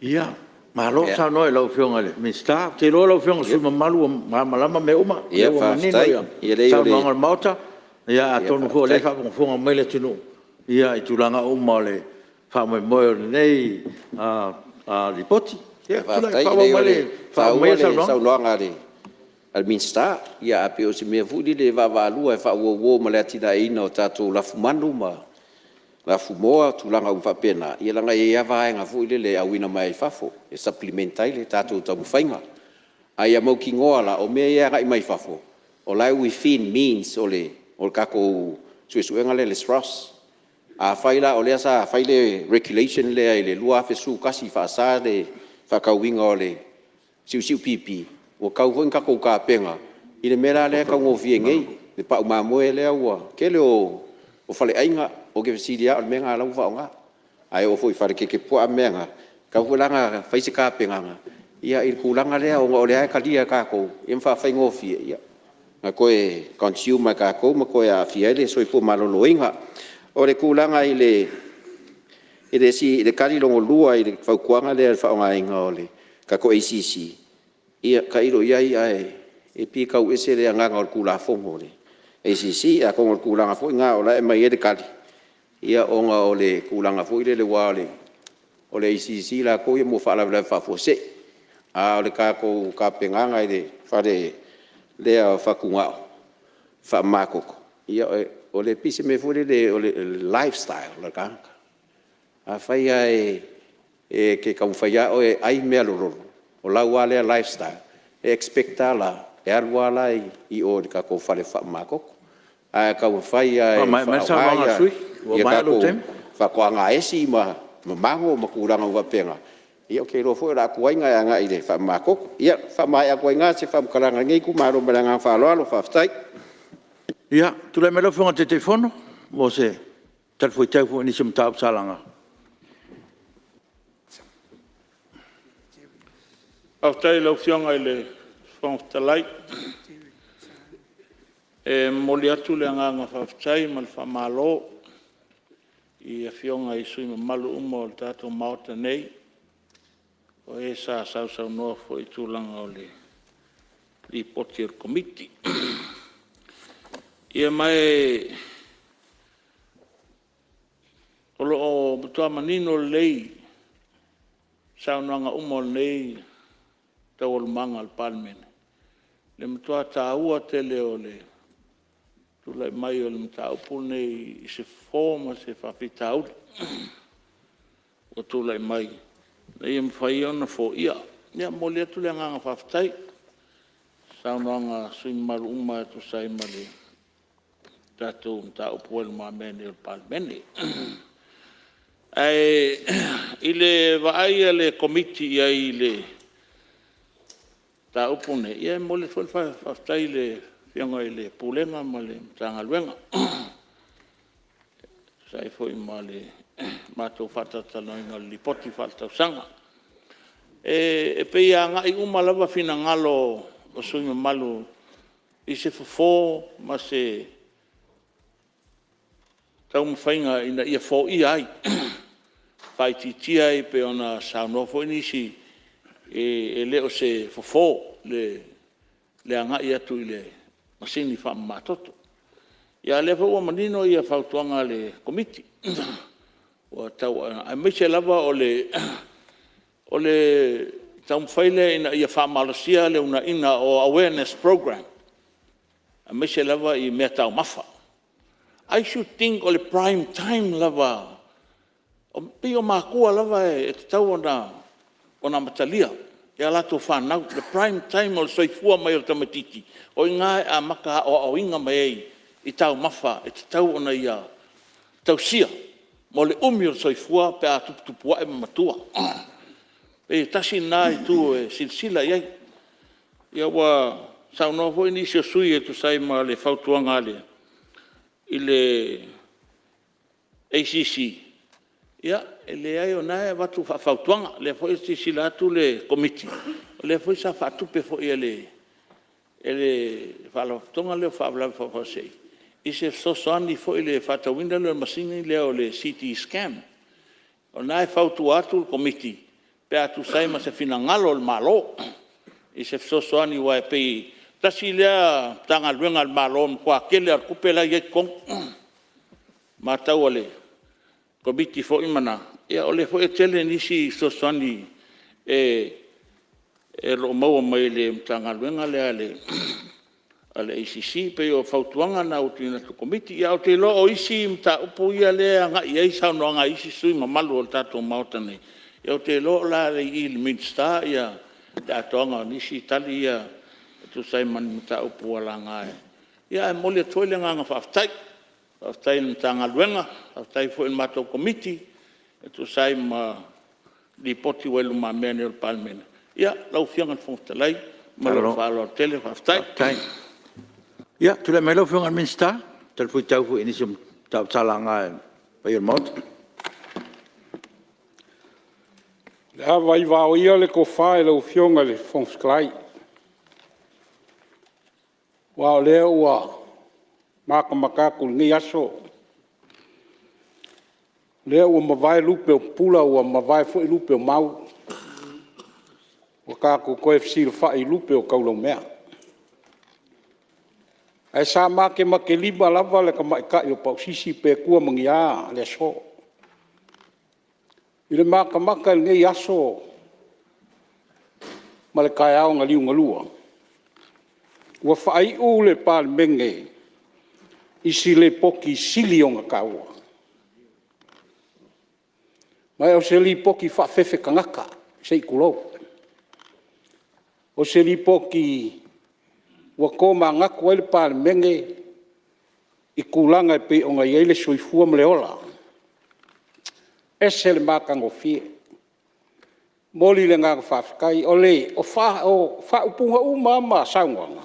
Ia, malo saunoa i lau Afioga i le Minisita. Ou te iloa lau Afioga i le sui usufono mamalu ua malamalama mea uma, o lea ua manino saunoaga a le Maota. Ia atonu foi o lea e faafogafoga mai le atunuu i tulaga uma o le faamoemoe o lenei Lipoti. Ia tulai mai e faaauau Faafetai. maia Leai le e taua le saunoaga. saunoaga a le Minisita, ae pei o se mea foi lele e vaavaalua e faauouo ma le atinaeina o tatou lafumanu ma lafumoā ma tulaga uma faapena, ia leaga e i ai lava vaega foi lele e auina mai fafo e supplement ai le tatou taumafaiga. A ia mautinoa la, o mea ia e agai mai fafo, o la e within means o le tatou suesuega lea a le SROS. Afai la o lea sa fai le Regulation lea i le 2011 e faasa le faatauina o le siusiu pipi, ua tatau foi ona tatou tapena I le mea la lea e taugofie nei le pau mamoe lea ua tele o faleaiga ou te fesili a o le mea lena la ua faaaoga. Ae oo foi i fale kekepuaa ma mea na, e tatau foi la ona fai se tapenaga i le tulaga lea ona o lea e talia e tatou ma faafaigofie ona toe consume lava e tatou ma toe aafia ai le soifua maloloina. O le tulaga i le tali lona lua i le fautuaga lea i le faaaogaina o le tatou ACC, ia tailo i ai ae pei e tau ese le agaga o le Tulafono o le ACC. Atonu o le tulaga foi lena o la e aumai ai le tali ona o le tulaga foi lele aua o le ACC latou ia mo faalavelave faafuasei. A o le tatou tapenaga i le fale lea o fatugao faamamatoto, ia e pei se mea foi lele o le lifestyle o le tagata. Afai lava e te taumafai lava oe e ai mea lololo o lau lava lea lifestyle, e expect lava la e alu a la i o i le tatou fale faamamatoto. Ae a taumafai lava e faaaoga ia tatou faatoaga esi ma mago ma tulaga uma faapena, ia ou te iloa foi o le a tuai ona e agai i le faamamatoto. Ia faamaea atu ai i ina se faamatalaga a lenei itumalo ma le agaga faaaloalo. Faafetai. Ia tulai mai lau Afioga i le Taitaifono mo se talifuaitau foi i nisi o mataupu sa laga. Faafetai i lau Afioga i le Fofoga Fetalai. E momoli atu le agaga faafetai ma le faamalo i Afioga i sui usufono mamalu uma o le tatou Maota nei, o e sa sausaunoa foi i tulaga o le Lipoti a le Komiti. Ma o lo o matua manino lelei saunoaga uma o lenei taualumaga a le Palemene le matua taua tele o le tulai mai o le mataupu lenei i se fofo ma se faafitauli ua tulai mai ina ia mafai ona foia. Ia e momoli atu le agaga faafetai i saunoaga a sui usufono mamalu uma e tusa ai ma le tatou mataupu ua i lumamea nei o le Palemene. Ae i le vaai a le Komiti i ai i le mataupu lenei, ia e momoli atu foi le faafetai i le Afioga i le Pulega ma le Matagaluega e tusa ai foi ma le matou faatalatalanoaina o le Lipoti Faaletausaga. E pei e agai uma lava finagalo o sui usufono mamalu i se fofo ma se taumafaiga ina ia foia ai, faaitiitia ai pei ona saunoa foi nisi e le o se fofo le agai atu i le masini faamamatoto. A o lea foi ua manino fautuaga a le Komiti aemaise lava o le taumafai lea ina ia faamalosia le uunaia o awareness program aemaise lava i meataumafa. I should think o le prime time lava, pei o matua lava e tatau ona amatalia i a latou fanau le prime time o le soifua mai o le tamaititi o i ina e amata aoaoina mai ai i taumafa e tatau ona ia tausia mo le umi o le soifua pe a tuputupua'e ma matua. E pei tasi lena itu e silasila i ai. Ua saunoa foi nisi o sui usufono e tusa ai ma le fautuaga i le ACC, ia e leai o lena e avatu faafautuaga. O lea foi e silasila atu le Komiti o lea foi sa faatupe foi e le Faalapotopotoga lea o Faalavelave Faafuasei i se fesoasoani foi i le faatauina lea o le masini lea o le CT Scan. O lena e fautua atu le Komiti pe a tusa ai ma se finagalo o le Malo i se fesoasoani aua e pei e tasi lea Matagaluega a le Malo o le matua tele lava o le tupe la e i ai i totonu. I le matau a le Komiti foi ma ana… ia o lea foi e tele nisi fesoasoani o lo o maua mai le Matagaluega lea a le ACC. E pei o fautuaga na ua tuuina atu e le Komiti. Ae ou te iloa o isi mataupu ia lea e agai i ai saunoaga a isi sui usufono mamalu o le tatou Maota nei, ia ou te iloa o le a i i le Minisita le atoaga o nisi tali ia e tusa ai ma ni mataupu ua laga. Ae momoli atu foi le agaga faafetai, faafetai i le Matagaluega, faafetai foi i le matou Komiti e tusa ai ma Lipoti ua i lumamea nei o le Palemene. Ia, lau Afioga i le Fofoga Fetalai ma lou faaaloalo tele, faafetai. Ia, tulai mai lau Afioga i le Minisita e talifuaitau foi i nisi o mataupu sa laga e le paia o le Maota. O le a vaivao ia le tofa i lau Afioga i le Fofoga Fetalai, aua o lea ua matamata atu i lenei aso, o lea ua mavae lupe o pupula ua mavae foi lupe o mau, ua tatou toe fesilafai i lupe o taulaumea. Ae sa matematelima lava le tamaitai o Pausisi pe tua ma ni a le aso. I le matamata i lenei aso ma le taeao na liugalua, ua faaiu le Palemene i se Lipoti e sili ona taua, ma o se Lipoti faafefe tagata se i tulou. O se Lipoti ua tomanatu ai le Palemene i tulaga e pei ona i ai le soifua ma le ola, e ese le matagofie. E momoli le agaga faafetai. O faaupuga uma lava ma saunoaga,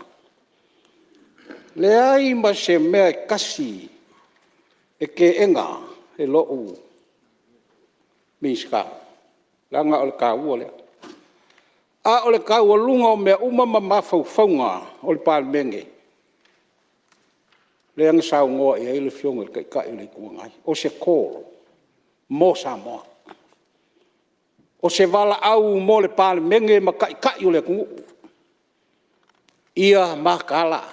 leai ma se mea e tasi e teena e lou Minisita, leaga o le taua lea. A o le taualuga o mea uma ma mafaufauga o le Palemene, lea na saunoa i ai le Afioga i le Taitai o le Itu Agai, o se call mo Samoa. O se valaau mo le Palemene ma Taitai o le atunuu, ia mataala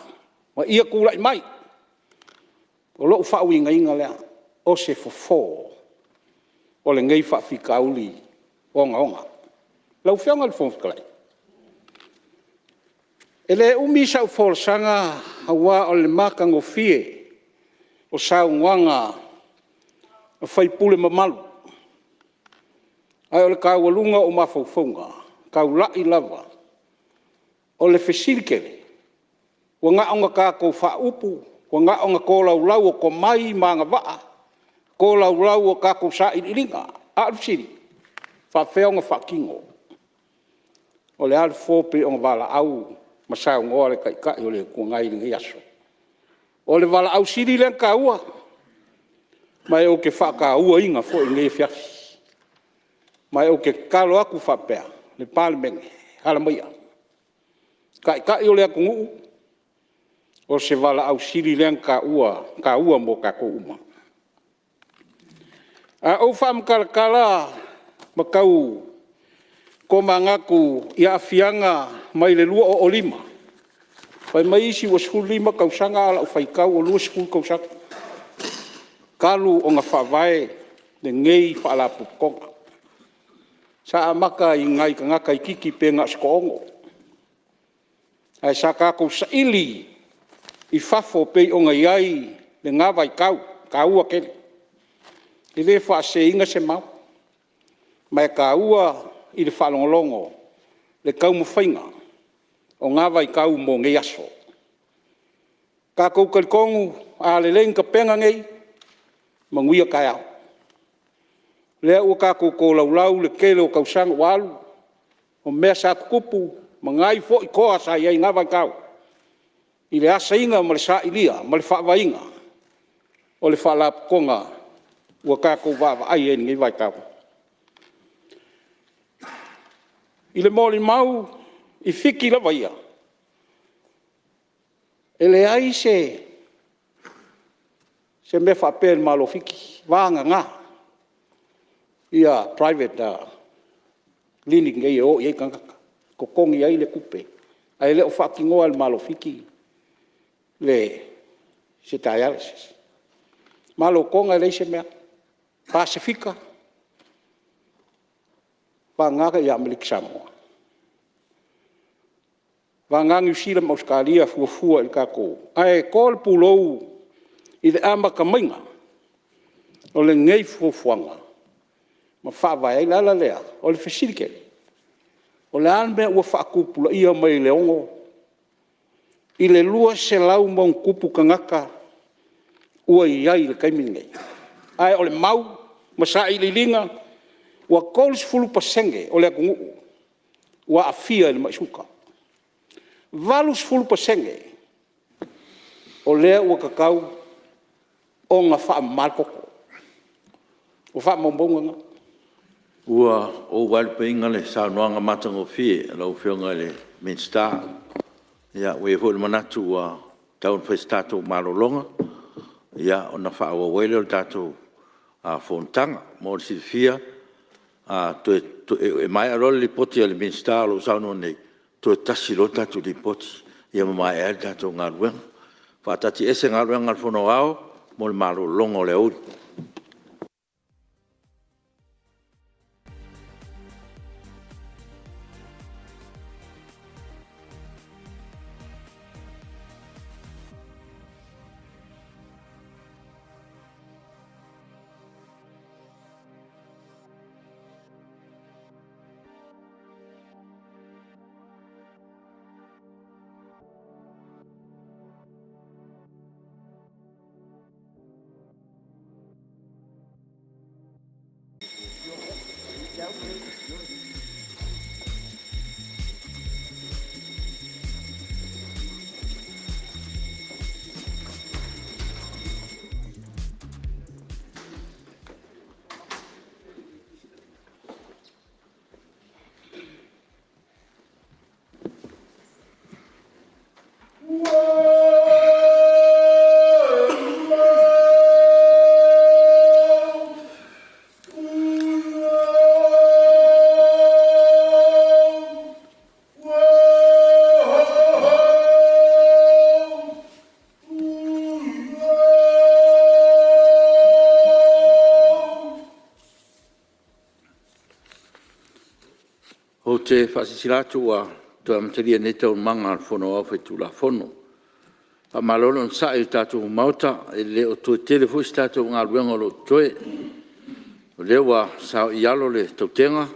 ma ia tulai mai. O lou faauigaina lea, o se fofo o lenei faafitauli ogaoga. Lau Afioga i le Fofoga Fetalai, e le umi sau folasaga aua o le matagofie o saunoaga a sui usufono mamalu, ae o le taualuga o ou mafaufauga, e taulai lava. O le fesili tele, ua na ona tatou faaupu, ua na ona tolaulau o tomai ma agavaa, tolaulau o tatou sailiiliga, a o le fesili, e faapefea ona faatino? O le a le fofo pei ona valaau ma saunoa le Taitai o le Itu Agai i lenei aso? O le valaau sili lea ona taua, ma ou te faatauaina foi i lenei afiafi. Ma ou te tatalo atu faapea, le Palemene, ala maia, Taitai o le atunuu, o se valaau sili lea ona taua mo tatou uma. A ou faamatalatala ma tau tomanatu i aafiaga mai le 2005, fai mai isi ua 15 tausaga, a o lau faitau ua 20 tausaga talu ona faavae lenei Faalapotopotoga. Sa amata i nai tagata itiiti pe na o se toa-6, ae sa tatou saili i fafo pei ona i ai lena vaitau, e taua tele. E le faaseseina se manatu, ma e taua i le faalogologo le taumafaiga o na vaitau mo nei aso. Tatou te talitonu a lelei ona tapena nei, manuia taeao. O lea ua tatou tolaulau le tele o tausaga ua alu, o mea sa tutupu ma nai foi toa sa i ai i na vaitau i le asaina ma le sailia ma le faavaeina o le Faalapotopotoga ua tatou vaavaai i ai i lenei vaitau. I le molimau i Fiti lava ia, e leai se mea faapea i le Malo o Fiti, vagana private clinic nei e o i ai tagata totogi ai le tupe, ae le o faatinoa e le Malo o Fiti se dialysis. Malo Toga e leai se mea, Pasefika, vagana Amerika Samoa, vagana Niu Sila ma Ausetalia fuafua i le tatou… Ae to le pulou i le amata maiga o lenei fuafuaga ma faavae ai. O le ala lea o le fesili tele, o le a le mea ua faatupulaia mai le 6 i le 200+ tagata ua i ai i le taimi lenei? Ae o le mau ma sailiiliga, ua 30% o le atunuu ua aafia i le mai suka, 80% O lea ua tatau ona faamama le toto. O faamaumauga na. Ua ou vaelupeina le saunoaga matagofie a lau Afioga i le Minisita. Ua i ai foi le manatu ua tatau ona fai se tatou malologa ona faaauau ai lea o le tatou fonotaga. Mo le silafia e maea loa le lipoti a le Minisita o lo o saunoa nei, toe tasi loa le tatou lipoti ma maea ai le tatou galuega. E faataatiaese Galuega a le Fono Aoao mo le malologa o le aoauli. Ou te faasilasila atu ua toe amatalia nei Taualumaga a le Fono Aoao Faitulafono. Faamalo le onosai i le tatou Maota, e le o toe tele foi se tatou galuega o lo o totoe. O lea ua saoialo le tautega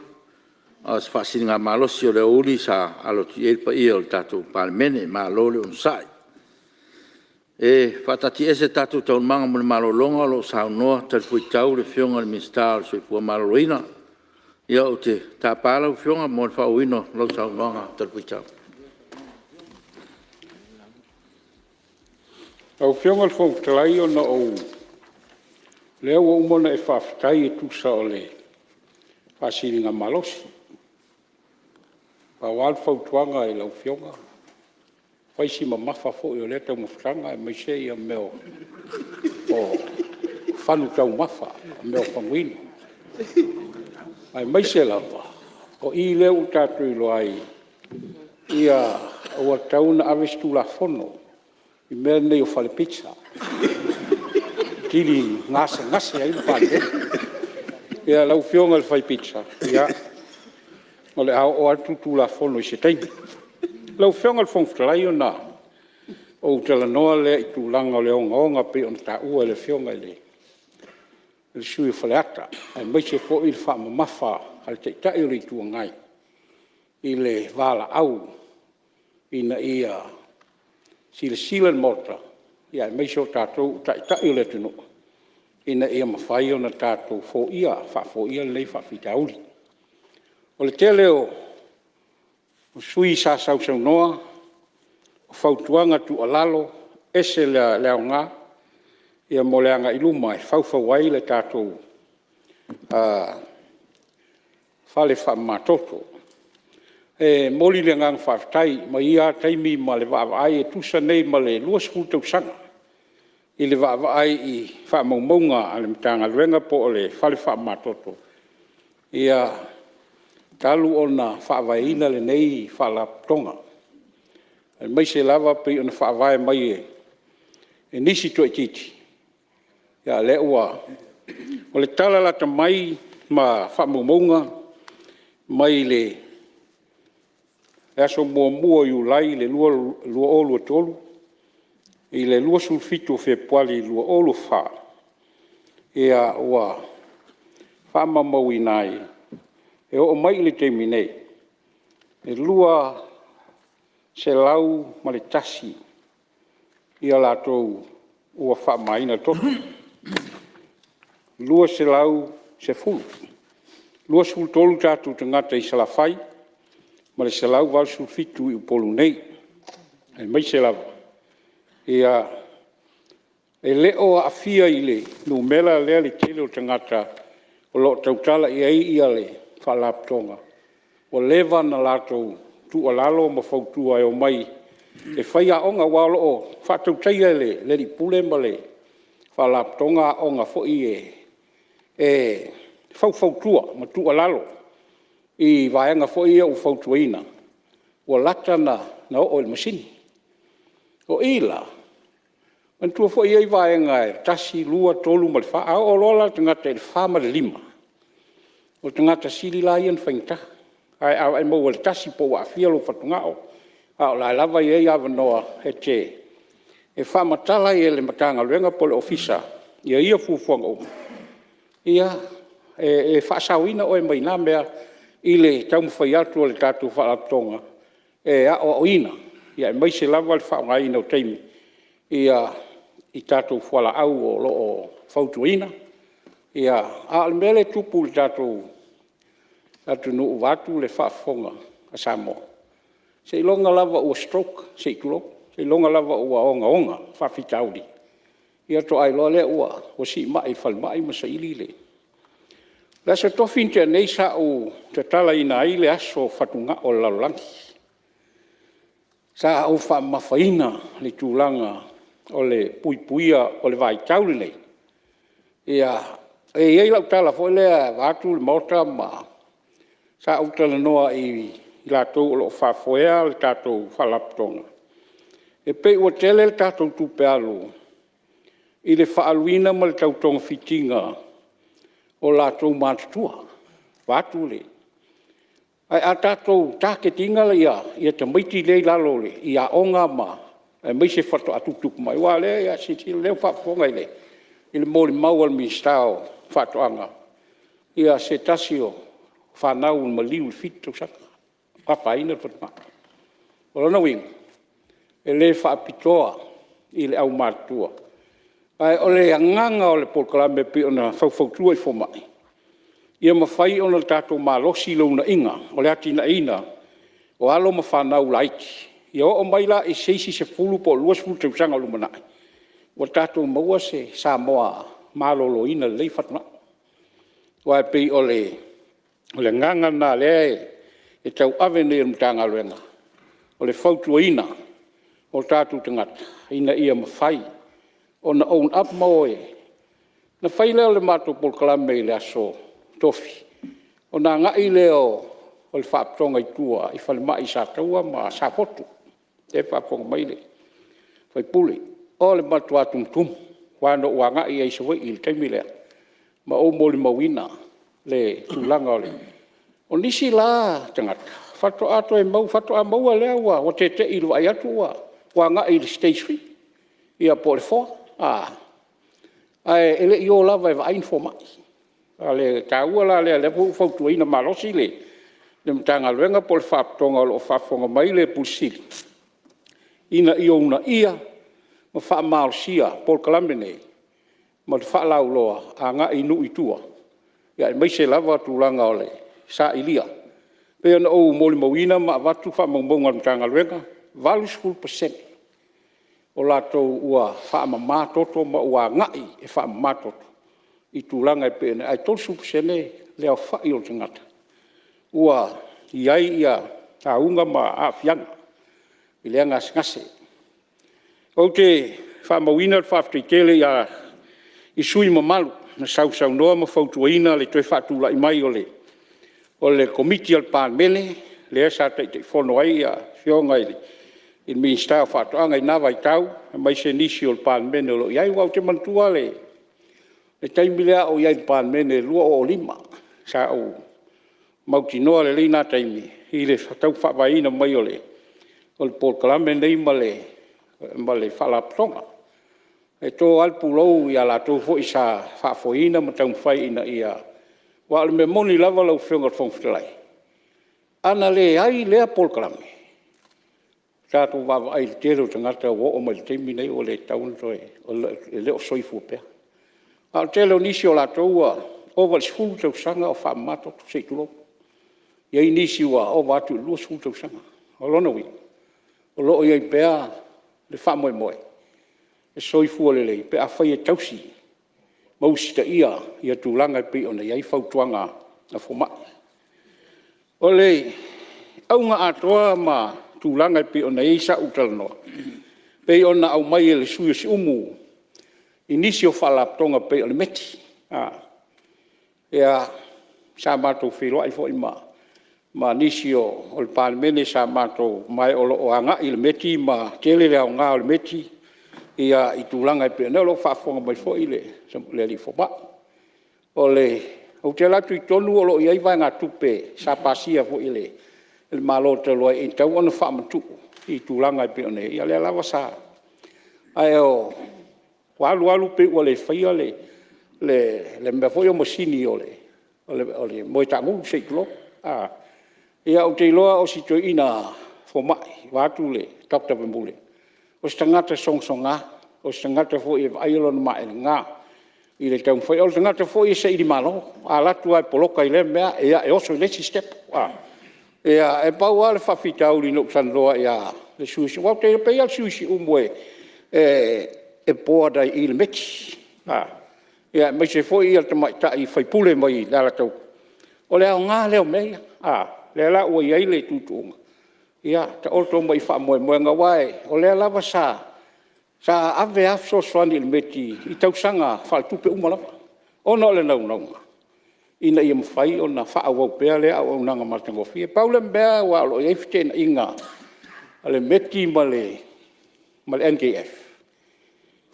a o se faasiligamalosi o le aoauli sa alo atu i ai le paia o le tatou Palemene. Malo le onosai. E faataatiaese tatou Taualumaga mo le malologa o lo o saunoa talifuaitau le Afioga i le Minisita o le Soifua Maloloina. Ia ou te tapa lau Afioga mo le faaauauina o lau saunoaga talifuaitau. Lau Afioga i le Fofoga Fetalai ona o lea ua uma ona e faafetai e tusa o le faasiligamalosi. Pau lava le fautuaga i lau Afioga, fai si mamafa foi o lea taumafataga aemaise mea o fagu taumafa, mea o faguinu, aemaise lava o i lea ua tatou iloa ai ua tatau ona ave se Tulafono i mea nei o fale pizza e atili gasegase ai le Palemene. Ia lau Afioga i le fai pizza, ia, o le a oo atu le Tulafono i se taimi. Lau Afioga i le Fofoga Fetalai ona ou talanoa lea i le tulaga o le ogaoga pei ona taua e le Afioga i le sui usufono o Faleata, aemaise foi le faamamafa a le Taitai o le Itu Agai i le valaau ina ia silasila le Maota, aemaise o tatou o Taitai o le atunuu ina ia mafai ona tatou foia, faafoia lenei faafitauli. O le tele o sui usufono sa sausaunoa, o fautuaga tuualalo, e ese le aoga mo le agai i luma e faufau ai le tatou fale faamamatoto. E momoli le agaga faafetai mai ia lava taimi ma le vaavaai, e tusa nei ma le 20 tausaga i le vaavaai i faamaumauga a le Matagaluega po o le fale faamamatoto, talu ona faavaeina lenei Faalapotopotoga, aemaise lava pei ona faavae mai e nisi toaitiiti, a o lea ua… O le tala lata mai ma faamaumauga mai le aso 1 o Iulai 2023 i le 27 o Fepuari 2024, ua faamaumauina ai, e oo mai i le taimi nei, e 201 latou ua faamamaina toto, 210. E 23 tatou tagata i Salafai ma le 187 i Upolu nei, aemaise lava E le o aafia i le numera lea le tele o tagata o lo o tautala i ai le Faalapotopotoga ua leva ona latou tuualalo ma fautua e omai e fai aoga, aua o lo o faatautaia e le Alii Pule ma le Faalapotopotoga aoga foi ia e faufautua ma tuualalo i vaega foi ia ua fautuaina ua lata ona oo i le masini. O i la, manatua foi e i ai vaega e 1, 2, 3 ma le 4. A oo loa la le tagata i le 4 ma le 5, o tagata sili la ia ona faigata. Ae a e maua i le 1 pe ua aafia lou fatugao, a o la e lava e i ai avanoa e faamatala ai e le Matagaluega po o le Ofisa ia fuafuaga uma e faasaoina oe mai na mea i le taumafai atu a le tatou Faalapotopotoga e aoaoina, aemaise lava le faaaogaina o taimi i tatou fualaau o lo o fautuaina. A o le mea lea e tupu i le tatou atunuu vaeatu le faafofoga a Samoa, seiloga lava ua stroke se i tulou, seiloga lava ua ogaoga faafitauli ia faatoa iloa lea ua siimai i le falemai ma saili le… O le Aso Tofi na tea nei sa ou tatalaina ai le aso o fatugao o le lalolagi. Sa ou faamamafaina le tulaga o le puipuia o le vaitau lenei. E i ai lau tala foi lea vaeatu le Maota ma sa ou talanoa ia i latou o lo o faafoea le tatou Faalapotopotoga, e pei ua tele le tatou tupe alu i le faaaluina ma le tau togafitiga o latou matutua, vaeatu le… Ae a tatou target ina tamaiti ia i lalo i aoga aemaise faatoa tuputupu mai. Aua o lea a silasila o lea ua faafofoga i le molimau a le Minisita o Faatoaga i se tasi o fanau na maliu i le 7 tausaga, ua afaina le fatugao. O lona uiga, e le faapitoa i le aumatutua, ae o le agaga o le polokalame e pei ona faufautua i fomai, ia mafai ona tatou malosi le uunaia o le atinaeina o alo ma fanau laiti, ia oo mai la i se isi 10 po o le 20 tausaga o lumanai, ua tatou maua se Samoa maloloina lelei fatugao. Aua e pei o le agaga lena o lea e tauave nei e le Matagaluega, o le fautuaina o tatou tagata ina ia mafai ona own up ma o e… Ona fai lea o le matou polokalame i le Aso Tofi, ona agai lea o le Faalapotopotoga i tua i falemai i Sataua ma Safotu, lea e faafofoga mai le sui usufono. O le matua tumutumu, aua na ou agai ai i Savaii i le taimi lea ma ou molimauina le tulaga o le… O nisi la tagata faatoa toe maua, faatoa maua lea ua tete'i i le vaai atu ua agai i le stage 3 ia po o le 4, ae le i o lava e vaai ni fomai. O le taua la lea, o lea foi ua fautuaina malosi le Matagaluega po o le Faalapotopotoga o lo o faafofoga mai le Ofisa Sili o Pulega, ina ia uunaia ma faamalosia polokalame nei ma le faalauiloa agai i nuu i tua, aemaise lava tulaga o le sailia. E pei ona ou molimauina ma avatu faamaumauga a le Matagaluega, e 80% o latou ua faamama toto ma ua agai e faamamatoto i tulaga e pei ona… Ae 30% le aofai o tagata ua i ai auga ma aafiaga i lea gasegase. Ou te faamauina le faafetai tele i sui usufono mamalu na sausaunoa ma fautuaina le toe faatulai mai o le Komiti a le Palemene lea sa Taitaifono ai le Afioga i le Minisita o Faatoaga i na vaitau, aemaise nisi o le Palemene o lo o i ai. Aua ou te manatua le taimi lea a o ou i ai i le Palemene i le 2005, sa ou mautinoa lelei na taimi i le tau faavaeina mai o le polokalame lenei ma le Faalapotopotoga. E to lava le pulou ia latou foi sa faafoeina ma taumafai ina ia… Aua o le mea moni lava lau Afioga i le Fofoga Fetalai, a na leai lea polokalame, tatou vaavaai i le tele o tagata ua oo mai i le taimi lenei ua le tatau ona toe… e le o soifua pea. A o le tele o nisi o latou ua ova i le 10 tausaga o faamamatoto, se i tulou. E i ai nisi ua ova atu i le 20 tausaga. O lona uiga, o lo o i ai pea le faamoemoe e soifua lelei pe afai e tausi ma usitaia ia tulaga e pei ona i ai fautuaga a fomai. O le auga atoa ma tulaga e pei ona i ai sau talanoa, e pei ona aumai e le sui usufono o Siumu i nisi o Faalapotopotoga e pei o le METI. Sa matou feiloai foi ma nisi o le Palemene sa matou… ma o lo o agai i le METI ma tele le aoga o le METI i tulaga e pei ona i ai. O lo o faafofoga mai foi le alii fomai. Ou te alu atu i totonu o lo o i ai vaegatupe sa pasia foi e le Malo talu ai e tatau ona faamatuu i tulaga e pei ona i ai, ia lea lava sa… Ae ua alu alu pei ua le faia le mea foi lea o masini o le moe taagulu se i tulou. Ia ou te iloa o si toeaina fomai vaeatu le Dr. Vermullen, o se tagata sogasoga, o se tagata foi e vaaia lona maelega i le taumafaiga. O le tagata foi e sailimalo, a alu atu lava e poloka i lea mea, ia e oso i le isi sitepu. E pau lava le faafitauli na ou talanoa ai ia le sui usufono o Siumu, aua e pei lava o le sui usufono o Siumu e board ai i i le METI, aemaise foi le tamaitai sui usufono mai le Alataua. O le aoga lea o mea ia, lea la ua i ai le tuutuuga, ia taoto mai i faamoemoega, aua o lea lava sa ave lava fesoasoani i le METI i tausaga faaletupe uma lava, ona o le naunauga ina ia mafai ona faaauau pea lea auaunaga matagofie. Pau le mea aua o lo o i ai feteenaiga a le METI ma le NKF,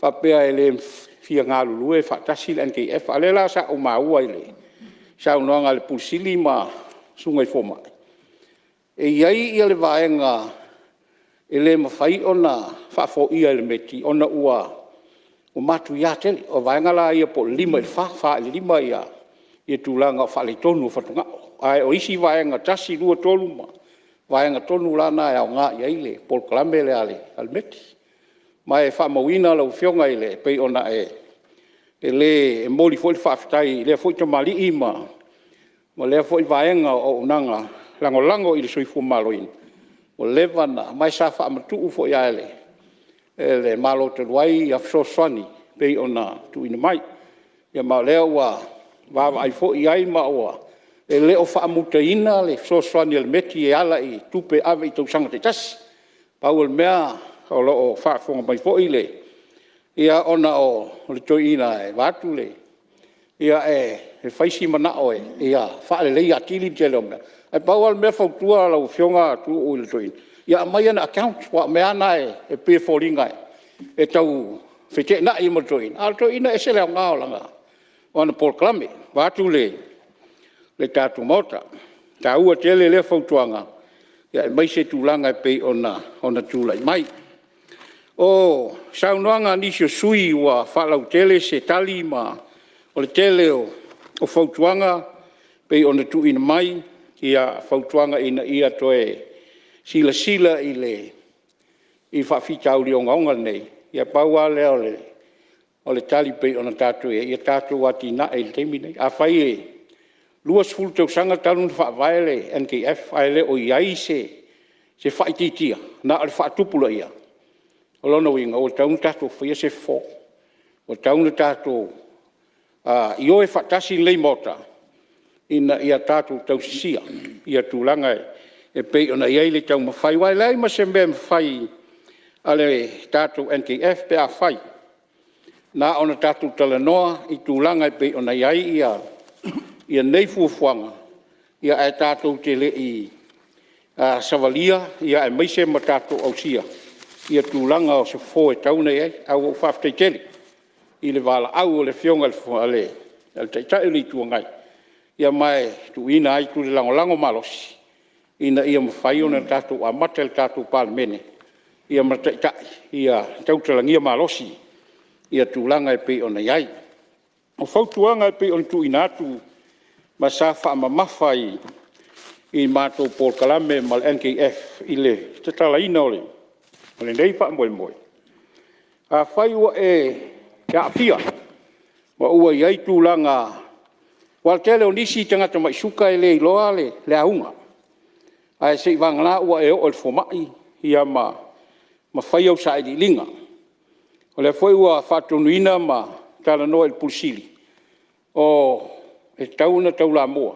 faapea e le fia galulue faatasi le NKF. A o lea la sa ou maua i le saunoaga a le Ofisa Sili o Pulega ma susuga i fomai, e i ai le vaega e le mafai ona faafoia e le METI ona ua matuia tele. O vaega la ia po o le 5 i le 4, 4 i le 5 tulaga o faaletonu o fatugao. Ae o isi vaega 1, 2, 3 ma vaega tonu la na e aoga i ai le polokalame lea a le METI. Ma e faamauina lau Afioga e pei ona e… e momoli foi le faafetai i lea foi tamalii ma lea foi vaega o auaunaga lagolago i le soifua maloloina ua leva ona… ma e sa faamatuu foi lava e le Malo talu ai fesoasoani e pei ona tuuina mai. Ma o lea ua vaavaai foi i ai ma ua… e le o faamutaina le fesoasoani a le METI e ala i tupe ave i tausaga taitasi. Pau o le mea o lo o faafofoga mai foi le… ia ona o le toeaina vaeatu le… e fai si manao ia faaleleia atili le tele o mea. Ae pau lava le mea e fautua lau Afioga Tuuu i le toeaina, ia aumai ana accounts aua o mea lava na e pei e foliga e tau feteenai ai ma le toeaina, a o le toeaina e ese le aoga o ana polokalame vaeatu le tatou Maota. E taua tele lea fautuaga aemaise tulaga e pei ona tulai mai. O saunoaga a nisi o sui usufono ua faalautele se tali ma o le tele o fautuaga e pei ona tuuina mai fautuaga ina ia toe silasila i faafitauli ogaoga nei, ia pau lava lea o le tali e pei ona tatou i ai, ia tatou atinae i le taimi lenei. Afai e 20 tausaga talu ona faavae le NKF ae le o i ai se faaitiitia, na o le faatupulaia, o lona uiga ua tatau ona tatou faia se fofo. Ua tatau ona tatou ioe faatasi lenei Maota ina ia tatou tausisia tulaga e pei ona i ai le taumafai. Aua e leai ma se mea e mafai a le tatou NKF pe afai na ona tatou talanoa i tulaga e pei ona i ai nei fuafuaga, ae tatou te le i savalia aemaise ma tatou ausia tulaga o se fofo e tatau ona i ai. Ae ua ou faafetai tele i le valaau a le Afioga i le Taitai o le Itu Agai, ma e tuuina atu le lagolago malosi ina ia mafai ona tatou amata i le tatou Palemene ma Taitai ia tautalagia malosi tulaga e pei ona i ai. O fautuaga e pei ona tuuina atu ma sa faamamafa i matou polokalame ma le NKF i le tatalaina o lenei faamoemoe. Afai ua e aafia ma ua i ai tulaga… Aua o le tele o nisi tagata mai suka e le iloa le auga, ae seiavagana ua e oo i le fomai ma fai au sailiiliga. O lea foi ua faatonuina ma talanoa i le Ofisa Sili o Pulega, e tatau ona taulamua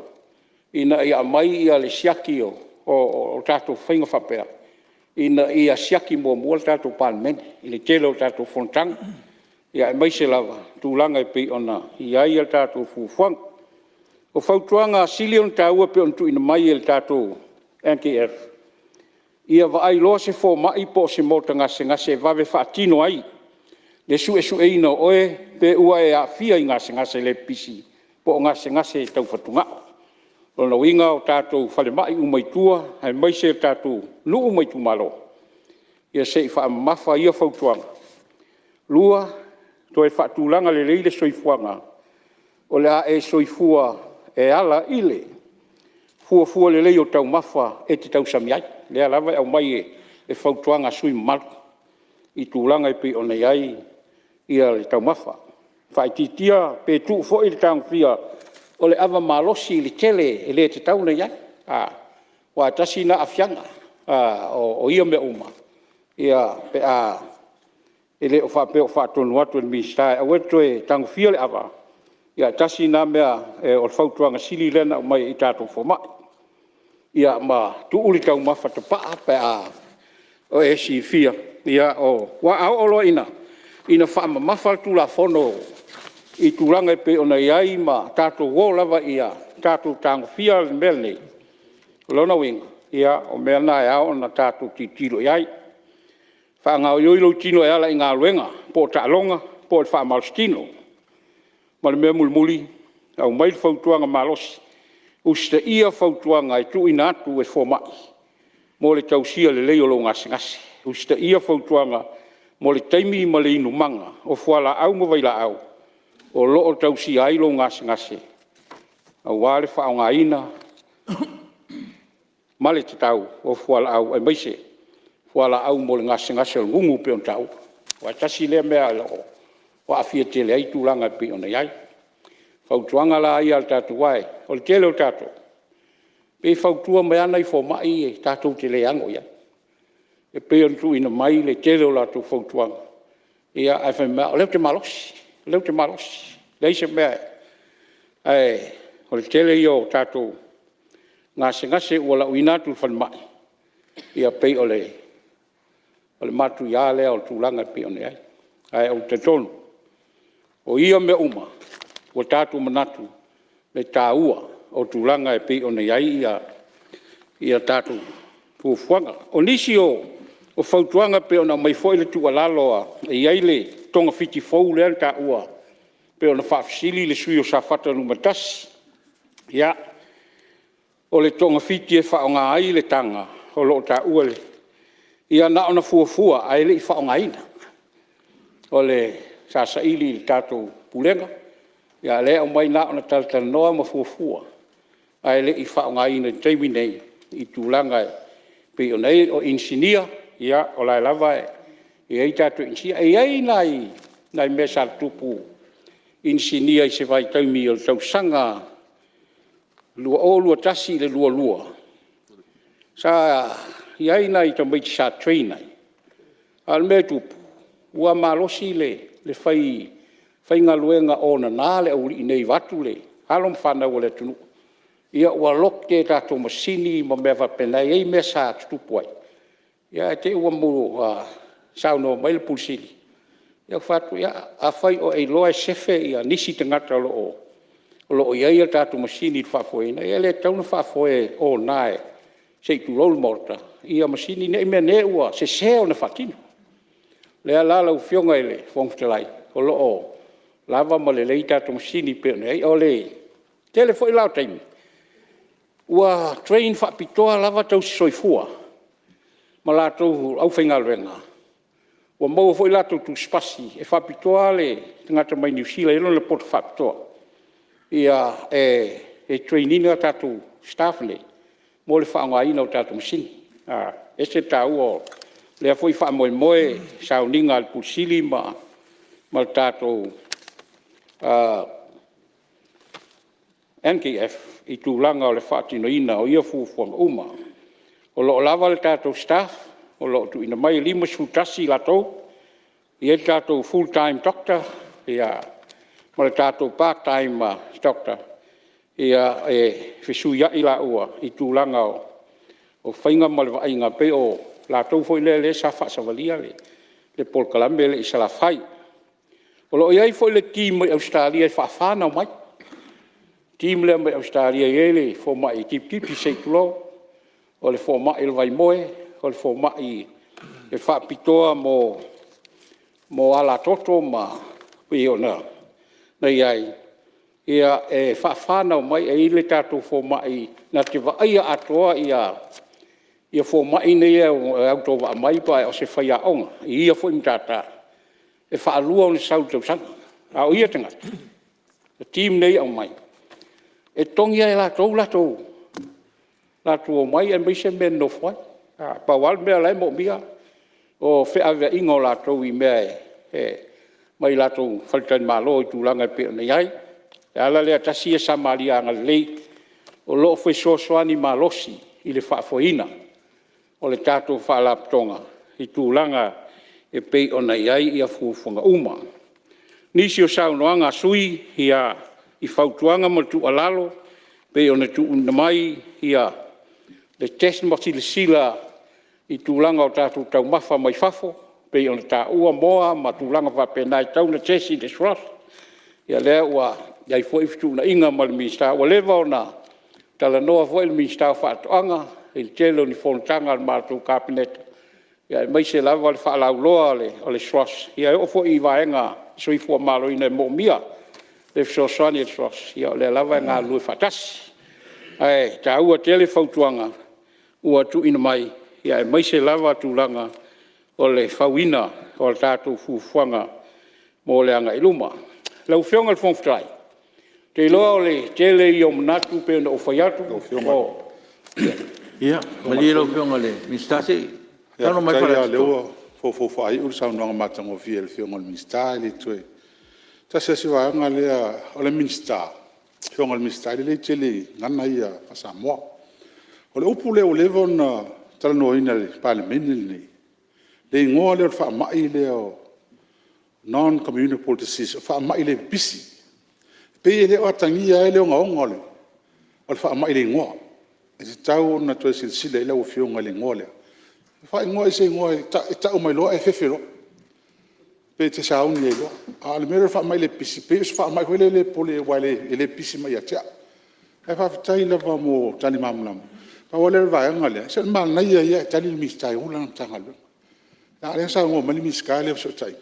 ina ia aumai le siaki o tatou faiga faapea, ina ia siaki muamua le tatou Palemene i le tele o tatou fonotaga, aemaise lava tulaga e pei ona i ai a tatou fuafuaga. O fautuaga sili ona taua e pei ona tuuina mai e le tatou NKF, ia vaai loa se fomai po o se maota gasegase e vave faatino ai le suesueina o oe pe ua e aafia i gasegase le pipisi po o gasegase tau fatugao. O lona uiga o tatou falemai uma i tua aemaise tatou nuu ma itumalo, ia se i faamamafa ia fautuaga. 2. Toe faatulaga lelei le soifuaga o le a e soifua e ala i le fuafua lelei o taumafa e te tausami ai. O lea lava e aumai e fautuaga a sui usufono mamalu i tulaga e pei ona i ai taumafa. Faaitiitia pe tuu foi le tagofia o le ava malosi i le tele e le tatau ona i ai, aua e tasi lena aafiaga o ia mea uma pe a… E le faapea o faatonu atu e le Minisita e aua le toe tagofia le ava, ae tasi lena mea o le fautuaga sili lea na aumai i tatou fomai. Ia ma tuu le taumafa tapaa pe a o e silafia, aua a oo loa ina faamamafa le Tulafono i tulaga e pei ona i ai ma tatou o lava ia tatou tagofia le mea lenei, o lona uiga, o mea na e ao ona tatou tilotilo i ai. Faagaoioi lou tino e ala i galuega po o taaloga po o le faamalositino. Ma le mea mulimuli, aumai le fautuaga malosi, usitaia fautuaga e tuuina atu e fomai mo le tausia lelei o lou gasegase. Usitaia fautuaga mo le taimi ma le inumaga o fualaau ma vailaau o lo o tausia ai lou gasegase aua le faaaogaina ma le tatau o fualaau aemaise fualaau mo le gasegase o le gugu e pei ona taua. Aua e tasi lea mea o lo o aafia tele ai tulaga e pei ona i ai. O fautuaga la ia a tatou aua o le tele o tatou, e pei e fautua mai lava nai fomai tatou te le ano i ai, e pei ona tuuina mai le tele o latou fautuaga, ae fai mai lava o lea ou te malosi, o lea ou te malosi, e leai se mea. Ae o le tele ia o tatou gasegase ua lauina atu i le falemai, ia pei o le matuia lea o le tulaga e pei ona i ai. Ae ou te talitonu, o ia mea uma, ua tatou manatu i le taua o tulaga e pei ona i ai tatou fuafuaga. O nisi o fautuaga e pei ona aumai foi le tuualalo, e i ai le togafiti fou lea na taua e pei ona faafesili le sui usufono mo Safata 1. Ia, o le togafiti e faaaoga ai le taga o lo o taua i le… Ia na ona fuafua ae le i faaaogaina. Sa saili i le tatou Pulega, a o lea e aumai na ona talatalanoa ma fuafua ae le i faaaogaina i le taimi lenei i tulaga e pei ona i ai. O inisinia, ia o la e lava e i ai tatou inisinia. E i ai nai mea sa tutupu i inisinia i se vaitaimi o le tausaga 2021/2022, sa i ai nai tamaiti sa train ai, a o le mea e tupu, ua malosi le faigaluega onana le aualii nei vaeatu alo ma fanau a le atunuu, ia ua lote tatou masini ma mea faapena, e i ai mea sa tutupu ai, ae te i ua saunoa mai le Ofisa Sili o Pulega, ia ou fai atu, ia, afai o e iloa e sefe nisi tagata o lo o i ai a tatou masini i le faafoeina, ia e le tatau ona faafoe ona se i tulou le Maota masini ne i meaane ua sese ona faatino. O lea la lau Afioga i le Fofoga Fetalai, o lo o lava ma lelei tatou masini e pei ona i ai. O le tele foi la o taimi, ua train faapitoa lava tausisoifua ma latou le aufaigaluega, ua maua foi latou tusipasi, e faapitoa lava le tagata mai Niu Sila e i ai lona poto faapitoa e train ina tatou staff nei mo le faaaogaina o tatou masini. E ese le taua o lea foi faamoemoe i sauniga a le Ofisa Sili o Pulega ma le tatou NKF i tulaga o le faatinoina o ia fuafuaga uma. O lo o lava le tatou staff o lo o tuuina mai, e 51 i latou E i ai le tatou full time doctor ma le tatou part time doctor e fesuiai laua i tulaga o faiga ma le vaaiga, pei o latou foi lea sa faasavalia le polokalame lea i Salafai. O lo o i ai foi le team mai Ausetalia e faafa ona omai, team lea mai Ausetalia e i ai le fomai tipitipi se i tulou, o le fomai o le vaimoe, o le fomai e faapitoa mo alatoto ma pei ona i ai. E faafa ona omai, e i ai le tatou fomai na te vaaia atoa fomai nei e autovaa mai, ma o se faiaoga i ia foi matata, e faalua ona sau i le tausaga. A o ia tagata, o team nei e aumai, e totogi lava e latou le latou omai aemaise mea e nonofo ai. Na pau lava le mea o la e moomia o feaveaiga o latou i mea mai latou faletalimalo i tulaga e pei ona i ai. O le ala lea tasi ia Samaria agalelei o lo o fesoasoani malosi i le faafoeina o le tatou Faalapotopotoga i tulaga e pei ona i ai fuafuaga uma. O nisi o saunoaga a sui usufono i fautuaga ma tuualalo pei ona tuuina mai le test ma silasila i tulaga o tatou taumafa mai fafo pei ona taua moa ma tulaga faapena e tatau ona test i le SROS. Ia lea ua i ai foi fetuunaiga ma le Minisita, ua leva ona talanoa foi le Minisita o Faatoaga i le tele o ni fonotaga a le matou Kapeneta, aemaise lava le faalauiloa a le SROS, e oo foi i vaega o le soifua maloloina e moomia le fesoasoani a le SROS, ia o lea lava e galulue faatasi. Ae taua tele fautuaga ua tuuina mai, aemaise lava tulaga o le fauina o a tatou fuafuaga mo le agai i luma. Lau Afioga i le Fofoga Fetalai, ou te iloa o le tele ia o manatu pei ona ou fai atu… Ia malie lau Afioga i le Minisita se i saunoa mai Faafetai lava o lea ua foufou faaiu le saunoaga matagofie a le Afioga i le Minisita, e le toe… Tasi lava si vaega lea, o le Minisita, le Afioga i le Minisita e lelei tele i gagana ia faa-Samoa. O le upu lea ua leva ona talanoaina e le Palemene lenei, le igoa lea o le faamai lea o Non Communicable Disease o faamai le pipisi. E pei e le o atagia ai le ogaoga o le faamai i le igoa. E tatau ona toe silasila i ai lau Afioga i le igoa lea. Faaigoa i se igoa e tau mai loa e fefe loa pe te sauni ai loa. A o le mea lea o le faamai le pipisi, pei o se faamai foi lea e le popole aua e le pipisi mai ia te au. Ae faafetai lava mo tali malamalama. Pau lava lea o le vaega lea, se o le manaia ia ae tali le Minisita e ou lana Matagaluega. A o lea e saunoa mai le Minisita lea o Fesootaiga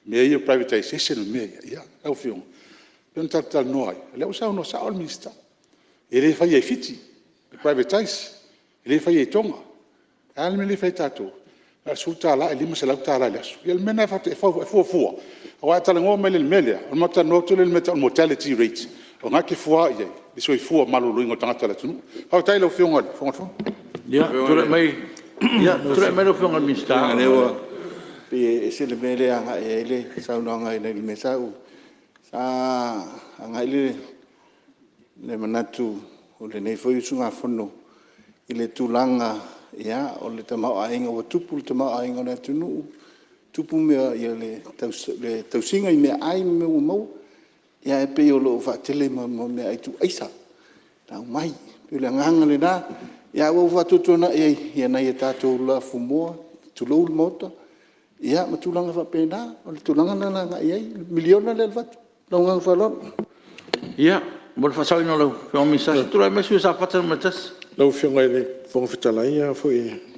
i mea ia o privatization ma mea ia. Ia, lau Afioga, pei ona tatou talanoa ai, o lea ua saunoa sao le Minisita, e le faia i Fiti le privatize, e le faia i Toga. A le mea e le fai ai e tatou? Na o le $10 ae $500 i le aso. Ia o le mea lena e fuafua, aua a talanoa mai loa i le mea lea, ona matou talanoa atu lea i le mea e tau o le mortality rate, o lena e te fua i ai le soifua maloloina o tagata o le atunuu. Faafetai i lau Afioga i le Fofoga o le Fono. Ia, tulai mai lau Afioga i le Minisita. Pei e ese le mea lea e agai i ai le saunoaga nai lo le mea sa ou… Sa agai le manatu o lenei foi usugafono i le tulaga o le tamaoaiga ua tupu le tamaoaiga o le atunuu, tupu le tausiga i meaai ma mea ua maua, ae pei o lo o faatele i mea o meaai tuuaisa lau mai. E pei o le agaga lena, ae ua ou faatuatuanai ia nai a tatou lafumoā tulou le Maota, ia ma tulaga faapena. O le tulaga lena na agai i ai le miliona lea e avatu. Ma lou agaga faaaloalo. Ia, mo le faasaoina o le taimi o le Afioga i le Minisita, se i tulai mai le sui usufono mo Safata 1. Lau Afioga i le Fofoga Fetalai,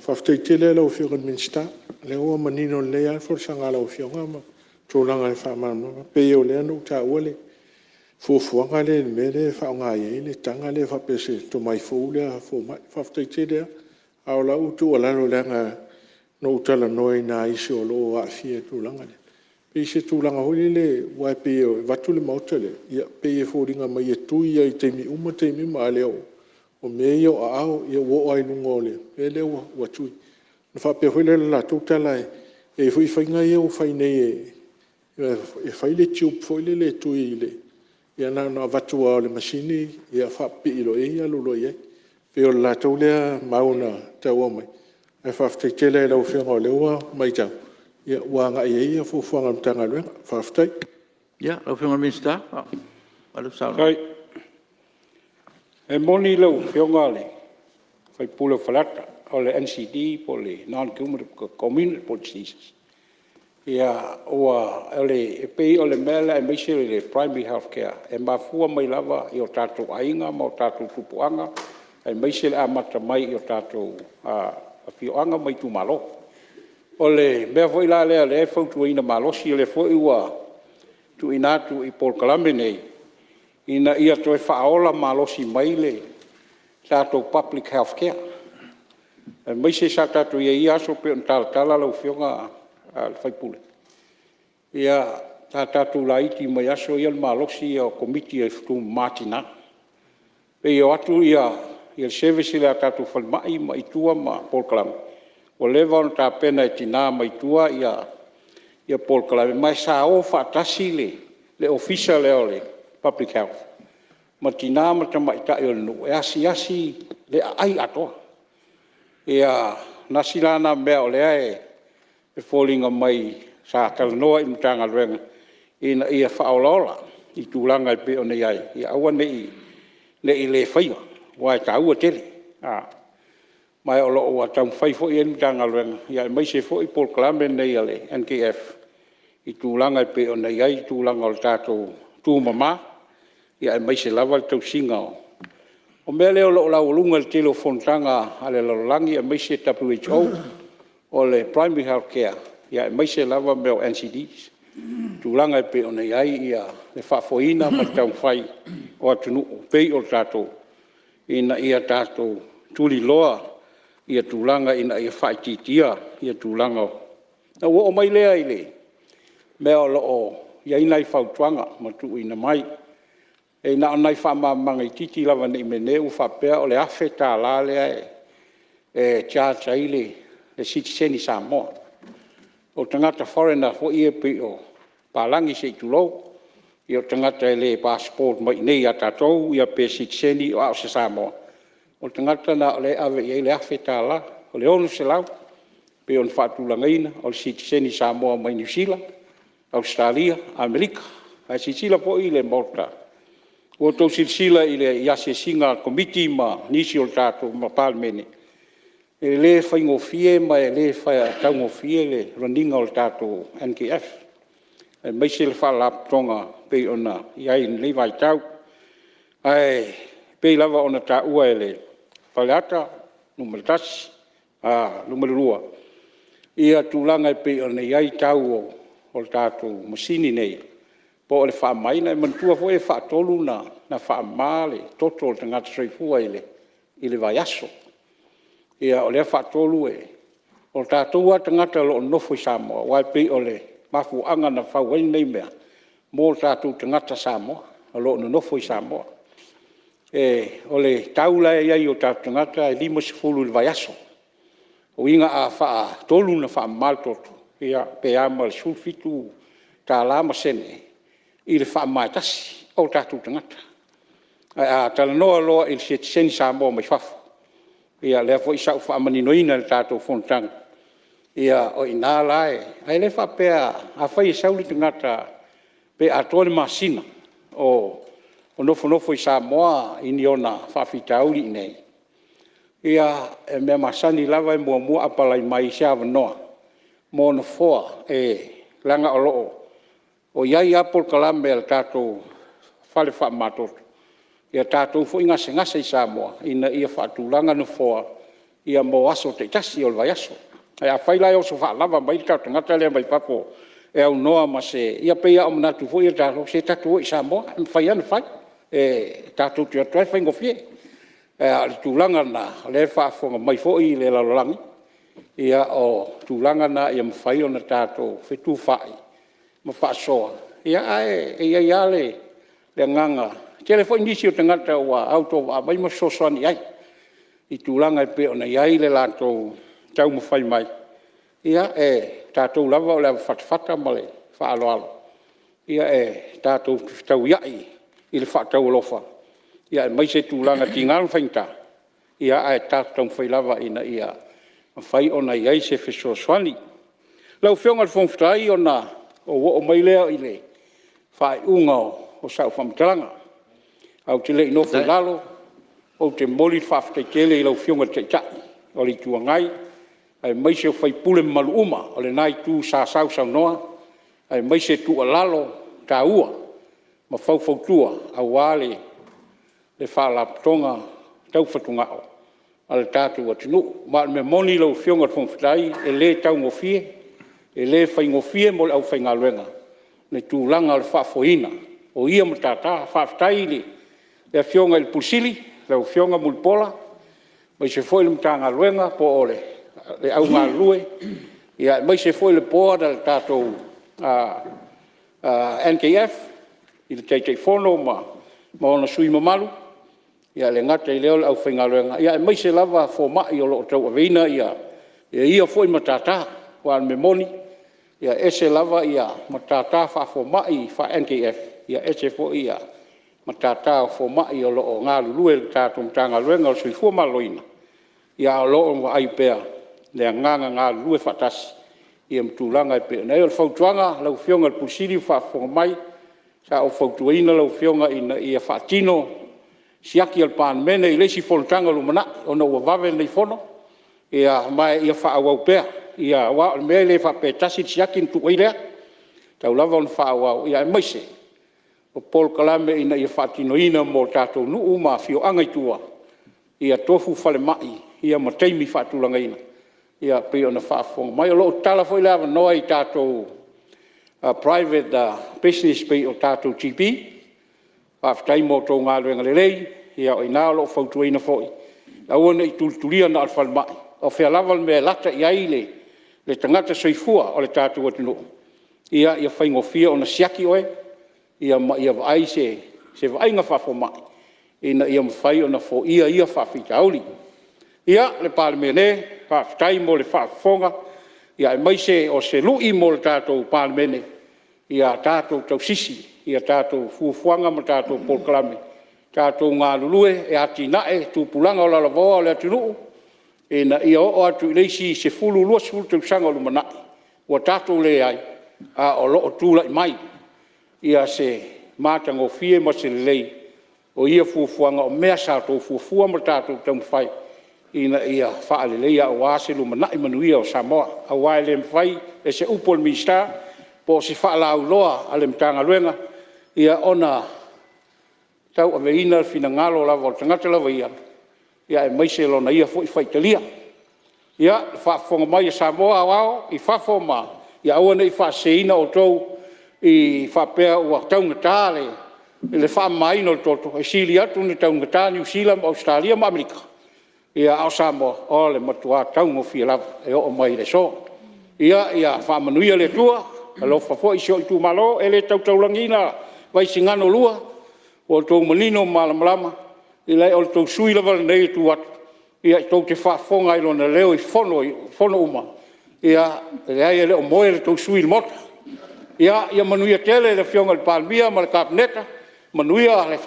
faafetai tele lava i lau Afioga i le Minisita, o lea ua manino lelei lava le folasaga a lau Afioga ma tulaga e faamalamalama. E pei o lea na ou taua le fuafuaga lea i le mea lea e faaaoga i ai le taga lea faapea o se tomai fou lea a fomai. Faafetai tele lava. A o lau tuualalo leaga na ou talanoa i nai uso o lo o aafia i le tulaga lea, pei se tulaga foi lele aua e pei vaeatu le Maota lea, e pei e foliga mai e tui lava i taimi uma taimi uma, a le o mea ia o aao, ia ua oo lava i luga o le mea lea ua tui. Ona faapea foi lea o le latou tala, e i ai foi faiga ia ua fai nei e fai le tube foi lele e tui i le… ia na ona avatu lava o le masini faapipii loa i ai alu loa i ai. E pei o le latou lea mau na taua mai, ae faafetai tele lava i lau Afioga o lea ua matau, ua agai i ai fuafuaga a le Matagaluega. Faafetai. Ia, lau Afioga i le Minisita. E moni lau Afioga i le sui usufono o Faleata, o le NCD po o le Non Communicable Diseases. E pei o le mea lea aemaise o le primary health care e mafua mai lava i o tatou aiga ma o tatou tupuaga aemaise le amata mai i o tatou afioaga ma itumalo. O le mea foi la lea o lea e fautuaina malosi, o lea foi ua tuuina atu i polokalame nei ina ia toe faaola malosi mai le tatou public health care, aemaise sa tatou i ai i ia aso pei ona talatala lau Afioga i le sui usufono, sa tatou laiti mai aso ia o le malosi o Komiti Tumama a Tina. E pei e o atu le service lea a tatou falemai i tua ma polokalame, ua leva ona tapena e tina mai tua polokalame, ma sa o faatasi le Ofisa lea o le Public Health ma tina ma tamaitai o le nuu e asiasi le aai atoa. Tasi la lena mea o lea e foliga mai sa talanoa i le Matagaluega ina ia faaolaola i tulaga e pei ona i ai, ia aua ne i le faia aua e taua tele. Ma o lo o ua taumafai foi i ai le Matagaluega aemaise foi polokalame lenei a le NKF i tulaga e pei ona i ai tulaga o le tatou tumama, aemaise lava le tausiga o… O le mea lea o lo o laualuga i le tele o fonotaga a le lalolagi aemaise le WHO, o le primary health care aemaise lava mea o NCDs i tulaga e pei ona i ai le faafoeina ma le taumafai o atunuu e pei o tatou ina ia tatou tuliloa tulaga ina ia faaitiitia tulaga o… Ona ou oo mai lea i le mea o lo o i ai nai fautuaga na tuuina mai. E na o ni nai faamalamalamaga itiiti lava ne i meaane ua faapea o le $1000 lea e charge ai le sitiseni Samoa. O tagata foreigner foi ia pei o palagi se i tulou, o tagata e le passport mai i inei ia tatou pe sitiseni a o se Samoa, o tagata na o lea e ave i ai le $1000. O le $600 pei ona faatulagaina o le sitiseni Samoa mai Niu Sila, Ausetalia, Amerika. Ae silasila foi le Maota, ua outou silasila i asiasiga a le Komiti ma nisi o le tatou Palemene, e le faigofie ma e le taugofie le run ina o le tatou NKF, aemaise le Faalapotopotoga e pei ona i ai i lenei vaitau. Ae pei lava ona taua e Faleata 2 tulaga e pei ona i ai tau o tatou masini nei po o le faamamaina. E manatua foi e faatolu ona faamama le toto o le tagata soifua i le vaiaso. O lea faatolu o tatou lava tagata o lo o nonofo i Samoa, aua e pei o le mafuaaga na fau ai lenei mea, mo tatou tagata Samoa o lo o nonofo i Samoa. O le tau la e i ai o tatou tagata e $50 i le vaiaso. O lona uiga a faatolu ona faamama le toto, ia pe a ma le $17 ma sene i le faamama e tasi o tatou tagata. Ae a talanoa loa i le sitiseni Samoa mai fafo, ia lea foi sa ou faamaninoina i le tatou fonotaga, o i ina la… Ae le faapea afai e sau le tagata pe atoa le masina o nofonofo i Samoa i ni ona faafitauli i inei, ia o le mea masani lava e muamua apalai mai i se avanoa mo nofoa leaga o lo o i ai lava polokalame a le tatou fale faamamatoto, ia tatou foi gasegase i Samoa ina ia faatulaga nofoa mo aso taitasi o le vaiaso. Ae afai la e oso faalava mai le tatou tagata lea mai fafo e aunoa ma se… Ia pei lava o manatu foi ia a tatou, se tatou o i Samoa, e mafai lava ona fai. E tatou te o atu lava e faigofie. A o le tulaga lena, o lea e faafofoga mai foi le lalolagi, o tulaga na ia mafai ona tatou fetufaai ma faasoa, ae i ai lava le agaga… E tele foi nisi o tagata ua autovaa mai ma fesoasoani i ai i tulaga e pei ona i ai le latou taumafai mai. Ia o tatou lava o le avafatafata ma le faaaloalo e tatou te fetauiai i le faataualofa aemaise tulaga tiga ma faigata, ae tatou taumafai lava ina ia mafai ona i ai se fesoasoani. Lau Afioga i le Fofoga Fetalai ona ou oo mai lea i le faaiuga o sau faamatalaga. Ae ou te le i nofo i lalo, ou te momoli le faafetai tele i lau Afioga i le Taitai o le Itu Agai, aemaise o sui usufono mamalu uma o lena Itu sa sausaunoa, aemaise tuualalo taua ma faufautua aua le Faalapotopotoga Tau Fatugao a le tatou atunuu. Ma o le mea moni lau Afioga i le Fofoga Fetalai, e le taugofie, e le faigofie mo le aufaigaluega le tulaga o le faafoeina o ia matata. Faafetai i le Afioga i le Ofisa Sili o Pulega lau Afioga Mulipola, aemaise foi le Matagaluega po o le au galulue, aemaise foi le Board a le tatou NKF i le Taitaifono ma ona sui usufono mamalu, e le gata i lea o le aufaigaluega, aemaise lava fomai o lo o tauaveina ia foi matata. Aua o le mea moni, e ese lava matata faa-fomai faa-NKF, ese foi matata a fomai o lo o galulue i le tatou Matagaluega o le Soifua Maloloina, a o lo o vaaia pea le agaga galulue faatasi ma tulaga e pei ona i ai. O le fautuaga lau Afioga i le Ofisa Sili o Pulega o faafofoga mai, sa ou fautuaina lau Afioga ina ia faatino siaki a le Palemene i le isi fonotaga o lumanai ona ua vave lenei fono, ma ia faaauau pea, aua o le mea e le faapea e tasi le siaki ona tuu ai lea, e tatau lava ona faaauau, aemaise o polokalame ina ia faatinoina mo tatou nuu ma afioaga i tua, ia tofu falemai ma taimi faatulagaina e pei ona faafofoga mai. O lo o tatala foi le avanoa i tatou private business pei o tatou GDs, faafetai mo a outou galuega lelei, o i ina o lo o fautuaina foi, aua ne i tulitulia na o le falemai, a o fea lava le mea e lata i ai le tagata soifua o le tatou atunuu, ia faigofie ona siaki oe ma ia vaai se vaaiga faafomai ina ia mafai ona foia ia faafitauli. Ia, le Palemene e, faafetai mo le faafofoga, aemaise o se lui mo le tatou Palemene, ia tatou tausisi i a tatou fuafuaga ma tatou polokalame, tatou galulue e atinae tupulaga lalovaoa o le atunuu ina ia oo atu i le isi 10 i le 20 tausaga o lumanai ua tatou leai, a o lo o tulai mai se matagofie ma se lelei o ia fuafuaga, o mea sa outou fuafua ma tatou taumafai ina ia faaleleia aua se lumanai manuia o Samoa. Aua e le mafai e se upu a le Minisita po o se faalauiloa a le Matagaluega ona tauaveina le finagalo lava o le tagata lava ia, aemaise lona ia foi faitalia. Ia, le faafofoga mai a Samoa aoao i fafo ma… Ia aua ne i faaseseina outou i faapea ua taugata le faamamaina o le toto. E sili atu ona taugata Niu Sila ma Ausetalia ma Amerika, a o Samoa, o le matua taugofie lava e oo mai i le aso. Ia faamanuia le Atua, alofa foi i si ou itumalo. E le tau taulagiina Vaisigano 2, ua outou manino ma malamalama, e leai o le tou sui usufono lava lenei e tu atu tou te faafofoga i lona leo i fono uma. E leai e le o moe le tou sui usufono i le Maota. Ia manuia tele le Afioga i le Palemia ma le Kapeneta, manuia le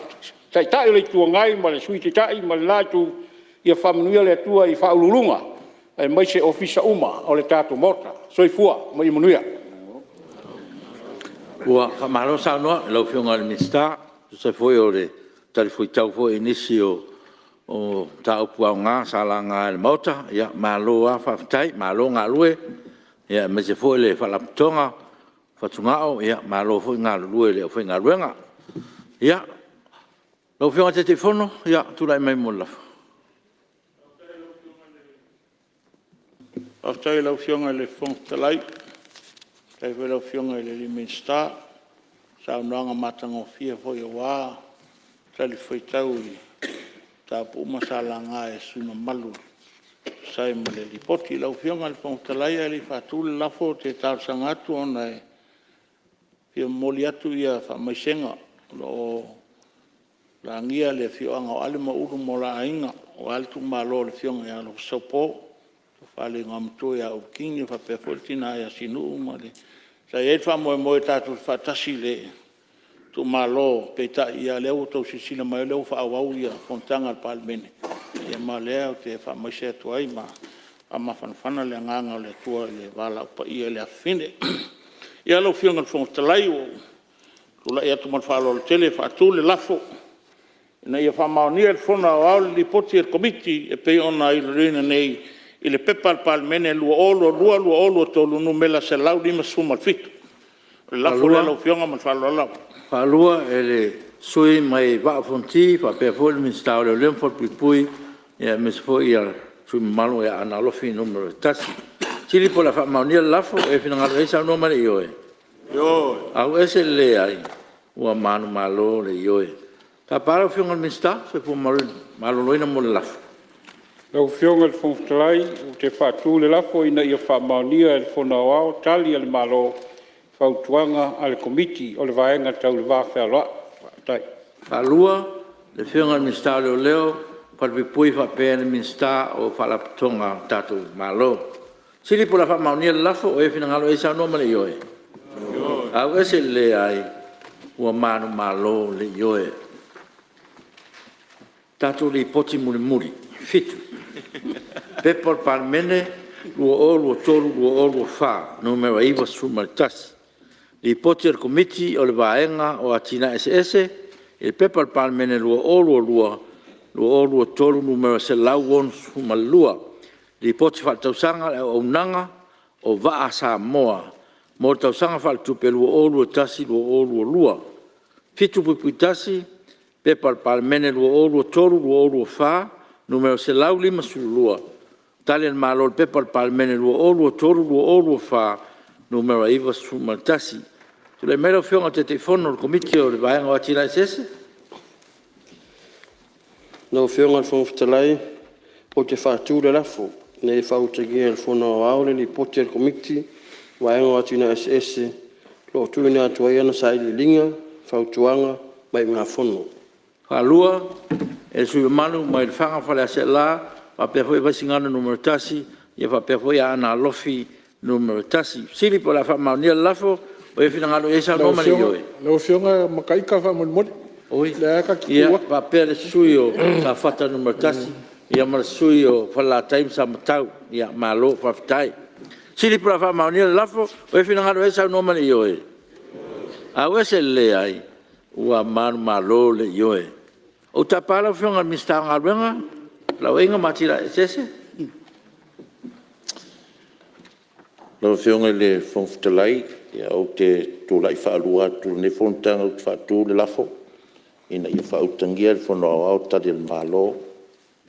Taitai o le Itu Agai ma le Sui Taitai ma le la Itu, ia faamanuia le Atua i Ofisa Sili o Pulega aemaise Ofisa uma o le tatou Maota. Soifua ma ia manuia. Ua faamalo saunoa i lau Afioga i le Minisita e tusa ai foi o le talifuaitau foi i nisi o mataupu aoga sa laga e le Maota. Malo lava faafetai, malo galue aemaise foi le Faalapotopotoga o Fatugao, malo foi galulue i le aufaigaluega. Ia, lau Afioga i le Taitaifono, tulai mai mo le lafo. Faafetai i lau Afioga i le Fofoga Fetalai, faafetai foi i lau Afioga i le Minisita i saunoaga matagofie foi aua talifuaitau i mataupu uma sa laga e sui usufono mamalu e tusa ai ma le Lipoti. Lau Afioga i le Fofoga Fetalai ae le i faatu le lafo, ou te talosaga atu ona e fia momoli atu faamaisega, o lo o lagia le afioaga o Ale ma Ulu ma o la aiga aua le tuumalo o le afioga ia Alofa Saupo, le tofa i le Igoamatua ia Ulu Kini faapea foi le tina ia Sinuu ma le… Sa i ai le faamoemoe tatou te faatasi i le tuumalo, peitai o lea ua outou silasila mai o lea ua faaauau fonotaga a le Palemene, ma o lea ou te faamaise atu ai ma Faamafanafana le agaga o le Atua i le valaau paia i le afafine. Ia lau Afioga i le Fofoga Fetalai, ua ou tulai atu ma le faaaloalo tele e faatu le lafo, Ina ia faamaonia e le Fono Aoao le Lipoti a le Komiti e pei ona iloiloina nei i le P.P.2022/2023 Nu.157. O le lafo lea lau Afioga ma le faaaloalo lava. Faalua e le sui usufono mai Vaa o Fonoti faapea foi le Minisita o Leoleo ma Falepuipui aemaise foi le sui usufono mamalu o Aana Alofi 1. O le fesili po o le a faamaonia le lafo. O e finagalo i ai saunoa mai le ioe. Auese le leai. Ua manumalo le ioe. Tapa lau Afioga i le Minisita o le Soifua Maloloina mo le lafo. Lau Afioga i le Fofoga Fetalai ou te faatu le lafo, Ina ia faamaonia e le Fono Aoao Tali a le Malo i Fautuaga a le Komiti o le Vaega Tau le Va Fealoai. Faafetai. Faalua, le Afioga i le Minisita o Leoleo, Falepuipui faapea le Minisita o Faalapotopotoga a le tatou Malo. O le fesili po o le a faamaonia le lafo. O e finagalo ai saunoa ma le ioe. Auese le leai. Ua manumalo le ioe. Tatou Lipoti Mulimuli 7. P.P.2023/2024 Nu.91, Lipoti a le Komiti o le Vaega o Atinae Eseese i le P.P.2022/2023 Nu.162, Lipoti Faaletausaga a le Auaunaga o Vaa a Samoa mo le Tausaga Faaletupe 2021/2022. 7.1 P.P.2023/2024 Nu.152, Tali a le Malo i le P.P.2023/2024 Nu.91. Tulai mai lau Afioga i le Taitaifono o le Komiti o le Vaega o Atinae Eseese. Lau Afioga i le Fofoga Fetalai ou te faatu le lafo, Ina ia faautagia e le Fono Aoao le Lipoti a le Komiti o Vaega o Atinae Eseese o lo o tuuina atu ai ana Sailiiliga, Fautuaga ma Iugafono. Faalua, e le sui usufono mamalu mai Lefaga ma Faleaseela faapea foi Vaisigano Nu.1 faapea foi Aana Alofi 1. Fesili po o le a faamaonia le lafo. O e finagalo i ai saunoa ma le ioe. Lau Afioga ma ita faamolemole. Oi, Lea lava ta te ia tu atu. faapea le sui usufono o Safata 1 ma le sui usufono o Falelatai ma Samatau. Malo faafetai. Fesili po o le a faamaonia le lafo. O e finagalo i ai saunoa ma le ioe. Auese le leai. Ua manumalo le ioe. Ou te tapa lau Afioga i le Minisita o Galuega, Felauaiga ma Atinae Eseese. Lau Afioga i le Fofoga Fetalai, ou te tulai faalua atu i lenei fonotaga ou te faatu le lafo, Ina ia faautagia e le Fono Aoao Tali a le Malo e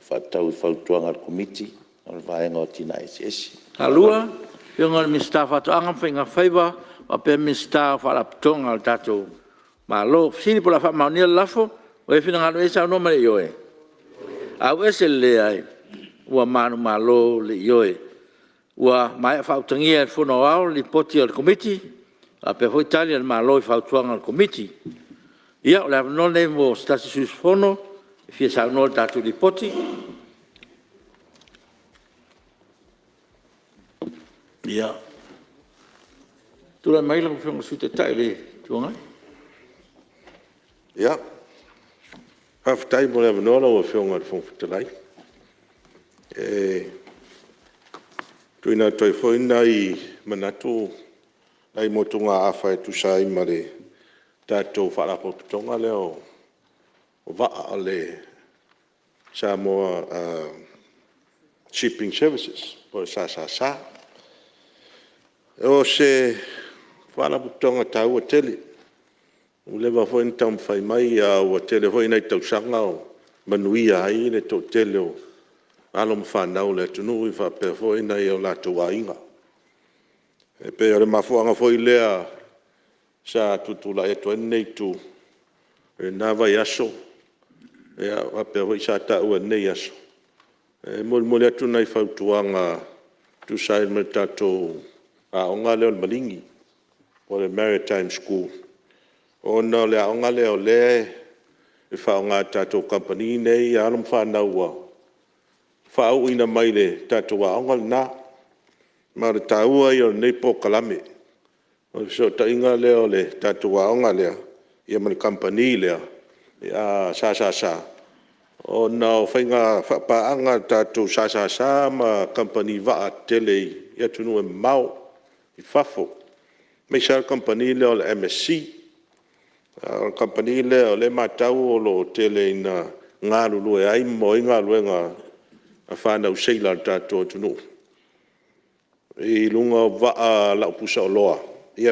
faatatau i Fautuaga a le Komiti o le Vaega o Atinae Eseese. Faalua, Afioga i le Minisita o Faatoaga ma Faiga Faiva faapea le Minisita o Faalapotopotoga a le tatou Malo. Fesili po o le a faamaonia le lafo. O e finagalo i ai saunoa ma le ioe. Auese le leai. Ua manumalo le ioe. Ua maea faautagia e le Fono Aoao le Lipoti a le Komiti faapea foi Tali a le Malo i Fautuaga a le Komiti. Ia o le avanoa lenei mo se tasi o sui usufono e fia saunoa i le tatou Lipoti. Ia, tulai mai lau Afioga i le Sui Taitai o le Itu Agai. Ia, faafetai mo le avanoa lau Afioga i le Fofoga Fetalai e tuuina atu ai foi nai manatu ma nai motugaafa e tusa ai ma le tatou Faalapotopotoga lea o Vaa o le Samoa Shipping Services po o le SSS. O se Faalapotopotoga taua tele ua leva foi ona taumafai mai, ae ua tele foi nai tausaga o manuia ai le toatele o alo ma fanau a le atunuu faapea foi nai o latou aiga. E pei o le mafuaaga foi lea sa tutulai atu ai lenei itu i lena vaiaso faapea foi sa taua i lenei aso, e molimoli atu nai fautuaga e tusa ai ma le tatou aoga lea o le Maligi po o le Maritime School, ona o le aoga lea o lea e faaaoga e tatou Kamupani nei alo ma fanau ua faauuina mai le tatou aoga lena. Ma o le taua ia o lenei polokalame. O le fesootaiga lea o le tatou aoga lea ma le kamupani lea SSS. ona o faiga faapaaga a le tatou SSS ma Kamupani Vaa tetele i atunuu e mamao i fafo, aemaise lava le Kamupani lea o le MSC. O le Kamupani lea o lea e matau o lo o tele ina galulue ai ma maua ai galuega a fanau seila a le tatou atunuu i luga o vaa lau pusaoloa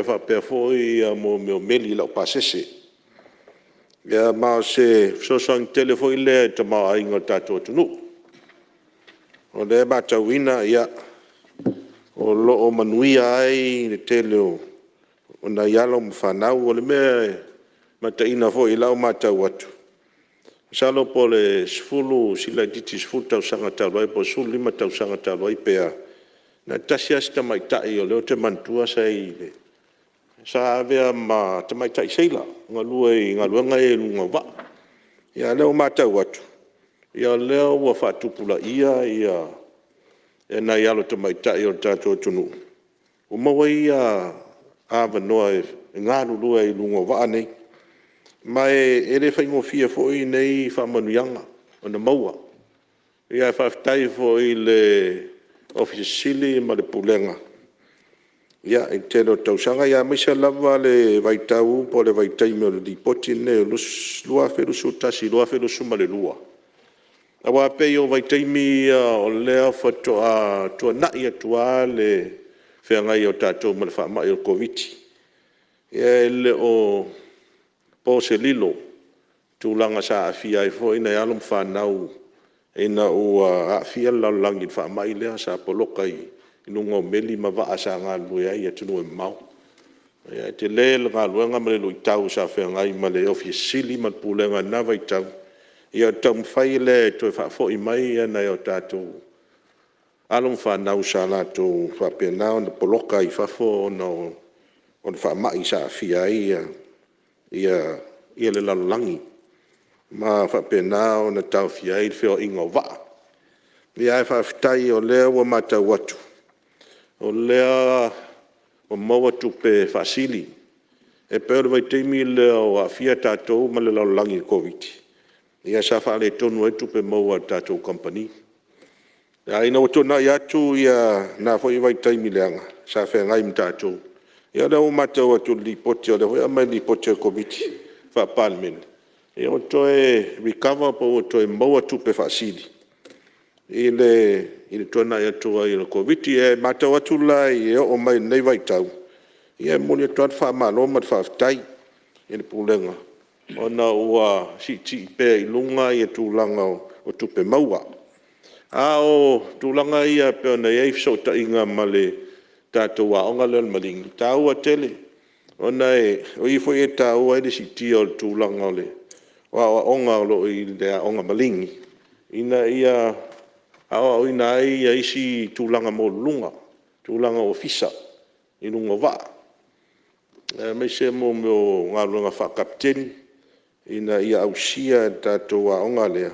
faapea foi mea o meli laupasese. Ma o se fesoasoani tele foi lea i le tamaoaiga o le tatou atunuu. O lea e matauina o lo o manuia ai le tele o nai alo ma fanau. O le mea e mataina foi i lau matau atu, masalo po o le 10 sili laitiiti atu i le 10 tausaga talu ai po o le 15 tausaga talu ai pe a, na o le tasi lava si tamaitai o lea ou te manatua sa i ai sa avea ma tamaitai seila e galue i galuega ia i luga o vaa. A o lea ua matau atu, o lea ua faatupulaia nai alo tamaitai o le tatou atunuu ua maua ai avanoa e galulue ai i luga o vaa nei. Ma e le faigofie foi nei faamanuiaga ona maua. Ae faafetai foi i le Ofisa Sili o Pulega ma le Pulega i le tele o tausaga, aemaise lava le vaitau po o le vaitaimi o le Lipoti lenei o le 2021/2022. Aua e pei o vaitaimi ia o lea faatoa tuanai atu lava le feagai ai o tatou ma le faamai o le Koviti-19. E le o po se lilo i tulaga sa aafia ai foi nai alo ma fanau ina ua aafia le lalolagi i le faamai lea sa poloka ai i luga o meli ma vaa sa galulue ai i atunuu e mamao. E tele le galuega ma le luitau sa feagai ma le Ofisa Sili o Pulega ma le Pulega i lena vaitau i le taumafai lea e toe faafoi mai nai o tatou alo ma fanau sa latou faapena ona poloka ai i fafo ona o le faamai sa aafia ai le lalolagi ma faapena ona taofia ai le feoaiga o vaa. Ae faafetai o lea ua matau atu o lea ua maua tupe faasili. E pei o le vaitaimi lea o aafia tatou ma le lalolagi i le Koviti-19, sa faaletonu ai tupe maua a le tatou Kamupani. Ae ina ua tuanai atu lena foi vaitaimi leaga sa feagai ma tatou, ia o lea ua matau atu i le Lipoti o lea foi e aumai i le Lipoti a le Komiti Faa-Palemene, ua toe recover po ua toe maua tupe faasili i le tuanai atu ai o le Koviti-19. E matau atu la e oo mai lenei vaitau, ia e momoli atu lava le faamalo ma le faafetai i le Pulega ona ua siisii pea i luga tulaga o tupe maua. A o tulaga ia pei ona i ai fesootaiga ma le tatou aoga lea o le Maligi, e taua tele ona o i foi e taua ai le siitia o le tulaga o aoaoga o lo o i le aoga Maligi ina ia aoaoina ai isi tulaga maualuluga, tulaga ofisa i luga o vaa, aemaise mo mea o galuega faa-Kapeteni ina ia ausia e le tatou aoga lea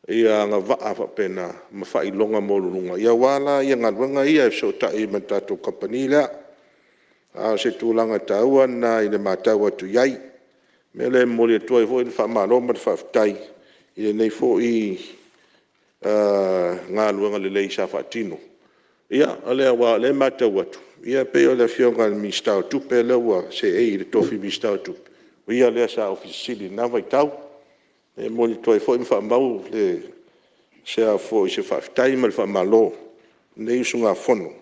agavaa faapena ma faailoga maualuluga aua la galuega ia e fesootai ai ma le tatou Kamupani lea. A o se tulaga taua lena i le matau atu i ai. O le mea lea e momoli atu ai foi le faamalo ma le faafetai i lenei foi galuega lelei sa faatino. Aua o lea e matau atu e pei o le Afioga i le Minisita o Tupe lea ua seei i le tofi Minisita o Tupe, o ia lea sa Ofisa Sili i lena vaitau. E momoli atu ai foi ma faamau se faafetai ma le faamalo a lenei usugafono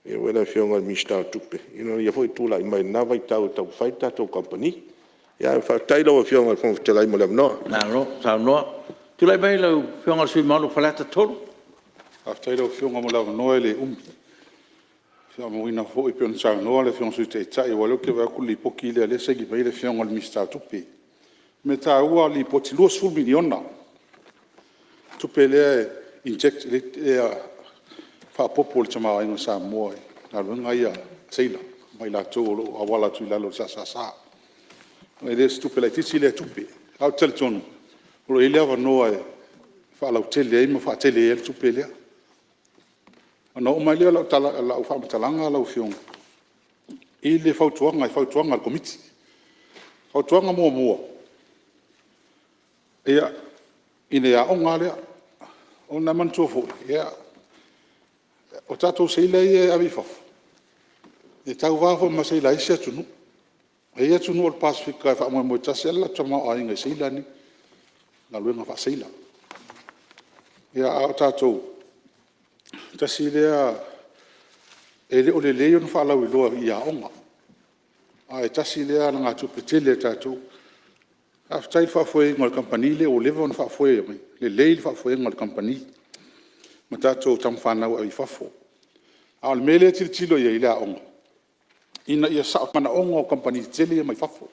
i le Afioga i le Minisita o Tupe i lona ia foi tulai mai i lena vaitau e taumafai le tatou Kamupani. Ae faafetai lau Afioga i le Fofoga Fetalai mo le avanoa. Malo saunoa. Tulai mai lau Afioga i le sui usufono mamalu mo Faleata 3. Faafetai lau Afioga mo le avanoa e le umi. E faamauina foi pei ona saunoa le Afioga i le Sui Taitai aua o lea ou te vaai atu o le Lipoti lea o lea e saini mai ai le Afioga i le Minisita o Tupe. O le mea taua o le Lipoti, e $20 miliona le tupe lea e inject lea e faaopoopo i le tamaoaiga o Samoa i galuega ia a seila ma i latou o lo o auala atu i lalo o le SSS. E le o se tupe laitiiti lea tupe, ae ou te talitonu o lo o i ai le avanoa e faalautele ai ma faatele ai le tupe lea. Ona oo mai lea o lau faamatalaga lau Afioga i le fautuaga i fautuaga a le Komiti. Fautuaga 1: i le aoga lava lea. Ona manatua foi o tatou seila ia e ave i fafo, e tauva foi ma seila a isi atunuu. E i ai atunuu o le Pasefika e faamoemoe tasi lava le latou tamaoaiga i seila nei, galuega faa-seila. A o tatou, tasi lea… e le o lelei ona faalauiloa i aoga, ae tasi lea alagatupe tele a tatou. Faafetai i le faafoeina o le kamupani lea ua leva ona faafoe mai, lelei le faafoega o le kamupani ma tatou tama fanau e ave i fafo. A o le mea lea e tilotilo i ai i le aoga, ina ia sao manaoga o kamupani tetele ia mai fafo.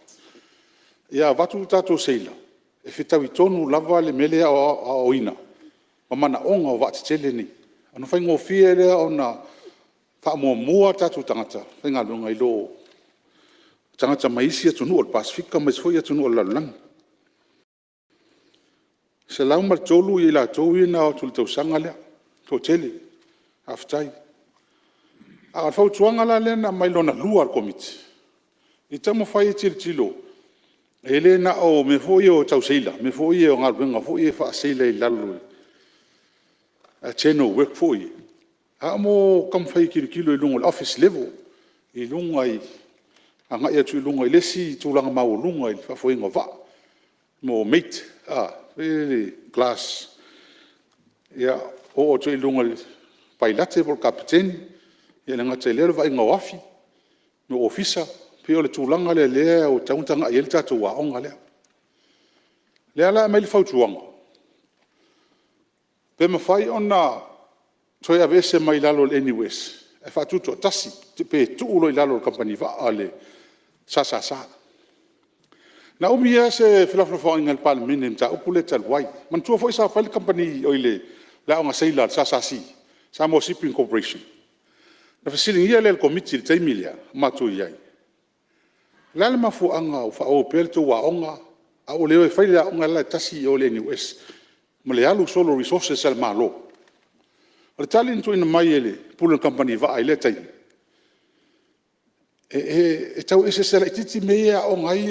Ia avatu tatou seila e fetaui tonu lava le mea lea e aoaoina ma manaoga o vaa tetele nei, ona faigofie lea ona faamuamua tatou tagata faigaluega i lo tagata mai isi atunuu o le Pasefika ma isi foi atunuu o le lalolagi. E 103 i latou ia na o atu i le tausaga lea, e toatele, faafetai. A o le fautuaga la lea na aumai lona lua a le Komiti, ia taumafai e tilotilo e le na o mea foi ia tau seila, mea foi ia o galuega faa-seila i lalo o general work foi ia, a o le taumafai e tilotilo i luga o le Office Level, i luga i le agai atu i luga i le isi tulaga maualuga i le faafoega o vaa, mo mate class, oo atu ai i luga i le Pailate po o le Kapeteni, e le gata i lea o le vaaiga o afi mo Ofisa. E pei o le tulaga lea o lea ua tatau ona tagai i ai le tatou aoga lea. O lea la e aumai le fautuaga, pe mafai ona toe aveese mai lalo o le NUS ae faatutoatasi, pe tuu loa i lalo o le Kamupani Vaa a le SSS. Na umi lava se felafolafoaiga a le Palemene i le mataupu lea talu ai. Manatua foi sa fai le aoga sailor a le SSC, Samoa Shipping Corporation, ona fesiligia lea e le Komiti i le taimi lea o matou i ai, o le a le mafuaaga ua faaauau ai pea le tou aoga a ua le o e fai le aoga la e tasi i o i le NUS ma le alu solo o resources a le Malo. O le tali na tuuina mai e le Pule o le Kamupani Vaa i lea taimi, e tau eseese laitiiti mea ia e aooga ai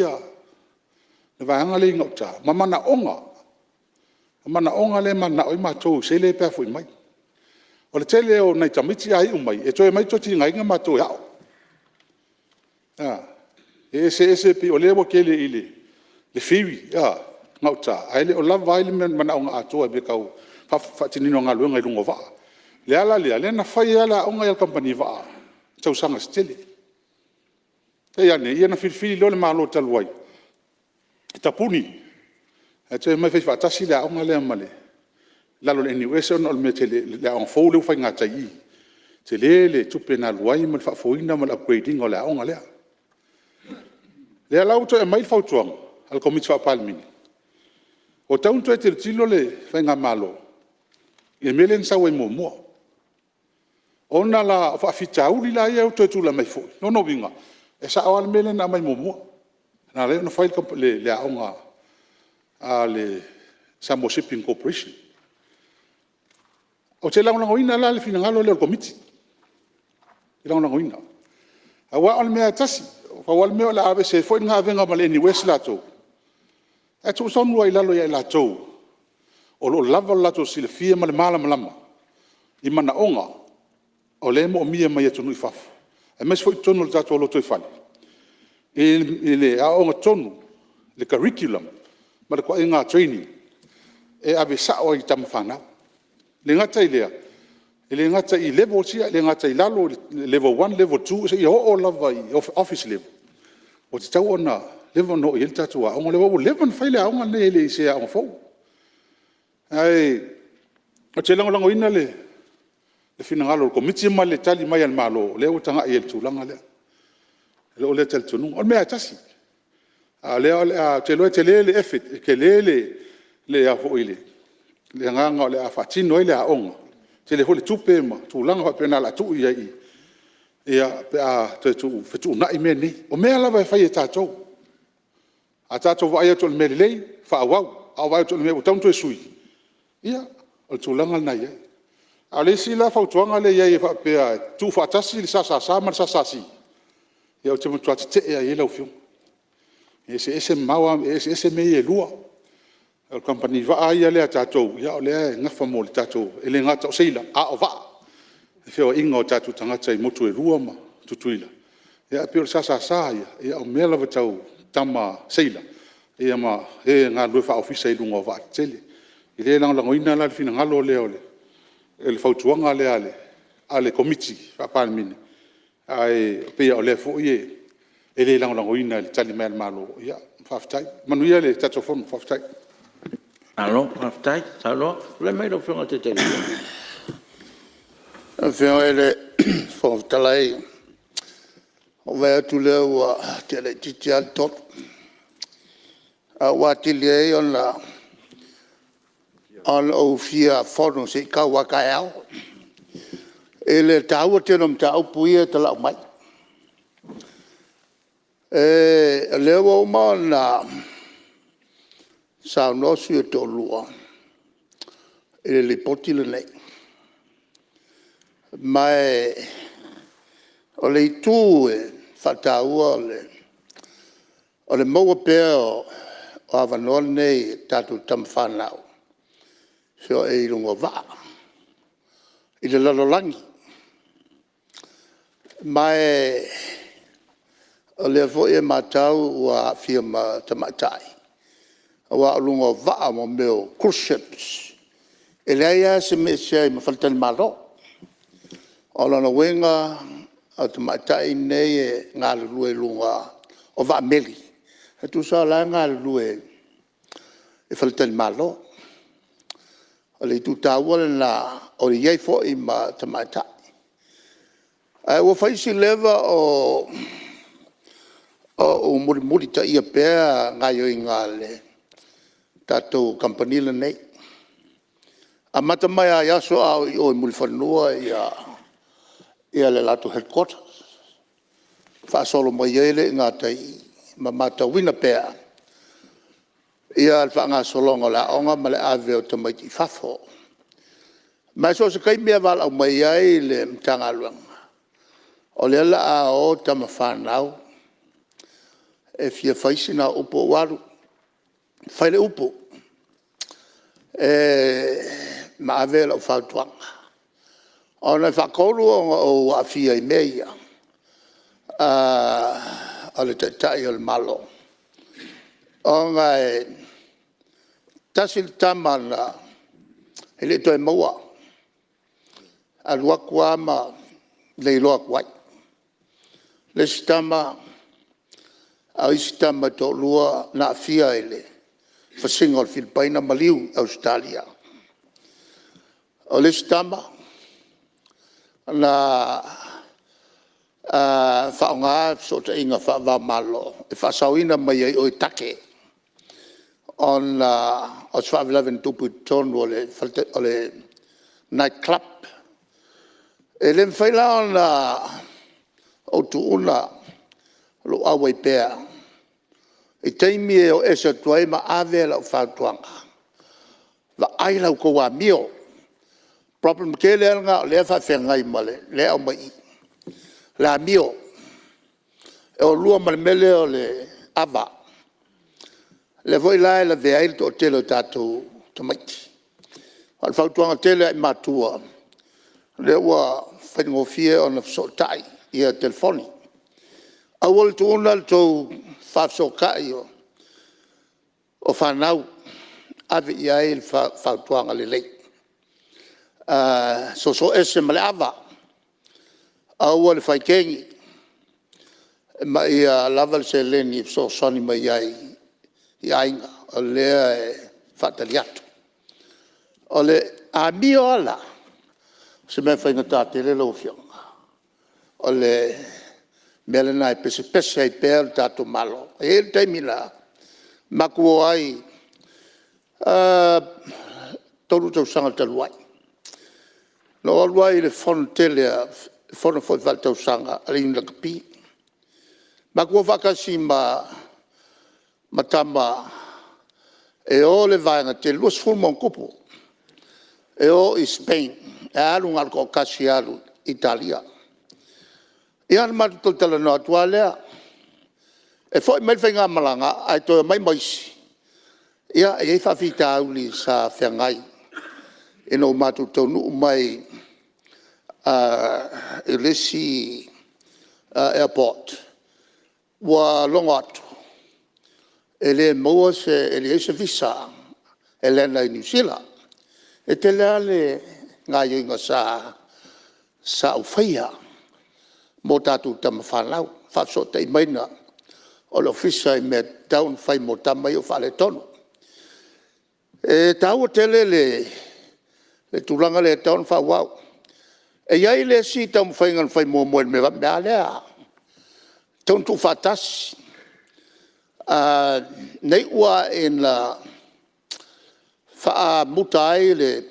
le vaega lea i gauta ma manaoga, o manaoga lea e mananao ai matou i sailor ia pe a foi mai. O le tele o nai tamaiti a iu mai e toe omai toe tigaina matou e ao. E eseese pei o lea ua tele i le theory gauta ae le o lava ai le manaoga atoa i mea tau faatinoina o galuega i luga o vaa. O le ala lea, lea na fai ai lava le aoga a le Kamupani Vaa i tausaga se tele. Te i ane na filifili loa le Malo talu ai e tapuni ae toe omai e faifaatasi le aoga lea i lalo o le NUS ona o le mea tele o le aoga fou lea ua fai i gatai i i. Tele le tupe na alu ai ma le faafoeina ma le upgrade ina o le aoga lea. O lea la ua toe aumai le fautuaga a le Komiti Faa-Palemene, ua tatau ona toe tilotilo le Faigamalo i le mea lea na sau ai muamua. Ona la o faafitauli la ia ua toe tulai mai foi, o lona uiga e sao lava le mea lea na aumai muamua, na ala ai ona fai le aoga a le Samoa Shipping Corporation. Ou te lagolagoina la le finagalo lea o le Komiti, ou te lagolagoina. Aua o le mea lava e tasi, pau lava le mea o le a aveese ai foi lena avega ma le NUS latou ae tuutonu lava i lalo ia i latou o lo o lava lo latou silafia ma le malamalama i manaoga o lea e moomia mai atunuu i fafo aemaise foi totonu o le tatou lotoifale i le aoaoga tonu, le curriculum ma le ituaiga training e ave sao ai i tama fanau. E le gata i lea, e le gata i levels ia, e le gata i lalo i le level 1, level 2 seia oo lava i Office Level ua tatau ona leva ona oo i ai le tatou aoga lea aua ua leva ona fai le aoga lenei e le o se aoga fou. Ae ou te lagolagoina le finagalo o le Komiti ma le Tali mai a le Malo o lea ua tagai i ai i le tulaga lea i lou lea talitonuga. O le mea lava e tasi, a o lea o le a… ou te iloa e tele le effort, e tele le agaga o le a faatino ai le aoga, tele foi le tupe ma tulaga faapena o le a tuu i ai i i pe a toe fetuunai mea nei. O mea lava e fai e tatou, a tatou vaai atu o le mea lelei faaauau, a vaai atu o le mea ua tatau ona toe sui, ia o le tulaga lena e i ai. A o le isi la fautuaga lea e i ai e faapea e tuufaatasi le SSS ma le SSC, ia ou te matua tete'e lava i ai lau Afioga. E eseese mamao, e eseese mea ia e lua. O le kamupani vaa ia lea a tatou o lea e nafa mo le tatou… E le gata o seila a o vaa, i feoaiga a tatou tagata i motu e 2 ma Tutuila. Ae pei o le SSS ia, o mea lava tau tama seila ma e galulue faa-Ofisa i luga o vaatetele. E le lagolagoina la le finagalo lea o le fautuaga lea a le Komiti Faa-Palemene, ae pei lava o lea foi e le lagolagoina i le Tali mai a le Malo. Faafetai. Manuia le tatou Fono faafetai. Malo faafetai saunoa. Tulai mai lau Afioga i le Taitai o le Itu Agai. Lau Afioga i le Fofoga Fetalai, ua ou vaai atu lea ua tea laitiiti lava le 3:00, ae ua atili ai ona ou fia fono se i tau a taeao i le taua tele o mataupu ia e talau mai. O lea ua uma ona saunoa sui usufono e toalua i le Lipoti lenei, ma o le itu e faataua o le maua pea o avanoa nei e tatou tama fanau e feoai ai i luga o vaa i le lalolagi. Ma o lea foi e matau ua aafia ma tamaitai aua o luga o vaa mo mea o cruise ships, e leai lava se mea e ese ai ma faletalimalo. O lona uiga o tamaitai nei e galulue i luga o vaa meli, e tusa lava o la e galulue i faletalimalo. O le itu taua lena o i ai foi ma tamaitai. Ae ua fai si leva o ou mulimulitaia pea gaoioiga a le tatou kamupani lenei, amata mai lava i aso a o i o i Mulifanua le latou headquarter, faasolo mai ai lea i gatai i i ma matauina pea le faagasologa o le aoga ma le ave o tamaiti i fafo. Ma e so o se taimi lava e valaau mai ai le Matagaluega, o lea o le a o tama fanau e fia fai sina au upu, ou alu fai le upu ma ave lau fautuaga. Ona e faatolu ona ou aafia i mea ia o le Taitai o le Malo, ona e tasi le tama na e le i toe maua, alu atu lava ma le iloa atu ai. O le isi tama, a o isi tama e toalua na aafia i le fasiga o le Filipaina maliu i Ausetalia. O le isi tama na faaaoga fesootaiga faava-o-Malo e faasaoina mai ai i o i Take ona o se faalavelave na tupu i totonu o le night club. E le mafai la ona ou tuua lou auai pea i taimi e o ese atu ai ma ave lau fautuaga, vaai la outou amio. O le problem tele lava lena o lea e faafeagai ma le… lea e aumai i i, o le amio. E o lua ma le mea lea o le ava, lea foi la e lavea ai le toatele o tatou tamaiti. A o le fautuaga tele lava i matua, o lea ua faigofie ona fesootai ia telefoni, aua le tuua le tou faafesootai o fanau, ave i ai le fautuaga lelei, soso ese ma le ava, aua le fai kegi ma ia lava le seleni e fesoasoani mai ai i aiga o lea e faatali atu. O le amio lava la, o se mea faigata tele lau Afioga. O le mea lena e pesepese ai pea le tatou Malo. E i ai le taimi na matou o ai 3 tausaga talu ai, na ou alu ai i le fono tele le fono foi faaletausaga a le Iuni Lakapi. Matou o faatasi ma tama e o le vaega tele, 20 ma ona tupu e o i Spain, ae alu na o le toatasi e alu i Italia. Ia ona matou toe talanoa atu lava lea. E foi mai le faigamalaga ae toe omai ma isi Ia, e i ai faafitauli sa feagai ina ua matou taunuu mai i le isi airport ua logo atu e le maua se… e leai se visa e lele ai i Niu Sila. E tele lava le gaoioiga sa ou faia mo tatou tama fanau, le faafesootai maiga o le Ofisa i mea e tatau ona fai mo tama ia ua faaletonu. E taua tele le tulaga lea e tatau ona faaauau. E i ai le isi taumafaiga na fai muamua i le mea lava lea, e tatau ona tuufaatasi. Na iu lava ina faamuta ai le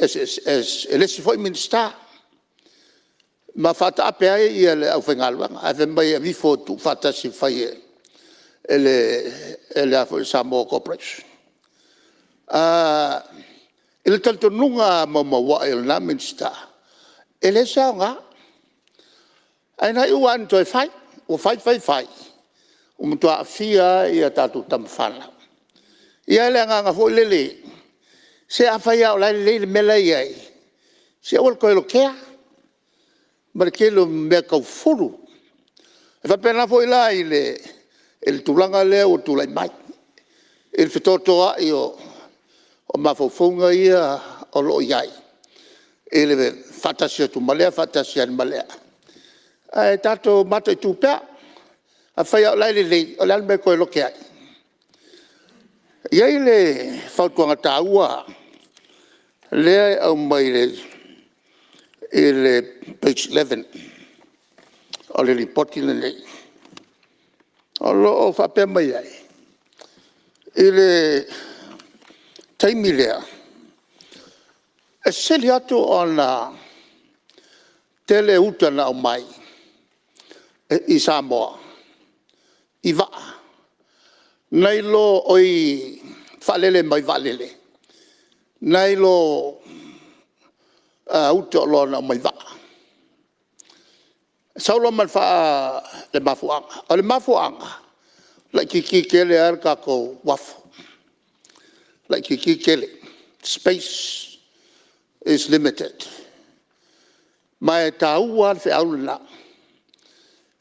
SSS e le isi foi Minisita ma faataape ai le aufaigaluega ae fai mai e aveifo e tuufaatasi e fai e le Samoa Corporation. I le talitonuga maumauai o lena Minisita, e leai se aoga, ae na iu lava ina toe fai. Ua fai fai fai ua matua aafia ai a tatou tama fanau. E i ai le agaga foi lele, se afai lava o la e lelei le mea la e i ai, se aua le toe lotea ma le tele o mea tau fufulu. E faapena foi la i le tulaga lea ua tulai mai i le fetotoai o mafaufauga ia o lo o i ai i le faatasi atu ma lea faatasi atu ma lea, ae tatou mataitu pea. Afai lava o la e lelei, o le a le mea e toe lote ai? E i ai le fautuaga taua lea e aumai i le page 11 o le Lipoti lenei, o lo o faapea mai ai, i le taimi lea e sili atu ona tele uta na aumai i Samoa i vaa faalele mai vaalele nai lo uta o oloa na aumai i vaa. Sau loa ma le mafuaaga, o le mafuaaga, laitiiti tele lava le tatou uafu, laitiiti tele, space is limited. Ma e taua lava le feau lena,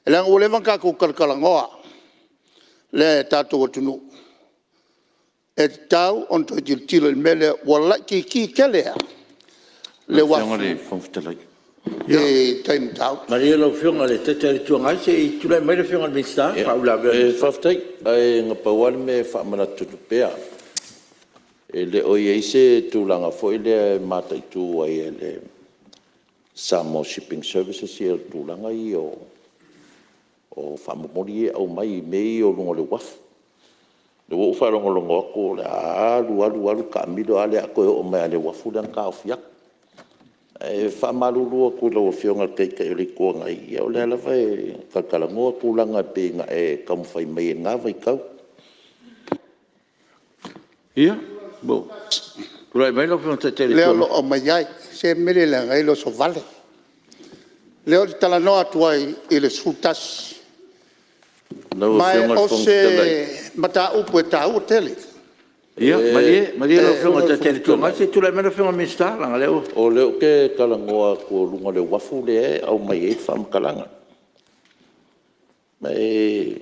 leaga ua leva ona tatou talatalanoa le tatou atunuu e tatau ona toe tilotilo i le mea lea ua laitiiti tele lava le uafu i tai i Matautu. Malie lau Afioga i le Taitai o le Itu Agai se i tulai mai le Afioga i le Minisita e faauilavea. Faafetai. Ae na pau lava le mea e faamanatu atu pea, e le o i ai se tulaga foi lea e mataitu ai e le Samoa Shipping Services tulaga ia o faamomoli ia e aumai i mea ia o luga o le uafu. O lea ua ou faalogologo atu o le a alu alu taamilo a lea o le a toe oo mai lava i le uafu lea na taofi atu. Ae faamalulu atu i lau Afioga i le Taitai o le Itu Agai, ia o lea lava e talatalanoa tulaga e pei ona e taumafai mai ai i lena vaitau. Ia, tulai mai lau Afioga i le Taitai o le Itu Agai. Lea o lo o aumai ai. Se o le mea lea e leaga ai le oso vale. O lea ou te talanoa atu ai i le 11, Lau ma Afioga i le o Fofoga se Fetalai… mataupu e taua tele. Ia malie lau Afioga i le Taitai o le Itu Agai se i tulai mai lau Afioga i le Minisita leaga o lea ua… O lea ou te talanoa atu o luga o le uafu lea e aumai ai le faamatalaga. Ma e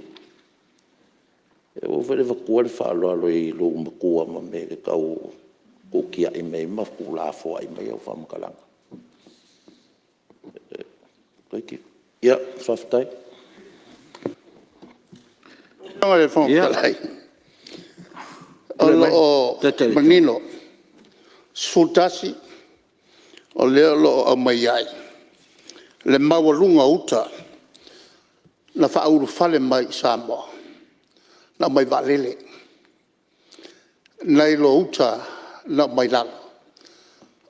aua foi le avatua le faaaloalo i lou matua ma mea e te tau tuutiai mai ai ma tuulafoai mai au faamatalaga. Ia, faafetai. Lau Afioga i le Fofoga Fetalai, o lo o manino, 11 o lea o lo o aumai ai le maualuga o uta na faaulufale mai i Samoa na aumai i vaalele nai lo uta na aumai lalo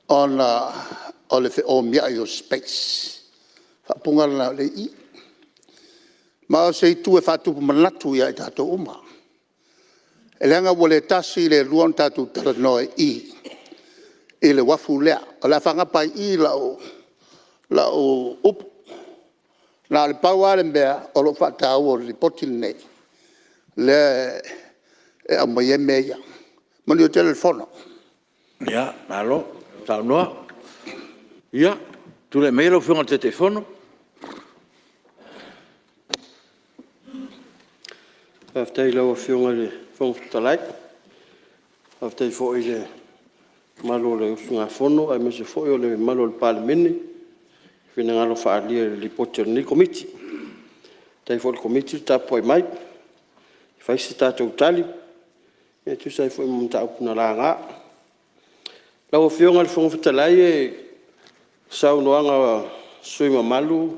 ona o le feomiai o space. O le faaupuga lena o lea e i i. Ma o se itu e faatupu manatu ia i tatou uma, leaga ua le tasi le lua ona tatou talanoa i i i le uafu lea. O le a faagata ai i i lau upu. Na o le pau lava le mea o lou faataua o le Lipoti lenei, lea e aumai ai mea ia. Manuia tele le Fono. Ia, malo saunoa. Ia, tulai maia lau Afioga i le Taitaifono. Faafetai i lau Afioga i le Fofoga Fetalai, faafetai foi i le mamalu o le usugafono aemaise foi o le mamalu o le Palemene i finagalo faaalia i le Lipoti a lenei Komiti. Faafetai foi i le Komiti le tapuai mai e fai se tatou tali e tusa ai foi ma mataupu na laga. Lau Afioga i le Fofoga Fetalai o saunoaga a sui usufono mamalu,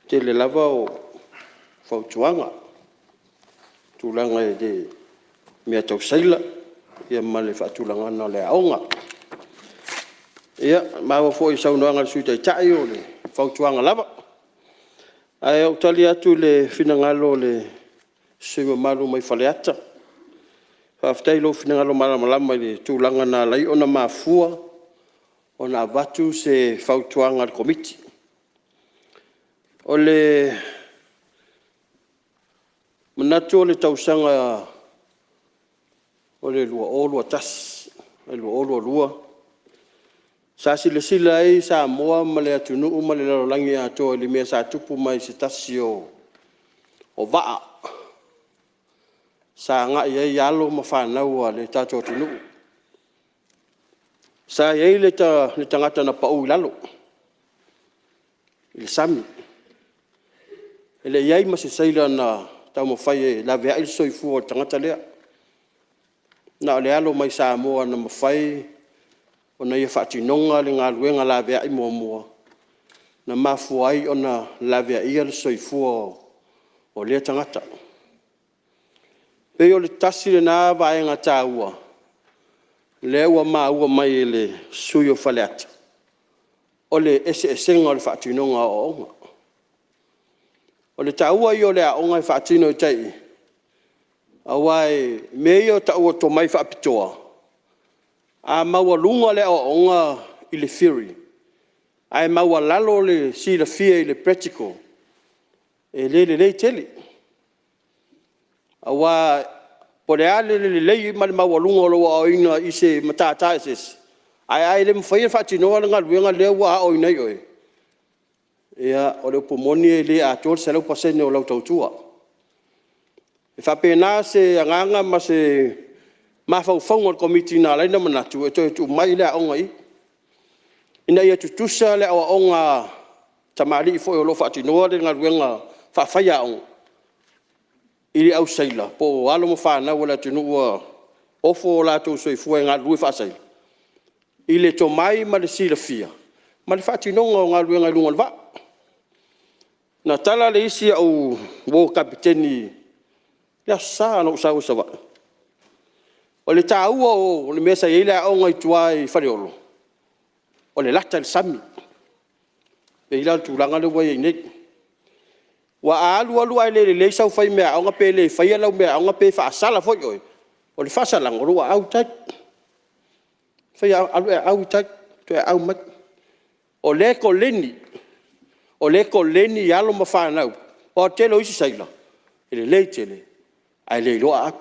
e tele lava o fautuaga i tulaga i mea tau seila ma le faatulagaga o le aoga. Ia, maua foi i le saunoaga a le Sui Taitai o le fautuaga lava. Ae ou te tali atu i le finagalo o le sui usufono mamalu mai Faleata, faafetai i lou finagalo malamalama i le tulaga na ala ai ona mafua ona avatu se fautuaga a le Komiti. O le manatu o le tausaga o le 2021/2022 sa silasila ai Samoa ma le atunuu ma le lalolagi atoa i le mea sa tupu mai i se tasi o vaa sa agai ai alo ma fanau a le tatou atunuu. Sa i ai le tagata na pau i lalo i le sami, e le i i ai ma se seila na taumafai e laveai le soifua o le tagata lea, na o le alo mai Samoa na mafai ona ia faatinoga le galuega laveai muamua na mafua ai ona laveaia le soifua o lea tagata. E pei o le tasi lena vaega taua lea ua maua mai e le sui usufono o Faleata, o le eseesega o le faatinoga o aoaoga. O le taua ia o le aoga e faatino i tai i i, aua o mea ia e tau o tomai faapitoa, a maualuga le aoaoga i le theory ae maualalo le silafia i le practical, e le lelei tele. Aua po o le a le lelei ma le maualuga o lou aoaoina i se matata eseese, ae a le mafaia ona faatinoa le galuega lea ua aoaoina ai oe, ia o le upu moni e le atoa le 100% o lau tautua. E faapena se agaga ma se mafaufauga o le Komiti na ala ai ona manatu e toe tuu mai le aoga i i ina ia tutusa le aoaoga a tamalii foi o lo o faatinoa le galuega faafaiaoga i le au seila po o alo ma fanau a le atunuu ua ofo o latou soifua e galulue faa-seila i le tomai ma le silafia ma le faatinoga o galuega i luga o le vaa. Na tala le isi au uo Kapeteni i le Aso Sa na ou sau ai Savaii, o le taua o le mea sa i ai le aoga i tua i Faleolo, o le lata i le sami, pei la o le tulaga lea ua i ai nei. Aua a alu alu ae le lelei sau fai meaaoga pe le faia lau meaaoga pe faasala foi oe, o le faasalaga o lou aau i tai. Alu e aau i tai toe aau mai. O lea e koleni alo ma fanau aua o le tele o isi seila e lelei tele ae le iloa aau.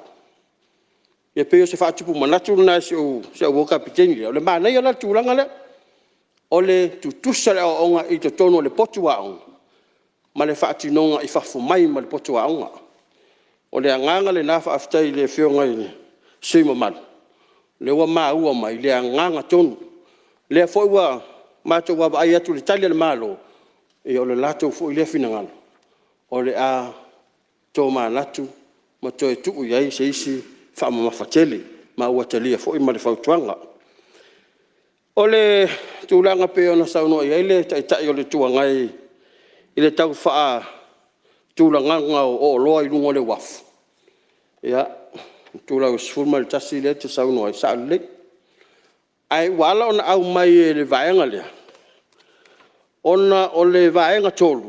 Ia pei o se faatupu manatu lena i si au uo Kapeteni lea, o le manaia la o le tulaga lea, o le tutusa o le aoaoga i totonu o le potu aoga ma le faatinoga i fafo mai ma le potu aoga. O le agaga lena faafetai i le Afioga i le sui usufono mamalu o lea ua maua mai le agaga tonu. O lea foi ua matou vaavaai atu i le Tali a le Malo, ia o le latou foi lea finagalo o le a tomanatu ma toe tuu i ai se isi faamamafa tele, ma ua talia foi ma le fautuaga. O le tulaga pei ona saunoa i ai le Taitai o le Itu Agai i le tau faatulagaga o oloa i luga o le uafu, ia, o le itulau e 11 lea e te saunoa ai, e sao lelei. Ae ua ala ona aumai e le vaega lea, ona o le vaega 3,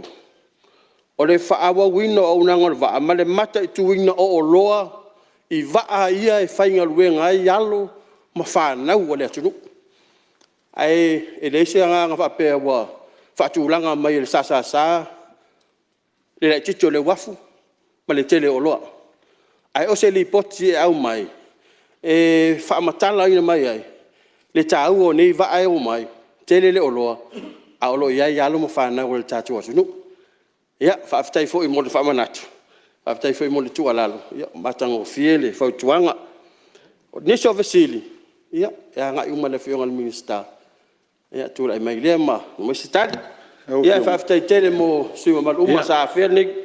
o le faaauauina o auaunaga o le vaa ma le mataituina o oloa i vaa ia e faigaluega ai alo ma fanau a le atunuu. Ae leai se agaga faapea ua faatulaga mai e le SSS le laitiiti o le uafu ma le tele o oloa. Ae o se Lipoti e aumai e faamatalaina mai ai le taua o nei vaa e omai, tele le oloa ae o lo o i ai alo ma fanau a le tatou atunuu. Ia faafetai foi mo le faamanatu, faafetai foi mo le tuualalo, ua matagofie le fautuaga. O nisi o fesili e agai uma i le Afioga i le Minisita ona tulai mai lea ma aumai se tali. Ae faafetai tele mo sui usufono mamalu uma sa afea lenei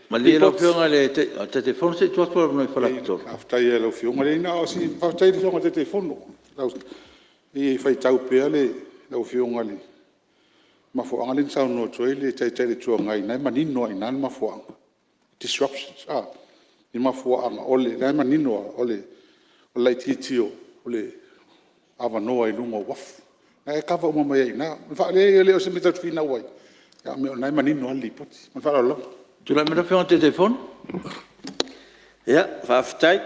Malie lau Lipoti. Afioga i le Taitaifono se i tuu atu le avanoa i Faleata 3. Faafetai lava i lau Afioga. Leai na o si… Faafetai i lau Afioga i le Taitaifono. E faitau pea lau Afioga i le mafuaaga lea na saunoa atu ai le Taitai o le Itu Agai, o lena e manino lava i ina le mafuaaga, disruptions le mafuaaga o lena e manino lava o le laitiiti o avanoa i luga o uafu, lena e kava uma mai ai i ina. Leai e le o se mea tatou te finau ai, a o lena e manino lava le Lipoti. Ma le faaaloalo lava. Tulai mai lau Afioga i le Taitaifono. Ia faafetai.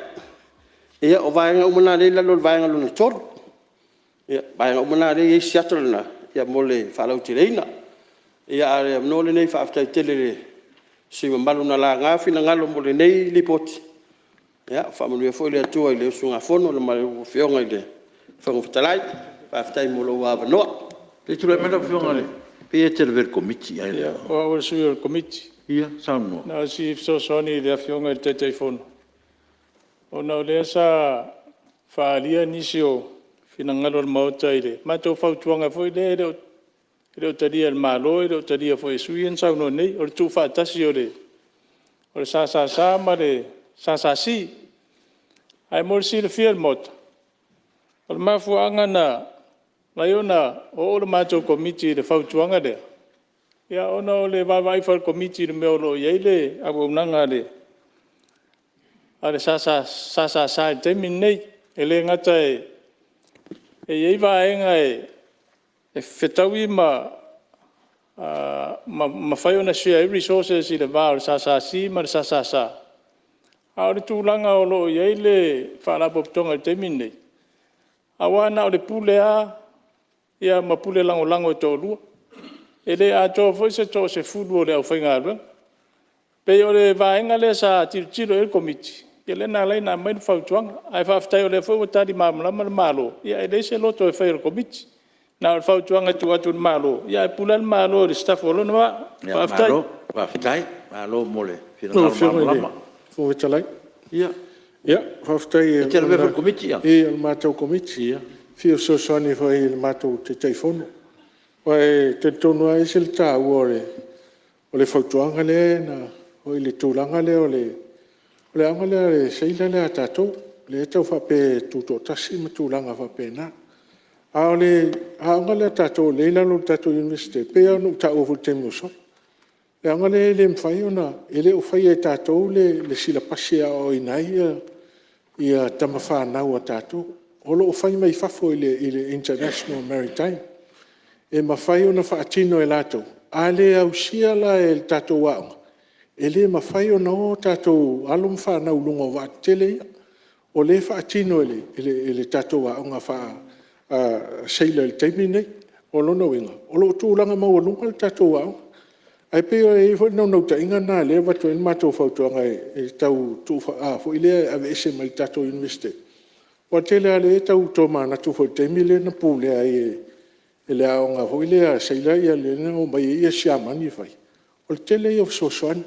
Ia o vaega uma na lea e i lalo o le vaega lona 3. O vaega uma na lea e i ai le siata lena mo le faalauteleina. Ia a o le avanoa lenei faafetai tele i sui usufono mamalu na laga finagalo mo lenei Lipoti. Ia faamanuia foi le Atua i le usugafono i lau Afioga i le Fofoga Fetalai. Faafetai mo lou avanoa. Se i tulai mai lau Afioga i le… E pei e te lavea i le Komiti ea. Ia o au o le sui o le Komiti. Ia saunoa. Na o si fesoasoani i le Afioga i le Taitaifono ona o lea sa faaalia nisi o finagalo o le Maota i le matou fautuaga foi lea e le o talia e le Malo, e le o talia foi e sui usufono ia na saunoa nei, o le tuufaatasi o le SSS ma le SSC. Ae mo le silafia e le Maota, o le mafuaaga na ala ai ona oo le matou Komiti i le fautuaga lea, ona o le vaavaai foi a le Komiti i le mea o lo o i ai le auaunaga a le SSS i le taimi lenei. E le gata e i ai vaega e fetaui ma mafai ona share ai resources i le va o le SSC ma le SSS, a o le tulaga o lo o i ai le Faalapotopotoga i le taimi lenei, aua na o le Pule lava ma Pule Lagolago e toalua, e le atoa foi se toasefulu o le aufaigaluega. E pei o le vaega lea sa tilotilo i ai le Komiti, lea na ala ai ona aumai le fautuaga. Ae faafetai o lea foi ua tali malamalama le Malo, ia e leai se loto e faia o le Komiti. Na o le fautuaga e tuu atu i le Malo, ae pule lava le Malo i le sitafu o lona vaa. Faafetai. Malo faafetai, malo mo le Lau finagalo Afioga i le malamalama. Fofoga Fetalai… Ia, Ia faafetai e te lavea foi i le Komiti? I o le matou Komiti. E fia fesoasoani foi i le matou Taitaifono. Aua e talitonu lava e ese le taua o le fautuaga lea na… i le tulaga lea o le aoga lea seila lea a tatou lea e tau faapea e tutoatasi ma tulaga faapena. A o le aoga lea a tatou lea e i lalo o le tatou Iunivesite, e pei lava ona ou taua foi i le taimi ua sola, o le aoga lea e le mafai ona… E le o faia e tatou le silapasi e aoaoina ai tama fanau a tatou. O lo o fai mai fafo e le International Maritime. E mafai ona faatino e latou. A le ausia la e le tatou aoga, e le mafai ona o tatou alo ma fanau i luga o vaa tetele ia. O lea e faatino e le tatou aoga faa-seila i le taimi lenei. O lona uiga o lo o tulaga maualuga le tatou aoga. Ae pei e i ai foi le naunautaiga lena lea e avatu ai le matou fautuaga e tau tuu foi lea e aveese mai le tatou Iunivesite. Aua o le tele lava… lea e tau tomanatu foi i le taimi lea na pulea ai e le aoga foi lea a seila lea na omai ai Siamani e fai, o le tele ia o fesoasoani. E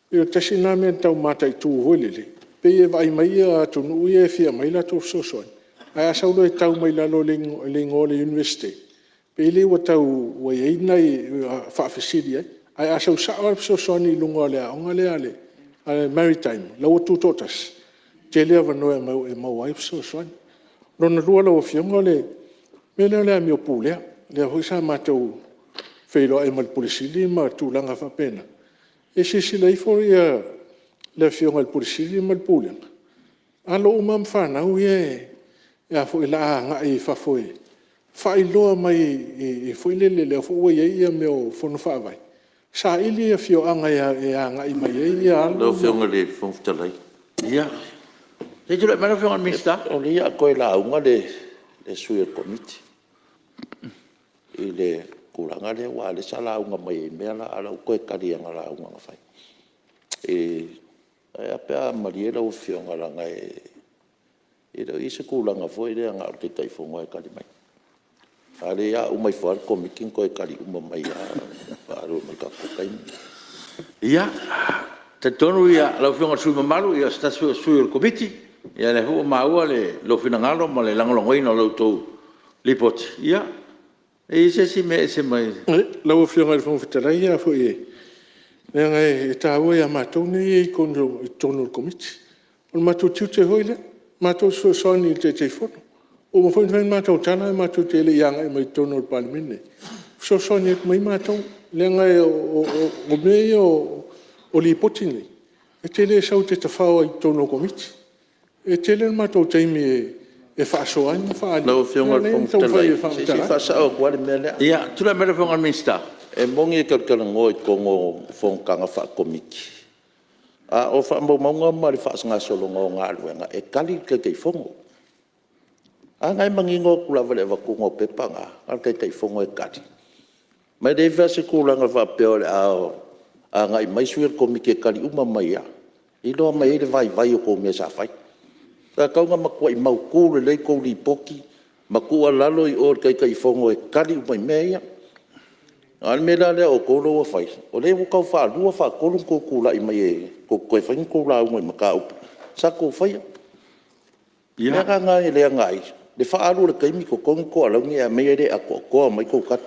pei o le tasi lena mea na tau mataitu foi lele, pei e vaai mai atunuu ia e fia aumai a latou fesoasoani, ae a sau loa e tau mai lalo o le igoa o le Iunivesite, pei lea ua tau i ai nai faafesili ai. Ae a sau sao lava le fesoasoani i luga o le aoga lea a le Maritime la ua tutoatasi, e tele avanoa e maua ai fesoasoani. Lona lua lau Afioga o le mea lea o le amio pulea, lea foi sa matou feiloai ma le Ofisa Sili ma tulaga faapena, se i silasila ifo le Afioga i le Ofisa Sili ma le Pulega, alo uma ma fanau ia o le a agai i fafo e faailoa mai foi lele, lea foi ua i ai mea o fono faavae, saili afioaga e agai mai ai alo Lau Afioga i le Fofoga Fetalai… Ia, se i tulai mai lau Afioga i le Minisita. O lea o le a toe lauga le sui o le Komiti i le tulaga lea aua o lea sa lauga mai ai i mea la, a o lea ua toe tali i ana lauga na fai. Ae a pe a malie lau Afioga leaga e le o i ai se tulaga foi lea na o le Taitaifono lava e tali mai. A o lea o le a uma ifo lava le Komiti ona toe tali uma mai lava ma le tatou taimi. Ia, e talitonu lau Afioga i le sui usufono mamalu o se tasi foi o sui o le Komiti, ia o lea foi ua maua lou finagalo ma le lagolagoina o la outou Lipoti. Ia, e i ai se isi mea e ese mai? Lau Afioga i le Fofoga Fetalai, leaga e taua ia matou nei e i totonu o le Komiti. O le matou tiute foi lea, matou te fesoasoani i le Taitaifono. Ua uma foi ona fai le matou tala e matou te le i agai mai totonu o le Palemene e fesoasoani atu ai matou, leaga o mea ia o Lipoti nei, e te le sau e te tafao ai i totonu o Komiti. E tele le matou taimi e faasoa ai ma faaali ai, Lau o Afioga i le lea e Fofoga taumafai Fetalai, e se i faamatala atu. faasao atu lava le mea lea. Ia, tulai mai lau Afioga i le Minisita. E moni e talatalanoa i totonu o fonotaga faa-Komiti, a o faamaumauga ma le faagasologa o galuega, e tali le Taitaifono. A lena e manino atu lava i le avatuina o pepa na, na o le Taitaifono e tali. Ma e leai se tulaga faapea o le a agai mai sui o le Komiti e tali uma mai lava, e iloa mai ai le vaivai o tou mea sa fai. Sa tatau ona matuai mautu lelei a outou Lipoti ma tuualalo i o i le Taitaifono e tali uma i mea ia. A o le mea la lea a outou lea ua fai, o lea ua tau faalua faatolu ona outou tulai mai tou te toe fai ni a outou lauga i mataupu sa outou faia. O le mea la lena e leaga ai le faaalu o le taimi, totogi tou alauni ae aumai e le atoatoa mai tou tali.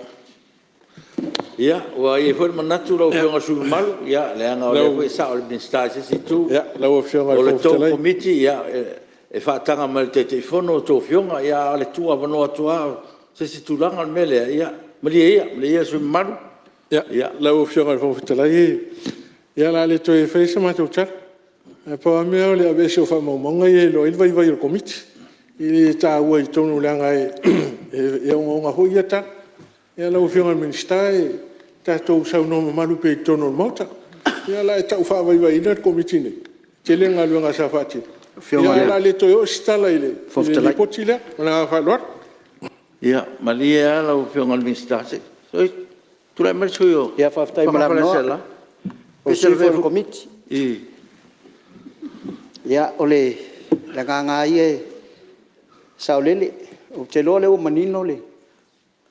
Ia, ua i ai foi le manatu lau Afioga i le sui usufono mamalu, leaga o lea foi e sao i le Minisita i se isi itu. Lau Afioga i O le le Fofoga tou Fetalai… Komiti e faataga mai e le Taitaifono a outou Afioga, a o le tuuavanoa atu lava o se isi tulaga. O le mea lea, ia malie ia le sui usufono mamalu. Lau Afioga i le Fofoga Fetalai, ia o le a le toe faia se matou tala. Ae pau lava mea o le aveese o faamaumauga ia e iloa ai le vaivai o le Komiti. E le taua i totonu leaga e ogaoga foi ia tala. Lau Afioga i le Minisita, tatou saunoa mamalu pea i totonu o le Maota. Ia o le a e tau faavaivaiina le Komiti nei, e tele galuega sa faatino, ae o le a le toe oo se tala i le Lipoti lea. Ma le agaga faaaloalo. Ia malie lava lau Afioga i le Minisita, se i tulai mai le sui usufono mo Faleaseela. Faafetai mo le avanoa. O le sui foi o le Komiti. Ia, o le agaga lava ia e saolele. Ou te iloa o lea ua manino le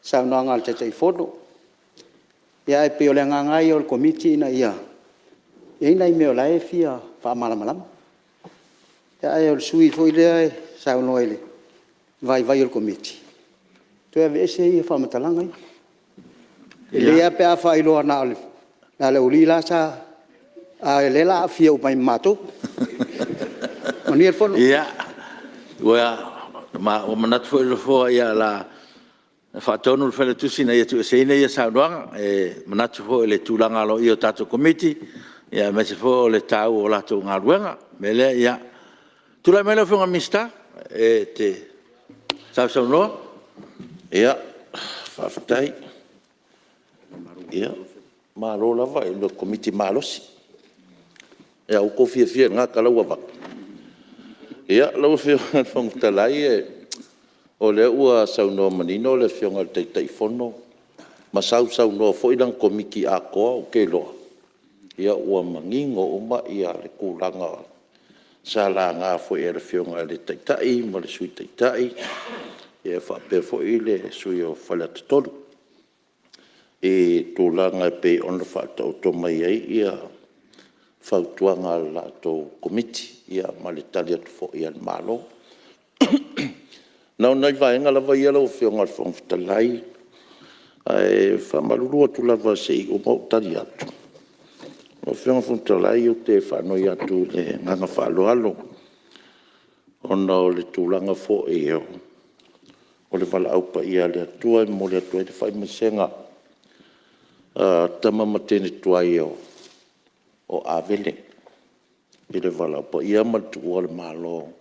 saunoaga a le Taitaifono, ae pei o le agaga lava ia o le Komiti ina ia… e i ai nai mea o la e fia faamalamalama. Ae o le sui usufono foi lea e saunoa i le vaivai o le Komiti, toe aveese faamatalaga ia. E lelei lava pe a faailoa na o le aualii la sa… a o lea o le a aafia uma ai ma matou. Manuia le fono. Ia, ua manatu foi le Nofoa o le a faatonu le Failautusi ina ia tuueseina ia saunoaga, e manatu foi i le tulaga aloaia o tatou Komiti aemaise foi o le taua o latou galuega. O le mea lea, ia, tulai mai lau Afioga i le Minisita e te sausaunoa. Ia, faafetai. Ia, malo lava i le Komiti malosi. Ua outou fiafia i lena tala ua avatu? Ia, lau Afioga i le Fofoga Fetalai, o lea ua saunoa manino le Afioga i le Taitaifono ma sausaunoa foi lana Komiti atoa, ou te iloa ua manino uma tulaga sa laga foi e le Afioga i le Taitai ma le Sui Taitai faapea foi le sui usufono mo Faleata 3 i tulaga e pei ona faataoto mai ai fautuaga a le latou Komiti ma le Tali atu foi a le Malo. Na o nai vaega lava ia lau Afioga i le Fofoga Fetalai, ae faamalulu atu lava se i uma ou tali atu. Lau Afioga i le Fofoga Fetalai ou te faanoi atu i le agaga faaaloalo ona o le tulaga foi o le valaau paia a le Atua e momoli atu ai le faamaisega a tama ma teine tuai o Avele i le valaau paia ma le tuua o le Malo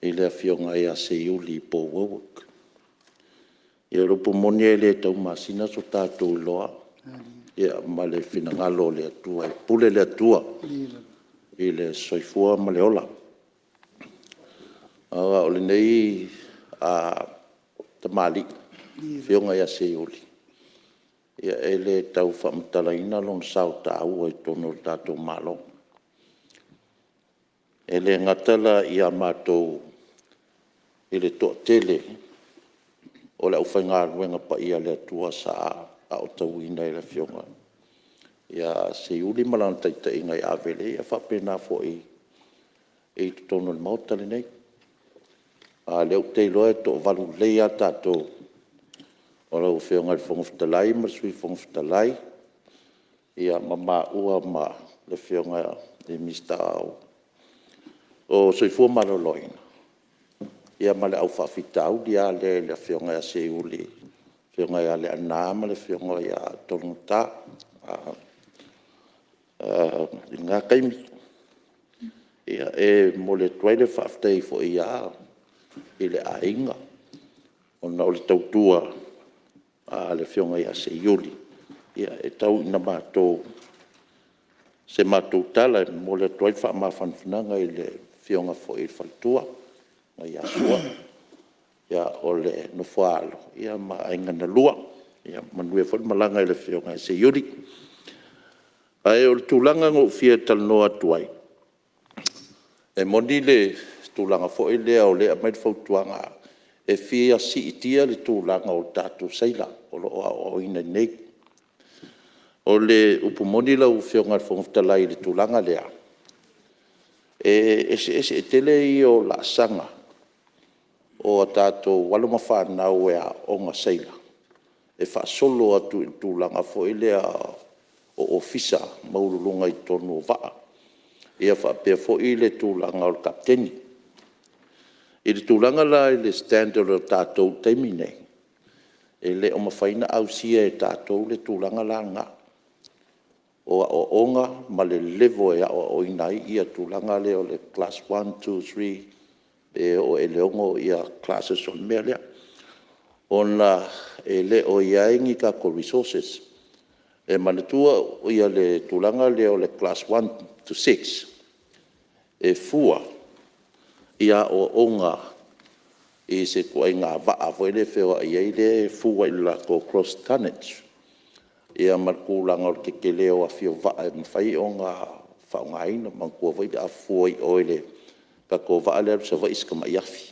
i le Afioga ia Seiuli Paul Wallwork. Ia o le upu moni e le taumasina so tatou iloa ma le finagalo o le Atua, e pule le Atua i le soifua ma le ola. Aua o lenei tamalii le Afioga ia Seiuli, e le tau faamatalaina lona sao taua i totonu o le tatou Malo. E le gata la ia matou i le toatele o le aufaigaluega paia a le Atua sa aotauina e le Afioga ia Seiuli ma lana taitaiga ia Avele, e faapena foi i totonu o le Maota lenei. A o lea ou te iloa e toavalu lelei lava tatou, o lau Afioga i le Fofoga Fetalai ma le Sui Fofoga Fetalai, ma maua ma le Afioga i le Minisita o le Soifua Maloloina, ia ma le au faafitauli lava lea le Afioga ia Seiuli, le Afioga ia Leaana ma le Afioga ia Tologata i lena taimi. E momoli atu ai le faafetai foi i le aiga ona o le tautua a le Afioga ia Seiuli, e tau ina se matou tala e momoli atu ai le faamafanafanaga i le afioga foi i le faletua ia Sua, o le nofo a alo ma aiga na lua. Ia manuia foi le malaga i le afioga ia Seiuli. Ae o le tulaga na ou fia talanoa atu ai, e moni le tulaga foi lea o lea e aumai le fautuaga e fia siitia le tulaga o tatou seila o lo o aoaoina i inei. O le upu moni lau Afioga i le Fofoga Fetalai i le tulaga lea, e eseese, o le tele ia o laasaga o a tatou alo ma fanau e aooga seila e faasolo atu i le tulaga foi lea o Ofisa maualuluga i totonu o vaa, ia faapea foi le tulaga o le Kapeteni. I le tulaga la i le standard o tatou i le taimi lenei, e le o mafai ona ausia e tatou le tulaga la lena, o aoaoga ma le level e aoaoina ai le tulaga lea o le Class 1, 2, 3, pe oo ea i le 6 classes o le mea lea, ona e le o i ai ni tatou resources. E manatua le tulaga lea o le Class 1 to 6, e fua i aoaoga i se ituaiga vaa foi lea e feoai ai lea e fua i le latou cross tonnage ma le tulaga o le tetele o afi o vaa e mafai ona faaaogaina. Manatua foi pe a fua i o i le tatou vaa lea e alu i Savaii o si tamai afi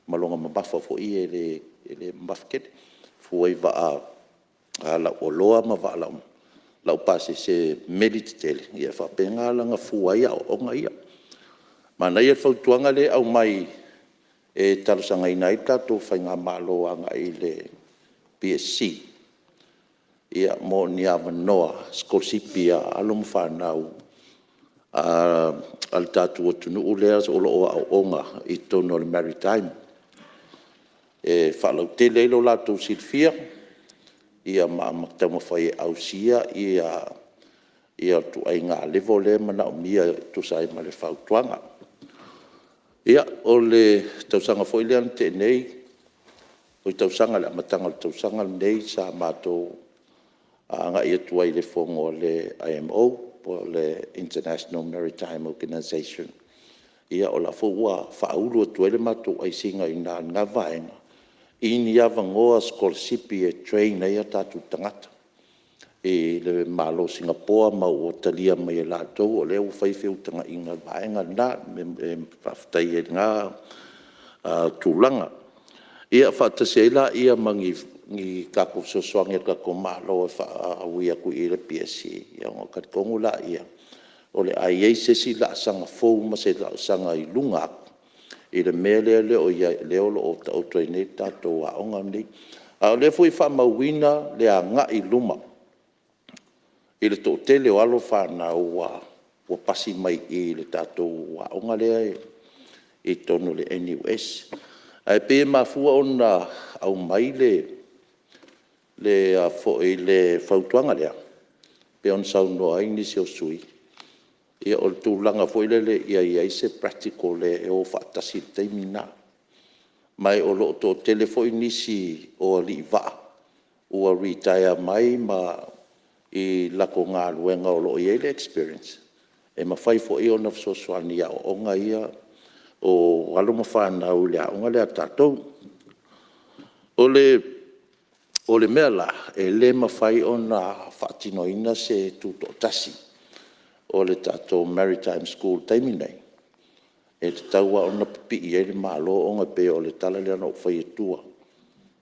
ma lona mamafa foi e le mamafa tele, fua i vaa lau oloa ma vaa laupasese meli tetele, ia e faapena la ona fua ai aoaoga ia. Manaia le fautuaga lea e aumai e talosagaina ai le tatou faigamalo agai i le PSC mo ni avanoa sikolasipi a alo ma fanau a le tatou atunuu lea o lo o aooga i totonu o le Maritime e faalautele ai lo latou silafia ma taumafai e ausia ituaiga level lea e manaomia e tusa ai ma le fautuaga. Ia, o le tausaga foi lea na tea nei, o le amataga o le tausaga lenei sa matou agai atu ai i le fono a le IMO po o le International Maritime Organization, o la e foi ua faaulu atu ai le matou aisiga i ina i lena vaega i ni avanoa sikolasipi e train ai o tatou tagata i le Malo o Singapore, ma ua talia mai e latou o lea ua fai feutagaiga i le vaega lena. E faafetai ai i lena tulaga. Ia faatasi ai laia ma ni tatou fesoasoani a le tatou Malo e faaui atu i le PSC ona talitonu lea o le a i ai se isi laasaga fou ma se laasaga i luga atu i le mea lea o lo o taoto ai nei le tatou aoga lenei. A o lea foi e faamauina le agai i luma i le toatele o alo ma fanau ua pasi mai i le tatou aoga lea i totonu o le NUS. Ae pei e mafua ona aumai le fautuaga lea pei ona saunoa ai nisi o sui usufono, o le tulaga foi lele ia i ai se practical e o faatasi i le taimi lena. Ma o lo o toatele foi nisi o alii vaa ua retire mai latou galuega o lo o i ai le experience e mafai foi ona fesoasoani i aoaoga ia o alo ma fanau i le aoga lea a tatou. O le mea la, e le mafai ona faatinoina se tutoatasi o le tatou Maritime School i le taimi lenei. e tatau lava ona pipii i ai le Malo ona e pei o le tala lea na ou fai atua,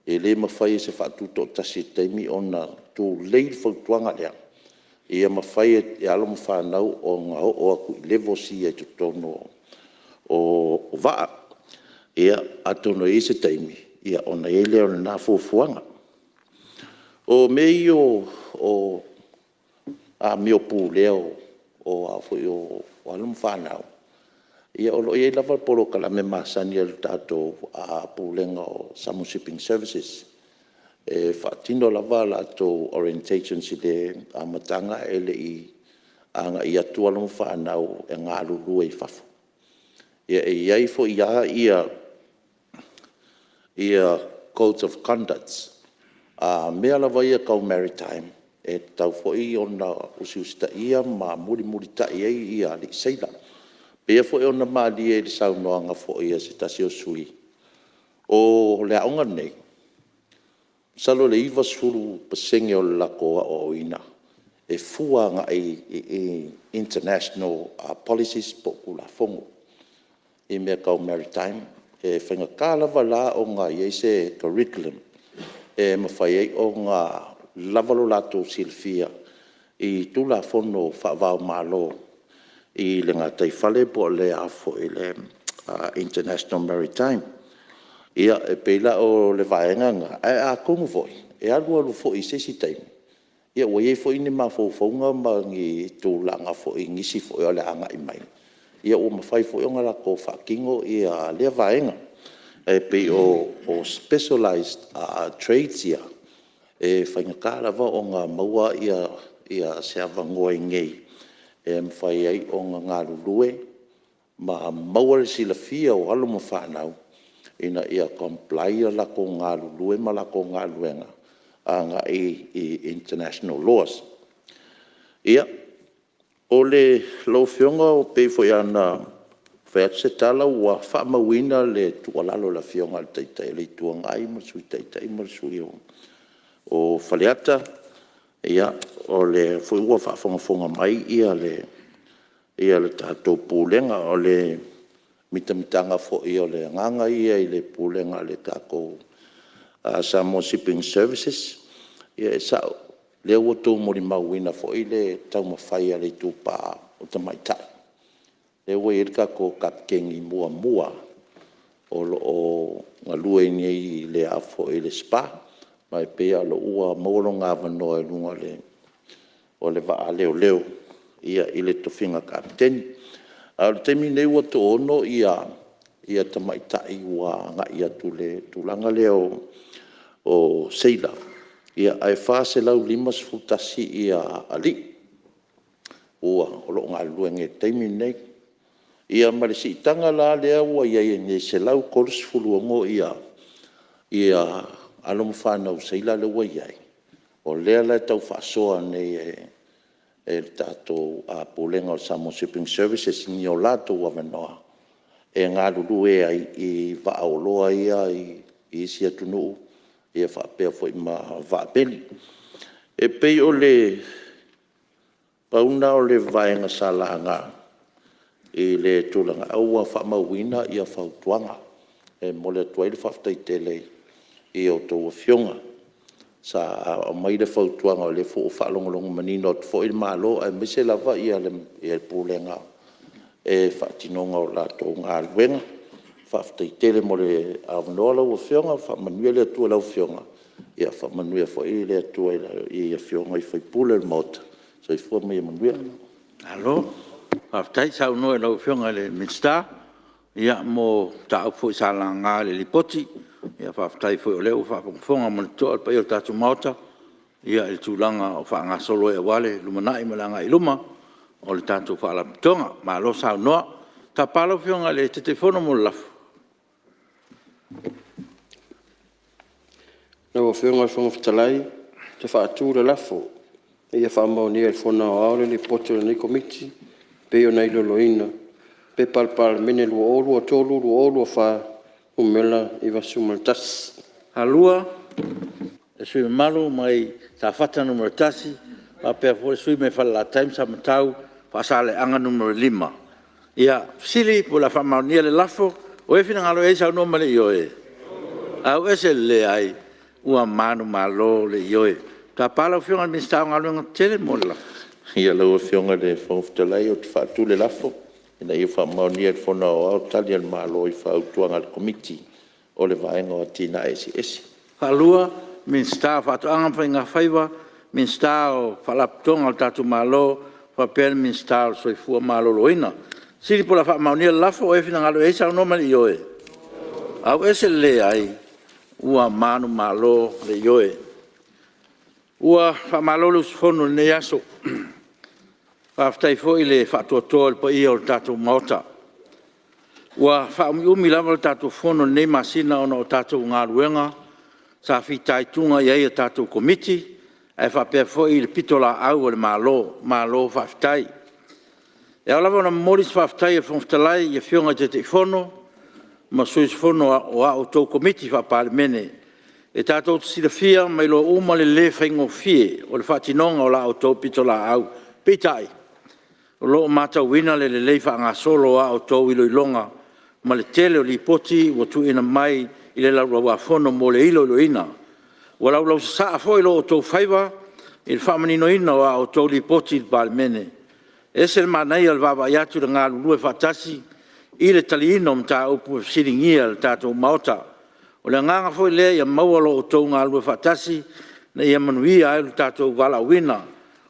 e le mafai e se faatutoatasi i le taimi ona tulei le fautuaga lea, ia mafai e alo ma fanau ona oo atu i levels ia i totonu o vaa. Ia, atonu e i ai se taimi ona i ai lea o lena fuafuaga. O mea ia o amio pulea o alo ma fanau, ia o lo o i ai lava le polokalame masani a le tatou Pulega o le Samoa Shipping Services, e faatino lava a latou orientations i le amataga ae le i agai atu alo ma fanau e galulue i fafo. E i ai foi lava codes of conducts a mea lava ia tau maritime e tatau foi ona usiusitaia ma mulimulitai i ai alii seila. E pei foi ona malie i le saunoaga foi a se tasi o sui usufono, o le aoga lenei, masalo o le 90% o le latou aoaoina e fua agai i international policies po o Tulafono i mea tau maritime. E faigata lava la ona i ai se curriculum e mafai ai ona lava lo latou silafia i Tulafono faava-o-Malo i le gataifale po o le international maritime. Ia, e pei la o le vaega lena, ae atonu foi e alu alu foi i se isi taimi, ua i ai foi ni mafaufauga ma ni tulaga foi i nisi foi o le a agai mai, ua mafai foi ona latou faatino lea vaega. Ae pei o specialized trades ia, e faigata lava ona maua se avanoa i inei e mafai ai ona galulue ma maua le silafia o alo ma fanau ina ia comply le latou galulue ma latou galuega agai i international laws. Ia, lau Afioga pei foi ona fai atu se tala ua faamauina le tuualalo a le Afioga i le Taitai o le Itu Agai ma le Sui Taitai ma le sui usufono o Faleata. Ia, o lea foi ua faafogafoga mai le tatou Pulega. O le mitamitaga foi o le agaga ia i le Pulega a le tatou Samoa Shipping Services, ia e sao, o lea ua outou molimauina foi le taumafai a le itupa o tamaitai, lea ua i ai le tatou Kapeteni muamua o lo o galue nei i le SPA, ma e pei lava ua maua lona avanoa i luga o le vaa leoleo i le tofiga Kapeteni. A o le taimi lenei ua toaono tamaitai ua agai atu i le tulaga lea o seila, ae 451 alii o lo o galulue nei i le taimi lenei. Ia ma le siitaga la lea ua i ai nei e 136 alo ma fanau seila lea ua i ai, o lea la e tau faasoa nei e le tatou Pulega o le Samoa Shipping Services ni o latou avanoa e galulue ai i vaa oloa ia i isi atunuu faapea foi ma vaa meli. E pei o le pau lena o le vaega sa laga i le tulaga, ae ua faamauina fautuaga. E momoli atu ai le faafetai tele i a outou Afioga sa aumai le fautuaga, o lea foi ua faalogologo manino atu foi le Malo aemaise lava le Pulega i le faatinoga o latou galuega. Faafetai tele mo le avanoa lau Afioga, faamanuia le Atua i lau Afioga, faamanuia foi le Atua i Afioga i sui usufono o le Maota. Soifua ma ia manuia. Malo faafetai saunoa i lau Afioga i le Minisita mo mataupu foi sa laga i le Lipoti. Faafetai foi o lea ua faafogafoga ma le totoa le paia o le tatou Maota i le tulaga o faagasolo ai aua le lumanai ma le agai i luma o le tatou Faalapotopotoga. Malo saunoa. Ou te tapa lau Afioga i le Taitaifono mo le lafo. Lau Afioga i le Fofoga Fetalai ou te faatu le lafo, Ina ia faamaonia e le Fono Aoao le Lipoti a lenei Komiti e pei ona iloiloina P.P.2023/2024 Nu.91. Le sui usufono mamalu mai Safata 1 faapea foi le sui usufono mai Falelatai ma Samatau Faasaleleaga 5. Fesili po o le a faamaonia le lafo. O ai e finagalo i ai saunoa mai i le ioe. Aveese le Ua manumalo le ioe. Ou te tapa lau Afioga i le Minisita o Galuega Tetele mo le lafo. Lau Afioga i le Fofoga Fetalai ou te faatu le lafo, Ina ia faamaonia e le Fono Aoao Tali a le Malo i Fautuaga a le Komiti o le Vaega o Atinae Eseese. 2. Minisita o Faatoaga ma Faiga Faiva, Minisita o Faalapotopotoga a le tatou Malo faapea le Minisita o le Soifua Maloloina. O le fesili po o le a faamaonia le lafo, o ai e finagalo i ai saunoa mai i le ioe. Aveese le leai. Ua manumalo le ioe. Ua faamalo le usufono i lenei aso, faafetai foi le faatoatoa i le paia o le tatou Maota. Ua faaumiumi lava le tatou fono i lenei masina ona o tatou galuega sa fitaituga i ai a tatou Komiti ae faapea foi le pitolaau a le Malo, malo faafetai. E ao lava ona momoli se faafetai a le Fofoga Fetalai i Afioga i Taitaifono ma sui usufono o a outou Komiti Faa-Palemene. E tatou te silafia ma iloa uma le le faigofie o le faatinoga o la outou pitolaau. Peitai, o lo o matauina le lelei faagasolo o a outou iloiloga ma le tele o Lipoti ua tuuina mai i le Laulau-a-Fono mo le iloiloina. Ua laulausasaa foi lo outou faiva i le faamaninoina o a outou Lipoti i le Palemene. E ese le manaia o le vaavaai atu i le galulue faatasi i le taliina o mataupu e fesiligia e le tatou Maota. O le agaga foi lea ia maua lo outou galulue faatasi ina ia manuia ai lo tatou valaauina.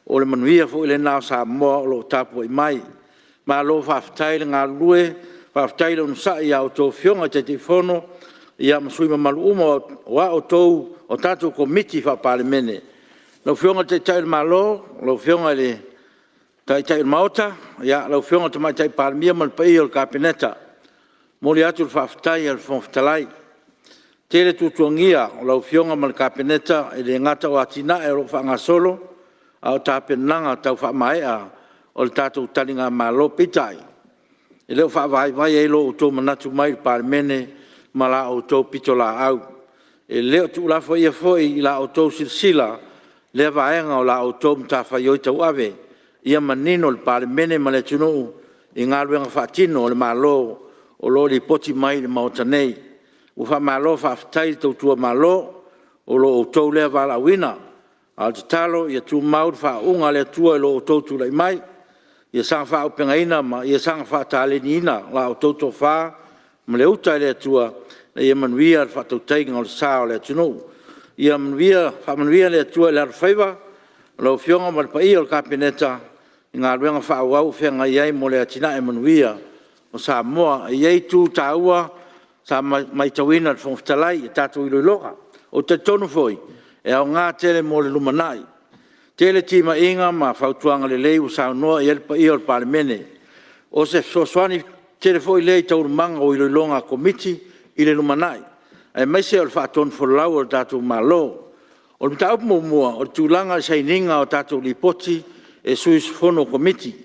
O le manuia foi lena o Samoa o lo o tapuai mai. Malo faafetai le galulue, faafetai le onosai i a outou Afioga i Taitaifono ma sui usufono mamalu uma o tatou Komiti Faa-Palemene. Lau Afioga i le Taitai o le Malo, lau Afioga i le Taitai o le Maota, lau Afioga i le Tamaitai Palemia ma le paia o le Kapeneta, e momoli atu le faafetai a le Fofoga Fetalai. E tele tuatuagia o lau Afioga ma le Kapeneta e le gata o atinae o lo o faagasolo a o tapenaga tau faamaea o le tatou taligamalo. Peitai, e le o faavaivai ai lo outou manatu mai i le Palemene ma la outou pitolaau. E le o tuulafoaia foi i la outou silasila lea vaega o la outou matafaioi tauave, ia manino le Palemene ma le atunuu i galuega faatino a le Malo o lo o lipoti mai i le Maota nei. Ua faamalo faafetai le tautua Malo, o lo outou lea valaauina. A o le tatalo ia tumau le faauuga a le Atua i lo outou tulai mai, ia saga faaauupegaina ma ia saga faataleniina la outou tofa ma le uta a le Atua ina ia manuia le faatautaiga o le sa o le atunuu. Ia faamanuia le Atua i le alofaiva o lau Afioga ma le paia o le Kapeneta i galuega faaauau o feagai ai mo le atinae manuia o Samoa. E i ai itu taua sa matauina e le Fofoga Fetalai i a tatou iloiloga. Ou te talitonu foi e aoga tele mo le lumanai. E tele timaiga ma fautuaga lelei ua saunoa i ai le paia o le Palemene. O se fesoasoani tele foi lea i taualumaga o iloiloga a Komiti i le lumanai, aemaise o le faatonufolau a le tatou Malo. O le mataupu muamua, o le tulaga i le sainiga o tatou Lipoti e sui usufono o Komiti.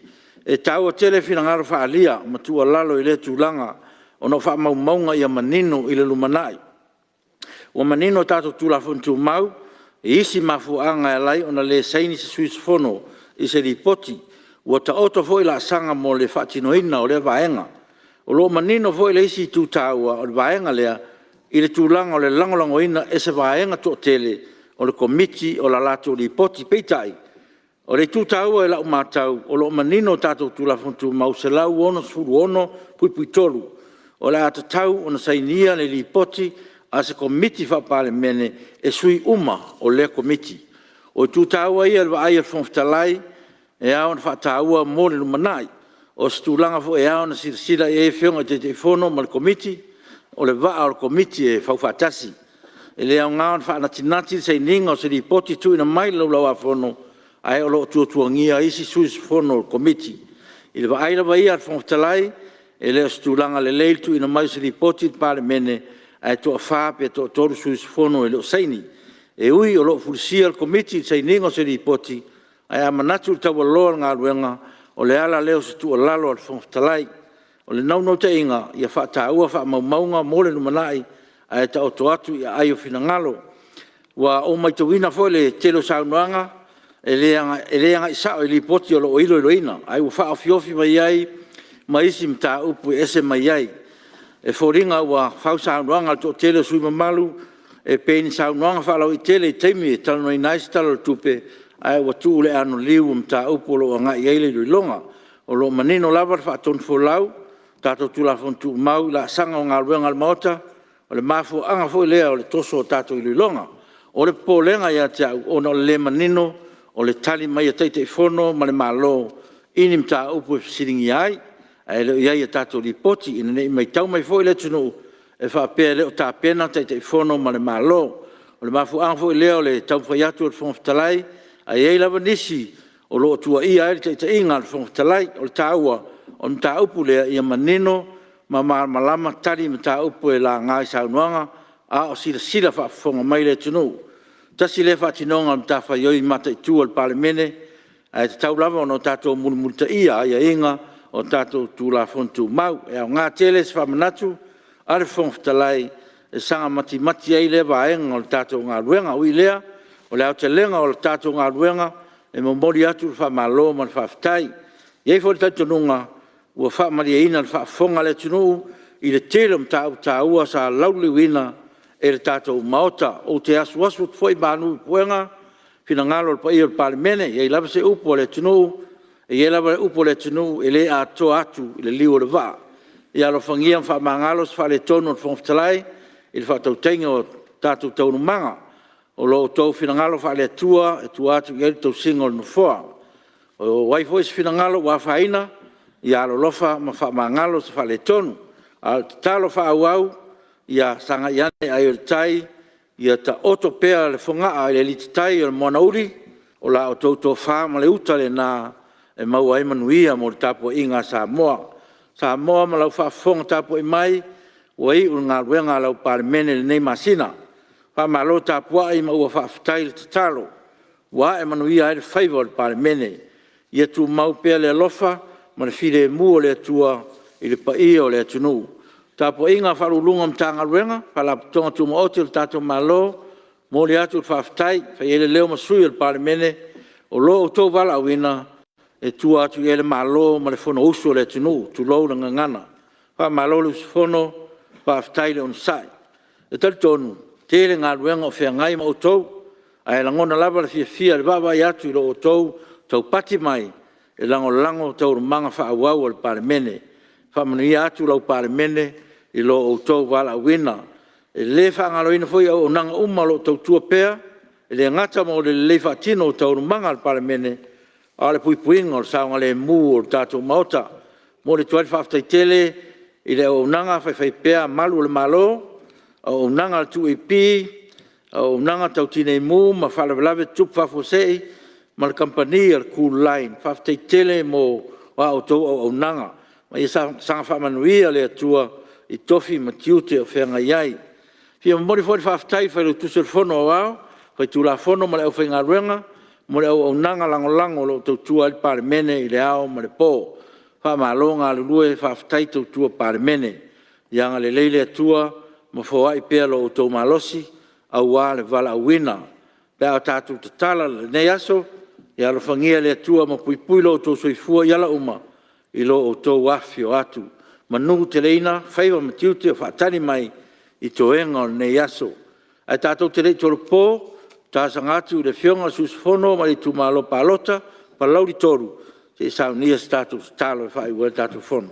E taua tele finagalo faaalia ma tuualalo i lea tulaga ona o faamaumauga ia manino i le lumanai. Ua manino a tatou Tulafono Tumau i isi mafuaaga e ala ai ona le saini se sui usufono i se Lipoti. Ua taoto foi laasaga mo le faatinoina o lea vaega. O lo o manino foi le isi itu taua o le vaega lea i le tulaga o le lagolagoina e se vaega toatele o le Komiti o la latou Lipoti. Peitai, o le itu taua i lau matau, o lo o manino a tatou Tulafono Tumau 166(3), o le a tatau ona sainia le Lipoti a se Komiti Faa-Palemene e sui uma o lea Komiti. O itu taua ia i le vaai a le Fofoga Fetalai e ao ona faataua mo le lumanai. O se tulaga foi e ao ona silasila i ai Afioga i Taitaifono ma le Komiti, o le vaa o le Komiti e faufaatasi. E le aoga ona faanatinati le sainiga o se Lipoti tuuina mai i le Laulau-a-Fono ae o lo o tuatuagia ai isi sui usufono o le Komiti. I le vaai lava ia a le Fofoga Fetalai, e le o se tulaga lelei le tuuina mai o se Lipoti i le Palemene ae toafa pe toatolu sui usufono e le o saini. E ui o lo o fulisia le Komiti i le sainiga o se Lipoti, ae a manatu i le taualoa o le galuega, o le ala lea o se tuualalo a le Fofoga Fetalai. O le naunautaiga ia faataua faamaumauga mo le lumanai ae taoto atu i aai o finagalo. Ua ou matauina foi le tele o saunoaga e le agai sao i Lipoti o lo o iloiloina, ae ua faaofiofi mai ai ma isi mataupu e ese mai ai. E foliga ua fau saunoaga a le toatele o sui usufono mamalu e pei ni saunoaga faalauaitele i taimi e talanoaina ai se Tala o le Tupe, ae ua tuu le anoliu i mataupu o lo o agai i ai le iloiloga. O lo o manino lava le faatonufolau a tatou Tulafono Tumau i laasaga o galuega a le Maota, o le mafuaaga foi lea o le toso o tatou iloiloga. O le popolega ia te au, ona o le le manino o le tali mai a Taitaifono ma le Malo i ni mataupu e fesiligia ai, ae le o i ai i a tatou Lipoti, ina ne i matau mai foi le atunuu e faapea e le o tapena Taitaifono ma le Malo. O le mafuaaga foi lea o le taumafai atu o le Fofoga Fetalai, ae i ai lava nisi o lo o tuuaia ai le taitaiga a le Fofoga Fetalai. O le taua o le mataupu lea, ia manino ma malamalama tali i mataupu e laga i saunoaga a o silasila faafofoga mai le atunuu. Tasi lea faatinoga o le matafaioi mataitu a le Palemene, ae tatau lava ona tatou mulimulitaia aiaiga o tatou Tulafono Tumau. E aoga tele se faamanatu a le Fofoga Fetalai e saga matimati ai lea vaega o le tatou galuega. Ui i lea, o le aotelega o le tatou galuega, e momoli atu le faamalo ma le faafetai. E i ai foi le talitonuga ua faamalieina le faafofoga a le atunuu i le tele o mataupu taua sa lauliliuina e le tatou Maota. Ou te asuasu atu foi malu i puega i finagalo o le paia o le Palemene. E i ai lava se upu a le atunuu, e i ai lava le upu a le atunuu, e le atoa atu i le liu o le vaa. Ia alofagia ma faamagalo se faaletonu o le Fofoga Fetalai i le faatautaiga o tatou taualumaga. O lo outou finagalo faale-Atua e tua atu i ai le tausiga a le Nofoa. O ai foi se finagalo ua afaina, ia alolofa ma faamagalo se faaletonu. A o le tatalo faaauau, ia sagai ane ai o le tai, ia taoto pea le fogaa i le alititai o le moana uli, o la outou tofa ma le uta lena e maua ai manuia mo le tapuaiga a Samoa. Samoa ma lau faafofoga tapuai mai, ua iu le galuega a lau Palemene i lenei masina. Faamalo tapuai ma ua faafetai le tatalo, ua ae manuia ai le faiva o le Palemene. Ia tumau pea le alofa ma le filemu o le Atua i le paia o le atunuu. Le tapuaiga a Ofisa Sili o Pulega o Matagaluega ma Faalapotopotoga Tumaoti a le tatou Malo, e momoli atu le faafetai e fai ai le leo ma sui o le Palemene, o lo outou valaauina e tua atu i ai le Malo ma le Fonousu a le atunuu, tulou le gagana. Faamalo le usufono, faafetai le onosai. E talitonu, e tele galuega o feagai ma outou, ae lagona lava le fiafia i le vaavaai atu i lo outou taupati mai e lagolago taualumaga faaauau a le Palemene. Faamanuia atu lau Palemene i lo outou valaauina. E le faagaloina foi auaunaga uma o lo o tautua pea, e le gata mo le lelei faatino o taualumaga a le Palemene, a o le puipuiga o le saogalemu o le tatou Maota. E momoli atu ai le faafetai tele i le auaunaga faifaipea a Malu o le Malo, auaunaga a le 2AP, auaunaga Tau Tinei Mu ma Faalavelave Tutupu Faafuasei ma le Kamupani a le Cooline. Faafetai tele mo a outou auaunaga, ma ia saga faamanuia le Atua i tofi ma tiute o feagai ai. E fia momoli foi le faafetai i le Failautusi o le Fono Aoao Faitulafono ma le aufaigaluega mo le auaunaga lagolago o lo o tautua ai le Palemene i le ao ma le po. Faamalo galulue, faafetai tautua Palemene. Ia agalelei le Atua ma foai pea lo outou malosi aua le valaauina. Pe a tatou tatala i lenei aso, ia alofagia e le Atua ma puipui lo outou soifua i ala uma i lo outou afifio atu. Manuteleina faiva ma tiute o faatali mai i toega o lenei aso. Ae tatou te le i tolopo, e talosaga atu i le Afioga i le sui usufono mai le Itumalo Palota o Palauli 3 se i saunia se tatou tatalo e faaiu ai le tatou fono.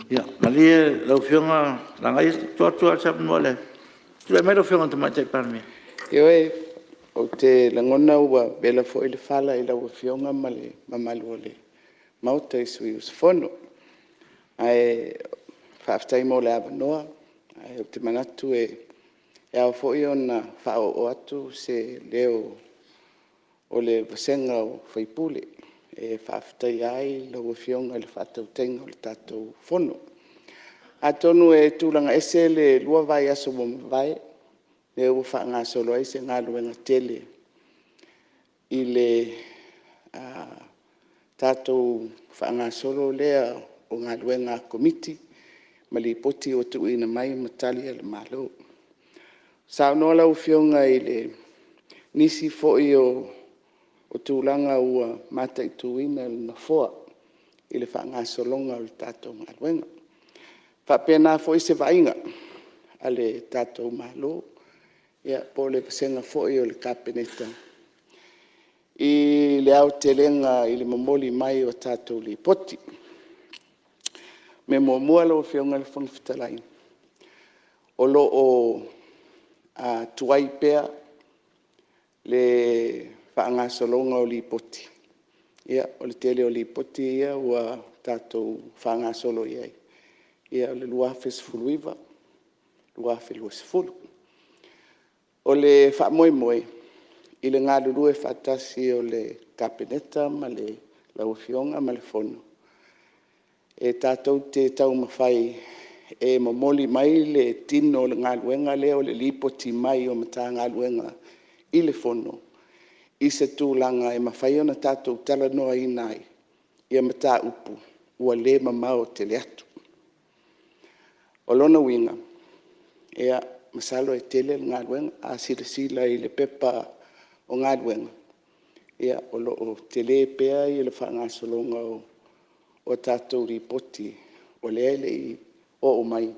Ia malie lau Afioga Lagaia se i tuu atu lava le avanoa i le Tulai mai lau Afioga i le Tamaitai Palemia. Ioe, ou te lagona ua vela foi le fala i lau Afioga ma le mamalu o le Maota i sui usufono. Ae faafetai mo le avanoa. Ae ou te manatu e ao foi ona faaoo atu se leo o le vasega o sui usufono e faafetaia ai lau Afioga i le faatautaiga o le tatou Fono. Atonu e tulaga ese le 2 vaiaso ua mavae lea ua faagasolo ai se galuega tele i le tatou faagasolo lea o galuega a Komiti ma Lipoti ua tuuina mai ma Tali a le Malo. Saunoa lau Afioga i nisi foi o tulaga ua mataituina e le Nofoa. i le faagasologa o le tatou galuega. E faapena foi se vaaiga a le tatou Malo po o le vasega foi o le Kapeneta i le aotelega i le momoli mai o tatou Lipoti. O le mea muamua lau Afioga i le Fofoga Fetalai, o lo o tuai pea le faagasologa o Lipoti. O le tele o Lipoti ia ua tatou faagasolo i ai, o le 2019, 2020. O le faamoemoe i le galulue faatasi o le Kapeneta ma lau Afioga ma le Fono, e tatou te taumafai e momoli mai le tino o le galuega lea o le lipoti mai o Matagaluega i le Fono i se tulaga e mafai ona tatou talanoaina ai mataupu ua le mamao tele atu. O lona uiga, masalo e tele le galuega. A silasila i le Pepa o Galuega, o lo o tele pea le faagasologa o tatou Lipoti o lea e le i oo mai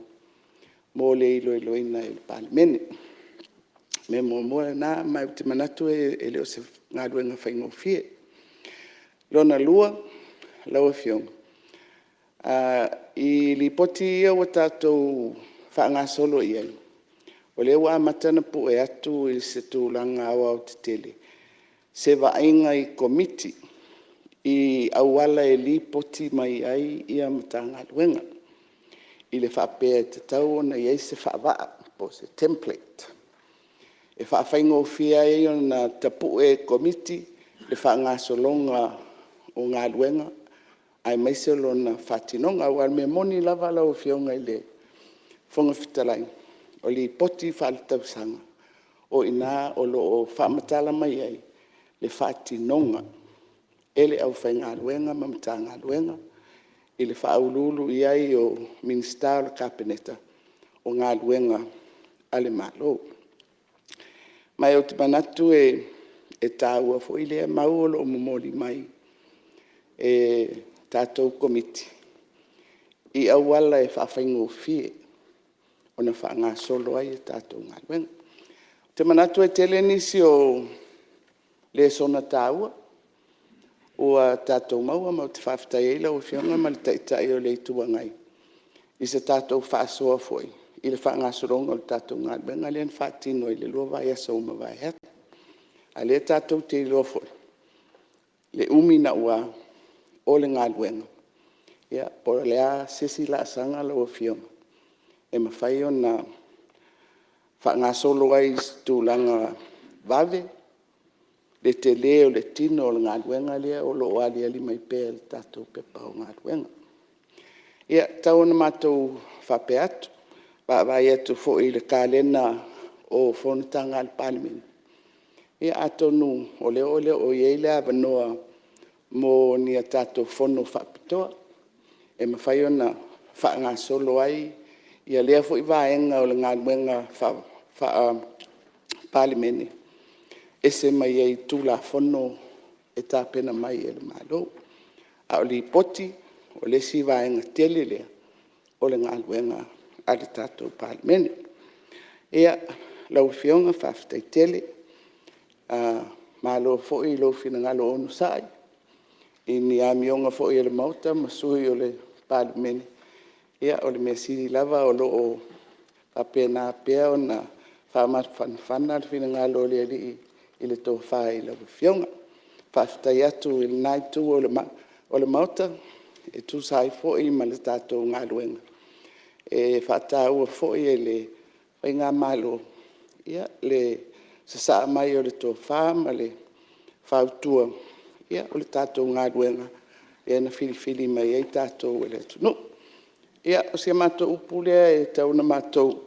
mo le iloiloina e le Palemene. O le mea muamua lena, ma ou te manatu e le o se galuega faigofie. Lona lua lau Afioga, i Lipoti ia ua tatou faagasolo i ai, o lea ua amata ona pue atu i se tulaga aoaotetele se vaaiga i Komiti i auala e lipoti mai ai Matagaluega, i le faapea e tatau ona i ai se faavaa po o se template e faafaigofie ai ona tapue e Komiti le faagasologa o galuega aemaise o lona faatinoga. Aua o le mea moni lava lau Afioga i le Fofoga Fetalai, o Lipoti Faaletausaga o i ina o lo o faamatala mai ai le faatinoga e le aufaigaluega ma Matagaluega i le faauluulu i ai o Minisita o le Kapeneta o galuega a le Malo. Ma ou te manatu e taua foi lea mau o lo o momoli mai e tatou Komiti i auala e faafaigofie ona faagasolo ai a tatou galuega. Ou te manatu e tele nisi o lesona taua ua tatou maua, ma ou te faafetai ai lau Afioga ma le Taitai o le Itu Agai i se tatou faasoa foi i le faagasologa o le tatou galuega lea na faatino i le 2 vaiaso ua mavae atu. A o lea tatou te iloa foi le umi naua o le galuega, ia po o le a se isi laasaga lau Afioga e mafai ona faagasolo ai i se tulaga vave le tele o le tino o le galuega lea o lo o aliali mai pea i le tatou Pepa o Galuega. Ia, tau ina matou faapea atu, vaavaai atu foi i le kalena o fonotaga a le Palemene, ia atonu o lea o lo o i ai le avanoa mo ni a tatou fono faapitoa e mafai ona faagasolo ai lea foi vaega o le galuega Faa-Palemene, e ese mai ai i Tulafono e tapena mai e le Malo. A o Lipoti, o le isi vaega tele lea o le galuega a le tatou Palemene. Ia, lau Afioga faafetai tele. Malo foi i lou finagalo onosai i ni amioga foi a le Maota ma sui usufono o le Palemene. Ia, o le mea sili lava o lo o faapena pea ona faamafanafana le finagalo o le Alii i le tofa i lau Afioga. Faafetai atu i lena Itu o le Maota e tusa ai foi ma le tatou galuega, e faataua foi e le faigamalo le sasaa mai o le tofa ma le fautua, o le tatou galuega lea na filifili mai ai tatou e le atunuu. Ia, o si a matou upu lea e tau ina matou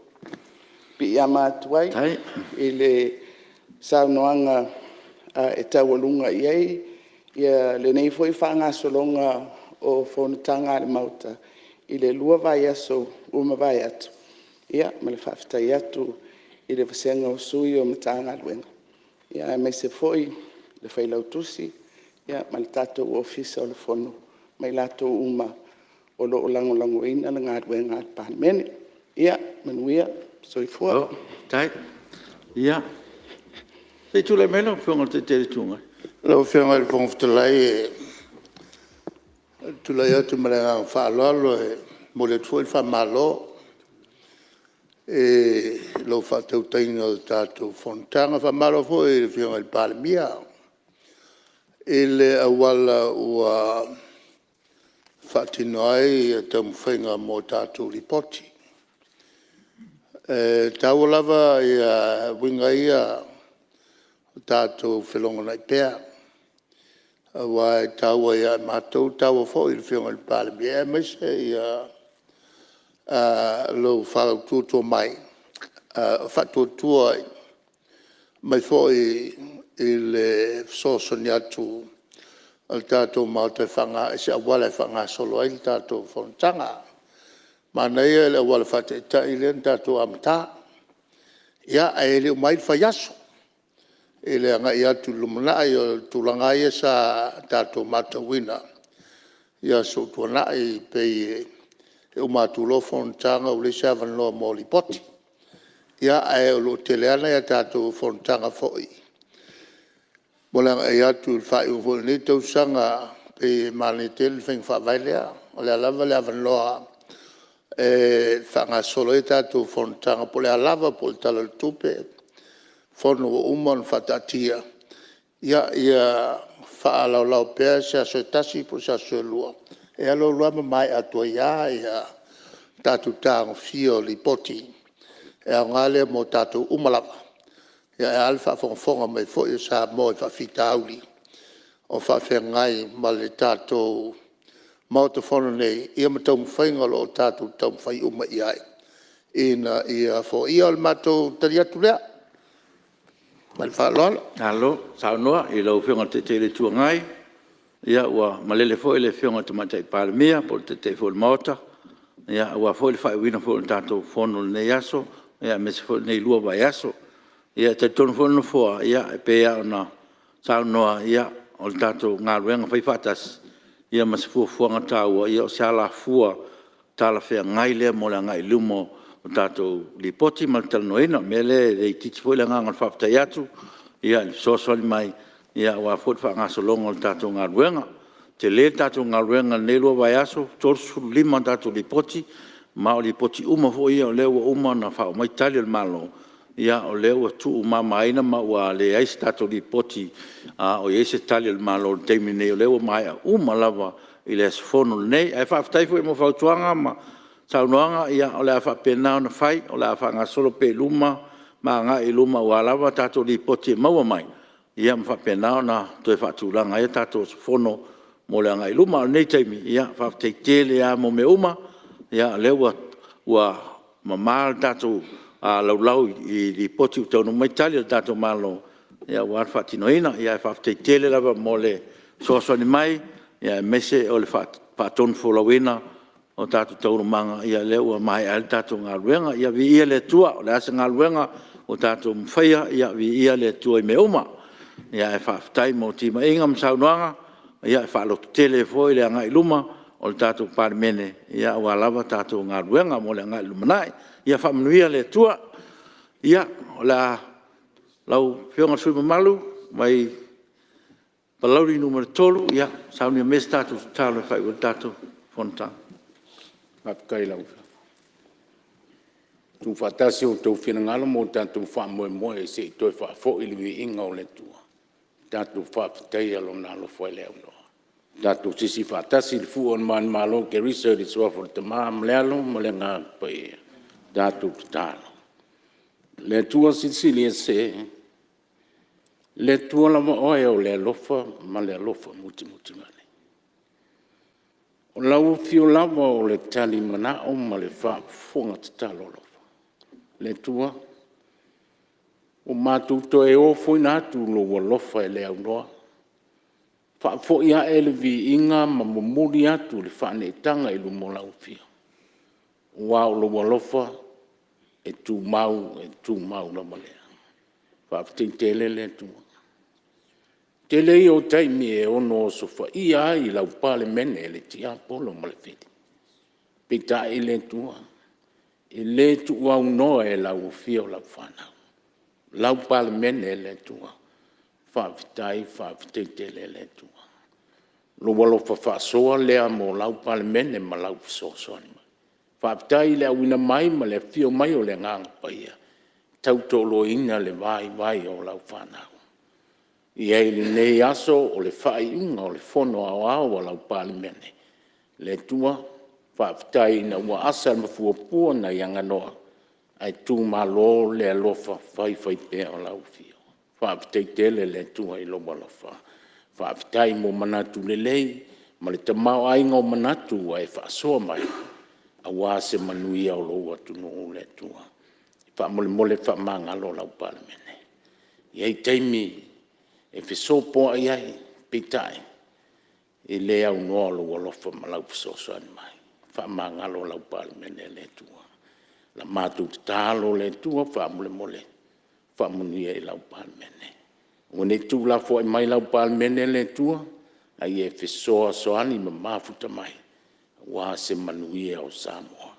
piiama atu ai i le saunoaga e taualuga i ai lenei foi faagasologa o fonotaga a le Maota i le 2 vaiaso ua mavae atu, ma le faafetai atu i le vasega o sui o Matagaluega, aemaise foi le Failautusi ma le tatou Ofisa o le Fono. ma i latou uma o lo o lagolagoina le galuega a le Palemene. Ia manuia. Soifua. Malo faafetai. Ia, se i tulai mai lau Afioga i le Taitai o le Itu Agai. Lau Afioga i le Fofoga Fetalai ou te tulai atu ma le agaga faaaloalo e momoli atu foi le faamalo i lau faatautaiga o le tatou fonotaga. Faamalo foi i le Afioga i le Palemia i le auala ua faatino ai taumafaiga mo tatou Lipoti. E taua lava uiga ia o le tatou felogonai pea aua e taua ia i matou, e taua foi i le Afioga i le Palemia aemaise lou faautuatua mai, faatuatua mai foi i le fesoasoani atu a le tatou Maota i se auala e faagasolo ai le tatou fonotaga. Manaia le auala faataitai lea na tatou amata, ia ae le uma ai le fai aso i le agai atu i le lumanai. O le tulaga lava ia sa tatou matauina i aso ua tuanai e pei e uma atu loa fonotaga ua leai se avanoa mo Lipoti. Ia, ae o lo o tele lava nai a tatou fonotaga foi mo le agai atu i le faaiuga foi o lenei tausaga. E pei e manaia tele le faiga faavae lea, o le a lava le avanoa e faagasolo ai a tatou fonotaga po o le a lava, po o le Tala o le Tupe, fono ua uma ona faataatia, ia faalaolao pea se aso e tasi po o se aso e lua e alu alu lava ma maea atu ai lava le tatou tagofia o Lipoti e aoga lea mo tatou uma lava. Ae a le faafogafoga mai foi a Samoa i faafitauli o faafeagai ma le tatou Maota Fono nei ma taumafaiga o lo o tatou taumafai uma i ai ina ia foia. O le matou tali atu lea ma le faaaloalo. Malo saunoa i lau Afioga i le Taitai o le Itu Agai. Ia ua malele foi le Afioga i le Tamaitai Palemia po o le Taitai foi o le Maota aua foi le faaiuina foi o le tatou fono i lenei aso aemaise foi o lenei lua vaiaso. Ia e talitonu foi le Nofoa, e pei lava ona saunoa, o le tatou galuega faifaatasi ma se fuafuaga taua, o se alafua talafeagai lea mo le agai i luma o tatou Lipoti ma le talanoaina. O le mea lea e le itiiti foi le agaga e faafetai atu i le fesoasoani mai aua foi le faagasologa o le tatou galuega. E tele le tatou galuega i lenei lua vaiaso, e 35 a tatou Lipoti, ma o Lipoti uma foi ia o lea ua uma ona faaoo mai Tali a le Malo. O lea ua tuumamaina ma ua leai se tatou Lipoti o i ai se Tali a le Malo i le taimi lenei, o lea ua maea uma lava i le aso Fono lenei. Ae faafetai foi mo fautuaga ma saunoaga, o le a faapena ona fai, o le a faagasolo pea i luma ma agai i luma aua lava tatou Lipoti e maua mai ma faapena ona toe faatulaga ai a tatou aso Fono mo le agai i luma. A o lenei taimi, faafetai tele lava mo mea uma, o lea ua mama le tatou laulau i Lipoti ua taunuu mai Tali a le tatou Malo aua le faatinoina. Ae faafetai tele lava mo le fesoasoani mai aemaise o le faatonufolauina o tatou taualumaga, o lea ua maea ai le tatou galuega. Ia viia le Atua, o le a se galuega ua tatou faia, ia viia le Atua i mea uma. Ae faafetai mo timaiga ma saunoaga e faalototele ai foi le agai i luma o le tatou Palemene aua lava tatou galuega mo le agai i le lumanai. Ia faamanuia le Atua. Lau Afioga i le sui usufono mamalu mai Palauli 3, ia saunia maia se tatou tatalo e faaiu ai le tatou fonotaga. Faafetai i lau Afioga. Tuufaatasi o outou finagalo ma o tatou faamoemoe se i toe faafoi le viiga o le Atua, tatou faafetaia Lona alofa e le aunoa. Tatou sisi faatasi le fua o le manumalo o Keriso i le suafa o le Tama ma le Alo ma le Agaga Paia. Tatou tatalo. Le Atua Silisili Ese, le Atua lava Oe o le alofa ma le alofa musumusuga. O lau afio lava o le talimanao ma le faafofoga tatalo alofa. Le Atua, ua matou toe ofoina atu lou alofa e le aunoa, faafoi a'e le viiga ma momoli atu le faaneetaga i luma o lau Afio, aua o lou alofa e tumau e tumau lava lea. Faafetai tele le Atua. Tele ia o taimi e ono osofaia ai lau Palemene e le tiapolo ma le fili, peitai le Atua e le tuuaunoa i lau afio o lau fanau, lau Palemene e le Atua. Faafetai faafetai tele le Atua, lou alofa faasoa lea mo lau Palemene ma lau fesoasoani mai. Faafetai i le auina mai ma le afio mai o le Agaga Paia e tautoaluaina le vaivai o lau fanau. E i ai lenei aso o le faaiuga o le Fono Aoao a lau Palemene, le Atua faafetai ina ua asa le mafuafua nai aganoa ae tumalo le alofa faifaipea o lau Afioga. Faafetai tele le Atua i lou alofa, faafetai mo manatu lelei ma le tamaoaiga o manatu ua e faasoa mai aua se manuia o lou atunuu le Atua. Faamolemole faamagalo lau Palemene. E i ai taimi e fesopoai ai, peitai e le aunoa lou alofa ma lau fesoasoani mai. Faamagalo lau Palemene e le Atua. O le matou tatalo le Atua faamolemole faamanuia i lau Palemene. Aua ne i tuulafoai mai lau Palemene le Atua, a ia fesoasoani ma mafuta mai aua se manuia o Samoa.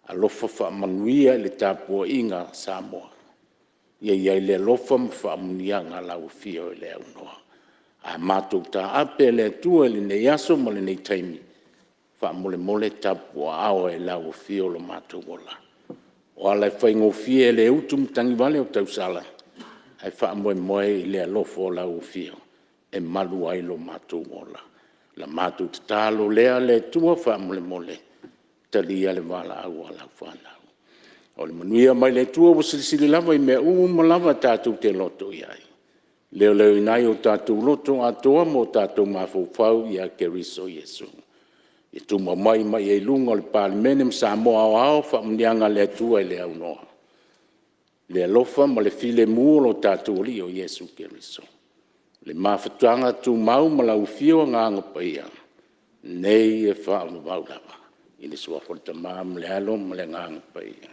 Alofa faamanuia i le tapuaiga a Samoa, ia i ai le alofa ma faamanuiaga a lau Afio e le aunoa. A matou taape i le Atua i lenei aso ma lenei taimi, faamolemole tapuaaoa i lau Afio lo matou ola. O ala e faigofie e le utu matagivale o tausala, ae faamoemoe i le alofa o lau Afio e malu ai lo matou ola. O le matou tatalo lea le Atua faamolemole, talia le valaau a lau fanau. O le manuia mai le Atua ua silisili lava i mea uma lava tatou te loto i ai, leoleoina ai o tatou loto atoa ma o tatou mafaufau ia Keriso Iesu. Ia tumau mai ma ia i luga o le Palemene ma Samoa aoao faamanuiaga a le Atua e le aunoa, le alofa ma le filemu o lo tatou Alii o Iesu Keriso, le mafutaga tumau ma lau Afio Agaga Paia, nei e faavavau lava. I le Suafa o le Tama ma le Alo ma le Agaga Paia.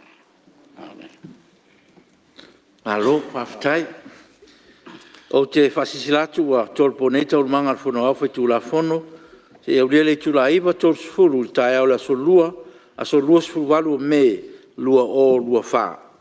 Amene. Malo faafetai. Ou te faasilasila atu ua tolopo nei Taualumaga a le Fono Aoao Faitulafono seia aulia le itula e 9:30 i le taeao o le Aso Lua, aso 28 o Me 2024.